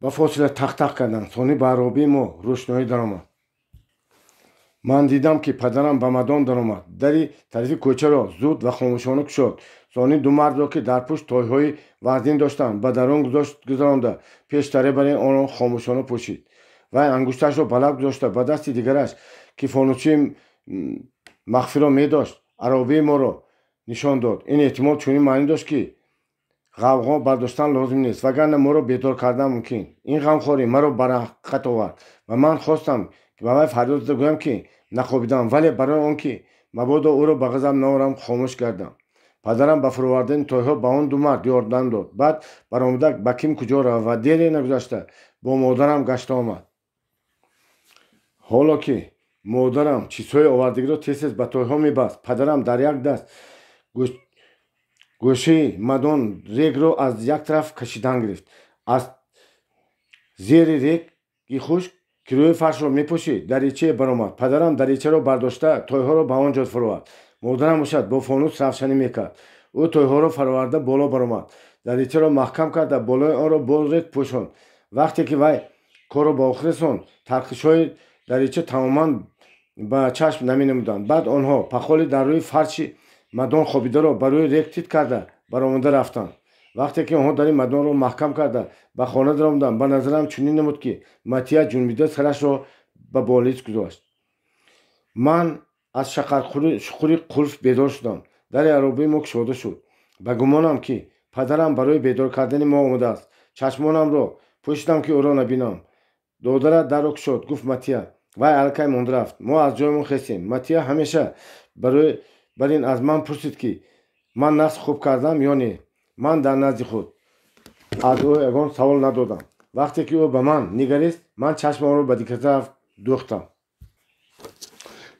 A: ба фосила тақтақ карданд, сони ба аробаи мо рӯшноӣ даромад. Ман дидам, ки падарам ба мадон даромад, дари тарафи кӯчаро зуд ва хомӯшона кушод, сони ду мардро, ки дар пушт тойҳои вазнин доштанд, ба дарун гузаронда, пештаре бар ин онро хомӯшона пӯшид. Вай ангушташро ба лаб гузошта, ба дасти дигараш, ки фонусчии махфиро медошт, аробаи моро нишон дод. Ин эҳтимол чунин маънӣ дошт, ки ғавғо бардоштан лозим нест, вагарна моро бедор кардан мумкин. Ин ғамхорӣ маро ба ҳақиқат овард ва ман хостам, ки ба вай фарёд зада гӯям, ки нахобидам, вале барои он ки мабодо ӯро ба ғазаб наорам, хомӯш гардам. Падарам ба фуровардани тойҳо ба он ду мард ёрдам дод, баъд баромада ба ким куҷо равад ва дере нагузашта бо модарам гашта омад. Ҳоло ки модарам чизҳои овардагиро тез-тез ба тойҳо мебаст, падарам дар як даст гӯшаи мадон регро аз як тараф кашидан гирифт. Аз зери реги хушк, ки рӯи фаршро мепӯшид, даричае баромад. Падарам даричаро бардошта, тойҳоро ба он ҷо фуровард. Модарам бошад, бо фонус равшанӣ мекард. Ӯ тойҳоро фароварда боло баромад, даричаро маҳкам карда, болои онро боз рег пӯшонд. Вақте ки вай корро ба охир расонд, тарқишҳои дарича тамоман ба чашм наменамуданд. Баъд онҳо пахоли дар рӯи фарши мадон хобидаро ба рӯи рег тит карда баромада рафтанд. Вақте ки онҳо дари мадонро маҳкам карда ба хона даромаданд, ба назарам чунин намуд, ки Матия ҷунбида сарашро ба болиш гузошт. Ман аз шақаршуқури қулф бедор шудам. Дари аробаи мо кушода шуд. Ба гумонам, ки падарам барои бедор кардани мо омадааст, чашмонамро пӯшидам, ки ӯро набинам. Додарат дарро кушод, гуфт Матия. Вай аллакай монда рафт. Мо аз ҷоямон хестем. Матия ҳамеша барои бар ин аз ман пурсид, ки ман нақс хуб кардам ё не. Ман дар назди худ аз ӯ ягон савол надодам. Вақте ки ӯ ба ман нигарист, ман чашмамро ба дигар тараф дӯхтам.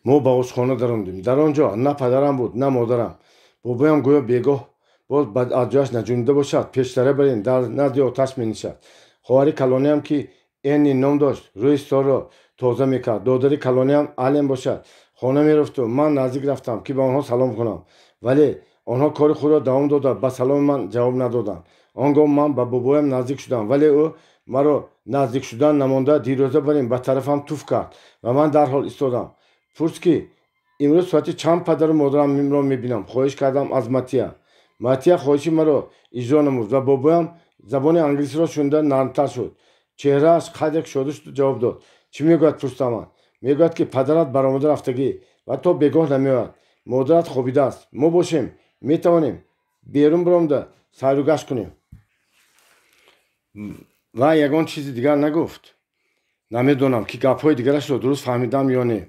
A: Мо ба ошхона даромадем. Дар он ҷо на падарам буд, на модарам. Бобоям гӯё бегоҳ боз аз ҷояш наҷунида бошад, пештара барин дар назди оташ менишаст. Хоҳари калониам, ки Энни ном дошт, рӯи столро тоза мекард. Додари калониам Ален бошад, хона мерафту ман наздик рафтам, ки ба онҳо салом кунам, вале онҳо кори худро давом дода, ба саломи ман ҷавоб надоданд. Он гоҳ ман ба бобоям наздик шудам, вале ӯ маро наздик шудан намонда, дирӯза барин ба тарафам туф кард ва ман дарҳол истодам. Пурс, ки имрӯз соати чанд падару модарамро мебинам, хоҳиш кардам аз Матия. Матия хоҳиши маро иҷро намуд ва бобоям забони англисиро шунида нармтар шуд. Чеҳрааш қадре кушода шуду ҷавоб дод. Чӣ мегӯяд, пурсидам ман. Мегӯяд, ки падарат баромада рафтагӣ ва то бегоҳ намеояд. Модарат хобидааст. Мо бошем, метавонем берун баромада сайру гашт кунем. Ва ягон чизи дигар нагуфт. Намедонам, ки гапҳои дигарашро дуруст фаҳмидам ё не.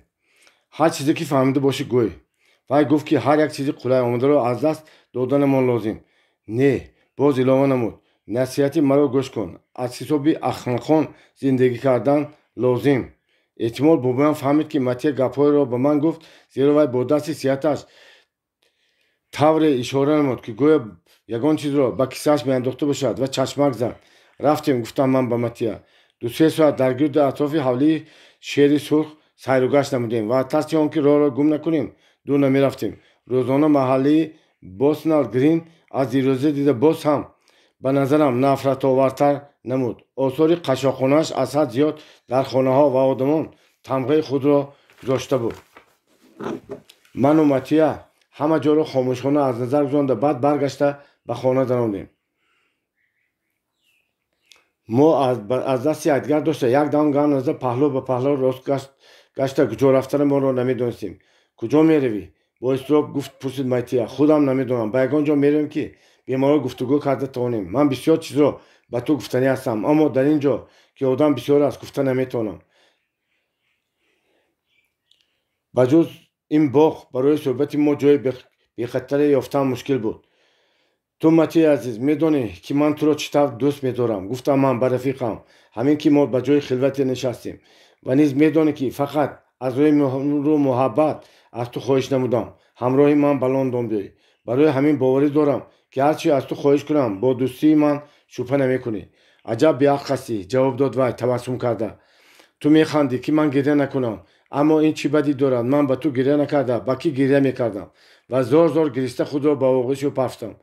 A: Ҳар чизе ки фаҳмида бошӣ, гӯй. Вай гуфт, ки ҳар як чизи қулай омадаро аз даст доданамон лозим не. Боз илова намуд: насиҳати маро гӯш кун, аз ҳисоби ахмақон зиндагӣ кардан лозим. Эҳтимол, бобоям фаҳмид, ки Матия гапҳоеро ба ман гуфт, зеро вай бо дасти сиҳаташ тавре ишора намуд, ки гӯё ягон чизро ба кисааш меандохта бошад, ва чашмак зад. Рафтем, гуфтам ман ба Матия. 2-се соат дар гирду атрофи ҳавлии Шери Сурх сайругашт намудем ва аз тарси он ки роҳро гум накунем, дур намерафтем. Рӯзона маҳаллаи Бетнал Грин аз дирӯза дида боз ҳам ба назарам нафратовартар намуд. Осори қашшоқонааш аз ҳад зиёд дар хонаҳо ва одамон тамғаи худро гузошта буд. Ману Матия ҳама ҷоро хомӯшона аз назар гузаронда, баъд баргашта ба хона даромадем. Мо аз дасти якдигар дошта, як дам гам назда, паҳлӯ ба паҳлӯ рост гашта, куҷо рафтанамонро намедонистем. Куҷо меравӣ? Бо изтироб гуфт, пурсид Матия. Худам намедонам. Ба ягон ҷо меравем, ки бемалол гуфтугӯ карда тавонем. Ман бисёр чизро ба ту гуфтанӣ ҳастам, аммо дар ин ҷо, ки одам бисёр аст, гуфта наметавонам. Ба ҷуз ин боғ барои суҳбати мо ҷои бехатаре ёфтан мушкил буд. Ту, Матияи азиз, медонӣ, ки ман туро чӣ тавр дӯст медорам, гуфтам ман ба рафиқам, ҳамин ки мо ба ҷои хилвате нишастем. Ва низ медонӣ, ки фақат аз рӯи меҳру муҳаббат аз ту хоҳиш намудам ҳамроҳи ман ба Лондон биёӣ. Барои ҳамин боварӣ дорам, ки ҳарчи аз ту хоҳиш кунам, бо дӯстии ман шубҳа намекунӣ. Аҷаб беақл ҳастӣ, ҷавоб дод вай табассум карда. Ту механдӣ, ки ман гиря накунам, аммо ин чӣ бадӣ дорад? Ман ба ту гиря накарда, ба кӣ гиря мекардам? Ва зор зор гириста худро ба оғӯши ӯ пафтам.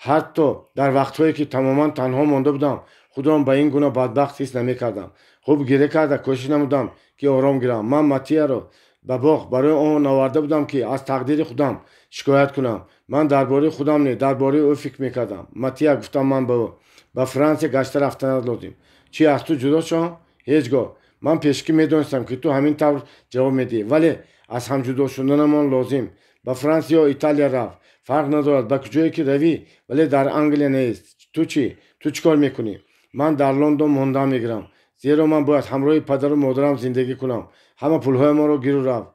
A: Ҳатто дар вақтҳое, ки тамоман танҳо монда будам, худро ба ин гуна бадбахт ҳис намекардам. Хуб гиря карда, кӯшиш намудам, ки ором гирам. Ман Матияро ба боғ барои он оварда будам, ки аз тақдири худам шикоят кунам. Ман дар бораи худам не, дар бораи ӯ фикр мекардам. Матия, гуфтам ман ба ӯ, ба Франсия гашта рафтанат лозим. Чӣ, аз ту ҷудо шавам? Ҳеҷ гоҳ. Ман пешакӣ медонистам, ки ту ҳамин тавр ҷавоб медиҳӣ, вале аз ҳам ҷудо шуданамон лозим. Ба Франсия ё Италия рафт, фарқ надорад, ба куҷое ки равӣ, вале дар Англия нест. Ту чӣ? Ту чӣ кор мекунӣ? Ман дар Лондон мондан мегирам, зеро ман бояд ҳамроҳи падару модарам зиндагӣ кунам. Ҳама пулҳоямонро гиру рафт.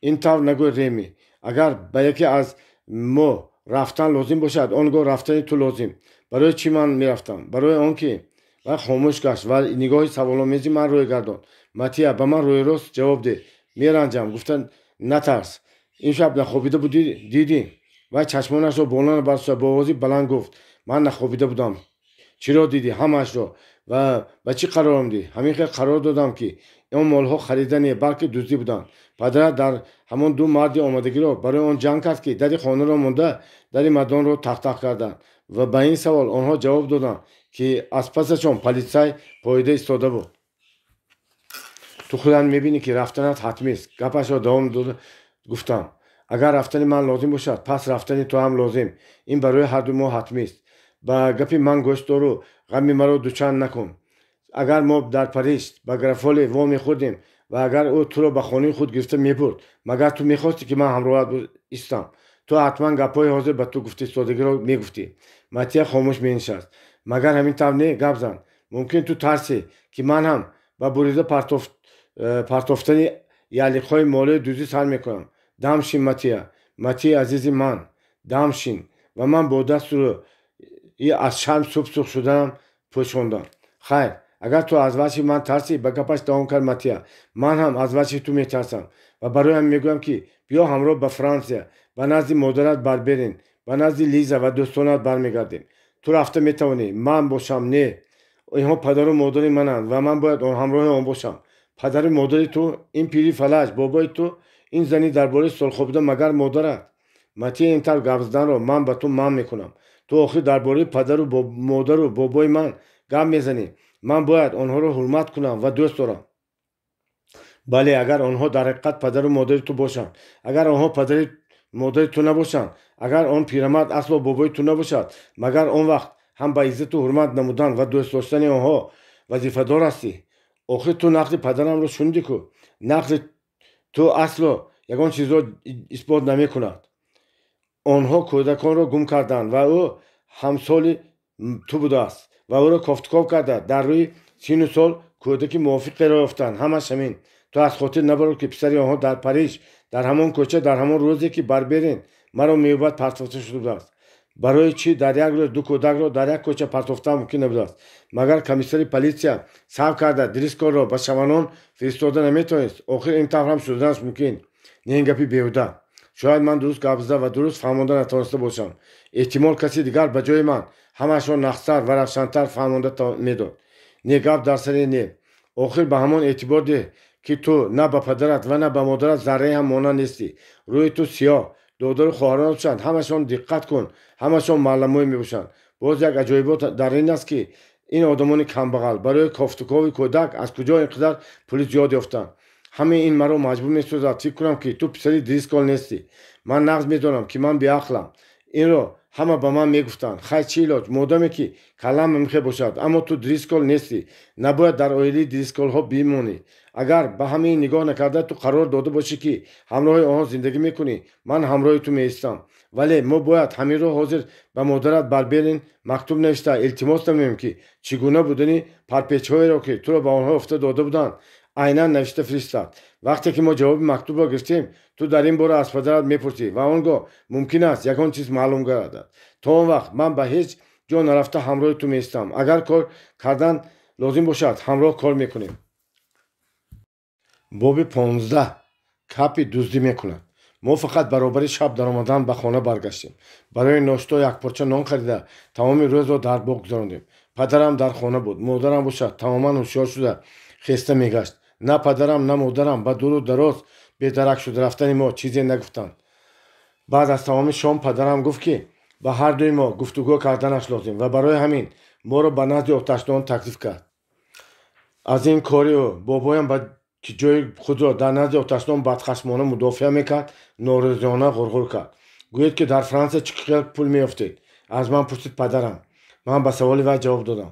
A: Ин тавр нагӯй, Реми. Агар ба яке аз мо рафтан лозим бошад, он гоҳ рафтани ту лозим. Барои чӣ ман мерафтам? Барои он ки. Вай хомӯш гашт ва нигоҳи саволомези ман рӯй гардонд. Матия, ба ман рӯи рост ҷавоб деҳ. Меранҷам, гуфта натарс. Ин шаб нахобида будӣ, дидӣ? Вай чашмонашро боло бардошта, бо овози баланд гуфт: Ман нахобида будам. Чиро дидӣ? Ҳамаашро. Ва ба чӣ қарор омадӣ? Ҳамин хел қарор додам, ки он молҳо харида не, балки дуздӣ буданд. Падарат дар ҳамон ду марди омадагиро барои он ҷанг кард, ки дари хонаро монда, дари мардонро тақтақ карданд. Ва ба ин савол онҳо ҷавоб доданд, ки аз пасашон полисай поида истода буд. Ту худат мебинӣ, ки рафтанат ҳатмист, гапашро давом дода гуфтам. Агар рафтани ман лозим бошад, пас рафтани ту ҳам лозим. Ин барои ҳарду мо ҳатмист. Ба гапи ман гӯш дору ғами маро дучанд накун. Агар мо дар Париж ба графоле во мехӯрдем ва агар ӯ туро ба хонаи худ гирифта мебурд, магар ту мехостӣ, ки ман ҳамроҳат истам? Ту ҳатман гапҳои ҳозир ба ту гуфтаистодагиро мегуфтӣ. Матия хомӯш менишаст. Магар ҳамин тавр не? Гап зан. Мумкин, ту тарсӣ, ки ман ҳам ба бурида партофтани ялиқҳои молии дуздӣ сар мекунам. Дам шин, Матия, Матияи азизи ман, дам шин. Ва ман бо дасту рӯи аз шарм субсурх шудаам пӯшондам. Хайр. Агар ту аз ваҳши ман тарсӣ, ба гапаш давом кард Матия, ман ҳам аз ваҳши ту метарсам ва бароям мегӯям, ки биё ҳамроҳ ба Франсия, ба назди модарат Барберин, ба назди Лиза ва дӯстонат бармегардем. Ту рафта метавонӣ, ман бошам не. Инҳо падару модари мананд ва ман бояд ҳамроҳи он бошам. Падару модари ту, ин пири фалаҷ, бобои ту, ин зани дар бораи солхобида магар модарат? Матия, ин тавр гап заданро ман ба ту манъ мекунам. Ту охир дар бораи падару модару бобои ман гап мезанӣ. Ман бояд онҳоро ҳурмат кунам ва дӯст дорам. Бале, агар онҳо дар ҳақиқат падару модари ту бошанд, агар онҳо падари модари ту набошанд, агар он пирамард асло бобои ту набошад, магар он вақт ҳам ба иззату ҳурмат намудан ва дӯст доштани онҳо вазифадор ҳастӣ? Охир ту нақли падарамро шунидӣ ку. Нақли ту асло ягон чизро исбот намекунад. Онҳо кӯдаконро гум карданд ва ӯ ҳамсоли ту будааст ва ӯро кофтуков карда дар рӯи сину сол кӯдаки мувофиқеро ёфтанд. Ҳамаш ҳамин. Ту аз хотир набарор, ки писари онҳо дар Париж, дар ҳамон кӯча, дар ҳамон рӯзе ки Барберин маро меёбад, партофта шуда будааст. Барои чӣ дар як рӯз ду кӯдакро дар як кӯча партофтан мумкин набудааст? Магар комиссари политсия сабр карда Дрисколро ба Шаванон фиристода наметавонист? Охир ин тавр ҳам шуданаш мумкин. Не, ин гапи беҳуда. Шояд ман дуруст гап зада ва дуруст фаҳмонда натавониста бошам. Эҳтимол каси дигар ба ҷои ман ҳамаашро нақстар ва равшантар фаҳмонда медод. Не, гап дар сари не. Охир ба ҳамон эътибор деҳ, ки ту на ба падарат ва на ба модарат заррае ҳам монанд нестӣ. Рӯи ту сиёҳ, додару хоҳарон бошанд, ҳамашон, диққат кун, ҳамашон маълумое мебошанд. Боз як аҷоибот дар ин аст, ки ин одамони камбағал барои кофтукови кӯдак аз куҷо ин қадар пули зиёд ёфтанд? Ҳамаи ин маро маҷбур месозад фикр кунам, ки ту писари Дрискол нестӣ. Ман нағз медонам, ки ман беақлам. Инро ҳама ба ман мегуфтанд. Хай, чӣ илоҷ, модоме ки каллам мехе бошад. Аммо ту Дрискол нестӣ. Набояд дар оилаи Дрисколҳо бимонӣ. Агар ба ҳамаи нигоҳ накарда ту қарор дода бошӣ, ки ҳамроҳи онҳо зиндагӣ мекунӣ, ман ҳамроҳи ту меистам. Вале мо бояд ҳаминро ҳозир ба модарат Барберин мактуб навишта илтимос намоем, ки чӣ гуна будани парпечҳоеро, ки туро ба онҳо ёфта дода буданд, айнан навишта фиристад. Вақте ки мо ҷавоби мактубро гирифтем, ту дар ин бора аз падарат мепурсӣ ва он гоҳ мумкин аст ягон чиз маълум гардад. То он вақт ман ба ҳеҷ ҷо нарафта ҳамроҳи ту меистам. Агар кор кардан лозим бошад, ҳамроҳ кор мекунем. Боби 15. Капи дуздӣ мекунад. Мо фақат баробари шаб даромадан ба хона баргаштем. Барои ношто як порча нон харида тамоми рӯзро дар боғ гузарондем. Падарам дар хона буд, модарам бошад тамоман ҳушёр шуда хеста мегашт. На падарам, на модарам ба дуру дароз бедарак шуда рафтани мо чизе нагуфтанд. Баъд аз тамоми шом падарам гуфт, ки ба ҳар дуи мо гуфтугӯ карданаш лозим ва барои ҳамин моро ба назди оташдон таклиф кард. Аз ин кори ӯ бобоям, ки ҷои худро дар назди оташдон бадхашмона мудофиа мекард, норозиёна ғурғур кард. Гӯед, ки дар Франсия чӣ қадр пул меёфтед? Аз ман пурсид падарам. Ман ба саволи вай ҷавоб додам.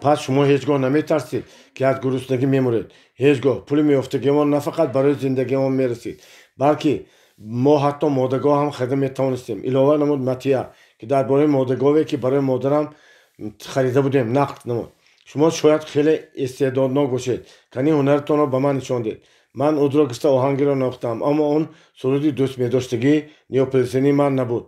A: Пас шумо ҳеҷ гоҳ наметарсед, ки аз гуруснагӣ мемуред? Ҳеҷ гоҳ. Пули меёфтагиамон на фақат барои зиндагиамон мерасид, балки мо ҳатто модагоҳ ҳам харида метавонистем, илова намуд Матия, ки дар бораи модагоҳе, ки барои модарам харида будем, нақл намуд. Шумо шояд хеле истеъдоднок бошед. Кани, ҳунаратонро ба ман нишон диҳед. Ман удро гирифта оҳангеро навохтам, аммо он суруди дӯстмедоштагии неополитении ман набуд.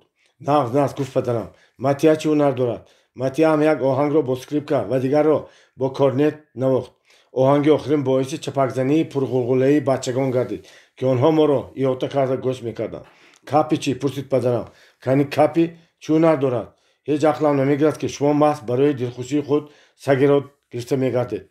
A: Нағз, нағз, гуфт падарам. Матия чӣ ҳунар дорад? Матия ҳам як оҳангро бо скрипка ва дигарро бо корнет навохт. Оҳанги охирин боиси чапакзании пурғулғулаи бачагон гардид, ки онҳо моро иҳота карда гӯш мекарданд. Капи чӣ? Пурсид падарам. Кани, Капи чӣ ҳунар дорад? Ҳеҷ ақлам намегирад, ки шумо маҳз барои дилхушии худ сагеро гирифта мегардед.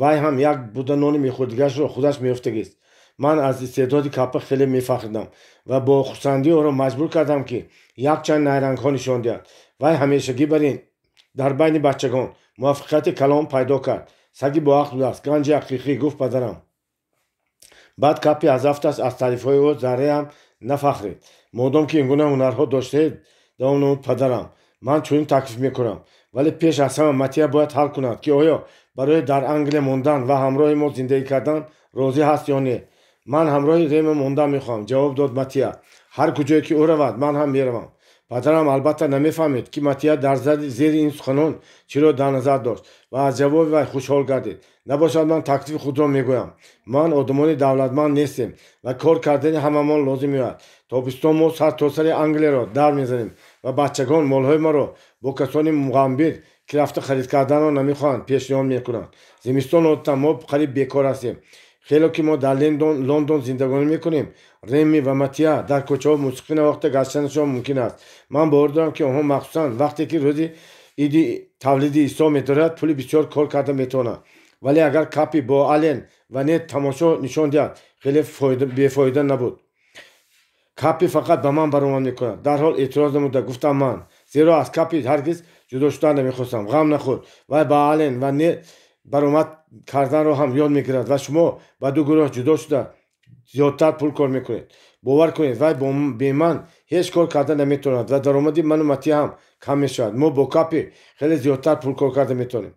A: Вай ҳам як буда нони мехӯрдигаашро худаш меёфтагист. Ман аз истеъдоди Капа хеле мефахридам ва бо хурсандӣ ӯро маҷбур кардам, ки якчанд найрангҳо нишон диҳад. Вай ҳамешагӣ бар ин дар байни бачагон муваффақияти калон пайдо кард. Саги боақл будааст, ганҷи ҳақиқӣ, гуфт падарам. Баъд Капи аз афташ аз таърифҳои ӯ зарраам нафахрид. Модом ки ин гуна ҳунарҳо доштаед, давом намуд падарам, ман чунин таклиф мекунам. Вале пеш аз ҳама Матия бояд ҳал кунад, ки оё барои дар Англия мондан ва ҳамроҳи мо зиндагӣ кардан розӣ ҳаст ё не. Ман ҳамроҳи Рема мондан мехоҳам, ҷавоб дод Матия. Ҳар куҷое ки ӯ равад, ман ҳам меравам. Падарам албатта намефаҳмид, ки Матия дар зери ин суханон чиро дар назар дошт ва аз ҷавоби вай хушҳол гардид. Набошад, ман таклифи худро мегӯям. Ман одамони давлатманд нестем ва кор кардани ҳамамон лозим меояд. Тобистон мо сартосари Англияро дар мезанем. ва бачагон молҳои маро бо касони муғамбир, ки рафта харид карданро намехоҳанд, пешниҳод мекунанд. Зимистон одатан мо қариб бекор ҳастем. Хело ки мо дар Лондон зиндагонӣ мекунем, Реми ва Матия дар кӯчаҳо мусиқӣ навохта гаштанашон мумкин аст. Ман бовар дорам, ки онҳо махсусан вақте ки рӯзи иди тавлиди Исо медорад, пули бисёр кор карда метавонанд. Вале агар Капи бо Ален ва Нед тамошо нишон диҳад, хеле бефоида набуд. Капи фақат ба ман баромад мекунад, дарҳол эътироз намуда гуфтам ман, зеро аз Капи ҳаргиз ҷудо шудан намехостам. Ғам нахӯр, вай ба Ален ва Нед баромад карданро ҳам ёд мегирад ва шумо ба ду гурӯҳ ҷудо шуда зиёдтар пул кор мекунед. Бовар кунед, вай бе ман ҳеҷ кор карда наметавонад ва даромади ману Матия ҳам кам мешавад. Мо бо Капи хеле зиёдтар пул кор карда метавонем.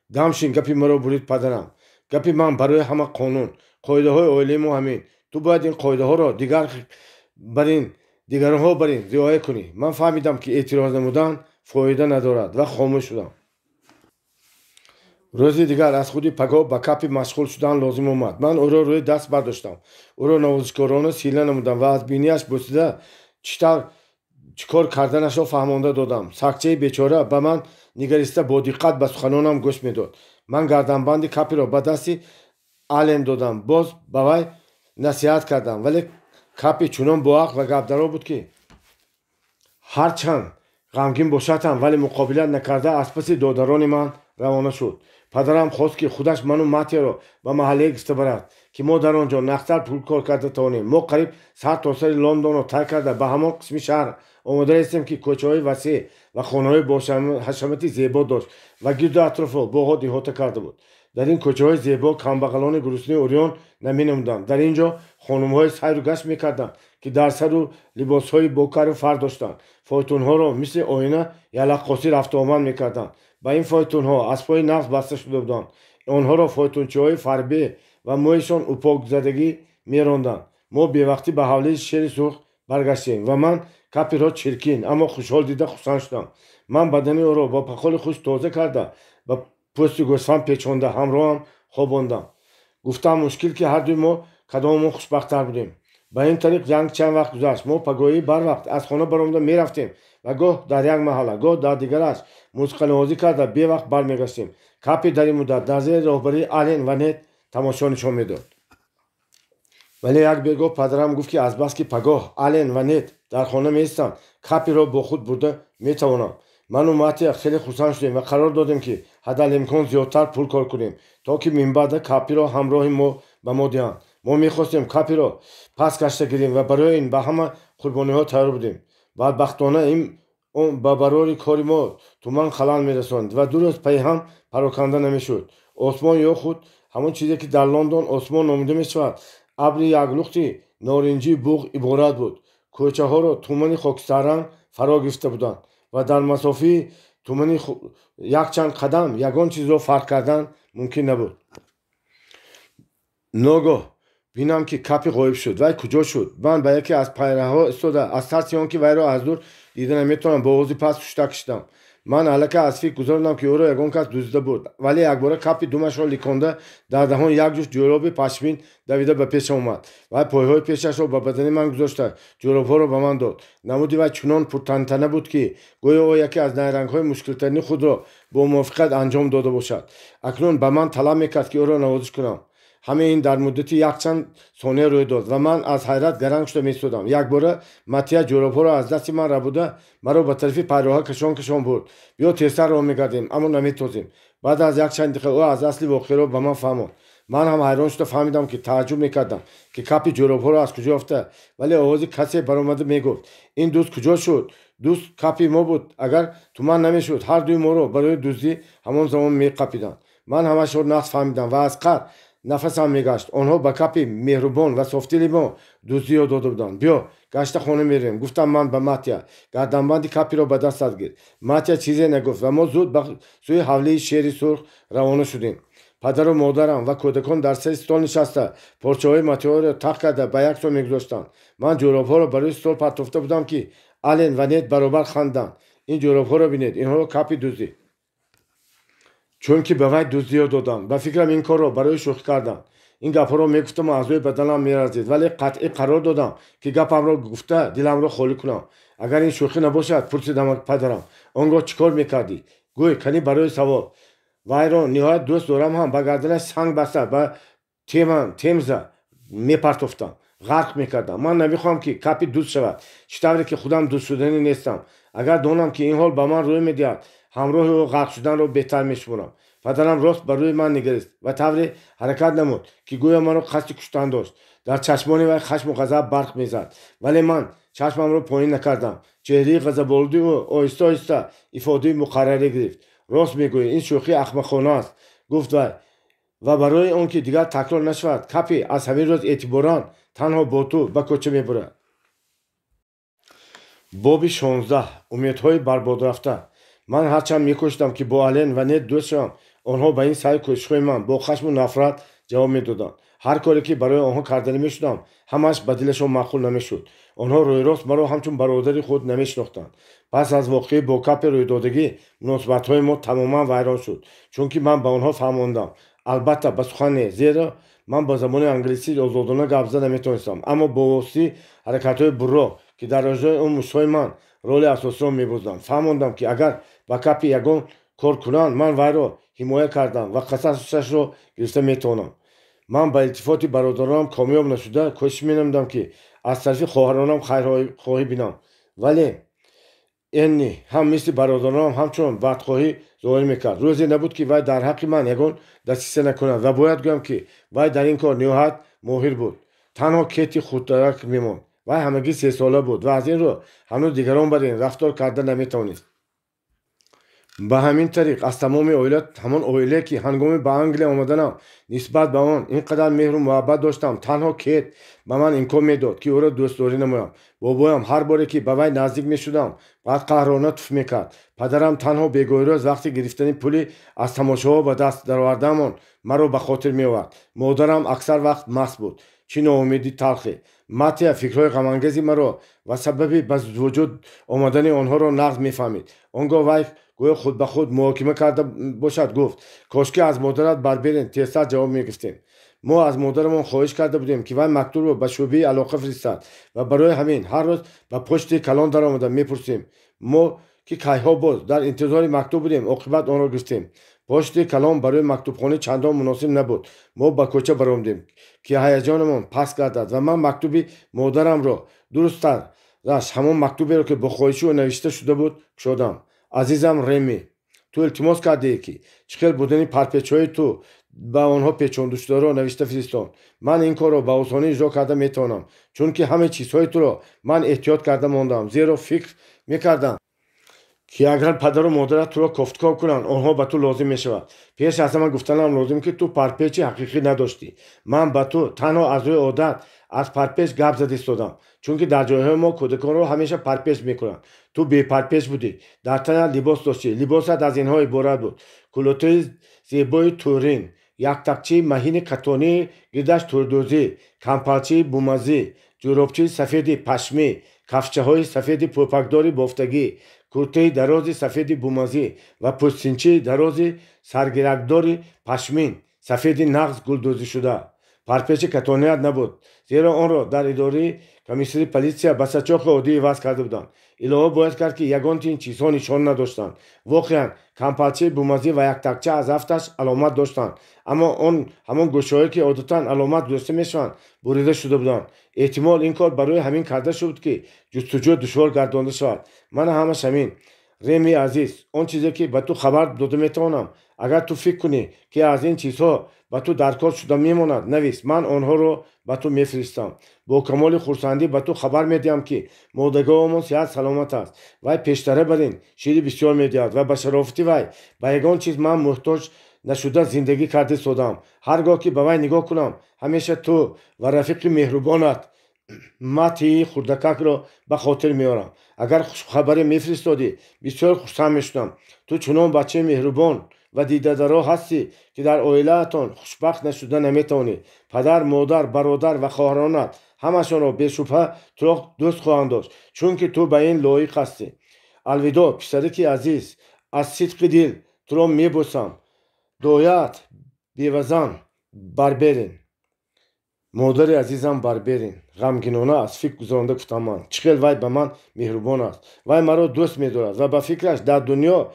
A: Дамшин, гапи маро бурид падарам. Гапи ман барои ҳама қонун, қоидаҳои оилаи мо ҳамин. Ту бояд ин қоидаҳоро дигар бар ин дигаронҳо бар ин риоя кунӣ. Ман фаҳмидам, ки эътироз намудан фоида надорад ва хомӯш шудам. Рӯзи дигар аз худи пагоҳ ба Капи машғул шудан лозим омад. Ман ӯро рӯи даст бардоштам, ӯро навозишкорона сила намудам ва аз бинияш бусида чӣ тавр чӣ кор карданашро фаҳмонда додам. Сагчаи бечора ба ман нигариста бо диққат ба суханонам гӯш медод. Ман гарданбанди Капиро ба дасти Ален додам, боз ба вай насиҳат кардам, вале Капи чунон боақл ва гапдаро буд, ки ҳарчанд ғамгин бошад ҳам, вале муқобилат накарда аз паси додарони ман равона шуд. Падарам хост, ки худаш ману Матияро ба маҳаллае гирифта барад, ки мо дар он ҷо нағзтар пул кор карда тавонем. Мо қариб сар то сари Лондонро тай карда ба ҳамон қисми шаҳр омода расидем, ки кӯчаҳои васеъ ва хонаҳои бошаҳашамати зебо дошт ва гирду атрофро боғот иҳота карда буд. Дар ин кӯчаҳои зебо камбағалони гуруснаи урён наменамуданд. Дар ин ҷо хонумҳои сайру гашт мекарданд, ки дар сару либосҳои бокару фар доштанд, фойтунҳоро мисли оина ялаққосӣ рафтуомад мекарданд. Ба ин фойтунҳо аспҳои нағз баста шуда буданд. Онҳоро фойтунчиҳои фарбе ва мӯйшон упокзадагӣ меронданд. Мо бевақтӣ ба ҳавлии Шери Сурх баргаштем ва ман Капиро чиркин, аммо хушҳол дида хурсанд шудам. Ман бадани ӯро бо пахоли хушк тоза карда, ба пӯсти гӯсфанд печонда, ҳамроҳам хобондам. Гуфтам мушкил, ки ҳардуи мо кадоммон хушбахттар будем. Ба ин тариқ янг чанд вақт гузашт. Мо пагоҳӣ барвақт аз хона баромада мерафтем ва гоҳ дар як маҳалла, гоҳ дар дигараш мусиқанавозӣ карда бевақт бармегаштем. Капи дар ин муддат дар зери роҳбарии Ален ва Нед тамошо нишон медод. Вале як бегоҳ падарам гуфт, ки азбаски пагоҳ Ален ва Нед дар хона меистанд, Капиро бо худ бурда метавонам. Ману Матия хеле хурсанд шудем ва қарор додем, ки ҳадалимкон зиёдтар пул кор кунем, то ки минбаъда Капиро ҳамроҳи мо ба мо диҳанд. Мо мехостем Капиро пас кашта гирем ва барои ин ба ҳама қурбониҳо тайёр будем. Бадбахтона, ин ба барори кори мо туман халал мерасонд ва 2 рӯз пайҳам пароканда намешуд. Осмон ё худ ҳамон чизе, ки дар Лондон осмон номида мешавад, абри яклухти норинҷии буғ иборат буд. Кӯчаҳоро тумани хокистарранг фаро гирифта буданд ва дар масофаи тумани якчанд қадам ягон чизро фарқ кардан мумкин набуд. Ногоҳ бинам, ки Капи ғоиб шуд. Вай куҷо шуд? Ман ба яке аз пайраҳо истода, аз тарси он ки вайро аз дур дида наметавонам, бо овози паст ҳуштак кашидам. Ман аллакай аз фикр гузарондам, ки ӯро ягон кас дуздида бурд, вале якбора Капи думашро ликонда, дар даҳон як ҷуфт ҷӯроби пашмин давида ба пешам омад. Вай пойҳои пешашро ба бадани ман гузошта, ҷӯробҳоро ба ман дод. Намуди вай чунон пуртантана буд, ки гӯё ӯ яке аз найрангҳои мушкилтарини худро бо мувофиқат анҷом дода бошад. Акнун ба ман талаб мекард, ки ӯро навозиш кунам. Ҳамаи ин дар муддати якчанд сония рӯй дод ва ман аз ҳайрат гаранг шуда меистодам. Якбора Матия ҷӯробҳоро аз дасти ман рабуда, маро ба тарафи пайроҳа кашон кашон бурд. Биё, тезтар роҳ мегардем, аммо наметозем. Баъд аз якчанд дақиқа ӯ аз асли воқеаро ба ман фаҳмонд. Ман ҳам ҳайрон шуда фаҳмидам, ки тааҷҷуб мекардам, ки Капи ҷӯробҳоро аз куҷо ёфта, вале овози касе баромада мегуфт: «Ин дузд куҷо шуд? Дузд Капи мо буд. Агар туман намешуд, ҳар дуи моро барои дуздӣ ҳамон замон меқапиданд». Ман ҳамашро нағз фаҳмидам ва аз қаҳр нафасам мегашт. Онҳо ба Капи меҳрубон ва софдили мо дуздӣ ёд дода буданд. «Биё, гашта хона меравем», гуфтам ман ба Матия. Гарданбанди Капиро ба дастат гир. Матия чизе нагуфт ва мо зуд ба сӯи ҳавлии Шери Сурх равона шудем. Падару модарам ва кӯдакон дар сари стол нишаста, порчаҳои матоъро тах карда ба як сӯ мегузоштанд. Ман ҷӯробҳоро ба рӯи стол партофта будам, ки Ален ва Нед баробар ханданд. «Ин ҷӯробҳоро бинед, инҳоро Капи дуздид, чунки ба вай дуздӣ ёд додам. Ба фикрам, ин корро барои шӯхӣ кардам». Ин гапҳоро мегуфтаму аъзои баданам меларзид, вале қатъӣ қарор додам, ки гапамро гуфта, диламро холӣ кунам. Агар ин шӯхӣ набошад, пурсидам падарам, он гоҳ чӣ кор мекардӣ? Гӯй, кани барои савол. Вайро ниҳоят дӯст дорам ҳам ба гарданаш санг баста ба Темза мепартофтам, ғарқ мекардам. Ман намехоҳам, ки Капи дузд шавад, чӣ тавре ки худам дузд шуданӣ нестам. Агар донам, ки ин ҳол ба ман рӯй медиҳад, ҳамроҳи ӯ ғарқ шуданро беҳтар мешуморам. Падарам рост ба рӯи ман нигарист ва тавре ҳаракат намуд, ки гӯё маро қасди куштан дошт. Дар чашмони вай хашму ғазаб барқ мезад, вале ман чашмамро поин накардам. Чеҳраи ғазаболуди ӯ оҳиста оҳиста ифодаи муқаррарӣ гирифт. Рост мегӯӣ, ин шӯхии ахмақона аст, гуфт вай, ва барои он ки дигар такрор нашавад, Капи аз ҳамин рӯз эътиборан танҳо бо ту ба кӯча мебурад. Боби 16. Умедҳои барбодрафта. Ман ҳарчанд мекӯшидам, ки бо Ален ва Нед дӯст шавам, онҳо ба ин саъю кӯшишҳои ман бо хашму нафрат ҷавоб медоданд. Ҳар коре ки барои онҳо карданӣ мешудам, ҳамааш ба дилашон маъқул намешуд. Онҳо рӯйрост маро ҳамчун бародари худ намешинохтанд. Пас аз воқеаи бо Капи рӯйдодагӣ муносибатҳои мо тамоман вайрон шуд, чунки ман ба онҳо фаҳмондам, албатта, ба сухан не, зеро ман ба забони англисӣ озодона гап зада наметавонистам, аммо бо воситаи ҳаракатҳои бурро, ки дар иҷрои он муштҳои ман роли асосиро мебозиданд, фаҳмондам, ки агар ба Капи ягон кор кунанд, ман вайро ҳимоя кардам ва қасасашро гирифта метавонам. Ман ба илтифоти бародаронам комёб нашуда, кӯшиш менамудам, ки аз тарафи хоҳаронам хайрхоҳӣ бинам, вале Энни ҳам мисли бародаронам ҳамчунон бадхоҳӣ зоҳир мекард. Рӯзе набуд, ки вай дар ҳаққи ман ягон дасиса накунад, ва бояд гӯям, ки вай дар ин кор ниҳоят моҳир буд. Танҳо Кети хурдтарак мемонд. Вай ҳамагӣ 3 сола буд ва аз ин рӯ ҳанӯз дигарон бар ин рафтор карда наметавонист. Ба ҳамин тариқ, аз тамоми оила, ҳамон оилае, ки ҳангоми ба Англия омаданам нисбат ба он ин қадар меҳру муҳаббат доштам, танҳо Кет ба ман имкон медод, ки ӯро дӯстдорӣ намоям. Бобоям ҳар боре ки ба вай наздик мешудам, бадқаҳрона туф мекард. Падарам танҳо бегоҳирӯз вақти гирифтани пули аз тамошоҳо ба даст даровардаамон маро ба хотир меовард. Модарам аксар вақт маст буд. Чӣ ноумедии талхе! Матия фикрҳои ғамангези маро ва сабаби ба вуҷуд омадани онҳоро нағз мефаҳмид. Он гоҳ вай гӯё худ ба худ муҳокима карда бошад, гуфт: «Кошки аз модарат, Барберин, тезтар ҷавоб мегирифтем. Мо аз модарамон хоҳиш карда будем, ки вай мактубро ба шӯъбаи алоқа фиристад, ва барои ҳамин ҳар рӯз ба почтаи калон даромада мепурсем. Мо ки кайҳо боз дар интизори мактуб будем, оқибат онро гирифтем. Почтаи калон барои мактубхонӣ чандон муносиб набуд. Мо ба кӯча баромадем, ки ҳаяҷонамон паст гардад, ва ман мактуби модарамро, дурусттар раш ҳамон мактуберо, ки бо хоҳиши ӯ навишта шуда буд, кушодам. Азизам Реми, ту илтимос кардае, ки чӣ хел будани парпечҳои ту ба онҳо печондашударо навишта фиристон. Ман ин корро ба осонӣ иҷро карда метавонам, чунки ҳамаи чизҳои туро ман эҳтиёт карда мондам, зеро фикр мекардам, ки агар падару модарат туро кофтков кунанд, онҳо ба ту лозим мешавад. Пеш аз ҳама гуфтанам лозим, ки ту парпечи ҳақиқӣ надоштӣ. Ман ба ту танҳо аз рӯи одат аз парпеч гап зада истодам, чунки дар ҷойҳои мо кӯдаконро ҳамеша парпеч мекунанд. Ту бепарпеч будӣ, дар танат либос доштӣ. Либосат аз инҳо иборат буд: кулотаи зебои турин, яктакчаи маҳини катонии гирдаш турдӯзӣ, кампалчаи бумазӣ, ҷӯробчаи сафеди пашмӣ, кафшчаҳои сафеди пӯпакдори бофтагӣ, куртаи дарози сафеди бумазӣ ва пӯстинчаи дарози саргиракдори пашмин сафеди нағз гулдӯзишуда. Парпечи катоният набуд, зеро онро дар идораи комиссари политсия ба сачоқи оддӣ иваз карда буданд. Илова бояд кард, ки ягонти ин чизҳо нишон надоштанд. Воқеан, кампалчаи бумазӣ ва яктакча аз афташ аломат доштанд, аммо он ҳамон гӯшаҳое, ки одатан аломат гузошта мешаванд, бурида шуда буданд. Эҳтимол, ин кор барои ҳамин карда шуд, ки ҷустуҷӯ душвор гардонда шавад. Мана ҳамаш ҳамин, Реми азиз, он чизе, ки ба ту хабар дода метавонам. Агар ту фикр кунӣ, ки аз ин чизҳо ба ту даркор шуда мемонад, навис, ман онҳоро ба ту мефиристам. Бо камоли хурсандӣ ба ту хабар медиҳам, ки модагоҳамон сиҳат саломат аст. Вай пештара бар ин шири бисёр медиҳад ва ба шарофати вай ба ягон чиз ман муҳтоҷ нашуда зиндагӣ карда истодаам. Ҳар гоҳ ки ба вай нигоҳ кунам, ҳамеша ту ва рафиқи меҳрубонат Матии хурдакакро ба хотир меорам. Агар хушхабаре мефиристодӣ, бисёр хурсанд мешудам. Ту чунон бачаи меҳрубон ва дидадаро ҳастӣ, ки дар оилаатон хушбахт нашуда наметавонӣ. Падар, модар, бародар ва хоҳаронат ҳамашонро бешубҳа туро дӯст хоҳанд дошт, чунки ту ба ин лоиқ ҳастӣ. Алвидо, писараки азиз, аз сидқи дил туро мебӯсам. Дояат бевазан Барберин. Модари азизам Барберин, ғамгинона аз фикр гузаронда гуфтам ман, чӣ хел вай ба ман меҳрубон аст. Вай маро дӯст медорад ва ба фикраш дар дунё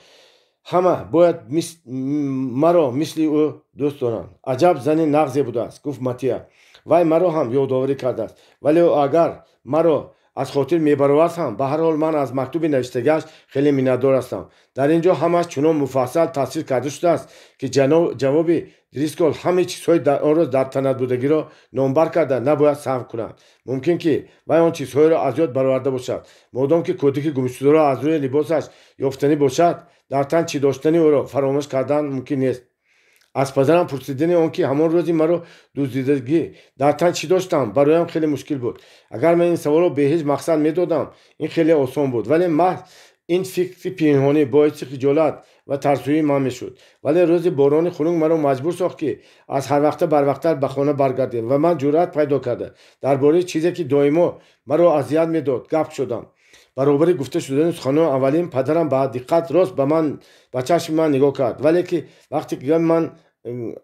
A: ҳама бояд маро мисли ӯ дӯст доранд. Аҷаб зани нағзе будааст, гуфт Матия. Вай маро ҳам ёдоварӣ кардааст, вале ӯ агар маро аз хотир мебаровард ҳам, ба ҳар ҳол ман аз мактуби навиштагиаш хеле миннатдор ҳастам. Дар ин ҷо ҳамаш чунон муфассал тасвир карда шудааст, ки ҷавоби Дрискол ҳамаи чизҳои онро дар танадбудагиро номбар карда набояд саҳв кунад. Мумкин ки вай он чизҳоеро аз ёд бароварда бошад. Модом ки кӯдаки гумшударо аз рӯи либосаш ёфтанӣ бошад, дар тан чӣ доштани ӯро фаромӯш кардан мумкин нест. Аз падарам пурсидани он ки ҳамон рӯзи маро дуздидагӣ дар тан чӣ доштам, бароям хеле мушкил буд. Агар ман ин саволро бе ҳеҷ мақсад медодам, ин хеле осон буд, вале маҳз ин фикри пинҳонӣ боиси хиҷолат ва тарсӯии ман мешуд. Вале рӯзи борони хунук маро маҷбур сохт, ки аз ҳарвақта барвақттар ба хона баргардем ва ман ҷуръат пайдо карда дар бораи чизе, ки доимо маро азият медод, гап шудам. Баробари гуфта шудани суханони аввалин, падарам ба диққат рост ба ман ба чашми ман нигоҳ кард, вале ки вақте ки ман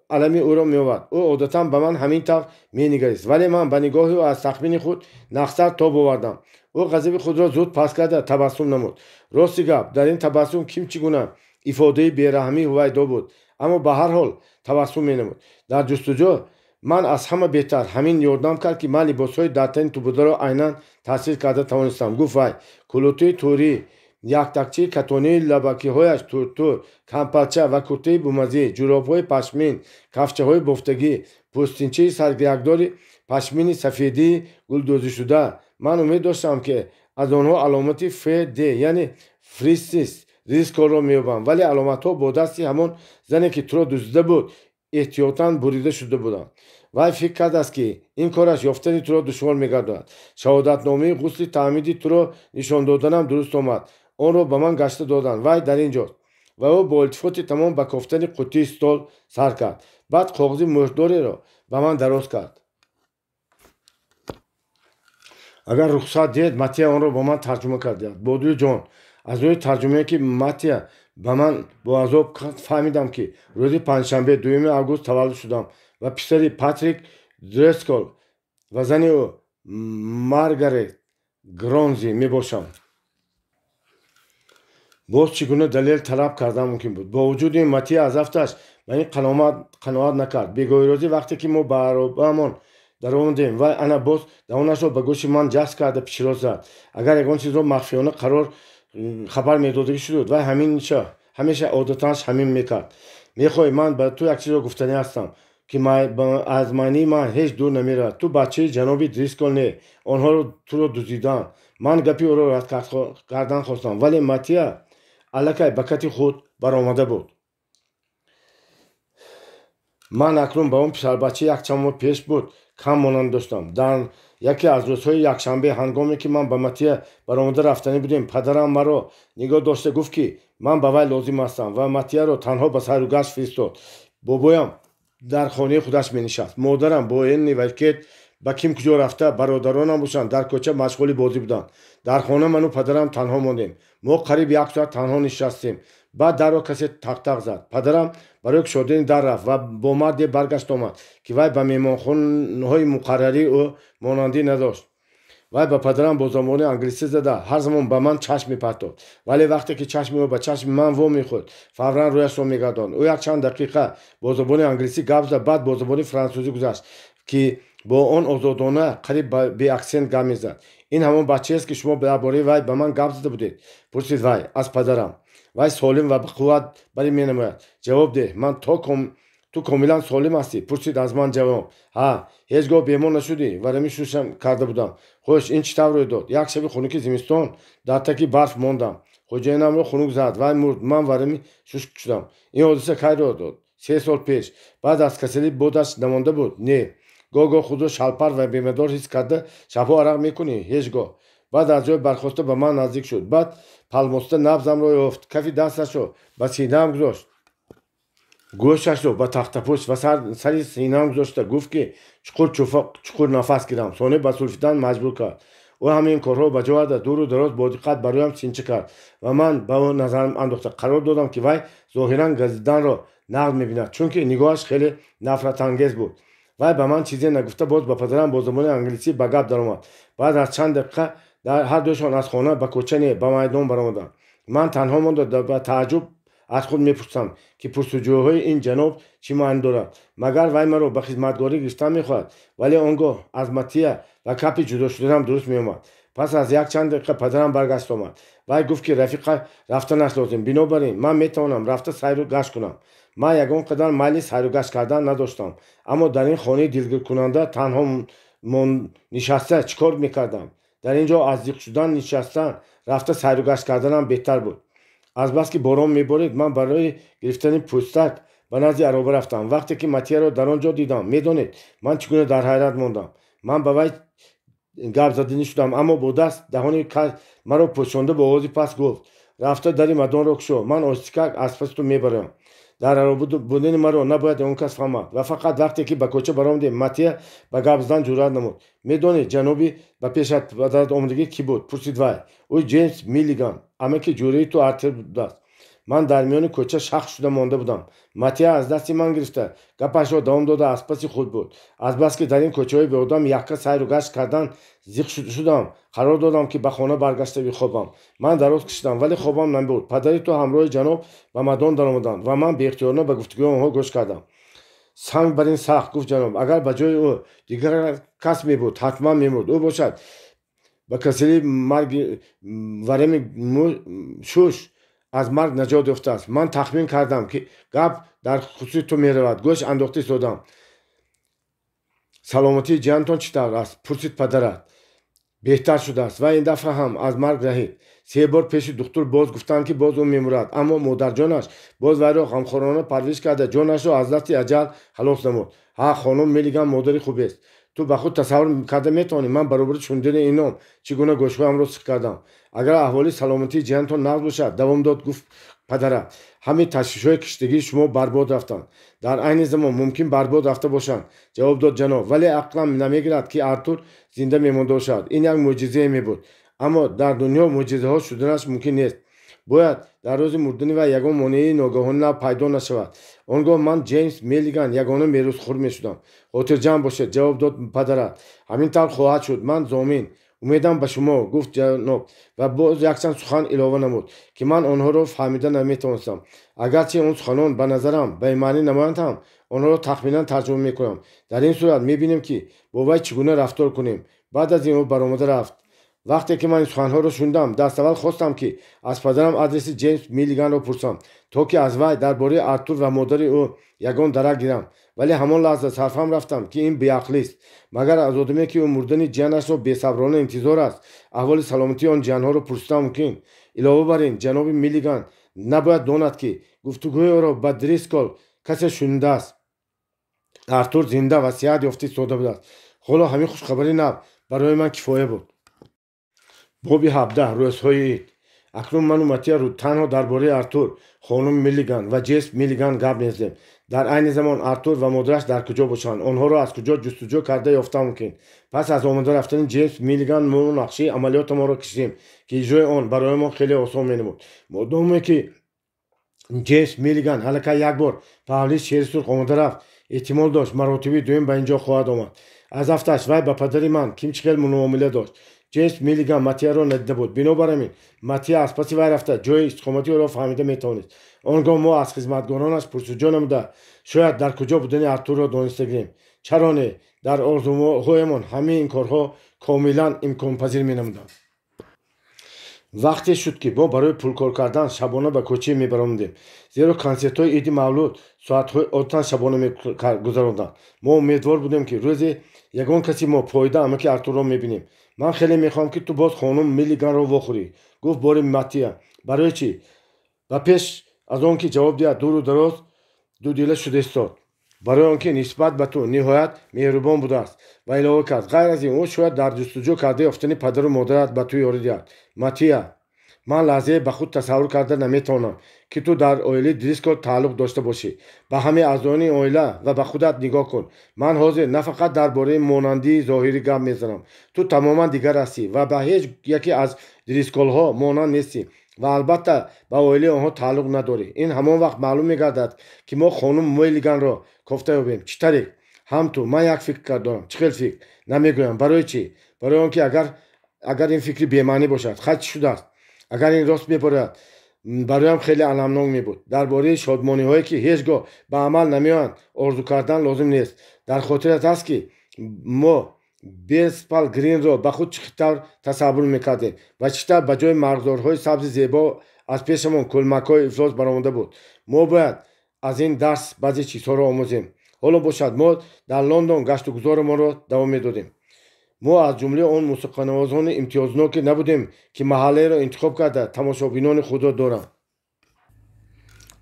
A: алами ӯро меовард, ӯ одатан ба ман ҳамин тавр менигарист, вале ман ба нигоҳи ӯ аз тахмини худ нақстар тоб овардам. Ӯ ғазаби худро зуд паст карда табассум намуд. Рости гап, дар ин табассум ким чӣ гуна ифодаи бераҳмӣ ҳувайдо буд, аммо ба ҳар ҳол табассум менамуд. Дар ҷустуҷӯ ман аз ҳама беҳтар ҳамин ёрдам кард, ки ман либосҳои дар тани ту бударо айнан тасвир карда тавонистам, гуфт вай. Кулутии турӣ, яктакчии катонии лабакиҳояш туртур, кампалча ва куртаи бумазӣ, ҷуробҳои пашмин, кафчаҳои бофтагӣ, пӯстинчаи саргирякдори пашмини сафедии гулдӯзишуда. Ман умед доштам, ки аз онҳо аломати Ф Д, яъне Фрисис Дрисколро меёбам, вале аломатҳо бо дасти ҳамон зане, ки туро дуздида буд, эҳтиётан бурида шуда буданд. Вай фикр кардааст, ки ин кораш ёфтани туро душвор мегардонад. Шаҳодатномаи ғусли таъмиди туро нишон доданам дуруст омад. Онро ба ман гашта доданд. Вай дар ин ҷост. Ва ӯ бо илтифоти тамом ба кофтани қуттии стол сар кард. Баъд коғази мӯҳрдореро ба ман дароз кард. Агар рухсат диҳед, Матия онро бо ман тарҷума кардиҳад. Бодуи ҷон, аз рӯи тарҷумае, ки Матия ба ман бо азоб фаҳмидам, ки рӯзи панҷшанбе, 2 август таваллуд шудам ва писари Патрик Дрескол ва зани ӯ Маргарет Гронзи мебошам. Боз чӣ гуна далел талаб кардан мумкин буд? Бо вуҷуди ин, Матия аз афташ ба ин қаноат накард. Бегоҳирозӣ вақте ки мо ба аробаамон даромадем, вай ана боз даҳонашро ба гӯши ман ҷаст карда пичирос зад. Агар ягон чизро махфиёна қарор хабар медодагӣ шуд, вай ҳамеша одатанаш ҳамин мекард. Мехоҳӣ ман ба ту як чизро гуфтанӣ ҳастам, ки аз маънии ман ҳеҷ дур намеравад. Ту бачаи ҷаноби Дрискол не, онҳоро туро дуздиданд. Ман гапи ӯро рад кардан хостам, вале Матия аллакай ба кати худ баромада буд. Ман акнун ба он писарбача якчанд моҳ пеш буд кам монанд доштам. Дар яке аз рӯзҳои якшанбе, ҳангоме ки ман ба Матия баромада рафтанӣ будем, падарам маро нигоҳ дошта гуфт, ки ман ба вай лозим ҳастам ва Матияро танҳо ба сайру гашт фиристод. Бобоям дар хонаи худаш менишаст. Модарам бо Энни ва Кет ба ким куҷо рафта, бародаронам бошанд дар кӯча машғули бозӣ буданд. Дар хона ману падарам танҳо мондем. Мо қариб як соат танҳо нишастем. Баъд дарро касе тақтақ зад. Падарам барои кушодани дар рафт ва бо марде баргашт омад, ки вай ба меҳмонхонаҳои муқаррарии ӯ монандӣ надошт. Вай ба падарам бо забони англисӣ зада ҳар замон ба ман чашм мепартод, вале вақте ки чашми ӯ ба чашми ман во мехӯрд, фавран рӯяшро мегардонд. Ӯ якчанд дақиқа бо забони англисӣ гап зад, баъд бо забони франсузӣ гузашт, ки бо он озодона қариб беаксент гап мезад. Ин ҳамон бачаест, ки шумо дар бораи вай ба ман гап зада будед? Пурсид вай аз падарам. Вай солим ва бақувват барӣ менамояд. Ҷавоб деҳ, ман ту комилан солим ҳастӣ? Пурсид аз ман ҷавон. Ҳа, ҳеҷ гоҳ бемор нашудӣ? Варами шушам карда будам. Хуш, ин чӣ тавр рӯй дод? Як шаби хунуки зимистон дар таки барф мондам. Хоҷаинамро хунук зад, вай мурд, ман варами шуш шудам. Ин ҳодиса кай рӯй дод? 3 сол пеш. Баъд аз касалӣ бодаш намонда буд? Не. Гоҳ-гоҳ худро шалпар ва бемадор ҳис карда шабҳо арақ мекунӣ? Ҳеҷ гоҳ. Баъд аз ҷой бархоста ба ман наздик шуд. Баъд палмоста набзамро ёфт, кафи дасташро ба синаам гузошт, гӯшашро ба тахтапӯш ва сари синаам гузошта гуфт, ки чуқур чуқур нафас гирам. Соне ба сулфидан маҷбур кард. Ӯ ҳамин корҳо ба ҷо оварда дуру дароз бо диққат ба рӯям синча кард ва ман ба ӯ назарам андохта қарор додам, ки вай зоҳиран газиданро нағз мебинад, чунки нигоҳаш хеле нафратангез буд. Вай ба ман чизе нагуфта боз ба падарам бо забони англисӣ ба гап даромад. Баъд аз чанд дақиқа ҳар дуяшон аз хона ба кӯча не, ба майдон баромаданд. Ман танҳо монда ба тааҷҷуб аз худ мепурсам, ки пурсуҷӯҳои ин ҷаноб чӣ маънӣ дорад. Магар вай маро ба хизматгорӣ гирифтан мехоҳад? Вале он гоҳ аз Матия ва Капи ҷудо шуданам дуруст меомад. Пас аз якчанд дақиқа падарам баргашт омад. Вай гуфт, ки рафиқа рафтанаш лозим, бинобар ин ман метавонам рафта сайру гашт кунам. Ман ягон қадар майли сайру гашт кардан надоштам, аммо дар ин хонаи дилгиркунанда танҳо нишаста чӣ кор мекардам? Дар ин ҷо аз зиқ шудан нишастан рафта сайру гашт карданам беҳтар буд. Азбаски борон меборид, ман барои гирифтани пӯстак ба назди ароба рафтам. Вақте ки Матияро дар он ҷо дидам, медонед, ман чӣ гуна дар ҳайрат мондам. Ман ба вай гап заданӣ шудам, аммо бо даст даҳони маро пӯшонда бо овози паст гуфт: рафта дари мадонро кушо, ман оҳистакак аз паси ту мебароям. Дар ароба будани маро набояд он кас фаҳмад. Ва фақат вақте ки ба кӯча баромадем, Матия ба гап задан ҷуръат намуд. Медонед, ҷаноби ба пешат падарат омадагӣ кӣ буд? Пурсид вай. Ӯ Ҷеймс Миллиган, амаки ҷӯраи ту Артур будааст. Ман дар миёни кӯча шах шуда монда будам. Матия аз дасти ман гирифта гапашро давом дода аз паси худ буд. Азбаски дар ин кӯчаҳои беодам якка сайру гашт кардан зиқ шудам, қарор додам, ки ба хона баргашта бихобам. Ман дароз кашидам, вале хобам набуд. Падари ту ҳамроҳи ҷаноб ба мадон даромаданд ва ман беихтиёрона ба гуфтугӯи онҳо гӯш кардам. Санг бар ин сахт, гуфт ҷаноб, агар ба ҷои ӯ дигар кас мебуд, ҳатман мемурд. Ӯ бошад ба касалии марги варами шуш аз марг наҷот ёфтааст. Ман тахмин кардам, ки гап дар хусуси ту меравад. Гӯш андохта истодам. Саломатии ҷиҳантон чӣ тавр аст? Пурсид падарат. Беҳтар шудааст ва ин дафъа ҳам аз марг раҳид. Се бор пеши духтур боз гуфтанд, ки боз ӯ мемурад, аммо модарҷонаш боз вайро ғамхорона парвариш карда ҷонашро аз дасти аҷал халос намуд. Ҳа, хонум Миллиган модари хубест. Ту ба худ тасаввур карда метавонӣ, ман баробари шунидани ин ном чӣ гуна гӯшҳоямро сих кардам. Агар аҳволи саломатии ҷиҳантон нағз бошад, давом дод гуфт падарат, ҳамин ташвишҳои киштагии шумо барбод рафтанд. Дар айни замон мумкин барбод рафта бошанд, ҷавоб дод ҷаноб, вале ақлам намегирад, ки Артур зинда мемонда бошад. Ин як мӯъҷизае мебуд, аммо дар дунё мӯъҷизаҳо шуданаш мумкин нест. Бояд дар рӯзи мурдани вай ягон монеаи ногаҳонӣ нав пайдо нашавад. Он гоҳ ман Ҷеймс Миллиган ягона меросхӯр мешудам. Хотирҷамъ бошед, ҷавоб дод падарат, ҳамин тавр хоҳад шуд, ман зомин. Умедам ба шумо, гуфт ҷаноб ва боз якчанд сухан илова намуд, ки ман онҳоро фаҳмида наметавонистам. Агарчи он суханон ба назарам бемаънӣ намоянд ҳам, онҳоро тахминан тарҷума мекунам. Дар ин сурат мебинем, ки бо вай чӣ гуна рафтор кунем. Баъд аз ин ӯ баромада рафт. Вақте ки ман ин суханҳоро шунидам, даставвал хостам, ки аз падарам адреси Ҷеймс Миллиганро пурсам, то ки аз вай дар бораи Артур ва модари ӯ ягон дарак гирам. Вале ҳамон лаҳза сарфаҳм рафтам, ки ин беақлист. Магар аз одаме, ки ӯ мурдани ҷиянашро бесаброна интизор аст, аҳволи саломатии он ҷиянҳоро пурсидан мумкин? Илова бар ин, ҷаноби Миллиган набояд донад, ки гуфтугӯи ӯро ба Дрискол касе шунидааст. Артур зинда ва сиҳат ёфта истода будааст. Ҳоло ҳамин хушхабари нав барои ман кифоя буд. Боби 17. Рӯзҳои ид. Акнун ману Матия танҳо дар бораи Артур, хонум Миллиган ва Ҷеймс Миллиган гап мезадем. Дар айни замон Артур ва модараш дар куҷо бошанд, онҳоро аз куҷо ҷустуҷӯ карда ёфта мумкин? Пас аз омода рафтани Ҷеймс Миллиган мо нақшаи амалиётамонро кашидем, ки иҷрои он барои мо хеле осон менамуд. Модоме ки Ҷеймс Миллиган аллакай як бор паҳлӯи Шери Сурх омода рафт, эҳтимол дошт маротиби дуюм ба ин ҷо хоҳад омад. Аз афташ вай ба падари ман ким чӣ хел муомила дошт. Ҷеймс Миллиган Матияро надида буд, бинобар ҳамин Матия аз паси вай рафта ҷои истиқомати ӯро фаҳмида метавонист. Он гоҳ мо аз хизматгоронаш пурсуҷӯ намуда шояд дар куҷо будани Артурро дониста гирем. Чаро не? Дар орзуҳоямон ҳамаи ин корҳо комилан имконпазир менамуданд. Вақте шуд, ки мо барои пулкор кардан шабона ба кӯча мебаромадем, зеро консертҳои иди мавлуд соатҳои одатан шабона мегузаронданд. Мо умедвор будем, ки рӯзе ягон каси мо поида амаки Артурро мебинем. Ман хеле мехоҳам, ки ту боз хонум Миллиганро вохӯрӣ, гуфт бори Матия. Барои чӣ? Ва пеш аз он ки ҷавоб диҳад, дуру дароз дудила шуда истод. Барои он ки нисбат ба ту ниҳоят меҳрубон будааст. Ва илова кард: ғайр аз ин, ӯ шояд дар ҷустуҷӯ карда ёфтани падару модарат ба ту ёрӣ диҳад. Матия, ман лаҳзае ба худ тасаввур карда наметавонам, ки ту дар оилаи Дрискол тааллуқ дошта бошӣ. Ба ҳамаи аъзоёни оила ва ба худат нигоҳ кун. Ман ҳозир на фақат дар бораи монандии зоҳирӣ гап мезанам. Ту тамоман дигар ҳастӣ ва ба ҳеҷ яке аз Дрисколҳо монанд нестӣ ва албатта ба оилаи онҳо тааллуқ надорӣ. Ин ҳамон вақт маълум мегардад, ки мо хонум Миллиганро кофта ёбем. Чӣ тариқ? Ҳам ту. Ман як фикр дорам. Чӣ хел фикр? Намегӯям. Барои чӣ? Барои он ки агар ин фикри бемаънӣ бошад. Хай, чӣ шудааст? Агар ин рост меборад, бароям хеле аламнок мебуд. Дар бораи шодмониҳое, ки ҳеҷ гоҳ ба амал намеоянд, орзу кардан лозим нест. Дар хотират аст, ки мо Бетнал Гринро ба худ чӣ тавр тасаввур мекардем ва чӣ тавр ба ҷои марғзорҳои сабзи зебо аз пешамон кӯлмакҳои ифлос баромада буд. Мо бояд аз ин дарс баъзе чизҳоро омӯзем. Ҳоло бошад, мо дар Лондон гаштугузорамонро давом медодем. Мо аз ҷумлаи он мусиқанавозони имтиёзноке набудем, ки маҳаллаеро интихоб карда, тамошобинони худро доранд.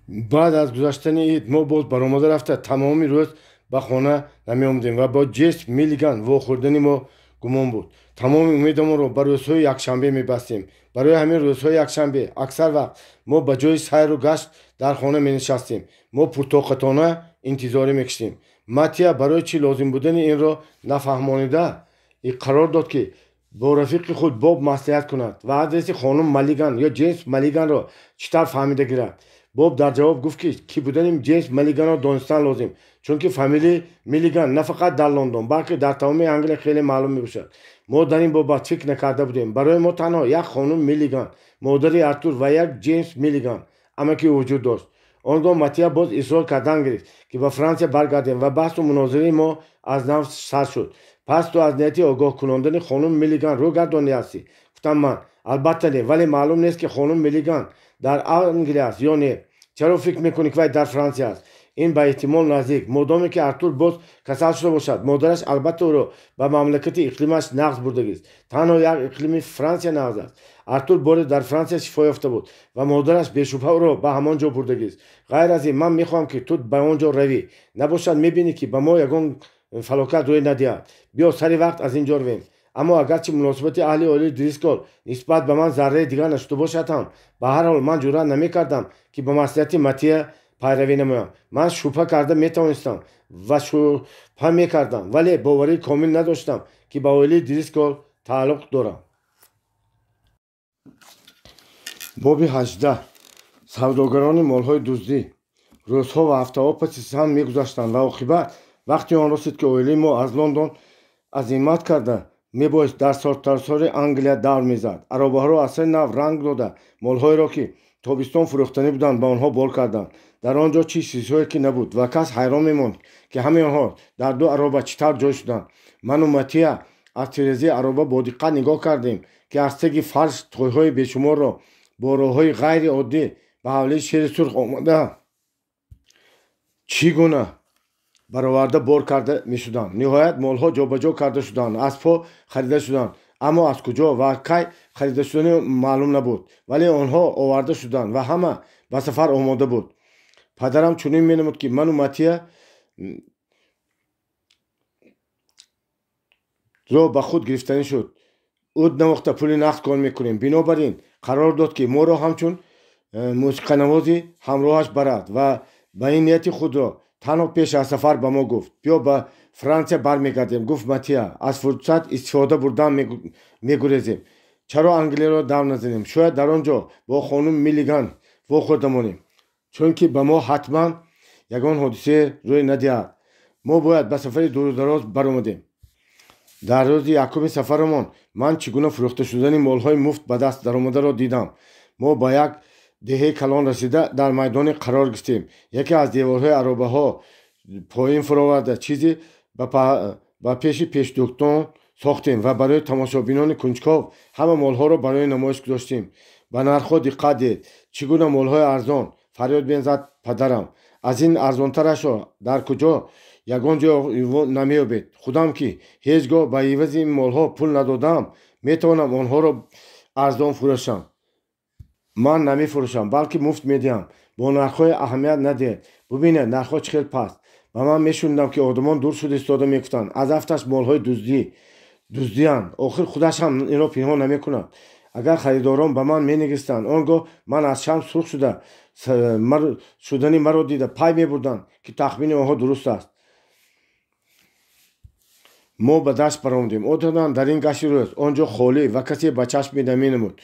A: Баъд аз гузаштани ид мо боз баромада рафта, тамоми рӯз ба хона намеомадем ва бо Ҷеймс Миллиган вохӯрдани мо гумон буд. Тамоми умедамонро ба рӯзҳои якшанбе мебастем. Барои ҳамин рӯзҳои якшанбе аксар вақт мо ба ҷои сайру гашт дар хона менишастем. Мо пуртоқатона интизорӣ мекашидем. Матия барои чӣ лозим будани инро нафаҳмонида, қарор дод, ки бо рафиқи худ Боб маслиҳат кунад ва адреси хонум Маллиган ё Ҷеймс Маллиганро чӣ тавр фаҳмида гирад. Боб дар ҷавоб гуфт, ки кӣ будани Ҷеймс Маллиганро донистан лозим, чунки фамилияи Миллиган на фақат дар Лондон, балки дар тамоми Англия хеле маълум мебошад. Мо дар ин бобат фикр накарда будем. Барои мо танҳо як хонум Миллиган, модари Артур, ва як Ҷеймс Миллиган, амаки ӯ, вуҷуд дошт. Он гоҳ Матия боз исрор кардан гирифт, ки ба Франсия баргардем, ва баҳсу мунозираи мо аз нав сар шуд. Пас ту аз нияти огоҳ кунондани хонум Миллиган рӯ гардонӣ ҳастӣ? Гуфтам ман. Албатта не, вале маълум нест, ки хонум Миллиган дар Англия аст ё не. Чаро фикр мекунӣ, ки вай дар Франсия аст? Ин ба эҳтимол наздик. Модоме ки Артур боз касал шуда бошад, модараш албатта ӯро ба мамлакати иқлимаш нағз бурдагист. Танҳо як иқлими Франсия нағз аст. Артур боре дар Франсия шифо ёфта буд ва модараш бешубҳа ӯро ба ҳамон ҷо бурдагист. Ғайр аз ин, ман мехоҳам, ки ту ба он ҷо равӣ, набошад, мебинӣ, ки ба мо ягон фалокат рӯй надиҳад. Биё, сари вақт аз ин ҷо равем. Аммо агарчи муносибати аҳли оилаи Дрискол нисбат ба ман зарраи дигар нашуда бошад ҳам, ба ҳар ҳол ман ҷуръат намекардам, ки ба маслиҳати Матия пайравӣ намоям. Ман шубҳа карда метавонистам ва шубҳа мекардам, вале боварии комил надоштам, ки ба оилаи Дрискол тааллуқ дорам. Боби 18. Савдогарони молҳои дуздӣ. Рӯзҳо ва ҳафтаҳо паси ҳам мегузаштанд ва оқибат вақти он расид, ки оилаи мо аз Лондон азимат карда, мебоист дар сартосари Англия давр мезад. Аробаҳоро аз сари нав ранг дода, молҳоеро, ки тобистон фурӯхтанӣ буданд, ба онҳо бор карданд. Дар он ҷо чӣ чизҳое ки набуд ва кас ҳайрон мемонд, ки ҳамаи онҳо дар ду ароба чӣ тавр ҷой шуданд. Ману Матия аз тирезаи ароба бо диққат нигоҳ кардем, ки аз теги фарш тӯйҳои бешуморро бо роҳҳои ғайриоддӣ ба ҳавлии Шери Сурх омода чӣ гуна бароварда бор карда мешуданд. Ниҳоят молҳо ҷобаҷо карда шуданд, аспҳо харида шуданд, аммо аз куҷо ва кай харида шудани маълум набуд, вале онҳо оварда шуданд ва ҳама ба сафар омода буд. Падарам чунин менамуд, ки ману Матия ро ба худ гирифтанӣ шуд. Ӯ навохта пули нақд кор мекунем, бинобар ин қарор дод, ки моро ҳамчун мусиқанавози ҳамроҳаш барад ва ба ин нияти худро танҳо пеш аз сафар ба мо гуфт. Биё, ба Франсия бармегардем, гуфт Матия. Аз фурсат истифода бурдан мегурезем. Чаро Англияро давр назанем? Шояд дар он ҷо бо хонум Миллиган вохӯрда монем, чунки ба мо ҳатман ягон ҳодисае рӯй надиҳад. Мо бояд ба сафари дурудароз баромадем. Дар рӯзи якуми сафарамон ман чӣ гуна фурӯхта шудани молҳои муфт ба даст даромадаро дидам. Мо ба як деҳаи калон расида, дар майдоне қарор гирифтем. Яке аз деворҳои аробаҳо поин фуроварда, чизе ба пеши пешдӯктон сохтем ва барои тамошобинони кунҷков ҳама молҳоро барои намоиш гузоштем. Ба нархҳо диққат диҳед, чӣ гуна молҳои арзон! Фарёд мезад падарам. Аз ин арзонтарашро дар куҷо ягон ҷо намеёбед. Худам, ки ҳеҷ гоҳ ба ивази ин молҳо пул надодаам, метавонам онҳоро арзон фурӯшам. Ман намефурӯшам, балки муфт медиҳам. Бо нархҳои аҳамият надиҳед. Бубинед, нархҳо чӣ хел паст. Ва ман мешунидам, ки одамон дур шуда истода мегуфтанд: аз афташ молҳои дуздӣ дуздиянд, охир худаш ҳам инро пинҳон намекунад. Агар харидорон ба ман менигистанд, он гоҳ ман аз шарм сурх шуда шудани маро дида, пай мебурданд, ки тахмини онҳо дуруст аст. Мо ба дашт баромадем. Одатан дар ин гашти рӯз он ҷо холӣ ва касе ба чашм наменамуд.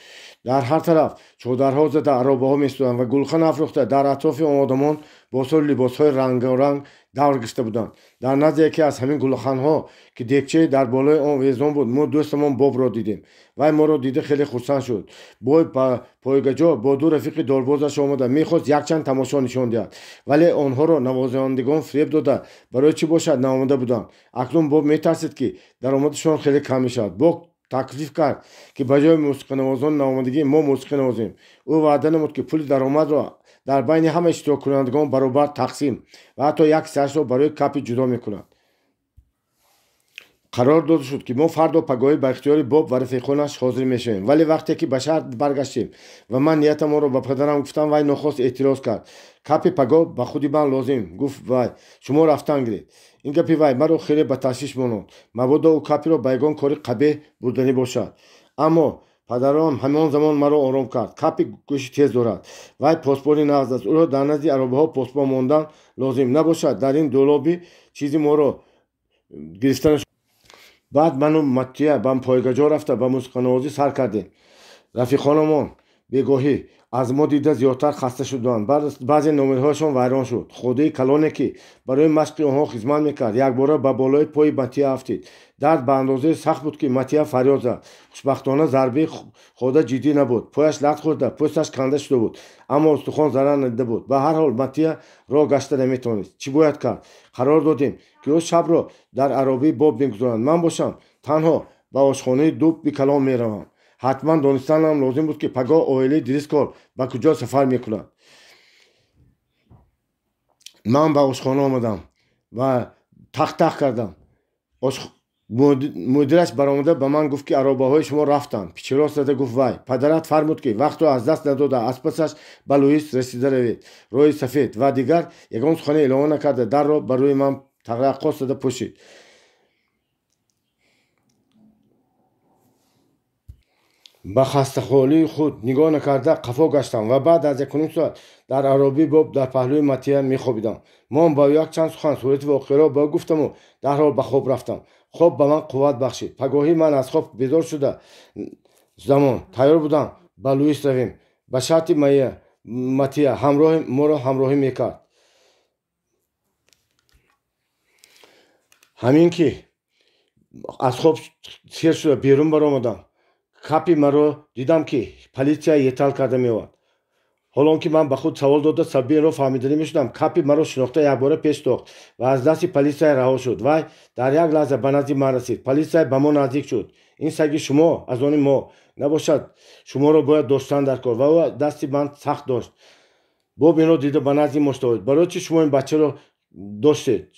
A: Дар ҳар тараф чодарҳо зада, аробаҳо месуданд ва гулхан афрӯхта, дар атрофи он одамон бо либосҳои рангоранг давр гирифта буданд. Дар назди яке аз ҳамин гулханҳо, ки дегчае дар болои он везон буд, мо дӯстамон Бобро дидем. Вай моро дида хеле хурсанд шуд. Бой пойгаҷо бо ду рафиқи долбозаш омада мехост якчанд тамошо нишон диҳад, вале онҳоро навозандагон фиреб дода, барои чӣ бошад наомада буданд. Акнун Боб метарсид, ки даромадашон хеле кам мешавад. Боб таклиф кард, ки ба ҷои мусиқинавозон наомадагӣ мо мусиқӣ навозем. Ӯ ваъда намуд, ки пули даромадро дар байни ҳама иштироккунандагон баробар тақсим ва ҳатто як ҳиссаашро барои Капи ҷудо мекунад. Қарор дода шуд, ки мо фардо пагоҳӣ ба ихтиёри Боб ва рафиқонаш ҳозир мешавем. Вале вақте ки ба шаҳр баргаштем ва ман ниятамонро ба падарам гуфтам, вай нохост эътироз кард. Капи пагоҳ ба худи ман лозим, гуфт вай, шумо рафтан гиред. Ин гапи вай маро хеле ба ташвиш монд, мабодо ӯ Капиро ба ягон кори қабеҳ бурданӣ бошад. Аммо падарам ҳамон замон маро ором кард. Капи гӯши тез дорад, вай посбони нағз аст. Ӯро дар назди аробаҳо посбон мондан лозим набошад. Дар ин дулоби чизи моро гирифтан. Баъд ману Маттия ба пойгаҷо рафта ба мусиқанавозӣ сар кардем. Рафиқонамон бегоҳӣ аз мо дида зиёдтар хаста шуданд. Баъзе номерҳояшон вайрон шуд. Ходаи калоне, ки барои машқи онҳо хизмат мекард, якбора ба болои пои Маттия афтид. Дард ба андозаи сахт буд, ки Маттия фарёд зад. Хушбахтона зарбаи хода ҷиддӣ набуд. Пояш лат хӯрда, пӯсташ канда шуда буд, аммо устухон зарар надида буд. Ба ҳар ҳол Маттия роҳ гашта наметавонист. Чӣ бояд кард? Қарор додем, ки ӯ шабро дар аробаи Боб мегузоранд. Ман бошам танҳо ба ошхонаи Дуби Калон меравам. Ҳатман донистанам лозим буд, ки пагоҳ оилаи Дрискол ба куҷо сафар мекунад. Ман ба ошхона омадам ва тах-тах кардам. Мудираш баромада ба ман гуфт, ки аробаҳои шумо рафтанд. Пичирос зада гуфт вай: падарат фармуд, ки вақтро аз даст надода аз пасаш ба Луис расида равед, роҳи сафед. Ва дигар ягон сухане илова накарда дарро ба рӯи ман тағраққос зада пӯшид. Ба хастахолии худ нигоҳ накарда қафо гаштам ва баъд аз якуним соат дар аробии Боб дар паҳлӯи Маттия мехобидам. Ман ба якчанд сухан сурати воқеаро ба ӯ гуфтаму дарҳол ба хоб рафтам. Хоб ба ман қувват бахшид. Пагоҳӣ ман аз хоб бедор шуда замон тайёр будам ба Луис равем. Ба шарти Маттия моро ҳамроҳӣ мекард. Ҳамин ки аз хоб сер шуда берун баромадам, Капи маро дидам, ки полисия етал карда меовард. Ҳолон ки ман ба худ савол дода сабаби инро фаҳмида намешудам, Капи маро шинохта якбора пеш тохт ва аз дасти полисия раҳо шуд. Вай дар як лаҳза ба назди ман расид. Полисия ба мо наздик шуд. Ин саги шумо аз они мо набошад, шуморо бояд доштан дар кор. Ва ӯ дасти ман сахт дошт. Боб инро дида ба назди мо шитовид. Барои чӣ шумо ин бачаро доштед?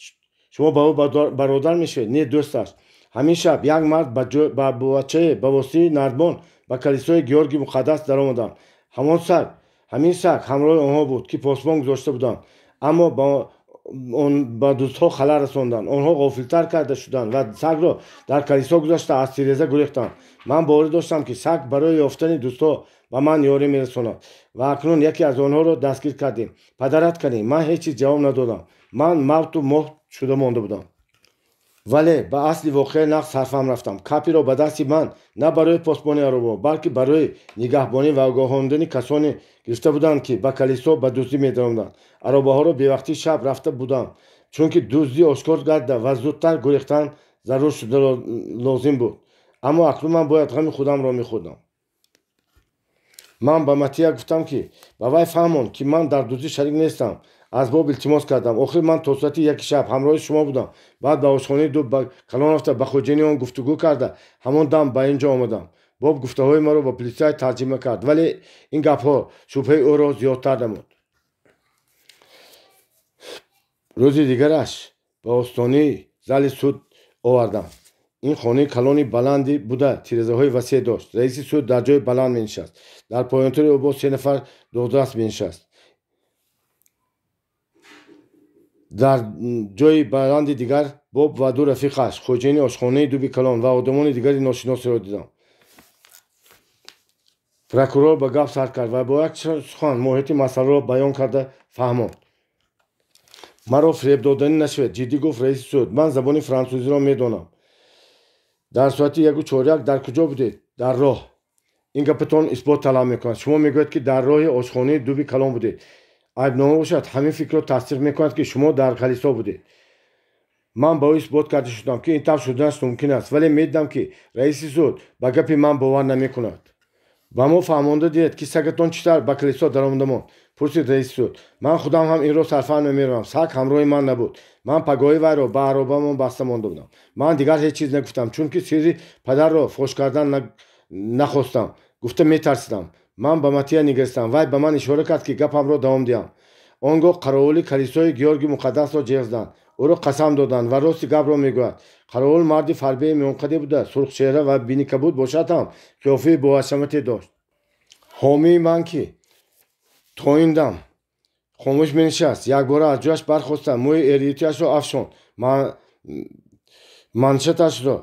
A: Шумо ба ӯ бародар мешавед? Не, дӯсташ. Ҳамин шаб як мард ба бачае ба воситаи нардбон ба калисои Георги Муқаддас даромаданд. Ҳамин саг ҳамроҳи онҳо буд, ки посбон гузошта буданд, аммо ба дӯстҳо халал расонданд. Онҳо ғофилтар карда шуданд ва сагро дар калисо гузошта аз тиреза гурехтанд. Ман боварӣ доштам, ки саг барои ёфтани дӯстҳо ба ман ёрӣ мерасонад ва акнун яке аз онҳоро дастгир кардем. Падарат кардем. Ман ҳеҷ чиз ҷавоб надодам. Ман мавту моҳ шуда монда будам. Вале ба асли воқеа нақд сарфам рафтам. Капиро ба дасти ман на барои посбони аробо, балки барои нигаҳбонӣ ва огоҳондани касоне гирифта буданд, ки ба калисо ба дуздӣ медаромаданд. Аробаҳоро бевақтии шаб рафта будам, чунки дуздӣ ошкор гарда ва зудтар гурехтан зарур шуда лозим буд. Аммо акнун ман бояд ғами худамро мехӯрдам. Ман ба Маттия гуфтам, ки ба вай фаҳмонд, ки ман дар дуздӣ шарик нестам. Аз Боб илтимос кардам. Охир ман то соати яки шаб ҳамроҳи шумо будам. Баъд ба ошхонаи Дуб ба калон рафта ба хоҷаини он гуфтугӯ карда ҳамон дам ба ин ҷо омадам. Боб гуфтаҳои маро ба полисай тарҷима кард, вале ин гапҳо шубҳаи ӯро зиёдтар намуд. Рӯзи дигараш ба остонаи зали суд овардам. Ин хонаи калони баланди буда тирезаҳои васеъ дошт. Раиси суд дар ҷои баланд менишаст. Дар поёнтари ӯ боз се нафар додрас менишаст. Дар ҷои баланди дигар Боб ва ду рафиқаш, хоҷаини ошхонаи Дуби Калон ва одамони дигари ношиносеро дидам. Прокурор ба гап сар кард ва бо як сухан моҳияти масъаларо баён карда фаҳмонд. Маро фиреб доданӣ нашавед, ҷиддӣ гуфт раиси суд. Ман забони франсузиро медонам. Дар соати 1:15 дар куҷо будед? Дар роҳ. Ин гапатон исбот талаб мекунад. Шумо мегӯед, ки дар роҳи ошхонаи Дуби Калон будед. Айбнома бошад, ҳамин фикрро тасдиқ мекунад, ки шумо дар калисо будед. Ман ба ӯ исбот карда шудам, ки ин тавр шуданаш мумкин аст, вале медидам, ки раиси суд ба гапи ман бовар намекунад. Ба мо фаҳмонда диҳед, ки сагатон чӣ тавр ба калисо даромада монд, пурсид раиси суд. Ман худам ҳам инро сарфаҳм намеравам. Саг ҳамроҳи ман набуд. Ман пагоҳи вайро ба аробамон баста монда будам. Ман дигар ҳеҷ чиз нагуфтам, чунки сирри падарро фош кардан нахостам, гуфта метарсидам. Ман ба Матия нигаристам. Вай ба ман ишора кард, ки гапамро давом диҳам. Он гоҳ қаровули калисои Георги Муқаддасро ҷеғ заданд. Ӯро қасам доданд ва рости гапро мегӯяд. Қаровул марди фарбеи миёнқаде буда, сурхчеҳра ва биникабуд бошад ҳам, қиёфаи боҳашамате дошт. Ҳомии ман, ки то ин дам хомӯш менишаст, якбора аз ҷояш бархоста, мӯи эриютиашро афшонд, маншаташро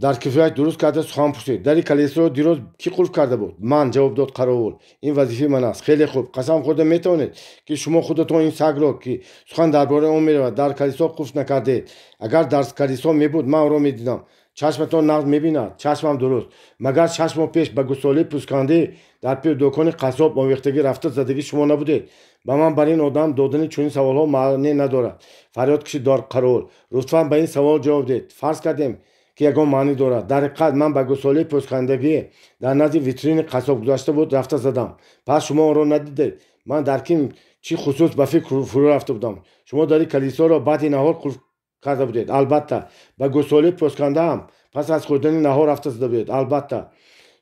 A: дар кифояш дуруст карда сухан пурсид. Дари калисоро дирӯз кӣ қулф карда буд? Ман, ҷавоб дод қаровул. Ин вазифаи ман аст. Хеле хуб. Қасам хӯрда метавонед, ки шумо худатон ин сагро, ки сухан дар бораи он меравад, дар калисо қулф накардед? Агар дар калисо мебуд, ман ӯро медидам. Чашматон нағз мебинад? Чашмам дуруст. Магар 6 моҳ пеш ба гусолаи пӯскандӣ дар дукони қассоб овехтагӣ рафта задагӣ шумо набудед? Ба ман бар ин одам додани чунин саволҳо маъне надорад, фарёд кишид қаровул. Лутфан ба ин савол ҷавоб диҳед. Фарз кардем, ки ягон маънӣ дорад. Дар ҳақиқат ман ба гусолаи пӯскандагӣ дар назди витрини қассоб гузашта буд, рафта задам. Пас шумо онро надидед? Ман дар ким чӣ хусус ба фикр фурӯ рафта будам. Шумо дари калисоро баъди наҳор қулф карда будед? Албатта. Ба гусолаи пӯскандаам пас аз хӯрдани наҳор рафта зада будед? Албатта.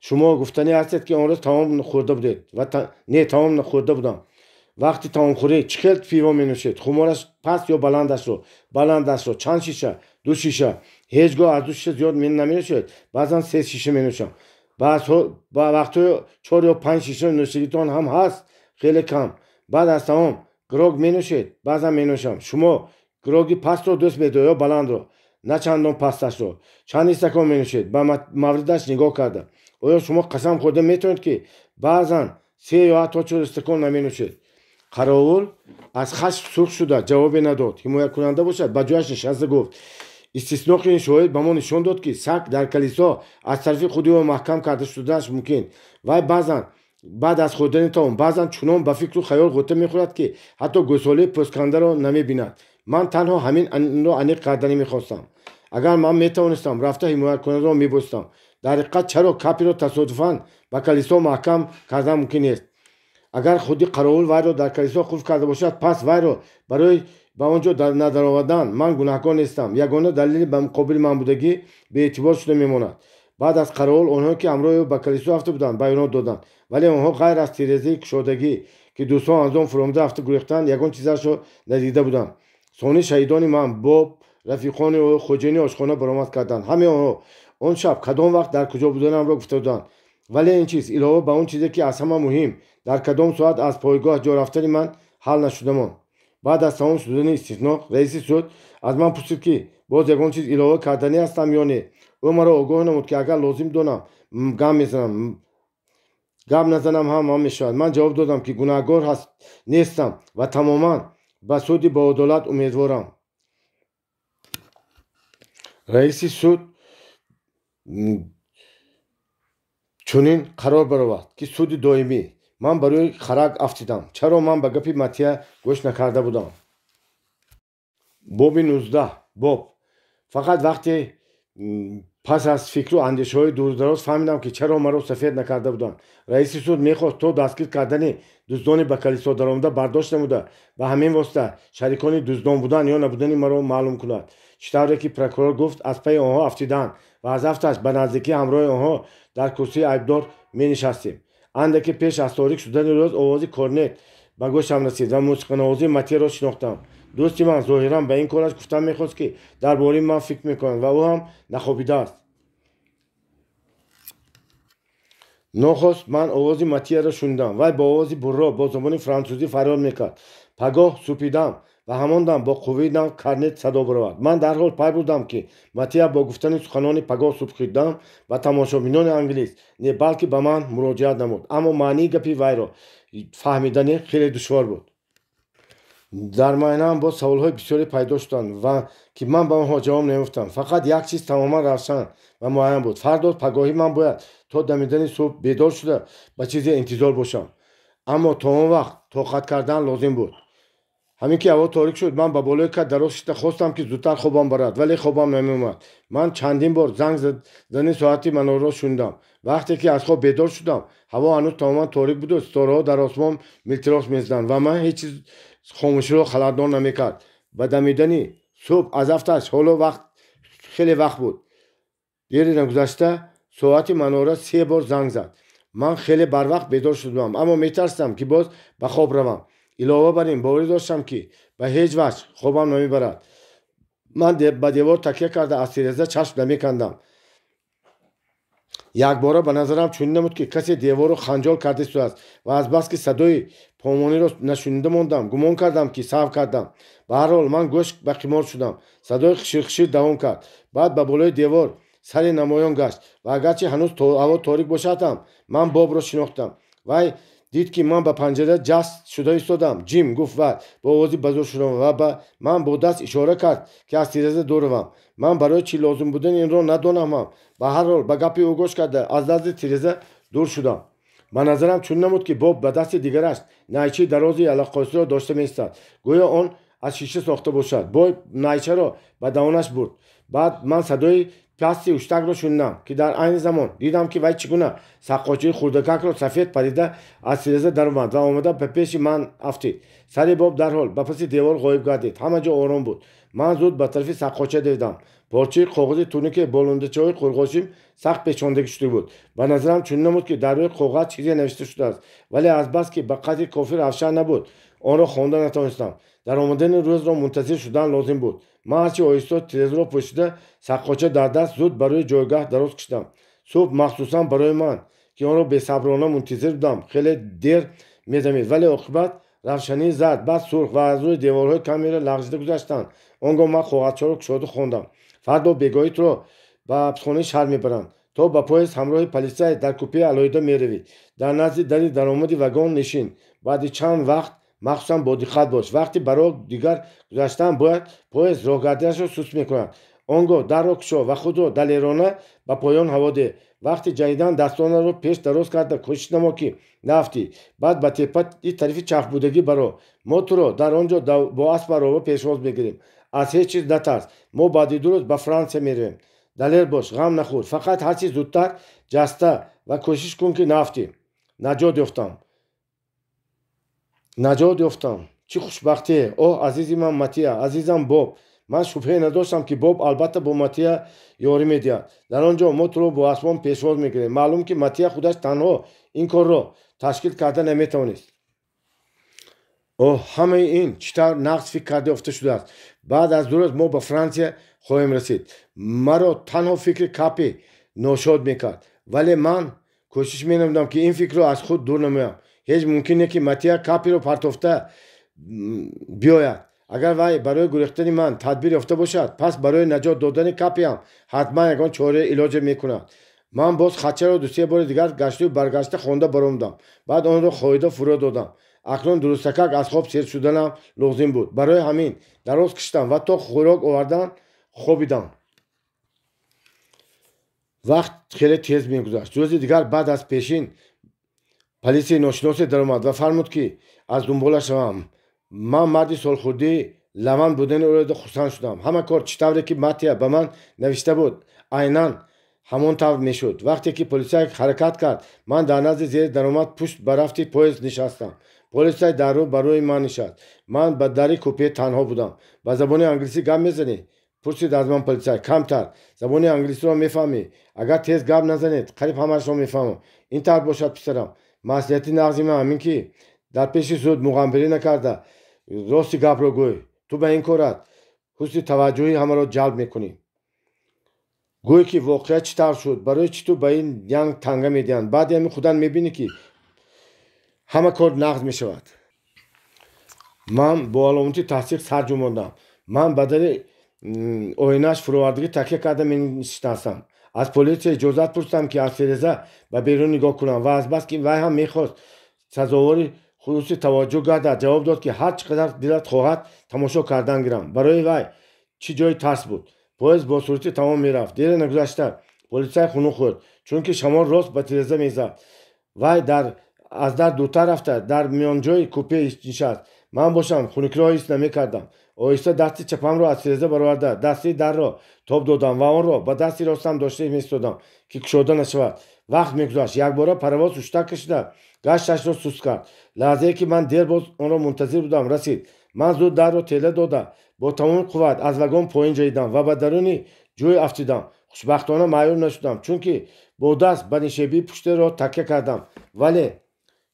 A: Шумо гуфтанӣ ҳастед, ки он рӯз таом хӯрда будед? Ва не, таом хӯрда будам. Вақти таомхӯрӣ чӣ хел пиво менӯшед? Хумораш паст ё баландашро? Баландашро. Чанд шиша? Ду шиша. Ҳеҷ гоҳ аз ду шиша зиёд наменӯшед? Баъзан се шиша менӯшам. Ба вақтҳои чор ё панҷ шиша нӯшидагитон ҳам ҳаст? Хеле кам. Баъд аз таом грог менӯшед? Баъзан менӯшам. Шумо гроги пастро дӯст медоред ё баландро? На чандон пасташро. Чанд истакон менӯшед? Ба мавридаш нигоҳ карда. Оё шумо қасам хӯрда метавонед, ки баъзан се ё ҳатто чор истакон наменӯшед? Қаровул аз хашм сурх шуда ҷавобе надод. Ҳимоякунанда бошад, ба ҷояш нишаста гуфт: истисноқи ин шоҳид ба мо нишон дод, ки саг дар калисо аз тарафи худи ӯ маҳкам карда шудааш мумкин. Вай баъзан баъд аз хӯрдани таом баъзан чунон ба фикру хаёл ғӯта мехӯрад, ки ҳатто гӯсолаи пӯскандаро намебинад. Ман танҳо ҳаминро аниқ карданӣ мехостам. Агар ман метавонистам, рафта ҳимоякунандаро мебӯсидам. Дар ҳақиқат, чаро капиро тасодуфан ба калисо маҳкам кардан мумкин нест? Агар худи қаровул вайро дар калисо қулф карда бошад, пас вайро барои ба он ҷо надаровардан ман гунаҳкор нестам. Ягона далели ба муқобили ман будагӣ беэътибор шуда мемонад. Баъд аз қаровул онҳое, ки ҳамроҳи ӯ ба калисо рафта буданд, баёнот доданд, вале онҳо ғайр аз тирезаи кушодагӣ, ки дӯстон аз он фуромада рафта гурехтанд, ягон чизашро надида буданд. Сони шаҳидони ман, Боб, рафиқони ӯ, хоҷаини ошхона баромад карданд. Ҳамаи онҳо он шаб кадом вақт дар куҷо буданамро гуфта буданд, вале ин чиз, илова ба он чизе, ки аз ҳама муҳим, дар кадом соат аз пойгоҳ ҷо рафтани ман, ҳал нашуда монд. Баъд аз тамом шудани истисноқ раиси суд аз ман пурсид, ки боз ягон чиз илова карданӣ ҳастам ё не. Ӯ маро огоҳ намуд, ки агар лозим донам, гап мезанам, гап назанам ҳам ҳам мешавад. Ман ҷавоб додам, ки гунаҳгор нестам ва тамоман ба суди боадолат умедворам. Раиси суд чунин қарор баровард, ки суди доимӣ. Ман ба рӯи харак афтидам. Чаро ман ба гапи Матия гӯш накарда будам? Боби 19. Боб. Фақат вақте пас аз фикру андешаҳои дурдароз фаҳмидам, ки чаро маро сафед накарда буданд. Раиси суд мехост то дастгир кардани дуздони ба калисо даромада бардошт намуда, ба ҳамин восита шарикони дуздон будан ё набудани маро маълум кунад. Чӣ тавре ки прокурор гуфт, аз пайи онҳо афтидаанд ва аз афташ ба наздикӣ ҳамроҳи онҳо дар курсии айбдор менишастем. Андаке пеш аз торик шудани рӯз овози корнет ба гӯшам расид ва мусиқанавозии Матияро шинохтам. Дӯсти ман зоҳиран ба ин кораш гуфтан мехост, ки дар бораи ман фикр мекунад ва ӯ ҳам нахобидааст. Нохост ман овози Матияро шунидам. Вай бо овози бурро бо забони франсузӣ фарёд мекард: «Пагоҳ супидам!» Ва ҳамон дам бо қувваи нав корнет садо баровард. Ман дарҳол пай бурдам, ки Матия бо гуфтани суханони «пагоҳ субҳидам» ба тамошобинони англис не, балки ба ман муроҷиат намуд, аммо маънии гапи вайро фаҳмидани хеле душвор буд. Дар майнаам боз саволҳои бисёре пайдо шуданд ва ки ман ба онҳо ҷавоб намегуфтам. Фақат як чиз тамоман равшан ва муайян буд: фардо пагоҳӣ ман бояд то дамидани субҳ бедор шуда, ба чизе интизор бошам. Аммо то он вақт тоқат кардан лозим буд. Ҳамин ки ҳаво торик шуд, ман ба болои кат дароз шида хостам, ки зудтар хобам барад, вале хобам намеомад. Ман чандин бор занг задани соати манорро шунидам. Вақте ки аз хоб бедор шудам, ҳаво ҳанӯз тамоман торик буду ситораҳо дар осмон милтирос мезаданд ва ман ҳеҷ чиз хомӯширо халалдор намекард. Ба дамидани субҳ аз афташ ҳоло вақт хеле вақт буд. Дери нагузашта соати манора се бор занг зад. Ман хеле барвақт бедор шудам, аммо метарсидам, ки боз ба хоб равам. Илова бар ин, боварӣ доштам, ки ба ҳеҷ ваҷҳ хобам намебарад. Ман ба девор такя карда, аз тиреза чашм намекандам. Якбора ба назарам чунин намуд, ки касе деворро ханҷол карда истодааст ва азбаски садои помониро нашунида мондам, гумон кардам, ки саҳв кардам. Ба ҳар ҳол, ман гӯш ба қимор шудам. Садои хиширхишир давом кард. Баъд ба болои девор саре намоён гашт ва агарчи ҳанӯз ҳаво торик бошад ҳам, ман Бобро шинохтам. Вай дид, ки ман ба панҷара ҷаст шуда истодам. «Ҷим», гуфт вай бо овози ба зӯр шунава ва ба ман бо даст ишора кард, ки аз тиреза дур равам. Ман барои чӣ лозим будани инро надонамам. Ба ҳар ҳол, ба гапи ӯ гӯш карда, аз назди тиреза дур шудам. Ба назарам чунин намуд, ки Боб ба дасти дигараш найчаи дарози алаққосиро дошта меистад, гӯё он аз шиша сохта бошад. Боб найчаро ба даҳонаш бурд. Баъд ман садои пасти ҳуштакро шунидам, ки дар айни замон дидам, ки вай чӣ гуна саққочаи хурдакакро сафед парида аз тиреза даромад ва омада ба пеши ман афтид. Сари Боб дарҳол ба паси девор ғоиб гардид. Ҳама ҷо ором буд. Ман зуд ба тарафи саққоча давидам. Порчаи коғази тунике бо лундачаҳои қурғошин сахт печондагӣ шуда буд. Ба назарам чунин намуд, ки дар рӯи коғаз чизе навишта шудааст, вале азбаски ба қадри кофӣ равшан набуд, онро хонда натавонистам. Дар омадани рӯзро мунтазир шудан лозим буд. Ман ҳарчи оҳиста тирезаро пӯшида, саққоча дар даст, зуд ба рӯи ҷойгаҳ дароз кашидам. Субҳ, махсусан барои ман, ки онро бесаброна мунтазир будам, хеле дер медамид, вале оқибат равшании зард, баъд сурх ва аз рӯи деворҳои камера лағжида гузаштанд. Он гоҳ ман коғазчаро кушода хондам: «Фардо бегоҳӣ туро ба ҳабсхонаи шаҳр мебаранд. То ба поезд ҳамроҳи полисай дар купеи алоҳида меравӣ. Дар назди дари даромади вагон нишин. Баъди чанд вақт махсусан бодиққат бош. Вақти ба роҳ дигар гузаштан бояд, поезд роҳгардиашро суст мекунад. Он гоҳ дарро кушо ва худро далерона ба поён ҳаво деҳ. Вақти ҷаҳидан дастонатро пеш дароз карда, кӯшиш намо, ки наафтӣ. Баъд ба теппаи тарафи чапбудагӣ баро. Мо туро дар он ҷо бо асп ароба пешвоз мегирем. Аз ҳеҷ чиз натарс. Мо баъди 2 рӯз ба Франсия меравем. Далер бош, ғам нахӯр, фақат ҳарчи зудтар ҷаста ва кӯшиш кун, ки наафтӣ». Наҷот ёфтам, наҷот ёфтам! Чӣ хушбахтие! Оҳ, азизи ман Матия, азизам Боб! Ман шубҳае надоштам, ки Боб албатта бо Матия ёрӣ медиҳад. «Дар он ҷо мо туро бо аспон пешвоз мегирем». Маълум, ки Матия худаш танҳо ин корро ташкил карда наметавонист. Оҳ, ҳамаи ин чӣ тавр нағз фикр карда ёфта шудааст! Баъд аз 2 рӯз мо ба Франсия хоҳем расид. Маро танҳо фикри Капи ношод мекард, вале ман кӯшиш менамудам, ки ин фикрро аз худ дур намоям. Ҳеҷ мумкин не, ки Матия Капиро партофта биёяд. Агар вай барои гурехтани ман тадбир ёфта бошад, пас барои наҷот додани Капиам ҳатман ягон чораи илоҷе мекунад. Ман боз хатчаро дусе бори дигар гашту баргашта хонда баромадам. Баъд онро хоҳида фурӯ додам. Акнун дурустакак аз хоб сер шуданам лозим буд. Барои ҳамин дароз кашидам ва то хӯрок овардан хобидам. Вақт хеле тез мегузашт. Рӯзи дигар баъд аз пешин полисияи ношиносе даромад ва фармуд, ки аз дунболаш равам. Ман марди солхӯрдии лаванд будани ӯро хурсанд шудам. Ҳама кор чӣ тавре ки Матия ба ман навишта буд, айнан ҳамон тавр мешуд. Вақте ки полисай ҳаракат кард, ман дар назди зери даромад пушт ба рафти поезд нишастам. Полисай дар рӯ ба рӯи ман нишаст. Ман ба дари купе танҳо будам. «Ба забони англисӣ гап мезанӣ?» пурсид аз ман полисай. «Камтар». «Забони англисиро мефаҳмӣ?» «Агар тез гап назанед, қариб ҳамаашро мефаҳмам». «Ин тавр бошад, писарам, маслиҳати нағзи ман ҳамин, ки дар пеши суд муғамбирӣ накарда, рости гапро гӯй. Ту ба ин корат ҳусни таваҷҷӯҳи ҳамаро ҷалб мекунӣ. Гӯй, ки воқеа чӣ тавр шуд, барои чӣ ту ба ин янг танга медиҳанд. Баъди ҳамин худан мебинӣ, ки ҳама кор нағз мешавад». Ман бо аломати таҳсиқ сар ҷунбондам. Ман ба дари оинаш фуровардагӣ такя карда менишастам. Аз полисия иҷозат пурсидам, ки аз тереза ба берун нигоҳ кунам, ва азбаски вай ҳам мехост сазовори хусуси таваҷҷӯҳ гардад, ҷавоб дод, ки ҳар чӣ қадар дилат хоҳад, тамошо кардан гирам. Барои вай чӣ ҷои тарс буд? Поезд бо суръати тамом мерафт. Дере нагузашта полисай хунук хӯрд, чунки шамол рост ба тиреза мезад. Вай дар Аз дар дуртар рафта, дар миёнҷои купе нишаст. Ман бошам, хунукиро ҳис намекардам. Оҳиста дасти чапамро аз тиреза бароварда, дасти дарро тоб додам ва онро ба дасти ростам дошта меистодам, ки кушода нашавад. Вақт мегузашт. Якбора паровоз ҳуштак кашида, гашташро суст кард. Лаҳзае, ки ман дербоз онро мунтазир будам, расид. Ман зуд дарро тела дода, бо тамоми қувват аз вагон поин ҷаҳидам ва ба даруни ҷӯй афтидам. Хушбахтона маъюб нашудам, чунки бо даст ба нишебии пуштеро такя кардам, вале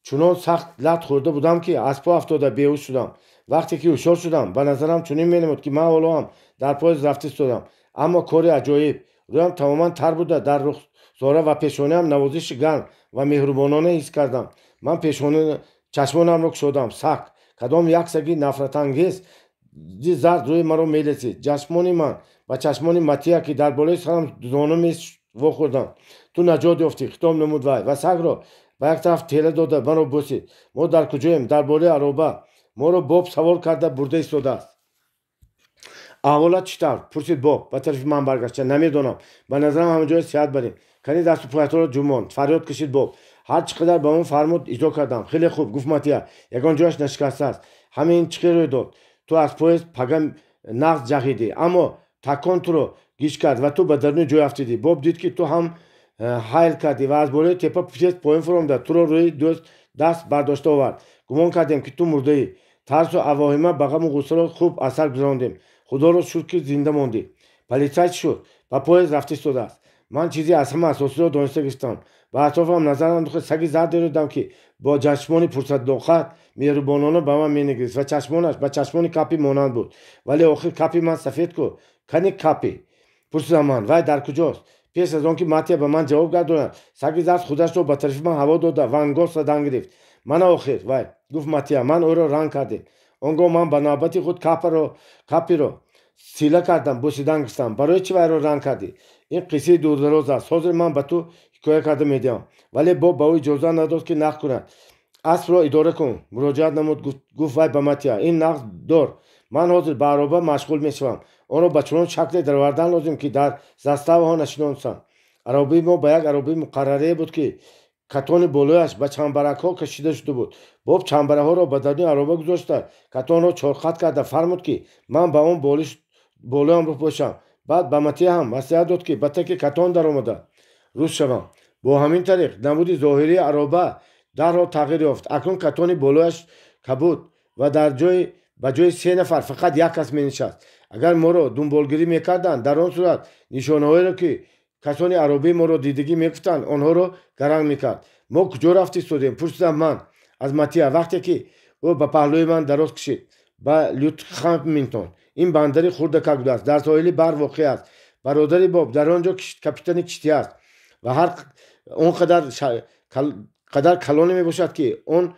A: чунон сахт лат хӯрда будам, ки аз по афтода беҳуш шудам. Вақте ки ҳушёр шудам, ба назарам чунин менамуд, ки ман ҳоло ҳам дар поезд рафта истодам. Аммо кори аҷоиб: рӯям тамоман тар буда, дар рухсора ва пешонаам навозиши гарм ва меҳрубонона ҳис кардам. Ман пешона чашмонамро кушодам. Сак, кадом як саги нафратангез зард рӯи маро мелесид. Чашмони ман ба чашмони Матия, ки дар болои сарам зону вохӯрданд. «Ту наҷот ёфтӣ», хитоб намуд вай ва сагро ба як тараф тела дода, маро бусид. «Мо дар куҷоем?» «Дар болои ароба. Моро Боб савор карда бурда истодааст». «Аҳволат чӣ тавр?» пурсид Боб, ба тарафи ман баргашта. «Намедонам. Ба назарам, ҳама ҷоя сиҳат барем». «Кани, дасту поятро ҷунбон», фарёд кашид Боб. Ҳар чӣ қадар ба он фармуд, иҷро кардам. «Хеле хуб», гуфт Матия. «Ягон ҷояш нашикастааст. Ҳамин чӣ хел рӯй дод? Ту аз поезд пага нағз ҷаҳидӣ, аммо такон туро гиш кард ва ту ба даруни ҷой афтидӣ. Боб дид, ки ту ҳам ҳайл кардӣ ва аз болои тепа тез поин фуромада, туро рӯи даст бардошта овард. Гумон кардем, ки ту мурдаӣ. Тарсу авоҳима ба ғаму ғуссаро хуб аз сар гузарондем. Худоро шукр, ки зинда мондӣ. Полисай чӣ шуд? Ба поезд рафта истодааст». Ман чизи аз ҳама асосиро дониста гирифтам. Ба атрофам назар андохта, саги зардеро дидам, ки бо чашмони пурсадоқат, меҳрубонона ба ман менигарист ва чашмонаш ба чашмони Капи монанд буд. Вале охир Капи ман сафед ку. «Кани Капи?» пурсидам ман. «Вай дар куҷост?» Пеш аз он ки Матия ба ман ҷавоб гардонад, саги зард худашро ба тарафи ман ҳаво дода, вангос задан гирифт. «Мана охир вай», гуфт Матия. «Ман ӯро ранг кардем». Он гоҳ ман ба навбати худ Капиро сила кардам, бусидан гирифтам. «Барои чӣ вайро ранг кардӣ?» «Ин қиссаи дурдароз аст. Ҳозир ман ба ту ҳикоя карда медиҳам». Вале Боб ба ӯ иҷоза надод, ки нақл кунад. «Аспро идора кун», муроҷиат намуд, гуфт вай ба Матия. «Ин нағз дор. Ман ҳозир ба ароба машғул мешавам. Онро ба чунон шакле даровардан лозим, ки дар заставаҳо нашиносанд». Аробаи мо ба як аробаи муқаррарие буд, ки катони болояш ба чамбаракҳо кашида шуда буд. Боб чамбараҳоро ба даруни ароба гузошта, катонро чорқат карда фармуд, ки ман ба он болоямро пӯшам. Баъд ба Матия ҳам маслиҳат дод, ки ба таки катон даромада рӯз шавам. Бо ҳамин тариқ намуди зоҳирии ароба дарҳол тағйир ёфт. Акнун катони болояш кабуд ва дар ҷои ба ҷои се нафар фақат як кас менишаст. Агар моро дунболгирӣ мекарданд, дар он сурат нишонаҳоеро, ки касони аробаи моро дидагӣ мегуфтанд, онҳоро гаранг мекард. «Мо куҷо рафта истодем?» пурсидам ман аз Матия, вақте ки ӯ ба паҳлӯи ман дароз кашид. «Ба Лютхамингтон. Ин бандари хурдакак будааст, дар соҳили баҳр воқеъ аст. Бародари Боб дар он ҷо капитани киштӣ аст ва ҳар он қадар калоне мебошад, ки он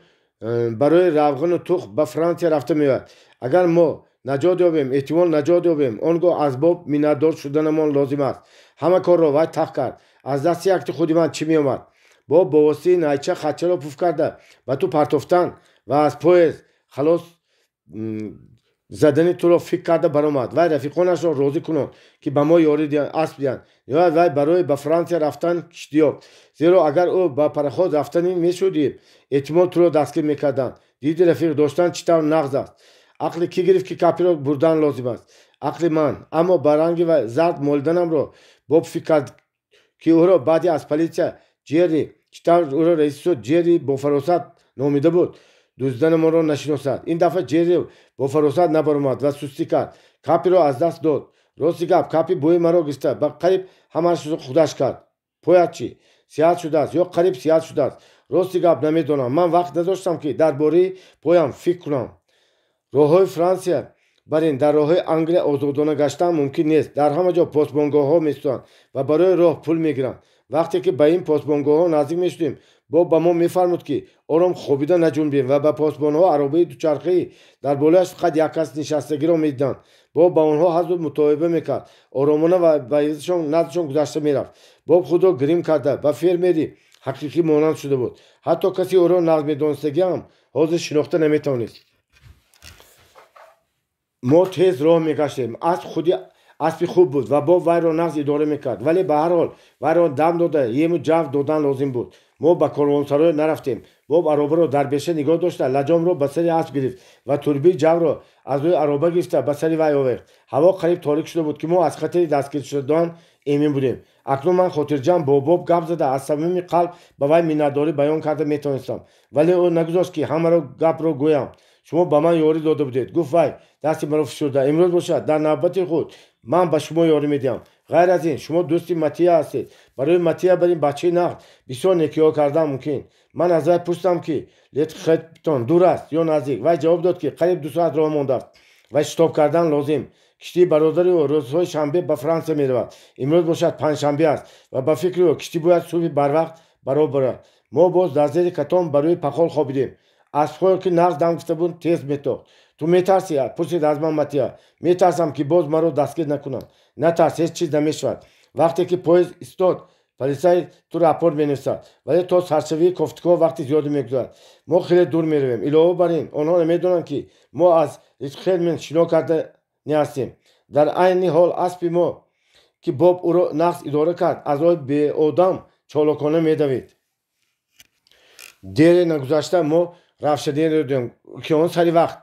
A: барои равғану тухм ба Франсия рафта меояд. Агар мо наҷот ёбем, эҳтимол наҷот ёбем, он гоҳ аз Боб миннатдор шуданамон лозим аст. Ҳама корро вай тах кард. Аз дасти якти худи ман чӣ меомад? Боб бо воситаи найча хатчаро пуф карда ба ту партофтан ва аз поезд халос задани туро фикр карда баромад. Вай рафиқонашро розӣ кунон, ки ба мо ёрӣ асп диҳанд. Ниҳоят вай барои ба Франсия рафтан киштӣ ёфт, зеро агар ӯ ба пароход рафтанӣ мешудӣ, эҳтимол туро дастгир мекарданд. Диди, рафиқ доштан чӣ тавр нағз аст? Ақли кӣ гирифт, ки Капиро бурдан лозим аст? Ақли ман. Аммо ба ранги зард молиданамро Боб фикр кард, ки ӯро баъди аз политсия Ҷерри, чӣ тавр ӯро раиси суд Ҷерри бофаросат номида буд, дуздиданамонро нашиносад. Ин дафъа Ҷерри бофаросат набаромад ва сустӣ кард, Капиро аз даст дод. Рости гап, Капи бӯи маро гирифта, ба қариб ҳамаашро худаш кард. Поят чӣ? Сиҳат шудааст ё қариб сиҳат шудааст. Рости гап, намедонам. Ман вақт надоштам, ки дар бораи поям фикр кунам. Роҳҳои Франсия барин, дар роҳҳои Англия озодона гаштан мумкин нест. Дар ҳама ҷо посбонгоҳҳо меситоянд ва барои роҳ пул мегиранд. Вақте ки ба ин посбонгоҳҳо наздик мешудем, Боб ба мо мефармуд, ки ором хобида наҷунбем ва ба посбонҳо аробаи дучархаӣ, дар болояш фақат як кас нишастагиро медиданд. Боб ба онҳо ҳазу мутоиба мекард, оромона ва ба наздишон гузашта мерафт. Боб худро грим карда, ба фермери ҳақиқӣ монанд шуда буд. Ҳатто касе ӯро нағз медонистагиам ҳозир шинохта наметавонист. Мо тез роҳ мегаштем. Асп худи аспи хуб буд ва Боб вайро нағз идора мекард, вале ба ҳар ҳол вайро дам дода, ему ҷав додан лозим буд. Мо ба корвонсарой нарафтем. Боб аробаро дар беша нигоҳ дошта, лаҷомро ба сари асп гирифт ва турбии ҷавро аз рӯи ароба гирифта ба сари вай овехт. Ҳаво қариб торик шуда буд, ки мо аз хатари дастгир шудан эмин будем. Акнун ман хотирҷамъ бо Боб гап зада, аз самими қалб ба вай миннатдорӣ баён карда метавонистам, вале ӯ нагузошт, ки ҳамаро гапро гӯям. Шумо ба ман ёрӣ дода будед, гуфт вай дасти маро фишурда. Имрӯз бошад, дар навбати худ ман ба шумо ёрӣ медиҳам. Ғайр аз ин, шумо дӯсти Матия ҳастед. Барои Матия бар ин бачаи нағз бисёр некиҳо кардан мумкин. Ман аз вай пурсидам, ки Летхептон дур аст ё наздик. Вай ҷавоб дод, ки қариб 2 соат роҳ мондааст ва шитоб кардан лозим. Киштии бародари ӯ рӯзҳои шанбе ба Франсия меравад. Имрӯз бошад панҷшанбе аст ва ба фикри ӯ киштӣ бояд субҳи барвақт баро барад. Мо боз дар зери катон ба рӯи пахол хобидем. Аспҳое, ки нағз дам гирифта буд, тез метохт. Ту метарсӣ? Пурсид аз ман Матия. Метарсам, ки боз маро дастгир накунанд. Натарс, ҳеҷ чиз намешавад. Вақте ки поезд истод, полисай ту рапорт менависад, вале то саршавии кофтуков вақти зиёде мегузарад. Мо хеле дур меравем. Илова бар ин, онҳо намедонанд, ки мо аз Ритхелмен шино карда ҳастем. Дар айни ҳол аспи мо, ки Боб ӯро нағз идора кард, аз роҳи беодам чолокона медавид. Дере нагузашта мо равшанеро дидем, ки он сари вақт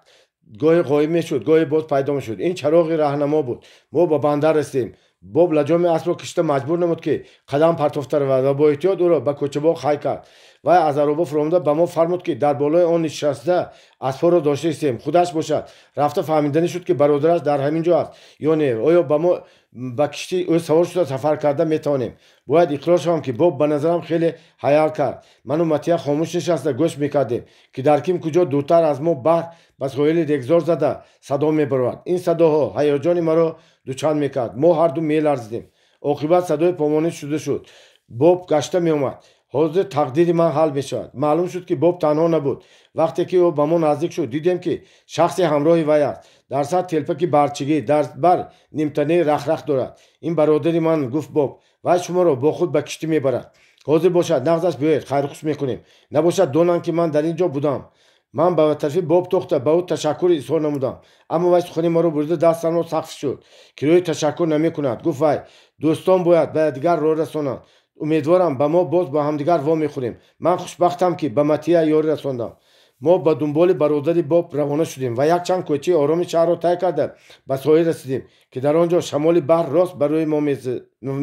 A: гоҳе ғоиб мешуд, гоҳе боз пайдо мешуд. Ин чароғи раҳнамо буд. Мо ба бандар расидем. Боб лаҷоми аспро кишида маҷбур намуд, ки қадам партофта равад, ва бо эҳтиёт ӯро ба кӯчабоғ хай кард. Вай аз ароба фуромада ба мо фармуд, ки дар болои он нишаста аспҳоро дошта истем. Худаш бошад, рафта фаҳмиданӣ шуд, ки бародараш дар ҳамин ҷо аст ё не. Оё ба мо ба киштии ӯ савор шуда сафар карда метавонем? Бояд иқрор шавам, ки Боб ба назарам хеле ҳаёл кард. Ману Матия хомӯш нишаста гӯш мекардем, ки дар ким куҷо дуртар аз мо баҳр ба соҳили регзор зада садо мебаровард. Ин садоҳо ҳаяҷони маро дучанд мекард. Мо ҳарду меларзидем. Оқибат садои помонӣ шуда шуд. Боб гашта меомад. Ҳозир тақдири ман ҳал мешавад. Маълум шуд, ки Боб танҳо набуд. Вақте ки ӯ ба мо наздик шуд, дидем, ки шахсе ҳамроҳи вай аст. Дар сар телпаки барчигӣ, дар бар нимтанаи рахрах дорад. Ин бародари ман, гуфт Боб. Вай шуморо бо худ ба киштӣ мебарад. Ҳозир бошад, нағзаш биёед, хайрухуш мекунем, набошад донанд, ки ман дар ин ҷо будам. Ман ба тарафи Боб тохта ба ӯ ташаккур изҳор намудам, аммо вай сухани маро бурида дастамро сахт шуд. Кирои ташаккур намекунад, гуфт вай. Дӯстон бояд ба якдигар роҳ расонанд. Умедворам, ба мо боз ба ҳамдигар вомехӯрем. Ман хушбахтам, ки ба Матия ёрӣ расондам. Мо ба дунболи бародари Боб равона шудем ва якчанд кӯчаи ороми шаҳрро тай карда ба соҳил расидем, ки дар он ҷо шамоли баҳр рост ба рӯи мо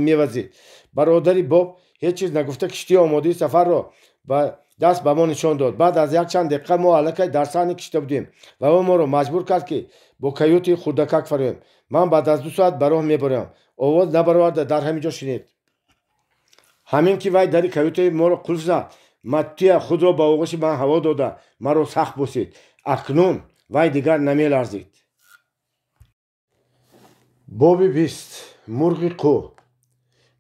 A: мевазид. Бародари Боб ҳеҷ чиз нагуфта киштии омодаи сафарро ба даст ба мо нишон дод. Баъд аз якчанд дақиқа мо аллакай дар саҳни кишта будем ва ӯ моро маҷбур кард, ки бо каюти хурдакак фароем. Ман баъд аз 2 соат ба роҳ мебароям. Овоз набароварда дар ҳамин ҷо шинед. Ҳамин ки вай дари каютаи моро қулф зад, Маттия худро ба оғӯши ман ҳаво дода, маро сахт бусид. Акнун вай дигар намеларзид. Боби 20. Мурғи қӯ.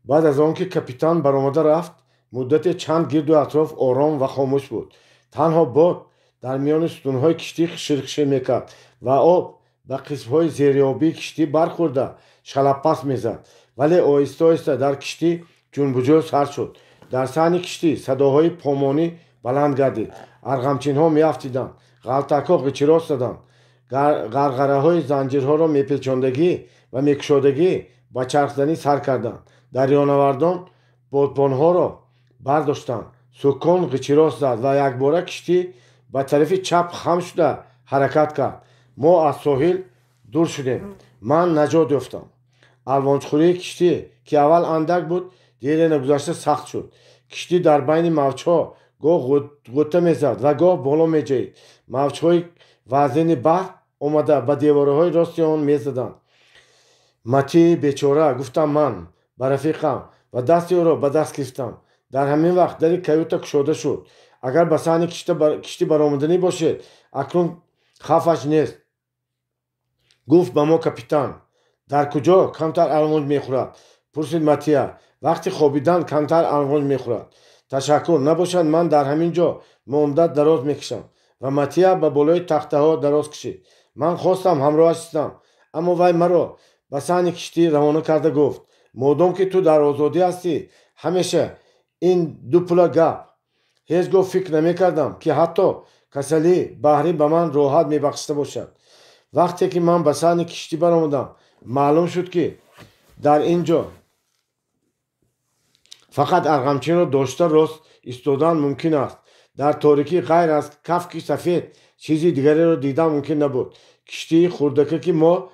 A: Баъд аз он ки капитан баромада рафт, муддате чанд гирду атроф ором ва хомӯш буд. Танҳо бод дар миёни сутунҳои киштӣ хишир-хишир мекард ва об ба қисмҳои зериобии киштӣ бархӯрда шалаппас мезад. Вале оҳиста оҳиста дар киштӣ ҷунбуҷӯ сар шуд. Дар саҳни киштӣ садоҳои помонӣ баланд гардид. Арғамчинҳо меафтиданд, ғалтакҳо ғичирос заданд, ғарғараҳои занҷирҳоро мепечондагӣ ва мекушодагӣ ба чархзанӣ сар карданд. Дарёнавардон бодбонҳоро бардоштанд. Сукон ғичирос зад ва якбора киштӣ ба тарафи чап хам шуда ҳаракат кард. Мо аз соҳил дур шудем. Ман наҷот ёфтам. Алвонҷхӯрии киштӣ, ки аввал андак буд, дере нагузашта сахт шуд. Киштӣ дар байни мавҷҳо гоҳ ғӯта мезад ва гоҳ боло меҷаҳид. Мавҷҳои вазнини баҳр омада ба деворҳои рости он мезаданд. Матии бечора, гуфтам ман ба рафиқам ва дасти ӯро ба даст гирифтам. Дар ҳамин вақт дари каюта кушода шуд. Агар ба саҳни киштӣ баромаданӣ бошед, акнун хавфаш нест, гуфт ба мо капитан. Дар куҷо камтар алвонҷ мехӯрад? Пурсид Матия. Вақти хобидан камтар алвонҷ мехӯрад. Ташаккур. Набошад, ман дар ҳамин ҷо монда дароз мекашам. Ва Матия ба болои тахтаҳо дароз кашид. Ман хостам ҳамроҳаш истам, аммо вай маро ба саҳни киштӣ равона карда гуфт: модом ки ту дар озодӣ ҳастӣ, ҳамеша ин ду пула гап. Ҳеҷ гоҳ фикр намекардам, ки ҳатто касалии баҳрӣ ба ман роҳат мебахшида бошад. Вақте ки ман ба саҳни киштӣ баромадам, маълум шуд, ки дар ин ҷо фақат арғамчинро дошта рост истодан мумкин аст. Дар торикӣ ғайр аз кафки сафед чизи дигареро дидан мумкин набуд. Киштии хурдака, ки мо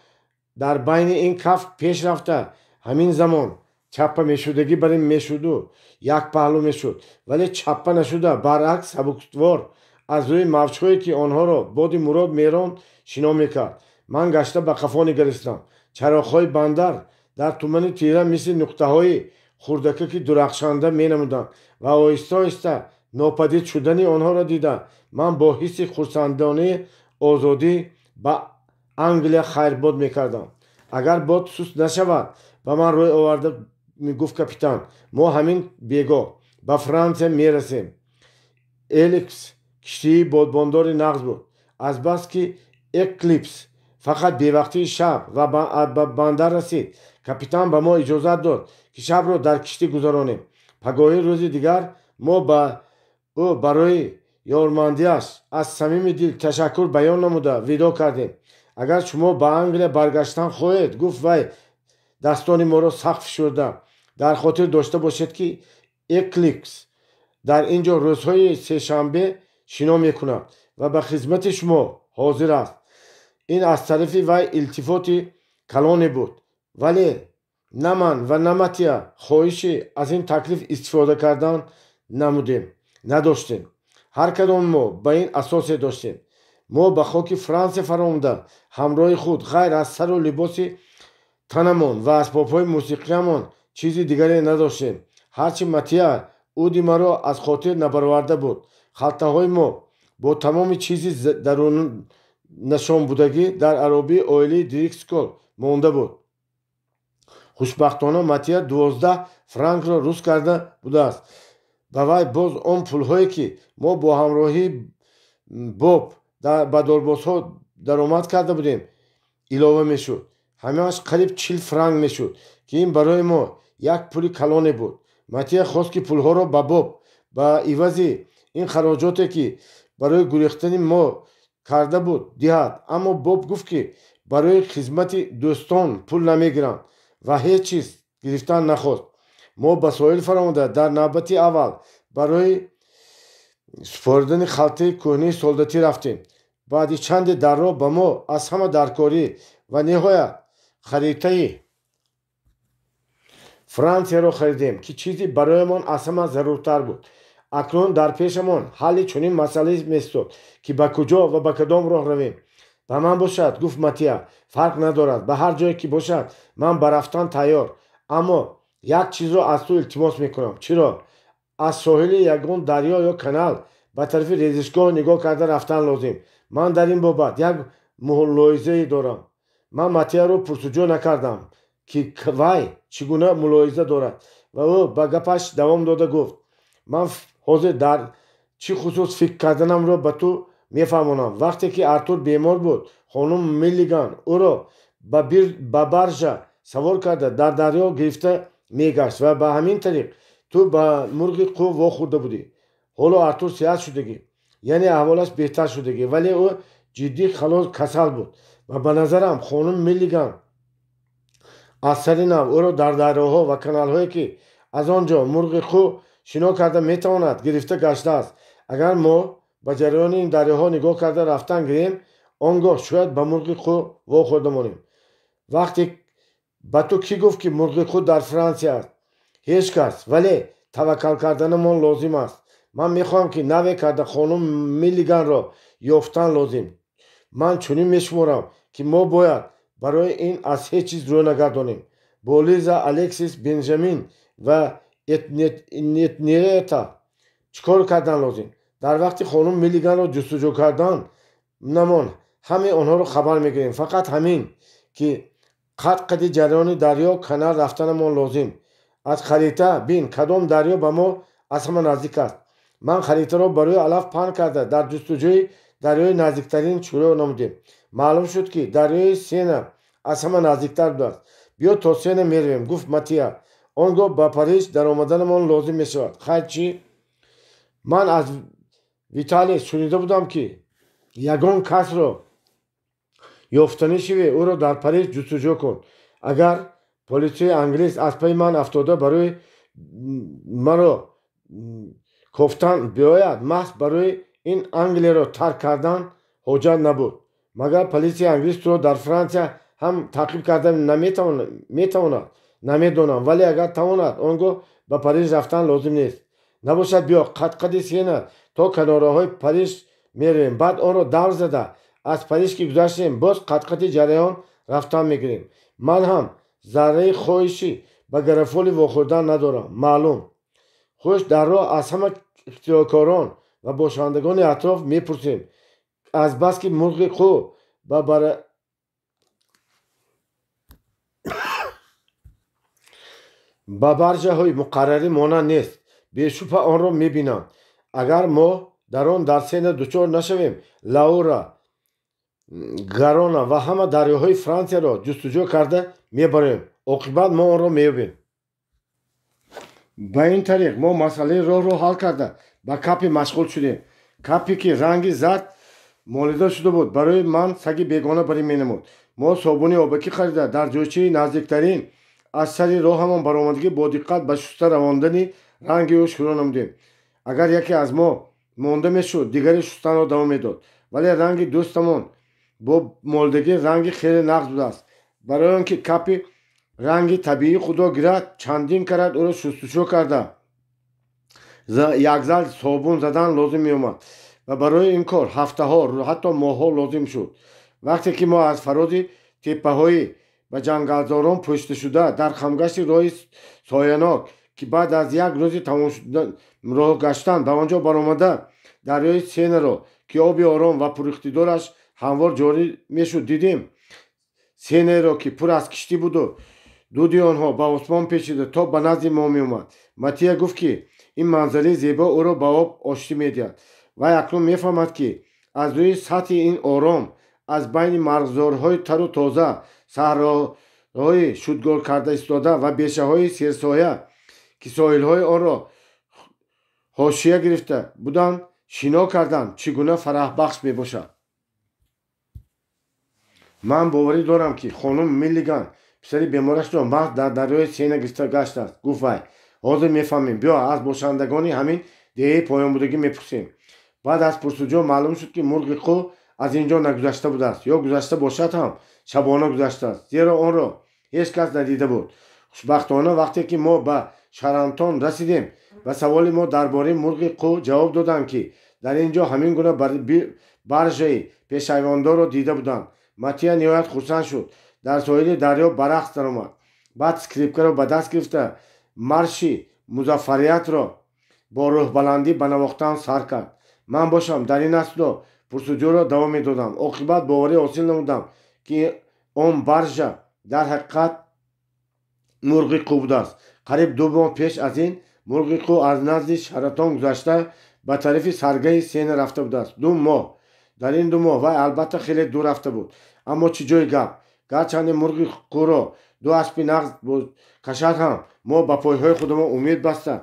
A: дар байни ин кафк пеш рафта, ҳамин замон чаппа мешудагӣ бар ин мешуду як паҳлӯ мешуд, вале чаппа нашуда, баръакс, сабуквор аз рӯи мавҷҳое, ки онҳоро боди мурод меронд, шино мекард. Ман гашта ба қафо нигаристам. Чароғҳои бандар дар тумани тира мисли нуқтаҳои хурдакаки дурахшанда менамуданд ва оҳиста оҳиста нопадид шудани онҳоро дида, ман бо ҳисси хурсандонаи озодӣ ба Англия хайрбод мекардам. Агар бод суст нашавад, ба ман рӯй оварда гуфт капитан, мо ҳамин бегоҳ ба Франсия мерасем. Эликс киштии бодбондори нағз буд. Азбаски Эклипс фақат бевақтии шаб ва ба бандар расид, капитан ба мо иҷозат дод, ки шабро дар киштӣ гузаронем. Пагоҳи рӯзи дигар мо ба ӯ барои ёрмандиаш аз самими дил ташаккур баён намуда видо кардем. Агар шумо ба Англия баргаштан хоҳед, гуфт вай дастони моро сахт фишурда, дар хотир дошта бошед, ки Эклипс дар ин ҷо рӯзҳои сешанбе шино мекунад ва ба хизмати шумо ҳозир аст. Ин аз тарафи вай илтифоти калоне буд, вале на ман ва на Матия хоҳиши аз ин таклиф истифода кардан намудем надоштем. Ҳар кадоми мо ба ин асосе доштем. Мо ба хоки Франсия фаромада, ҳамроҳи худ ғайр аз сару либоси танамон ва асбобҳои мусиқиямон чизи дигаре надоштем. Ҳарчи Матия уди маро аз хотир набароварда буд. Халтаҳои мо бо тамоми чизи дарунашонбудагӣ дар аробии оилаи Дрискол монда буд. Хушбахтона, Матия 12 франкро рӯз карда будааст. Ба вай боз он пулҳое, ки мо бо ҳамроҳии Боб ба дорбозҳо даромад карда будем, илова мешуд. Ҳамааш қариб 40 франк мешуд, ки ин барои мо як пули калоне буд. Матия хост, ки пулҳоро ба Боб ба ивази ин хароҷоте, ки барои гурехтани мо карда буд, диҳад, аммо Боб гуфт, ки барои хизмати дӯстон пул намегиранд, ва ҳеҷ чиз гирифтан нахост. Мо ба соҳил фаромада, дар навбати аввал барои супоридани халтаи кӯҳнаи солдатӣ рафтем. Баъди чанде дар роҳ ба мо аз ҳама даркорӣ ва ниҳоят харитаи Франсияро харидем, ки чизи бароямон аз ҳама заруртар буд. Акнун дар пешамон ҳалли чунин масъалае местод, ки ба куҷо ва ба кадом роҳ равем. Ба ман бошад, гуфт Матия, фарқ надорад, ба ҳар ҷое ки бошад, ман ба рафтан тайёр, аммо як чизро аз ту илтимос мекунам. Чиро? Аз соҳили ягон дарё ё канал ба тарафи резишгоҳ нигоҳ карда рафтан лозим. Ман дар ин бобат як мулоҳизае дорам. Ман Матияро пурсуҷӯ накардам, ки вай чӣ гуна мулоҳиза дорад, ва ӯ ба гапаш давом дода гуфт: Ман ҳозир дар чӣ хусус фикр карданамро ба ту мефаҳмонам. Вақте ки Артур бемор буд, хонум Миллиган ӯро ба баржа савор карда, дар дарё гирифта мегашт ва ба ҳамин тариқ ту ба мурғи қӯ вохӯрда будӣ. Ҳоло Артур сиҳат шудагӣ, яъне аҳволаш беҳтар шудагӣ, вале ӯ ҷиддӣ халос касал буд ва ба назарам, хонум Миллиган аз сари нав ӯро дар дарёҳо ва каналҳое, ки аз он ҷо мурғи қӯ шино карда метавонад, гирифта гаштааст. Агар мо ба ҷараёни ин дарёҳо нигоҳ карда рафтан гирем, он гоҳ шояд ба мурғи қӯ вохӯрда монем. Вақте ба ту кӣ гуфт, ки мурғи қӯ дар Франсия аст? Ҳеҷ кас, вале таваккал карданамон лозим аст. Ман мехоҳам, ки наве карда хонум Миллиганро ёфтан лозим. Ман чунин мешуморам, ки мо бояд барои ин аз ҳеҷ чиз рӯ нагардонем. Бо Лиза, Алексис, Бенҷамин ва Этнерета чӣ кор кардан лозим? Дар вақти хонум Миллиганро ҷустуҷӯ кардан намон ҳамаи онҳоро хабар мегирем. Фақат ҳамин, ки қад қади ҷараёни дарё, канал рафтанамон лозим. Аз харита бин, кадом дарё ба мо аз ҳама наздик аст. Ман харитаро ба рӯи алаф паҳн карда, дар ҷустуҷӯи дарёи наздиктарин шурӯъ намудем. Маълум шуд, ки дарёи Сена аз ҳама наздиктар будааст. Биё, то Сена меравем, гуфт Матия. Он гоҳ ба Париж даромаданамон лозим мешавад. Хайр, чӣ? Ман аз Виталис шунида будам, ки ягон касро ёфтанӣ шиве, ӯро дар Париж ҷустуҷӯ кун. Агар полисияи англис аз пайи ман афтода, барои маро Кофтан биояд, маҳз барои ин Англияро тарк кардан ҳоҷат набуд. Магар полисияи англис туро дар Франсия ҳам таъқиб карда метавонад? Намедонам, вале агар тавонад, он гоҳ ба Париж рафтан лозим нест. Набошад, биё қадқади Сена то канораҳои Париж меравем, баъд онро давр зада аз Париж ки гузаштем, боз қадқади ҷараён рафтан мегирем. Ман ҳам зарраи хоҳишӣ ба Гарафоли вохӯрдан надорам. Маълум. Хуш, дар роҳ аз ҳама ихтиёркорон ва бошандагони атроф мепурсем. Азбаски мурғи қӯ ба баржаҳои муқаррарӣ монанд нест, бешубҳа онро мебинанд. Агар мо дар он дар Сена дучор нашавем, Лаура, Гарона ва ҳама дарёҳои Франсияро ҷустуҷӯ карда мебарем. Оқибат мо онро меёбем. Ба ин тариқ мо масъалаи роҳро ҳал карда ба Капи машғул шудем. Капи, ки ранги зард молида шуда буд, барои ман саги бегона барин менамуд. Мо собуни обакӣ харида дар ҷойчаи наздиктарин аз сари роҳамон баромадагӣ бо диққат ба шуста равондани ранги ӯ шурӯъ намудем. Агар яке аз мо монда мешуд, дигаре шустанро давом медод. Вале ранги дӯстамон бо молидагӣ ранги хеле нағз будааст. Барои он ки Капи ранги табиии худро гирад, чандин карат ӯро шустушӯ карда якзал собун задан лозим меомад ва барои ин кор ҳафтаҳо, ҳатто моҳҳо лозим шуд. Вақте ки мо аз фарози теппаҳои ба ҷангалзорон пӯшида дар хамгашти роҳи соянок, ки баъд аз як рӯзи тамом роҳ гаштан ба он ҷо баромада дарёи Сенаро, ки оби ором ва пуриқтидораш ҳамвор ҷорӣ мешуд, дидем. Сенаеро, ки пур аз киштӣ буду дуди онҳо ба осмон печида то ба назди мо меомад. Матия гуфт, ки ин манзараи зебо ӯро ба об оштӣ медиҳад. Вай акнун мефаҳмад, ки аз рӯи сатҳи ин ором, аз байни марғзорҳои тару тоза, саҳроҳои шудгор карда истода ва бешаҳои серсоя, ки соҳилҳои онро ҳошия гирифта буданд, шино кардан чӣ гуна фараҳбахш мебошад. Ман боварӣ дорам, ки хонум Миллиган писари беморашро маҳз дар дарёи Сена гирифта гаштааст, гуфт вай. Ҳозир мефаҳмем. Биё аз бошандагони ҳамин деҳаи поёнбудагӣ мепурсем. Баъд аз пурсуҷӯ маълум шуд, ки мурғи қӯ аз ин ҷо нагузашта будааст, ё гузашта бошад ҳам шабона гузаштааст, зеро онро ҳеҷ кас надида буд. Хушбахтона, вақте ки мо ба Шарантон расидем, ба саволи мо дар бораи мурғи қӯ ҷавоб доданд, ки дар ин ҷо ҳамин гуна баржаи пешайвондорро дида буданд. Матия ниҳоят хурсанд шуд. Дар соҳили дарё ба рақс даромад. Баъд скрипкаро ба даст гирифта марши музаффариятро бо рӯҳбаландӣ ба навохтан сар кард. Ман бошам дар ин асно пурсуҷӯро давом медодам. Оқибат боварӣ ҳосил намудам, ки он баржа дар ҳақиқат мурғи қӯ будааст. Қариб 2 моҳ пеш аз ин мурғи қӯ аз назди Шаратон гузашта ба тарафи саргаҳи Сена рафта будааст. 2 моҳ. Дар ин 2 моҳ вай албатта хеле дур рафта буд. Аммо чӣ ҷои гап? Гарчанде мурғи қӯро 2 аспи нағз кашад ҳам, мо ба пойҳои худамон умед баста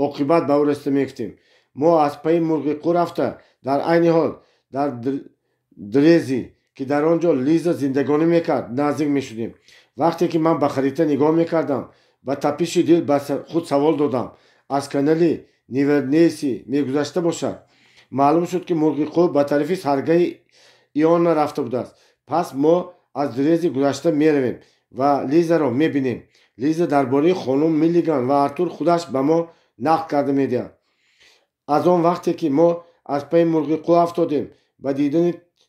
A: оқибат ба ӯ расида мегуфтем. Мо аз пайи мурғи қӯ рафта дар айни ҳол дар Дрези, ки дар он ҷо Лиза зиндагонӣ мекард, наздик мешудем. Вақте ки ман ба харита нигоҳ мекардам, ба тапиши дил ба худ савол додам: аз канали Невернеси мегузашта бошад? Маълум шуд, ки мурғи қӯ ба тарафи саргаҳи Иона рафта будааст. Пас мо аз Дрези гузашта меравем ва Лизаро мебинем. Лиза дар бораи хонум Миллиган ва Артур худаш ба мо нақл карда медиҳад. Аз он вақте ки мо аз пайи мурғи қӯ афтодем, ба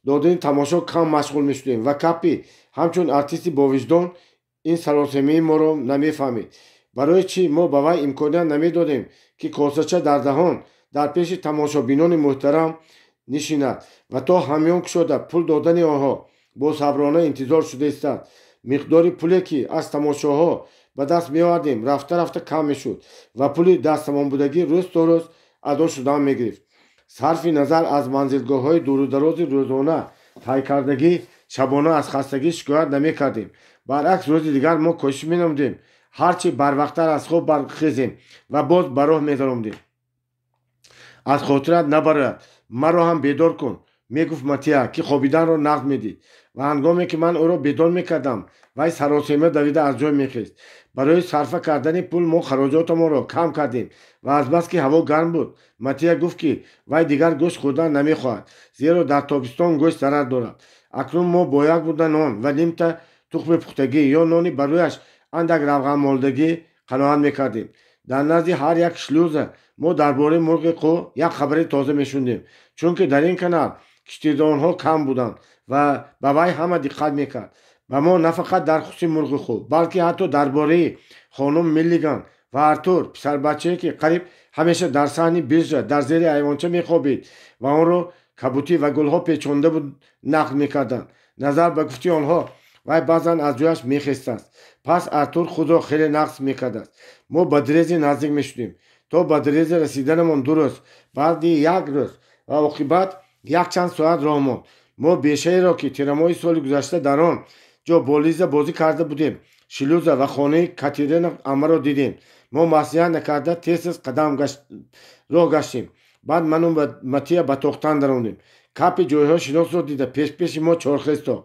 A: додани тамошо кам машғул мешудем ва Капи ҳамчун артисти бовиҷдон ин саросемии моро намефаҳмид. Барои чӣ мо ба вай имконият намедодем, ки косача дар даҳон дар пеши тамошобинони муҳтарам нишинад ва то ҳамён кушода пул додани онҳо босаброна интизор шуда истад? Миқдори пуле, ки аз тамошоҳо ба даст меовардем, рафта-рафта кам мешуд ва пули дастамонбудагӣ рӯз то рӯз адо шудан мегирифт. Сарфи назар аз манзилгоҳҳои дурударози рӯзона тай кардагӣ, шабона аз хастагӣ шикоят намекардем. Баръакс, рӯзи дигар мо кӯшиш менамудем ҳарчи барвақттар аз хоб бархезем ва боз ба роҳ медаромдем. Аз хотират набарояд, маро ҳам бедор кун. Мегуфт Матия, ки хобиданро нағз медид, ва ҳангоме ки ман ӯро бедор мекардам, вай саросема давида аз ҷой мехест. Барои сарфа кардани пул мо хароҷотамонро кам кардем ва азбаски ҳаво гарм буд, Матия гуфт, ки вай дигар гӯшт хӯрдан намехоҳад, зеро дар тобистон гӯшт зарар дорад. Акнун мо бо як бурда нон ва нимта тухми пухтагӣ ё нони ба рӯяш андак равғанмолдагӣ қаноат мекардем. Дар назди ҳар як шлюза мо дар бораи мурғи қӯ як хабари тоза мешунидем, чунки дар ин канал киштидонҳо кам буданд ва ба вай ҳама диққат мекард. Ба мо на фақат дар хусуси мурғи қӯ, балки ҳатто дар бораи хонум Миллиган ва Артур, писарбачае, ки қариб ҳамеша дар саҳни биржа дар зери айвонча мехобид ва онро кабутӣ ва гулҳо печонда буд, нақл мекарданд. Назар ба гуфти онҳо, вай баъзан аз ҷояш мехестааст. Пас Артур худро хеле нақс мекардааст. Мо ба Дрезе наздик мешудем. То ба Дрезе расиданамон 2 рӯз, баъди 1 рӯз ва оқибат якчанд соат роҳ монд. Мо бешаеро, ки тирамоҳи соли гузашта дар он ҷо бо Лиза бозӣ карда будем, шлюза ва хонаи Катерина аммаро дидем. Мо маслиҳат накарда тез-тез қадам роҳ гаштем. Баъд ману Матия ба тохтан даромадем. Капи ҷойҳо шиносро дида пешпеши мо чорхез тохт.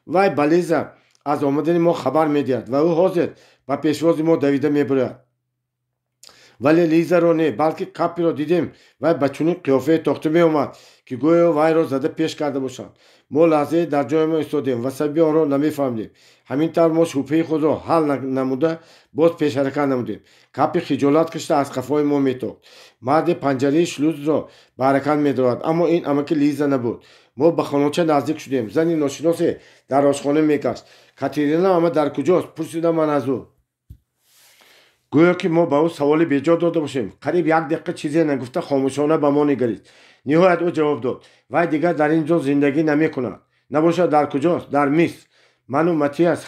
A: Вай ба Лиза аз омадани мо хабар медиҳад ва ӯ ҳозир ба пешвози мо давида мебурад. Вале Лизаро не, балки Капиро дидем. Вай ба чунин қиёфае тохта меомад, ки гӯё вайро зада пеш карда бошанд. Мо лаҳзае дар ҷоямон истодем ва сабаби онро намефаҳмидем. Ҳамин тавр мо шубҳаи худро ҳал намуда боз пешҳаракат намудем. Капи хиҷолат кашида аз қафои мо метохт. Марде панҷараи шлюзро ба ҳаракат медорад, аммо ин амаки Лиза набуд. Мо ба хоноча наздик шудем. Зани ношиносе дар ошхона мегашт. Катерина ама дар куҷост? Пурсидам ман аз ӯ. Гӯё ки мо ба ӯ саволи беҷо дода бошем. Қариб 1 дақиқа чизе нагуфта хомӯшона ба мо нигарист. Ниҳоят ӯ ҷавоб дод: вай дигар дар ин ҷо зиндагӣ намекунад. Набошад дар куҷост? Дар Миср. Ману Матиас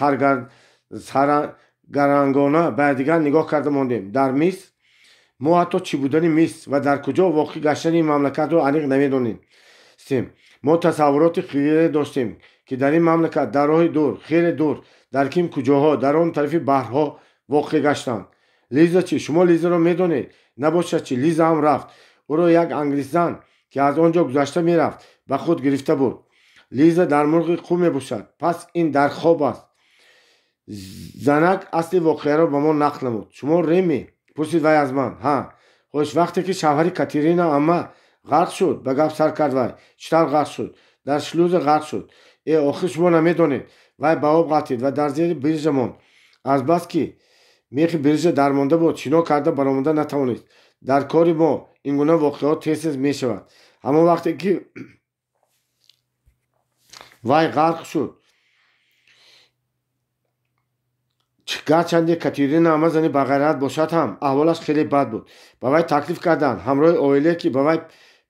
A: саргарангона ба якдигар нигоҳ карда мондем. Дар Миср? Мо ҳатто чӣ будани Миср ва дар куҷо воқеъ гаштани ин мамлакатро аниқ намедонистем. Мо тасаввуроти хеле доштем, ки дар ин мамлакат дар роҳи дур, хеле дур, дар ким куҷоҳо, дар он тарафи баҳрҳо воқеъ гаштанд. Лиза чӣ? Шумо Лизаро медонед? Набошад чӣ? Лиза ҳам рафт. Ӯро як англисзан, ки аз он ҷо гузашта мерафт, ба худ гирифта буд. Лиза дар мурғи қӯ мебошад. Пас ин дар хоб аст. Занак асли воқеаро ба мо нақл намуд. Шумо Реми? Пурсид вай аз ман. Ҳа. Хош, вақте ки шавҳари Катерина амма ғарқ шуд, ба гап сар кард вай. Чӣ тавр ғарқ шуд? Дар шлюза ғарқ шуд. Э, охир шумо намедонед. Вай ба об ғалтид ва дар зери биржа монд. Азбаски мехи биржа дармонда буд, шино карда баромада натавонист. Дар кори мо ин гуна воқеаҳо тез-тез мешавад. Ҳамон вақте ки вай ғарқ шуд, гарчанде Катерина амма зани бағайрат бошад ҳам, аҳволаш хеле бад буд. Ба вай таклиф карданд ҳамроҳи оилае, ки ба вай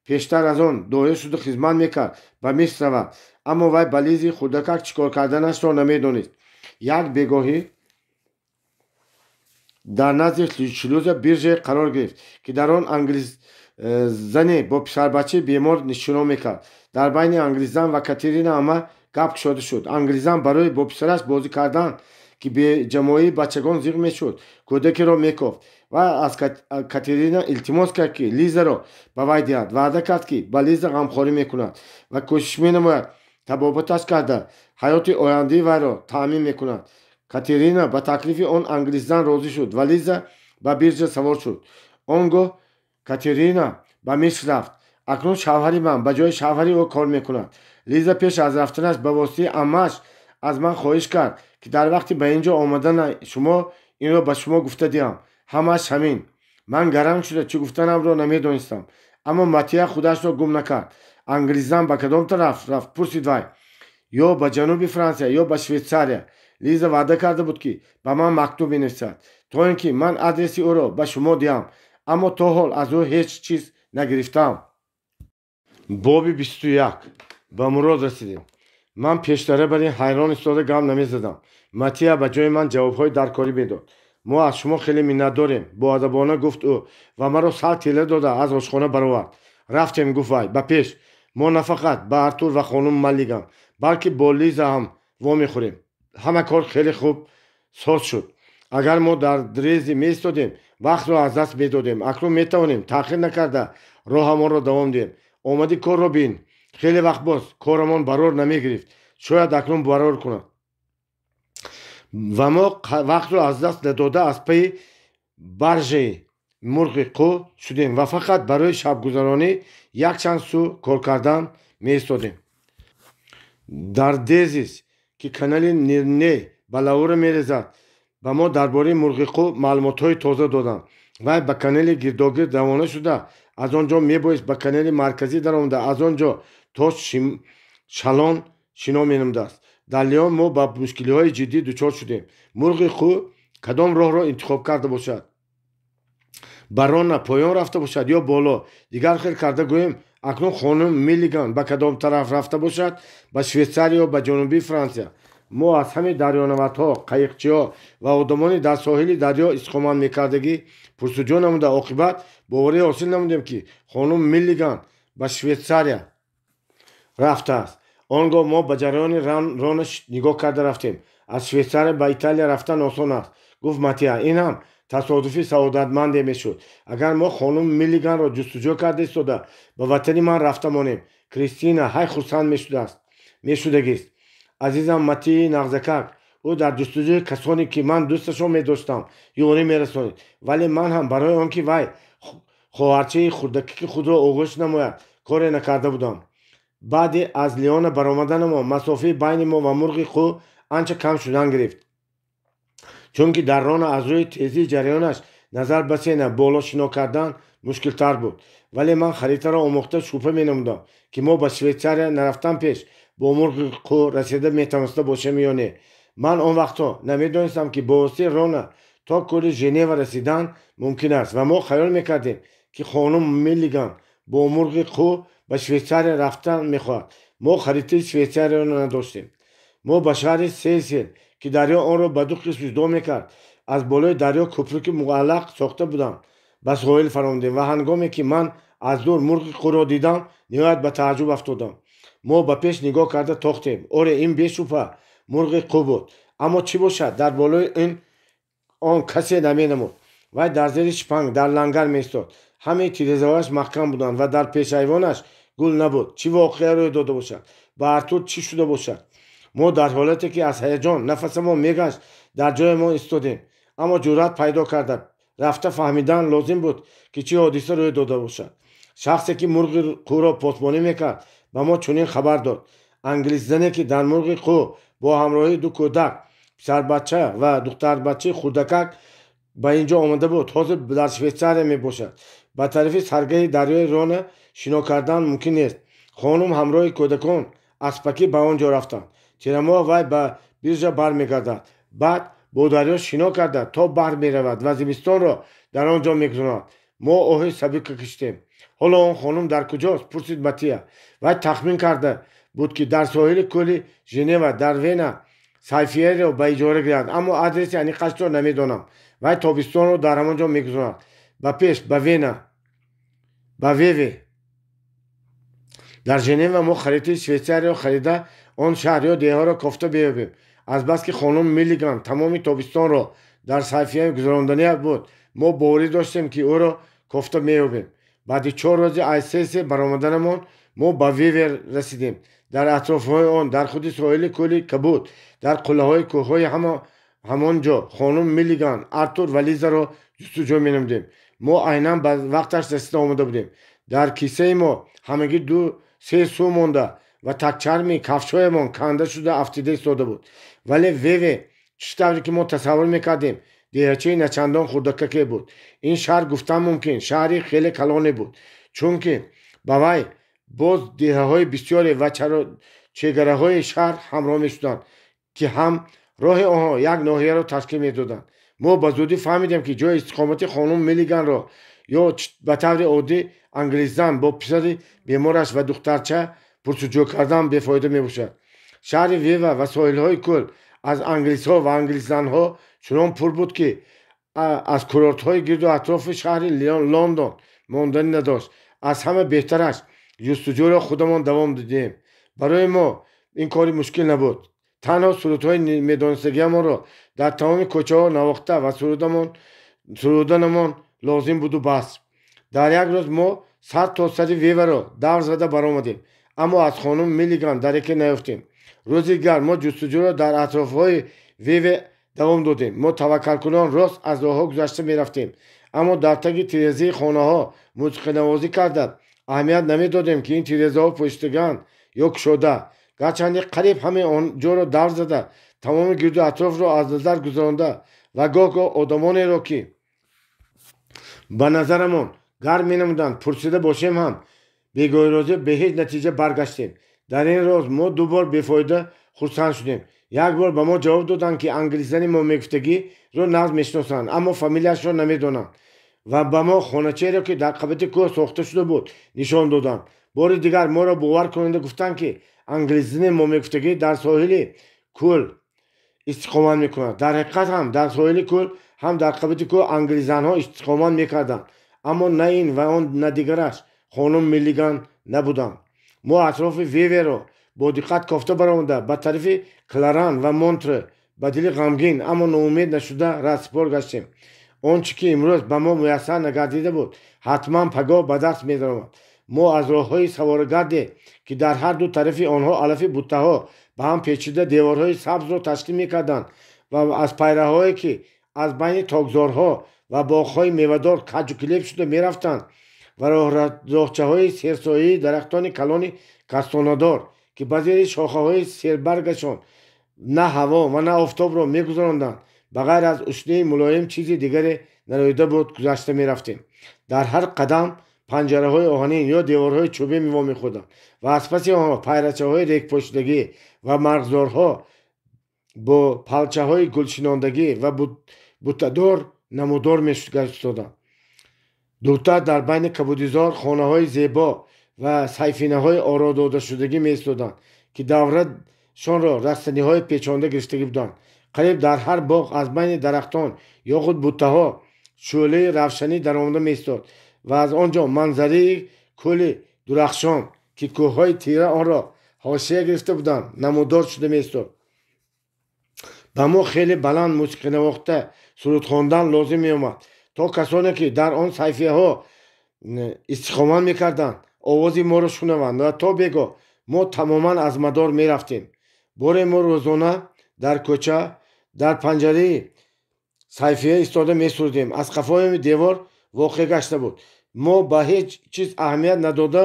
A: пештар аз он доир шуда хизмат мекард, ба Миср равад. Аммо вай ба Лизи хурдакак чӣ кор карданашро намедонист. Як бегоҳӣ дар назди шлюза биржае қарор гирифт, ки дар он англисзане бо писарбачаи бемор шино мекард. Дар байни англисзан ва Катерина амма гап кушода шуд. Англисзан барои бо писараш бозӣ кардан, ки беҷамоии бачагон зиқ мешуд, кӯдакеро мекофт ва аз Катерина илтимос кард, ки Лизаро ба вай диҳад. Ваъда кард, ки ба Лиза ғамхорӣ мекунад ва кӯшиш менамояд табобаташ карда ҳаёти ояндаи вайро таъмин мекунад. Катерина ба таклифи он англисзан розӣ шуд ва Лиза ба биржа савор шуд. Он гоҳ Катерина ба Миср рафт. Акнун шавҳари ман ба ҷои шавҳари ӯ кор мекунад. Лиза пеш аз рафтанаш ба воситаи аммааш аз ман хоҳиш кард, ки дар вақти ба ин ҷо омадана шумо инро ба шумо гуфта диҳам. Ҳамааш ҳамин. Ман гаранг шуда чӣ гуфтанамро намедонистам, аммо Матия худашро гум накард. Англисзан ба кадом тараф рафт? Пурсид вай. Ё ба ҷануби Франсия, ё ба Швейтсария. Лиза ваъда карда буд, ки ба ман мактуб менависад, то ин ки ман адреси ӯро ба шумо диҳам, аммо то ҳол аз ӯ ҳеҷ чиз нагирифтам. Боби 21. Ба мурод расидем. Ман пештара бар ин ҳайрон истода гап намезадам. Матия ба ҷои ман ҷавобҳои даркорӣ медод. Мо аз шумо хеле миннатдорем, боадабона гуфт ӯ ва маро сал тела дода аз ошхона баровард. Рафтем, гуфт вай, ба пеш. Мо на фақат ба Артур ва хонум Маллиган, балки бо Лиза ҳам вомехӯрем. Ҳама кор хеле хуб соз шуд. Агар мо дар Дрезди меистодем, вақтро аз даст медодем. Акнун метавонем таъхир накарда роҳамонро давом диҳем. Омади корро бин. Хеле вақт боз корамон барор намегирифт, шояд акнун барор кунад. Ва мо вақтро аз даст надода аз пайи баржаи мурғи қӯ шудем ва фақат барои шабгузаронӣ якчанд сӯ кор кардан меистодем. Дар Дезис, ки канали Нирне ба Лаура мерезад, ба мо дар бораи мурғи қӯ маълумотҳои тоза доданд. Вай ба канали гирдогирд равона шуда, аз он ҷо мебоист ба канали марказӣ даромада, аз он ҷо то Шалон шино менамудааст. Дар Лион мо ба мушкилиҳои ҷиддӣ дучор шудем. Мурғи қӯ кадом роҳро интихоб карда бошад? Ба Рона поён рафта бошад ё боло? Дигар хел карда гӯем, акнун хонум Миллиган ба кадом тараф рафта бошад? Ба Швейтсария ё ба ҷанубии Франсия? Мо аз ҳамаи дарёнавардҳо, қаиқчиҳо ва одамони дар соҳили дарё истиқомат мекардагӣ пурсуҷӯ намуда, оқибат боварӣ ҳосил намудем, ки хонум Миллиган ба Швейтсария рафтааст. Он гоҳ мо ба ҷараёни Рона нигоҳ карда рафтем. Аз Швейтсария ба Италия рафтан осон аст, гуфт Матия. Ин ҳам тасодуфи саодатманде мешуд, агар мо хонум Миллиганро ҷустуҷӯ карда истода ба ватани ман рафта монем. Кристина ҳай хурсанд мешудагист. Азизам Матии нағзакак, ӯ дар ҷустуҷӯи касоне, ки ман дӯсташон медоштам, ёрӣ мерасонид. Вале ман ҳам барои он ки вай хоҳарчаи хурдакаки худро оғӯш намояд, коре накарда будам. Баъди аз Лиона баромаданамо масофаи байни мо ва мурғи қӯ анча кам шудан гирифт, чунки дар Рона аз рӯи тезии ҷараёнаш назар ба Сена боло шино кардан мушкилтар буд. Вале ман харитаро омӯхта шубҳа менамудам, ки мо ба Швейтсария нарафтан пеш бо мурғи қӯ расида метавониста бошем ё не. Ман он вақтҳо намедонистам, ки бо воситаи Рона то кӯли Женева расидан мумкин аст, ва мо хаёл мекардем, ки хонум Миллиган бо мурғи қӯ ба Швейтсария рафтан мехоҳад. Мо харитаи Швейтсарияро надоштем. Мо ба шаҳри Сесел, ки дарё онро ба ду қисм ҷудо мекард, аз болои дарё кӯпруки муаллақ сохта буданд, ба соҳил фаромадем ва ҳангоме ки ман аз дур мурғи қӯро дидам, ниҳоят ба тааҷҷуб афтодам. Мо ба пеш нигоҳ карда тохтем. Оре, ин бешубҳа мурғи қӯ буд. Аммо чӣ бошад, дар болои он касе наменамуд. Вай дар зери шпанг дар лангар меистод. Ҳамаи тирезаҳояш маҳкам буданд ва дар пешайвонаш гул набуд. Чӣ воқеа рӯй дода бошад? Ба Артур чӣ шуда бошад? Мо дар ҳолате ки аз ҳаяҷон нафасамон мегашт, дар ҷоямон истодем. Аммо ҷуръат пайдо карда рафта фаҳмидан лозим буд, ки чӣ ҳодиса рӯй дода бошад. Шахсе, ки мурғи қӯро посбонӣ мекард, ба мо чунин хабар дод: англисзане, ки дар мурғи қӯ бо ҳамроҳии ду кӯдак, писарбача ва духтарбачаи хурдакак, ба ин ҷо омада буд, ҳозир дар Швейтсария мебошад. Ба тарафи саргаҳи дарёи Рона шино кардан мумкин нест. Хонум ҳамроҳи кӯдакон аспакӣ ба он ҷо рафтанд. Тирамоҳ вай ба биржа бармегардад, баъд бо дарё шино карда то баҳр меравад ва зимистонро дар он ҷо мегузаронад. Мо оҳи сабука киштем. Ҳоло он хонум дар куҷост? Пурсид Матия. Вай тахмин карда буд, ки дар соҳили кӯли Женева дар Вена сайфиеро ба иҷора гирад, аммо адреси аниқашро намедонам. Вай тобистонро дар ҳамон ҷо мегузаронад. Ба пеш, ба Вена, ба Веве. Дар Женева мо харитаи Швейтсарияро харида, он шаҳр ё деҳаро кофта биёбем. Азбаски хонум Миллиган тамоми тобистонро дар сайфия гузарондания буд, мо боварӣ доштем, ки ӯро кофта меёбем. Баъди 4 рӯзи аз Сесе баромаданамон мо ба Вивер расидем. Дар атрофҳои он, дар худи соҳили кӯли Кабуд, дар қуллаҳои кӯҳҳои ҳамон ҷо хонум Миллиган, Артур ва Лизаро ҷустуҷӯ менамудем. Мо айнан ба вақташ расида омада будем. Дар кисаи мо ҳамагӣ 2-3 сӯ монда ва такчарми кафшҳоямон канда шуда афтида истода буд. Вале Веве чӣ тавре ки мо тасаввур мекардем, деҳачаи начандон хурдакаке буд. Ин шаҳр, гуфтан мумкин, шаҳри хеле калоне буд, чунки ба вай боз деҳаҳои бисёре ва чегараҳои шаҳр ҳамроҳ мешуданд, ки ҳам роҳи онҳо як ноҳияро ташкил медоданд. Мо ба зудӣ фаҳмидем, ки ҷои истиқомати хонум Миллиганро ё ба таври оддӣ англисзан бо писари бемораш ва духтарча пурсуҷӯ кардан бефоида мебошад. Шаҳри Вева ва соҳилҳои кӯл аз англисҳо ва англисзанҳо чунон пур буд, ки аз курортҳои гирду атрофи шаҳри Лондон монданӣ надошт. Аз ҳама беҳтараш ҷустуҷӯро худамон давом додем. Барои мо ин кори мушкил набуд. Танҳо сурудҳои медонистагиамонро дар тамоми кӯчаҳо навохта ва суруданамон лозим буду бас. Дар як рӯз мо сар то сари Веваро давр зада баромадем. Аммо аз хонум Миллиган дареке наёфтем. Рӯзи дигар мо ҷустуҷӯро дар атрофҳои Веве давом додем. Мо таваккалкунон рост аз роҳҳо гузашта мерафтем, аммо дар таги тирезаи хонаҳо мусиқинавозӣ карда аҳамият намедодем, ки ин тирезаҳо пӯшидаганд ё кушода. Гарчанде қариб ҳамаи он ҷоро давр зада, тамоми гирду атрофро аз назар гузаронда ва гоҳ-гоҳ одамонеро, ки ба назарамон гарм менамуданд, пурсида бошем ҳам, бегоҳирозӣ бе ҳеҷ натиҷа баргаштем. Дар ин роз мо ду бор бефоида хурсанд шудем. Як бор ба мо ҷавоб доданд, ки англисзани мо мегуфтагиро нағз мешиносанд, аммо фамилияшро намедонанд ва ба мо хоначаеро, ки дар қабати кӯҳ сохта шуда буд, нишон доданд. Бори дигар моро бовар кунанда гуфтанд, ки англисзани мо мегуфтагӣ дар соҳили кӯл истиқомат мекунад. Дар ҳақиқат ҳам дар соҳили кӯл, ҳам дар қабати кӯҳ англиззанҳо истиқомат мекарданд, аммо на ин ва он, на дигараш хонум Миллиган набуданд. Мо атрофи Веверо бо диққат кофта баромада ба тарафи Кларан ва Монтре ба дили ғамгин, аммо ноумед нашуда раҳсипор гаштем. Он чӣ ки имрӯз ба мо муяссар нагардида буд, ҳатман пагоҳ ба даст медаромад. Мо аз роҳҳои саворагарде, ки дар ҳар ду тарафи онҳо алафи буттаҳо ба ҳам печида деворҳои сабзро ташкил мекарданд ва аз пайраҳое, ки аз байни токзорҳо ва боғҳои мевадор каҷу килеб шуда мерафтанд ва роҳчаҳои серсояи дарахтони калони кастонадор, ки ба зери шохаҳои сербаргашон на ҳаво ва на офтобро мегузаронданд, ба ғайр аз ушнеи мулоим чизи дигаре нароида буд, гузашта мерафтем. Дар ҳар қадам панҷараҳои оҳанин ё деворҳои чӯбӣ вомехӯрданд ва аз паси онҳо пайрачаҳои регпошидагӣ ва марғзорҳо бо палчаҳои гулшинондагӣ ва буттадор намудор мегаштоданд. Дуртар дар байни кабудизор хонаҳои зебо ва сайфинаҳои оро додашудагӣ меистоданд, ки даврашонро растаниҳои печонда гирифтагӣ буданд. Қариб дар ҳар боғ аз байни дарахтон ё худ буттаҳо шӯълаи равшанӣ даромада меистод ва аз он ҷо манзараи кӯли дурахшон, ки кӯҳҳои тира онро ҳошия гирифта буданд, намудор шуда меистод. Ба мо хеле баланд мусиқинавохта суруд хондан лозим меомад, то касоне, ки дар он сайфияҳо истиқомат мекарданд, овози моро шунаванд ва то бегоҳ мо тамоман аз мадор мерафтем. Боре мо рӯзона дар кӯча дар панҷараи сайфия истода месурудем. Аз қафои девор воқеъ гашта буд. Мо ба ҳеҷ чиз аҳамият надода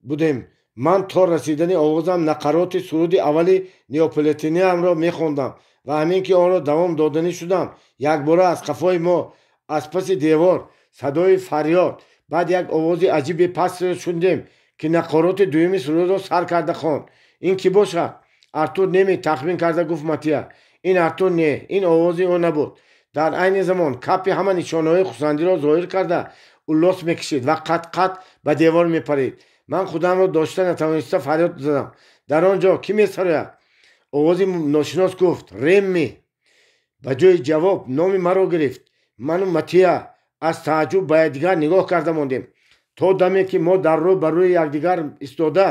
A: будем. Ман то расидани овозам нақароти суруди аввали неополитениамро мехондам ва ҳамин ки онро давом доданӣ шудам, якбора аз қафои мо, аз паси девор, садои фарёд, баъд як овози аҷиби пастро шунидем, ки нақороти дуюми сурудро сар карда хонд. Ин кӣ бошад? Артур неми, тахмин карда гуфт Матия. Ин Артур не, ин овози ӯ набуд. Дар айни замон Капи ҳама нишонаҳои хурсандиро зоҳир карда уллос мекашид ва қат-қат ба девор мепарид. Ман худамро дошта натавониста фарёд задам: дар он ҷо кӣ месарояд? Овози ношинос гуфт: Ремми. Ба ҷои ҷавоб номи маро гирифт. Ману Матия аз тааҷҷуб ба якдигар нигоҳ карда мондем. То даме ки мо дар рӯ ба рӯи якдигар истода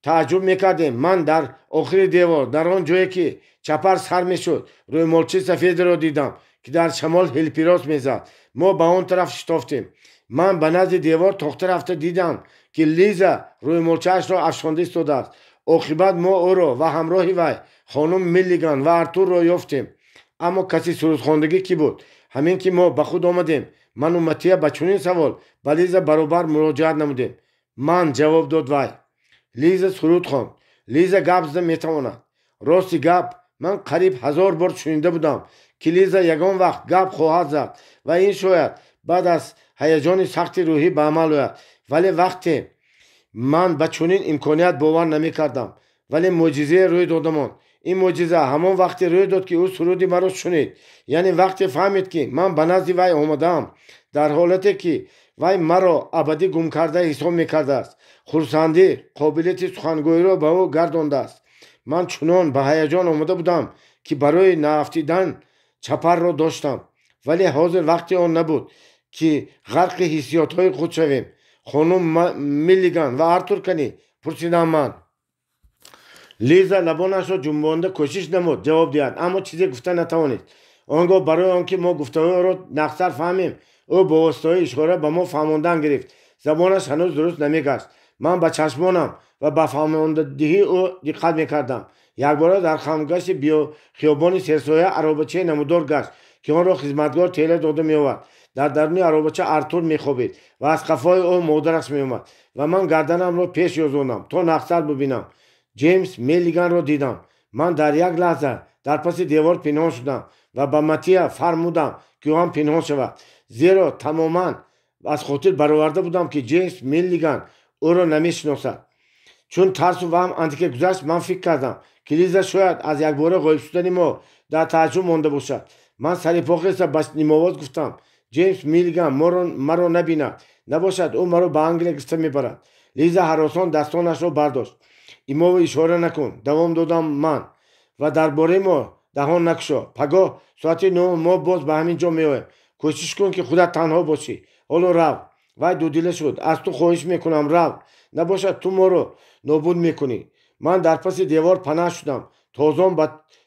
A: тааҷҷуб мекардем, ман дар охири девор, дар он ҷое ки чапар сар мешуд, рӯймолчи сафедеро дидам, ки дар шамол ҳелпирос мезад. Мо ба он тараф шитофтем. Ман ба назди девор тохта рафта дидам, ки Лиза рӯймолчаашро афшонда истодааст. Оқибат мо ӯро ва ҳамроҳи вай хонум Миллиган ва Артурро ёфтем. Аммо каси сурудхондагӣ кӣ буд? Ҳамин ки мо ба худ омадем, ману Матия ба чунин савол ба Лиза баробар муроҷиат намудем. Ман, ҷавоб дод вай. Лиза суруд хонд. Лиза гап зада метавонад. Рости гап, ман қариб 1000 бор шунида будам, ки Лиза ягон вақт гап хоҳад зад ва ин шояд баъд аз ҳаяҷони сахти рӯҳӣ ба амал ояд. Вале вақте ман ба чунин имконият бовар намекардам. Вале мӯъҷизае рӯй дода монд. Ин мӯъҷиза ҳамон вақте рӯй дод, ки ӯ суруди маро шунид, яъне вақте фаҳмид, ки ман ба назди вай омадаам, дар ҳолате ки вай маро абадӣ гумкарда ҳисоб мекардааст. Хурсандӣ қобилияти сухангӯиро ба ӯ гардондааст. Ман чунон ба ҳаяҷон омада будам, ки барои наафтидан чапарро доштам. Вале ҳозир вақти он набуд, ки ғарқи ҳиссиётҳои худ шавем. Хонум Миллиган ва Артур канӣ? Пурсидам ман. Лиза лабонашро ҷунбонда кӯшиш намуд ҷавоб диҳад, аммо чизе гуфта натавонист. Он гоҳ барои он ки мо гуфтаҳои ӯро нақстар фаҳмем, ӯ бо воситаҳои ишора ба мо фаҳмондан гирифт. Забонаш ҳанӯз дуруст намегашт. Ман ба чашмонам ва ба фаҳмондадиҳии ӯ диққат мекардам. Якбора дар хамгашти хиёбони серсоя аробачаи намудор гашт, ки онро хизматгор тела дода меовард. Дар даруни аробача Артур мехобид ва аз қафои ӯ модараш меомад ва ман гарданамро пеш ёзондам, то нақсар бибинам. Ҷеймс Миллиганро дидам. Ман дар як лаҳза дар паси девор пинҳон шудам ва ба Матия фармудам, ки ӯ ҳам пинҳон шавад, зеро тамоман аз хотир бароварда будам, ки Ҷеймс Миллиган ӯро намешиносад. Чун тарсу ваҳм андаке гузашт, ман фикр кардам, ки Лиза шояд аз якбора ғоиб шудани мо дар тааҷҷуб монда бошад. Ман сарипохеста ба нимовоз гуфтам: Ҷеймс Миллиган маро набинад, набошад ӯ маро ба Англия гирифта мебарад. Лиза ҳаросон дастонашро бардошт. Имову ишора накун, давом додам ман, ва дар бораи мо даҳон накушо. Пагоҳ соати 9 мо боз ба ҳамин ҷо меоем. Кӯшиш кун, ки худат танҳо бошӣ. Ҳоло рав. Вай дудила шуд. Аз ту хоҳиш мекунам, рав, набошад ту моро нобуд мекунӣ. Ман дар паси девор панаҳ шудам. Тозон ба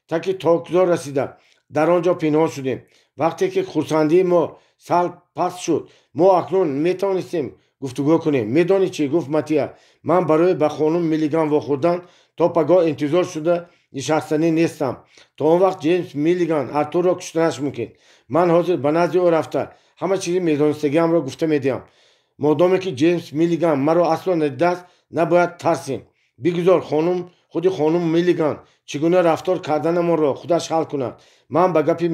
A: таки токзор расида, дар он ҷо пинҳон шудем. Вақте ки хурсандии мо сал паст шуд, мо акнун метавонистем гуфтугӯ кунем. Медонӣ чӣ? Гуфт Матия. Ман барои ба хонум Миллиган вохӯрдан то пагоҳ интизор шуда нишастанӣ нестам. То он вақт Ҷеймс Миллиган Артурро куштанаш мумкин. Ман ҳозир ба назди ӯ рафта, ҳама чизи медонистагиамро гуфта медиҳам. Модоме ки Ҷеймс Миллиган маро асло надидааст, набояд тарсем. Бигузор хонум худи хонум Миллиган чӣ гуна рафтор карданамонро худаш ҳал кунад. Ман ба гапи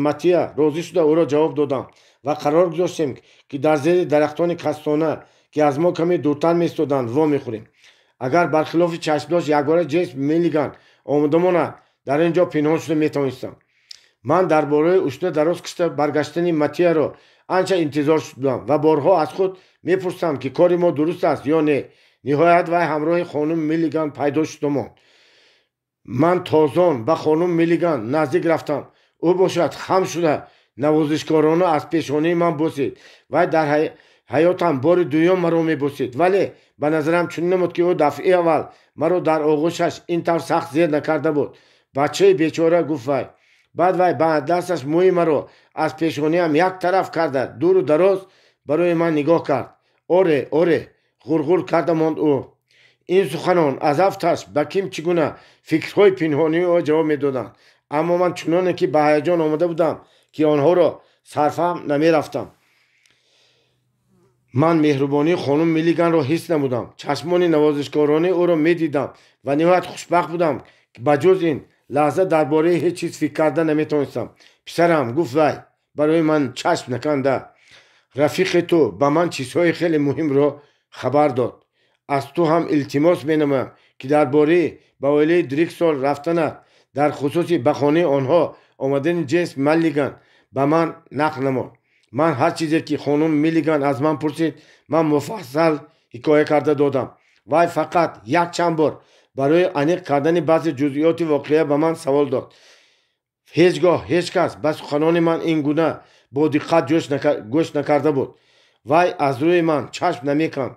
A: Матия розӣ шуда, ӯро ҷавоб додам ва қарор гузоштем, ки дар зери дарахтони кастона, ки аз мо каме дуртар меистоданд, вомехӯрем. Агар бархилофи чашмдошт якбора Ҷеймс Миллиган омода монад, дар ин ҷо пинҳон шуда метавонистам. Ман дар бораи ушна дароз кишта баргаштани Матияро анча интизор шудам ва борҳо аз худ мепурсам, ки кори мо дуруст аст ё не. Ниҳоят вай ҳамроҳи хонум Миллиган пайдо шуда монд. Ман тозон ба хонум Миллиган наздик рафтам. Ӯ бошад, хам шуда, навозишкорона аз пешонии ман босид. Вай дар ҳаётам бори дуюм маро мебосид, вале ба назарам чунин намуд, ки ӯ дафъаи аввал маро дар оғӯшаш ин тавр сахт зер накарда буд. Бачаи бечора, гуфт вай. Баъд вай ба дасташ мӯи маро аз пешониам як тараф карда, дуру дароз барои ман нигоҳ кард. Оре, оре, ғурғур карда монд ӯ. Ин суханон аз афташ ба ким чӣ гуна фикрҳои пинҳонии ӯ ҷавоб медоданд, аммо ман чуноне ки ба ҳаяҷон омода будам, ки онҳоро сарфаҳм намерафтам. Ман меҳрубонии хонум Миллиганро ҳис намудам. Чашмони навозишкоронаи ӯро медидам ва ниҳоят хушбахт будам, ки ба ҷуз ин лаҳза дар бораи ҳеҷ чиз фикр карда наметавонистам. Писарам, гуфт вай барои ман чашм наканда, рафиқи ту ба ман чизҳои хеле муҳимро хабар дод. Аз ту ҳам илтимос менамоям, ки дар бораи ба оилаи Дриксол рафтанат, дар хусуси ба хонаи онҳо омадани Ҷеймс Маллиган ба ман нақл намо. Ман ҳар чизе, ки хонум Миллиган аз ман пурсид, ман муфассал ҳикоя карда додам. Вай фақат як чанд бор барои аниқ кардани баъзе ҷузъиёти воқеа ба ман савол дод. Ҳеҷ гоҳ ҳеҷ кас ба суханони ман ин гуна бо диққат гӯш накарда буд. Вай аз рӯи ман чашм намеканд.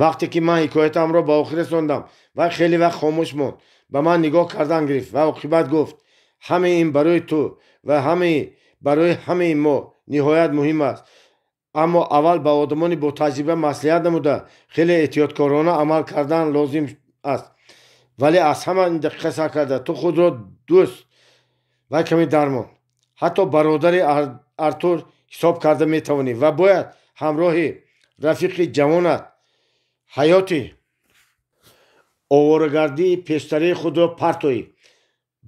A: Вақте ки ман ҳикоятамро ба охир расондам, вай хеле вақт хомӯш монд, ба ман нигоҳ кардан гирифт ва оқибат гуфт: ҳамаи ин барои ту ва ҳамаи барои ҳамаи мо ниҳоят муҳим аст, аммо аввал ба одамони ботаҷриба маслиҳат намуда, хеле эҳтиёткорона амал кардан лозим аст. Вале аз ҳама ин дақиқа сар карда ту худро дӯст вай каме дармонд, ҳатто бародари Артур ҳисоб карда метавонӣ ва бояд ҳамроҳи рафиқи ҷавонат ҳаёти оворагардии пештараи худро партоӣ.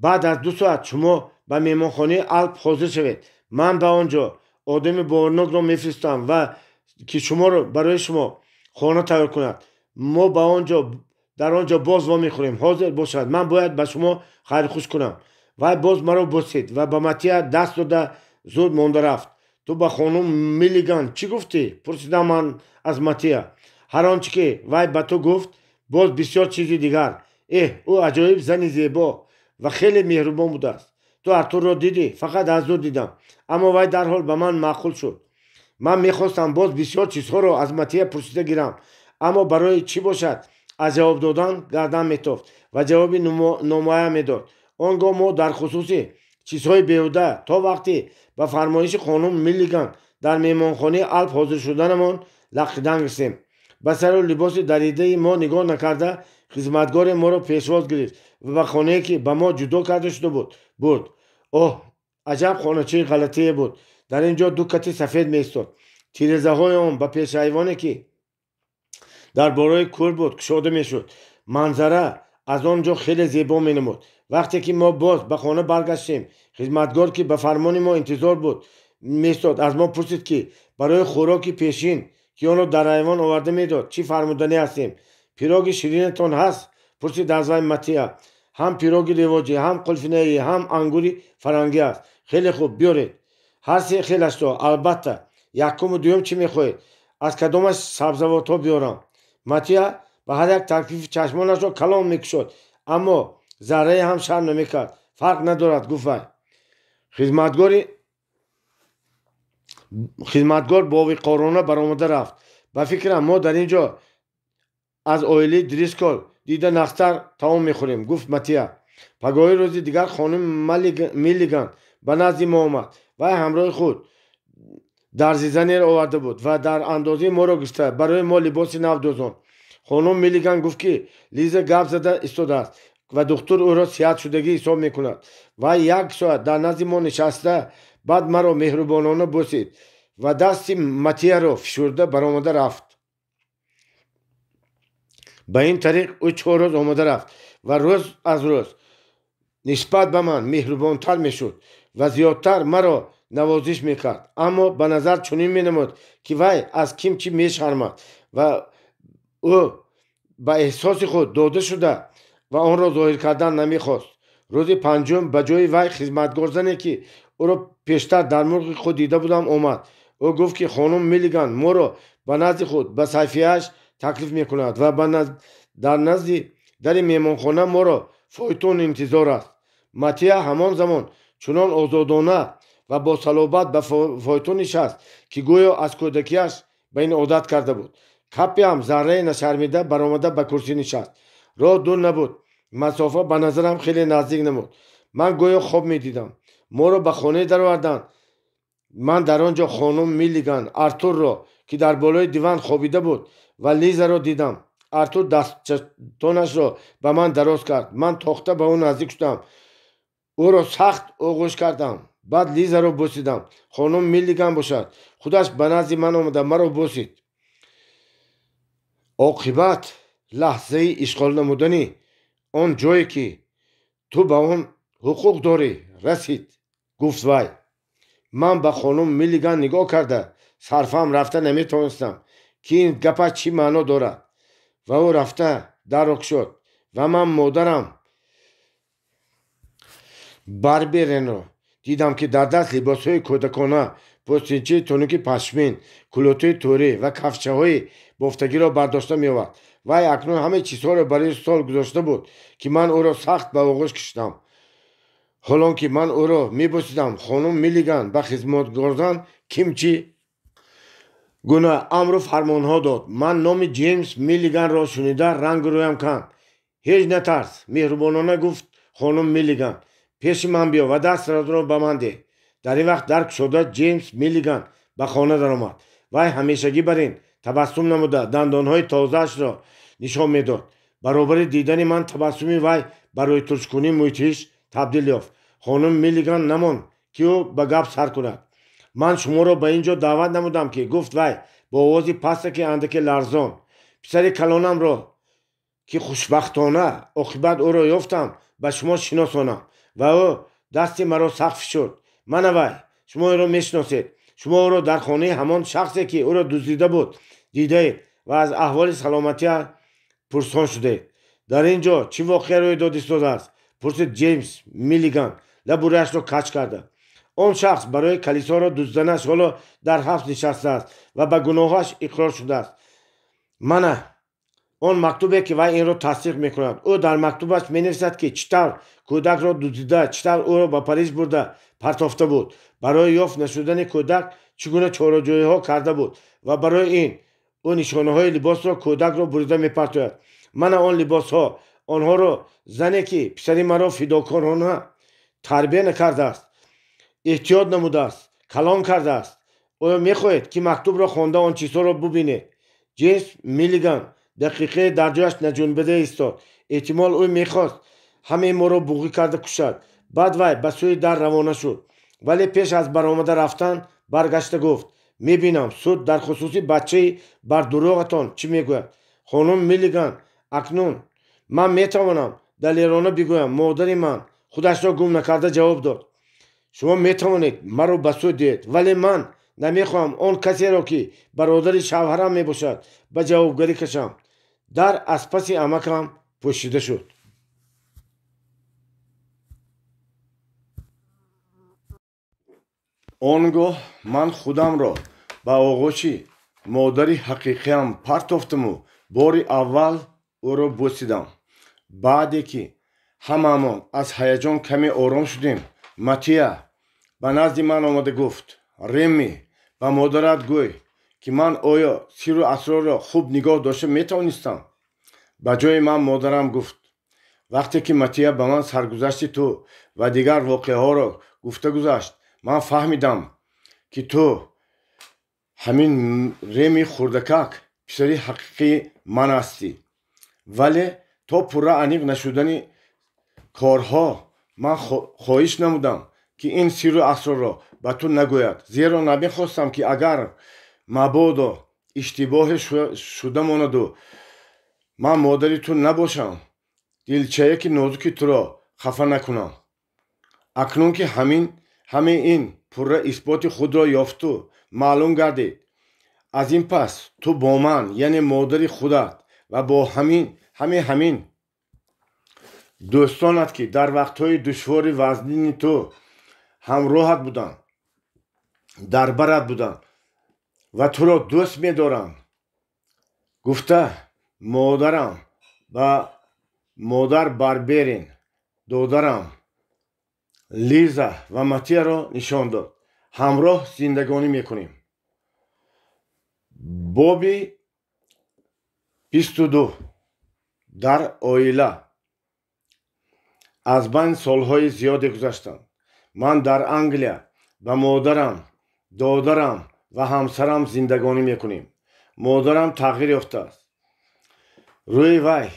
A: Баъд аз 2 соат шумо ба меҳмонхонаи Алп ҳозир шавед. Ман ба он ҷо одами боварнокро мефиристам ва ки шуморо барои шумо хона тайёр кунад. Мо ба он ҷо дар он ҷо боз вомехӯрем. Ҳозир бошад, ман бояд ба шумо хайрхуш кунам. Вай боз маро босид ва ба Матия даст дода, зуд монда рафт. Ту ба хонум Миллиган чӣ гуфтӣ? Пурсидам ман аз Матия. Ҳар он чӣ ки вай ба ту гуфт, боз бисёр чизи дигар. Эҳ, ӯ аҷоиб зани зебо ва хеле меҳрубон будааст. Ту Артурро дидӣ? Фақат аз дур дидам, аммо вай дарҳол ба ман маъқул шуд. Ман мехостам боз бисёр чизҳоро аз Матия пурсида гирам, аммо барои чӣ бошад, аз ҷавоб додан гардан метофт ва ҷавоби номуайян медод. Он гоҳ мо дар хусуси чизҳои беҳуда то вақти ба фармоиши хонум Миллиган дар меҳмонхонаи Алп ҳозир шуданамон лақидан гирифтем. Ба сару либоси даридаи мо нигоҳ накарда, хизматгоре моро пешвоз гирифт ва ба хонае, ки ба мо ҷудо карда шуда буд, бурд. Оҳ, аҷаб хоначаи ғалатие буд! Дар ин ҷо ду кати сафед меистод. Тирезаҳои он ба пешайвоне, ки дар болои кӯл буд, кушода мешуд. Манзара аз он ҷо хеле зебо менамуд. Вақте ки мо боз ба хона баргаштем, хизматгор, ки ба фармони мо интизор буд меистод, аз мо пурсид, ки барои хӯроки пешин, ки онро дар айвон оварда медод, чӣ фармуданӣ ҳастем. Пироги ширинатон ҳаст? Пурсид аз вай Матия. Ҳам пироги ревоҷӣ, ҳам қулфинаӣ, ҳам ангури фарангӣ аст. Хеле хуб, биёред ҳар се хелашро. Албатта, якуму дуюм чӣ мехоҳед? Аз кадомаш сабзавотҳо биёрам? Матия ба ҳар як таклифи чашмонашро калон мекушод, аммо заррае ҳам шарм намекард. Фарқ надорад, гуфт вай. Хизматгор бовиқорона баромада рафт. Ба фикрам, мо дар ин ҷо аз оилаи Дрискол дида нағзтар таом мехӯрем, гуфт Матия. Пагоҳи рӯзи дигар хонум Миллиган ба назди мо омад. Вай ҳамроҳи худ дарзизанеро оварда буд ва дар андозаи моро гирифта барои мо либоси нав дӯзонд. Хонум Миллиган гуфт, ки Лиза гап зада истодааст ва духтур ӯро сиҳатшудагӣ ҳисоб мекунад. Вай як соат дар назди мо нишаста, баъд маро меҳрубонона бӯсид ва дасти Матияро фишурда баромада рафт. Ба ин тариқ ӯ 4 рӯз омада рафт ва рӯз аз рӯз нисбат ба ман меҳрубонтар мешуд ва зиёдтар маро навозиш мекард, аммо ба назар чунин менамуд, ки вай аз ким чӣ мешармад ва ӯ ба эҳсоси худ дода шуда ва онро зоҳир кардан намехост. Рӯзи панҷум ба ҷои вай хизматгорзане, ки ӯро пештар дар мулки худ дида будам, омад. Ӯ гуфт, ки хонум Миллиган моро ба назди худ ба сайфияаш таклиф мекунад ва дар назди дари меҳмонхона моро фойтун интизор аст. Матия ҳамон замон чунон озодона ва бо салобат ба фойтун нишаст, ки гӯё аз кӯдакиаш ба ин одат карда буд. Каппи ҳам заррае нашармида баромада ба курсӣ нишаст. Роҳ дур набуд, масофа ба назарам хеле наздик намуд. Ман гӯё хоб медидам. Моро ба хонае дароварданд. Ман дар он ҷо хонум Миллиган, Артурро, ки дар болои диван хобида буд, ва Лизаро дидам. Артур дастонашро ба ман дароз кард. Ман тохта ба ӯ наздик шудам, ӯро сахт оғӯш кардам, баъд Лизаро бӯсидам. Хонум Миллиган бошад, худаш ба назди ман омада, маро бӯсид. Оқибат лаҳзаи ишғол намудани он ҷое, ки ту ба он ҳуқуқ дорӣ, расид, гуфт вай. Ман ба хонум Миллиган нигоҳ карда, сарфаҳм рафта наметавонистам, ки ин гапаш чӣ маъно дорад. Ва ӯ рафта дарро кушод ва ман модарам Барберенро дидам, ки дар даст либосҳои кӯдакона, пӯстинчаи тунуки пашмин, кулотии тӯрӣ ва кафшаҳои бофтагиро бардошта меовард. Вай акнун ҳамаи чизҳоро барои стол гузошта буд, ки ман ӯро сахт ба оғӯш кашидам. Ҳолон ки ман ӯро мебӯсидам, хонум Миллиган ба хизматгорзан кимчи гуна амру фармонҳо дод. Ман номи Ҷеймс Миллиганро шунида, рангу рӯям канд. Ҳеҷ натарс, меҳрубонона гуфт хонум Миллиган, пеши ман биё ва дастро ба ман деҳ. Дар ин вақт дар кушода, Ҷеймс Миллиган ба хона даромад. Вай ҳамешагӣ бар ин табассум намуда, дандонҳои тозаашро нишон медод. Баробари дидани ман табассуми вай ба рӯйтуршкунии мудҳиш табдил ёфт. Хонум Миллиган намонд, ки ӯ ба гап сар кунад. Ман шуморо ба ин ҷо даъват намудам, ки, гуфт вай бо овози пастаки андаке ларзон, писари калонамро, ки хушбахтона оқибат ӯро ёфтам, ба шумо шиносонам. Ва ӯ дасти маро сахт фишурд. Мана вай, шумо ӯро мешиносед. Шумо ӯро дар хонаи ҳамон шахсе, ки ӯро дуздида буд, дидаед ва аз аҳволи саломатия пурсон шудаед. Дар ин ҷо чӣ воқеа рӯй дод истодааст? Пурсид Ҷеймс Миллиган, лабу рӯяшро каҷ карда. Он шахс барои калисоро дуздиданаш ҳоло дар ҳабс нишастааст ва ба гуноҳаш иқрор шудааст. Мана он мактубе, ки вай инро тасдиқ мекунад. Ӯ дар мактубаш менависад, ки чӣ тавр кӯдакро дуздида, чӣ тавр ӯро ба Париж бурда партофта буд, барои ёфт нашудани кӯдак чӣ гуна чораҷӯиҳо карда буд ва барои ин ӯ нишонаҳои либосро кӯдакро бурида мепартояд. Мана он либосҳо. Онҳоро зане, ки писари маро фидокорона тарбия накардааст, эҳтиёт намудааст, калон кардааст. Оё мехоҳед, ки мактубро хонда, он чизҳоро бубинед? Ҷеймс Миллиган дақиқае дар ҷояш наҷунбида истод. Эҳтимол, ӯ мехост ҳамаи моро буғӣ карда кушад. Баъд вай ба сӯи дар равона шуд, вале пеш аз баромада рафтан баргашта гуфт: «Мебинам, суд дар хусуси бачаи бардурӯғатон чӣ мегӯяд, хонум Миллиган. Акнун ман метавонам далерона бигӯям». Модари ман худашро гум накарда ҷавоб дод: «Шумо метавонед маро ба суд диҳед, вале ман намехоҳам он касеро, ки бародари шавҳарам мебошад, ба ҷавобгарӣ кашам». Дар аз паси амакам пӯшида шуд. Он гоҳ ман худамро ба оғӯши модари ҳақиқиам партофтаму бори аввал ӯро бӯсидам. Баъде ки ҳамаамон аз ҳаяҷон каме ором шудем, Матия ба назди ман омада гуфт: «Ремми, ба модарат гӯй, ки ман оё сирру асрорро хуб нигоҳ дошта метавонистам?» Ба ҷои ман модарам гуфт: «Вақте ки Матия ба ман саргузашти ту ва дигар воқеаҳоро гуфта гузашт, ман фаҳмидам, ки ту, ҳамин Реми хурдакак, писари ҳақиқии ман ҳастӣ. Вале то пурра аниқ нашудани корҳо ман хоҳиш намудам, ки ин сирру асрорро ба ту нагӯяд, зеро намехостам, ки агар мабодо иштибоҳе шуда монаду ман модари ту набошам, дилчаяки нозуки туро хафа накунам. Акнун ки ҳамаи ин пурра исботи худро ёфту маълум гардид, аз ин пас ту бо ман, яъне модари худат, ва бо ҳамин дӯстонат, ки дар вақтҳои душвори вазнини ту ҳамроҳат буданд, дар барат буданд ва туро дӯст медоранд», гуфта модарам ба модар Барберин, додарам Лиза ва Матияро нишон дод, ҳамроҳ зиндагонӣ мекунем. Боби 22. Дар оила. Аз байн солҳои зиёде гузаштанд. Ман дар Англия ба модарам, додарам ва ҳамсарам зиндагонӣ мекунем. Модарам тағйир ёфтааст. Рӯи вай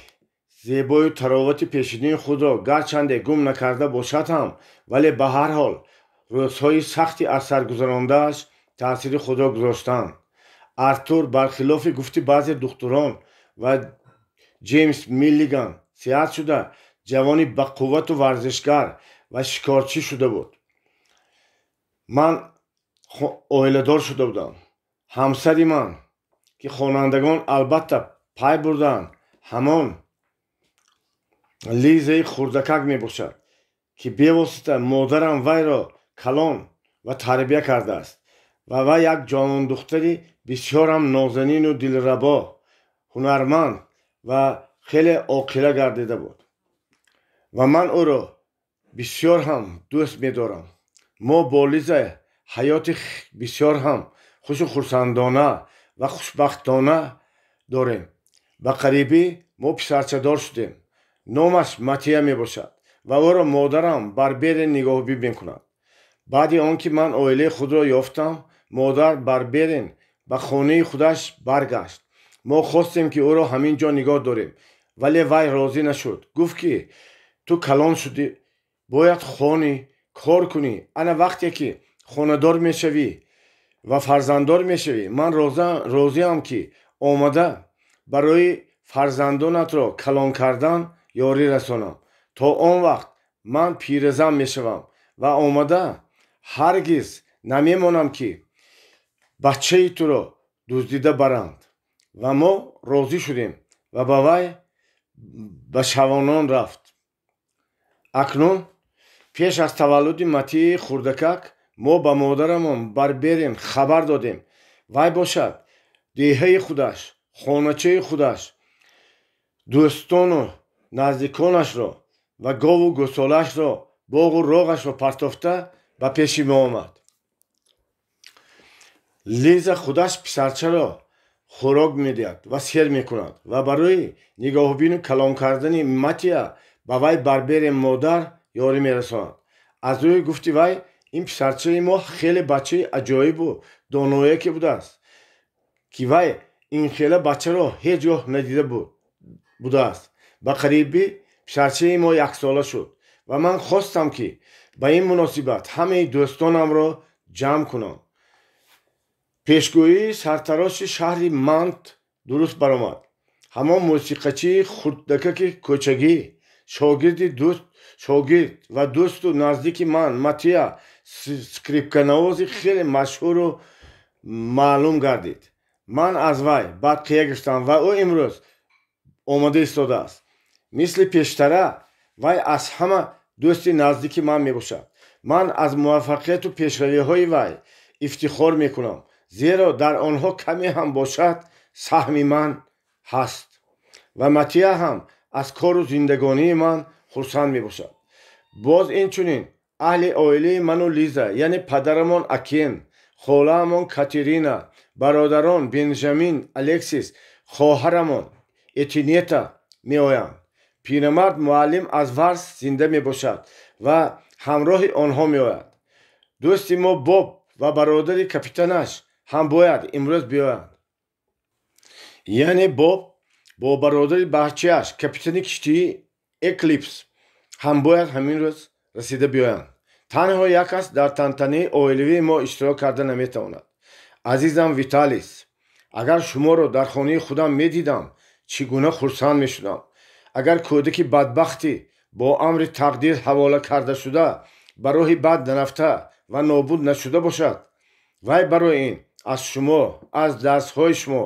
A: зебою таровати пешинии худро гарчанде гум накарда бошад ҳам, вале ба ҳар ҳол рӯзҳои сахти аз сар гузарондааш таъсири худро гузоштанд. Артур, бархилофи гуфти баъзе духтурон ва Ҷеймс Миллиган, сиҳат шуда, ҷавони бақуввату варзишгар ва шикорчӣ шуда буд. Ман оиладор шуда будам. Ҳамсари ман, ки хонандагон албатта пай бурданд, ҳамон Лизаи хурдакак мебошад, ки бевосита модарам вайро калон ва тарбия кардааст ва вай як ҷавондухтари бисёрам нозанину дилрабо, ҳунарманд ва хеле оқила гардида буд ва ман ӯро бисёр ҳам дӯст медорам. Мо бо Лиза ҳаёти бисёр ҳам хушу хурсандона ва хушбахтона дорем. Ба қарибӣ мо писарчадор шудем. Номаш Матия мебошад ва ӯро модарам Барберин нигоҳубин мекунад. Баъди он ки ман оилаи худро ёфтам, модар Барберин ба хонаи худаш баргашт. Мо хостем, ки ӯро ҳамин ҷо нигоҳ дорем, вале вай розӣ нашуд. Гуфт, ки ту калон шудӣ, бояд хонӣ, кор кунӣ. Ана вақте ки хонадор мешавӣ ва фарзанддор мешавӣ, ман розиам, ки омада барои фарзандонатро калон кардан ёрӣ расонам. То он вақт ман пиразан мешавам ва омада ҳаргиз намемонам, ки бачаи туро дуздида баранд. Ва мо розӣ шудем ва ба вай ба шавонон рафт. Акнун пеш аз таваллуди Матии хурдакак мо ба модарамон Барберин хабар додем. Вай бошад, деҳаи худаш, хоначаи худаш, дӯстону наздиконашро ва гову гӯсолаашро, боғу роғашро партофта ба пеши мо омад. Лиза худаш писарчаро хӯрок медиҳад ва сер мекунад ва барои нигоҳубину калон кардани Матия ба вай Барберин модар ёрӣ мерасонад. Аз рӯи гуфти вай, ин писарчаи мо хеле бачаи аҷоибу донояке будааст, ки вай Ин хела бачаро ҳеҷ гоҳ надида будааст. Ба қарибӣ писарчаи мо яксола шуд ва ман хостам, ки ба ин муносибат ҳамаи дӯстонамро ҷамъ кунам. Пешгӯии сартароши шаҳри Мант дуруст баромад. Ҳамон мусиқачии хурдакаки кӯчагӣ, шогирди дӯст, шогирд ва дӯсту наздики ман Матия скрипканавози хеле машҳуру маълум гардид. Ман аз вай бадқия гирифтам ва ӯ имрӯз омода истодааст. Мисли пештара вай аз ҳама дӯсти наздики ман мебошад. Ман аз муваффақияту пешравиҳои вай ифтихор мекунам, зеро дар онҳо каме ҳам бошад саҳми ман ҳаст ва Матия ҳам аз кору зиндагонии ман хурсанд мебошад. Боз инчунин аҳли оилаи ману Лиза, яъне падарамон Акен, холаамон Катерина, бародарон Бенҷамин, Алексис, хоҳарамон Этинета меоянд. Пирамард муаллим аз Варс зинда мебошад ва ҳамроҳи онҳо меояд. Дӯсти мо Боб ва бародари капитанаш ҳам бояд имрӯз биёянд. Яъне Боб бо бародари бачааш, капитани киштии Эклипс, ҳам бояд ҳамин рӯз расида биёянд. Танҳо як кас дар тантанаи оилавии мо иштирок карда наметавонад. Азизам Виталис, агар шуморо дар хонаи худам медидам, чӣ гуна хурсанд мешудам. Агар кӯдаки бадбахтӣ бо амри тақдир ҳавола карда шуда, ба роҳи бад нарафта ва нобуд нашуда бошад, вай барои ин аз шумо, аз дарсҳои шумо,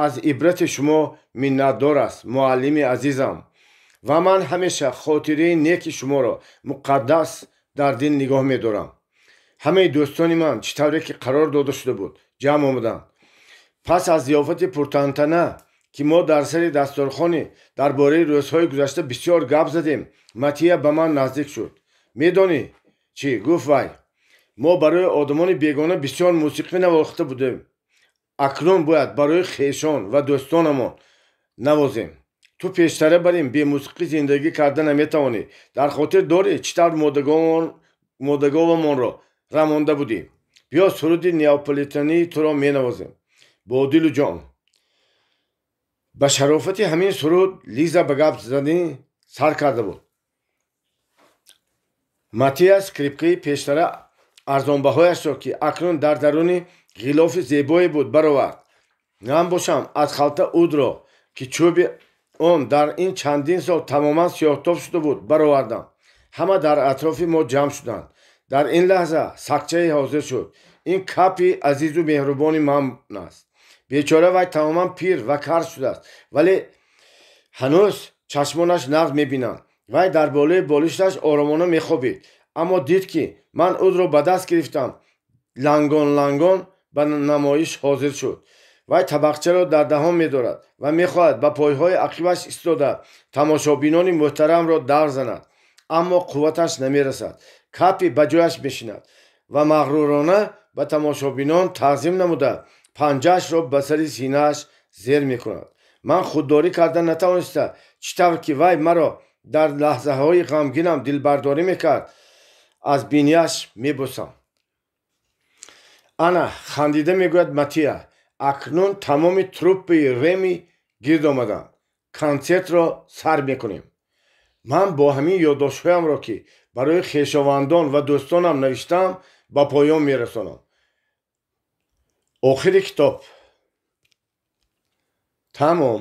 A: аз ибрати шумо миннатдор аст, муаллими азизам. Ва ман ҳамеша хотираи неки шуморо муқаддас дар дил нигоҳ медорам. Ҳамаи дӯстони ман, чӣ тавре ки қарор дода шуда буд, ҷамъ омаданд. Пас аз зиёфати пуртантана, ки мо дар сари дастурхони дар бораи рӯзҳои гузашта бисёр гап задем, Матия ба ман наздик шуд. Медонӣ чӣ, гуфт вай, мо барои одамони бегона бисёр мусиқӣ навохта будем. Акнун бояд барои хешон ва дӯстонамон навозем. Ту пештара бар ин бемусиқӣ зиндагӣ карда наметавонӣ. Дар хотир дорӣ, чӣ тавр модаговамонро рамонда будӣ? Биё, суруди неаполитании туро менавозем бо дилу ҷон. Ба шарофати ҳамин суруд Лиза ба гап занӣ сар карда буд. Матия скрипкаи пештара арзонбаҳояшро, ки акнун дар даруни ғилофи зебое буд, баровард. Ман бошам аз халта удро, ки чӯби он дар ин чандин сол тамоман сиёҳтоб шуда буд, баровардам. Ҳама дар атрофи мо ҷамъ шуданд. Дар ин лаҳза сакчае ҳозир шуд. Ин Капи азизу меҳрубони ман аст. Бечора вай тамоман пир ва кар шудааст, вале ҳанӯз чашмонаш нағз мебинанд. Вай дар болои болишташ оромона мехобид, аммо дид, ки ман удро ба даст гирифтам, лангон лангон ба намоиш ҳозир шуд. Вай табақчаро дар даҳон медорад ва мехоҳад ба пойҳои ақибаш истода тамошобинони муҳтарамро давр занад, аммо қувваташ намерасад. Капи ба ҷояш мешинад ва мағрурона ба тамошобинон таъзим намуда, панҷаашро ба сари синааш зер мекунад. Ман худдорӣ карда натавониста, чӣ тавр ки вай маро дар лаҳзаҳои ғамгинам дилбардорӣ мекард, аз бинияш мебӯсам. Ана, хандида мегӯяд Матия, акнун тамоми труппаи Реми гирд омаданд, консертро сар мекунем. Ман бо ҳамин ёддоштҳоямро, ки барои хешовандон ва дӯстонам навиштаам, ба поён мерасонам. Охири китоб. Тамом.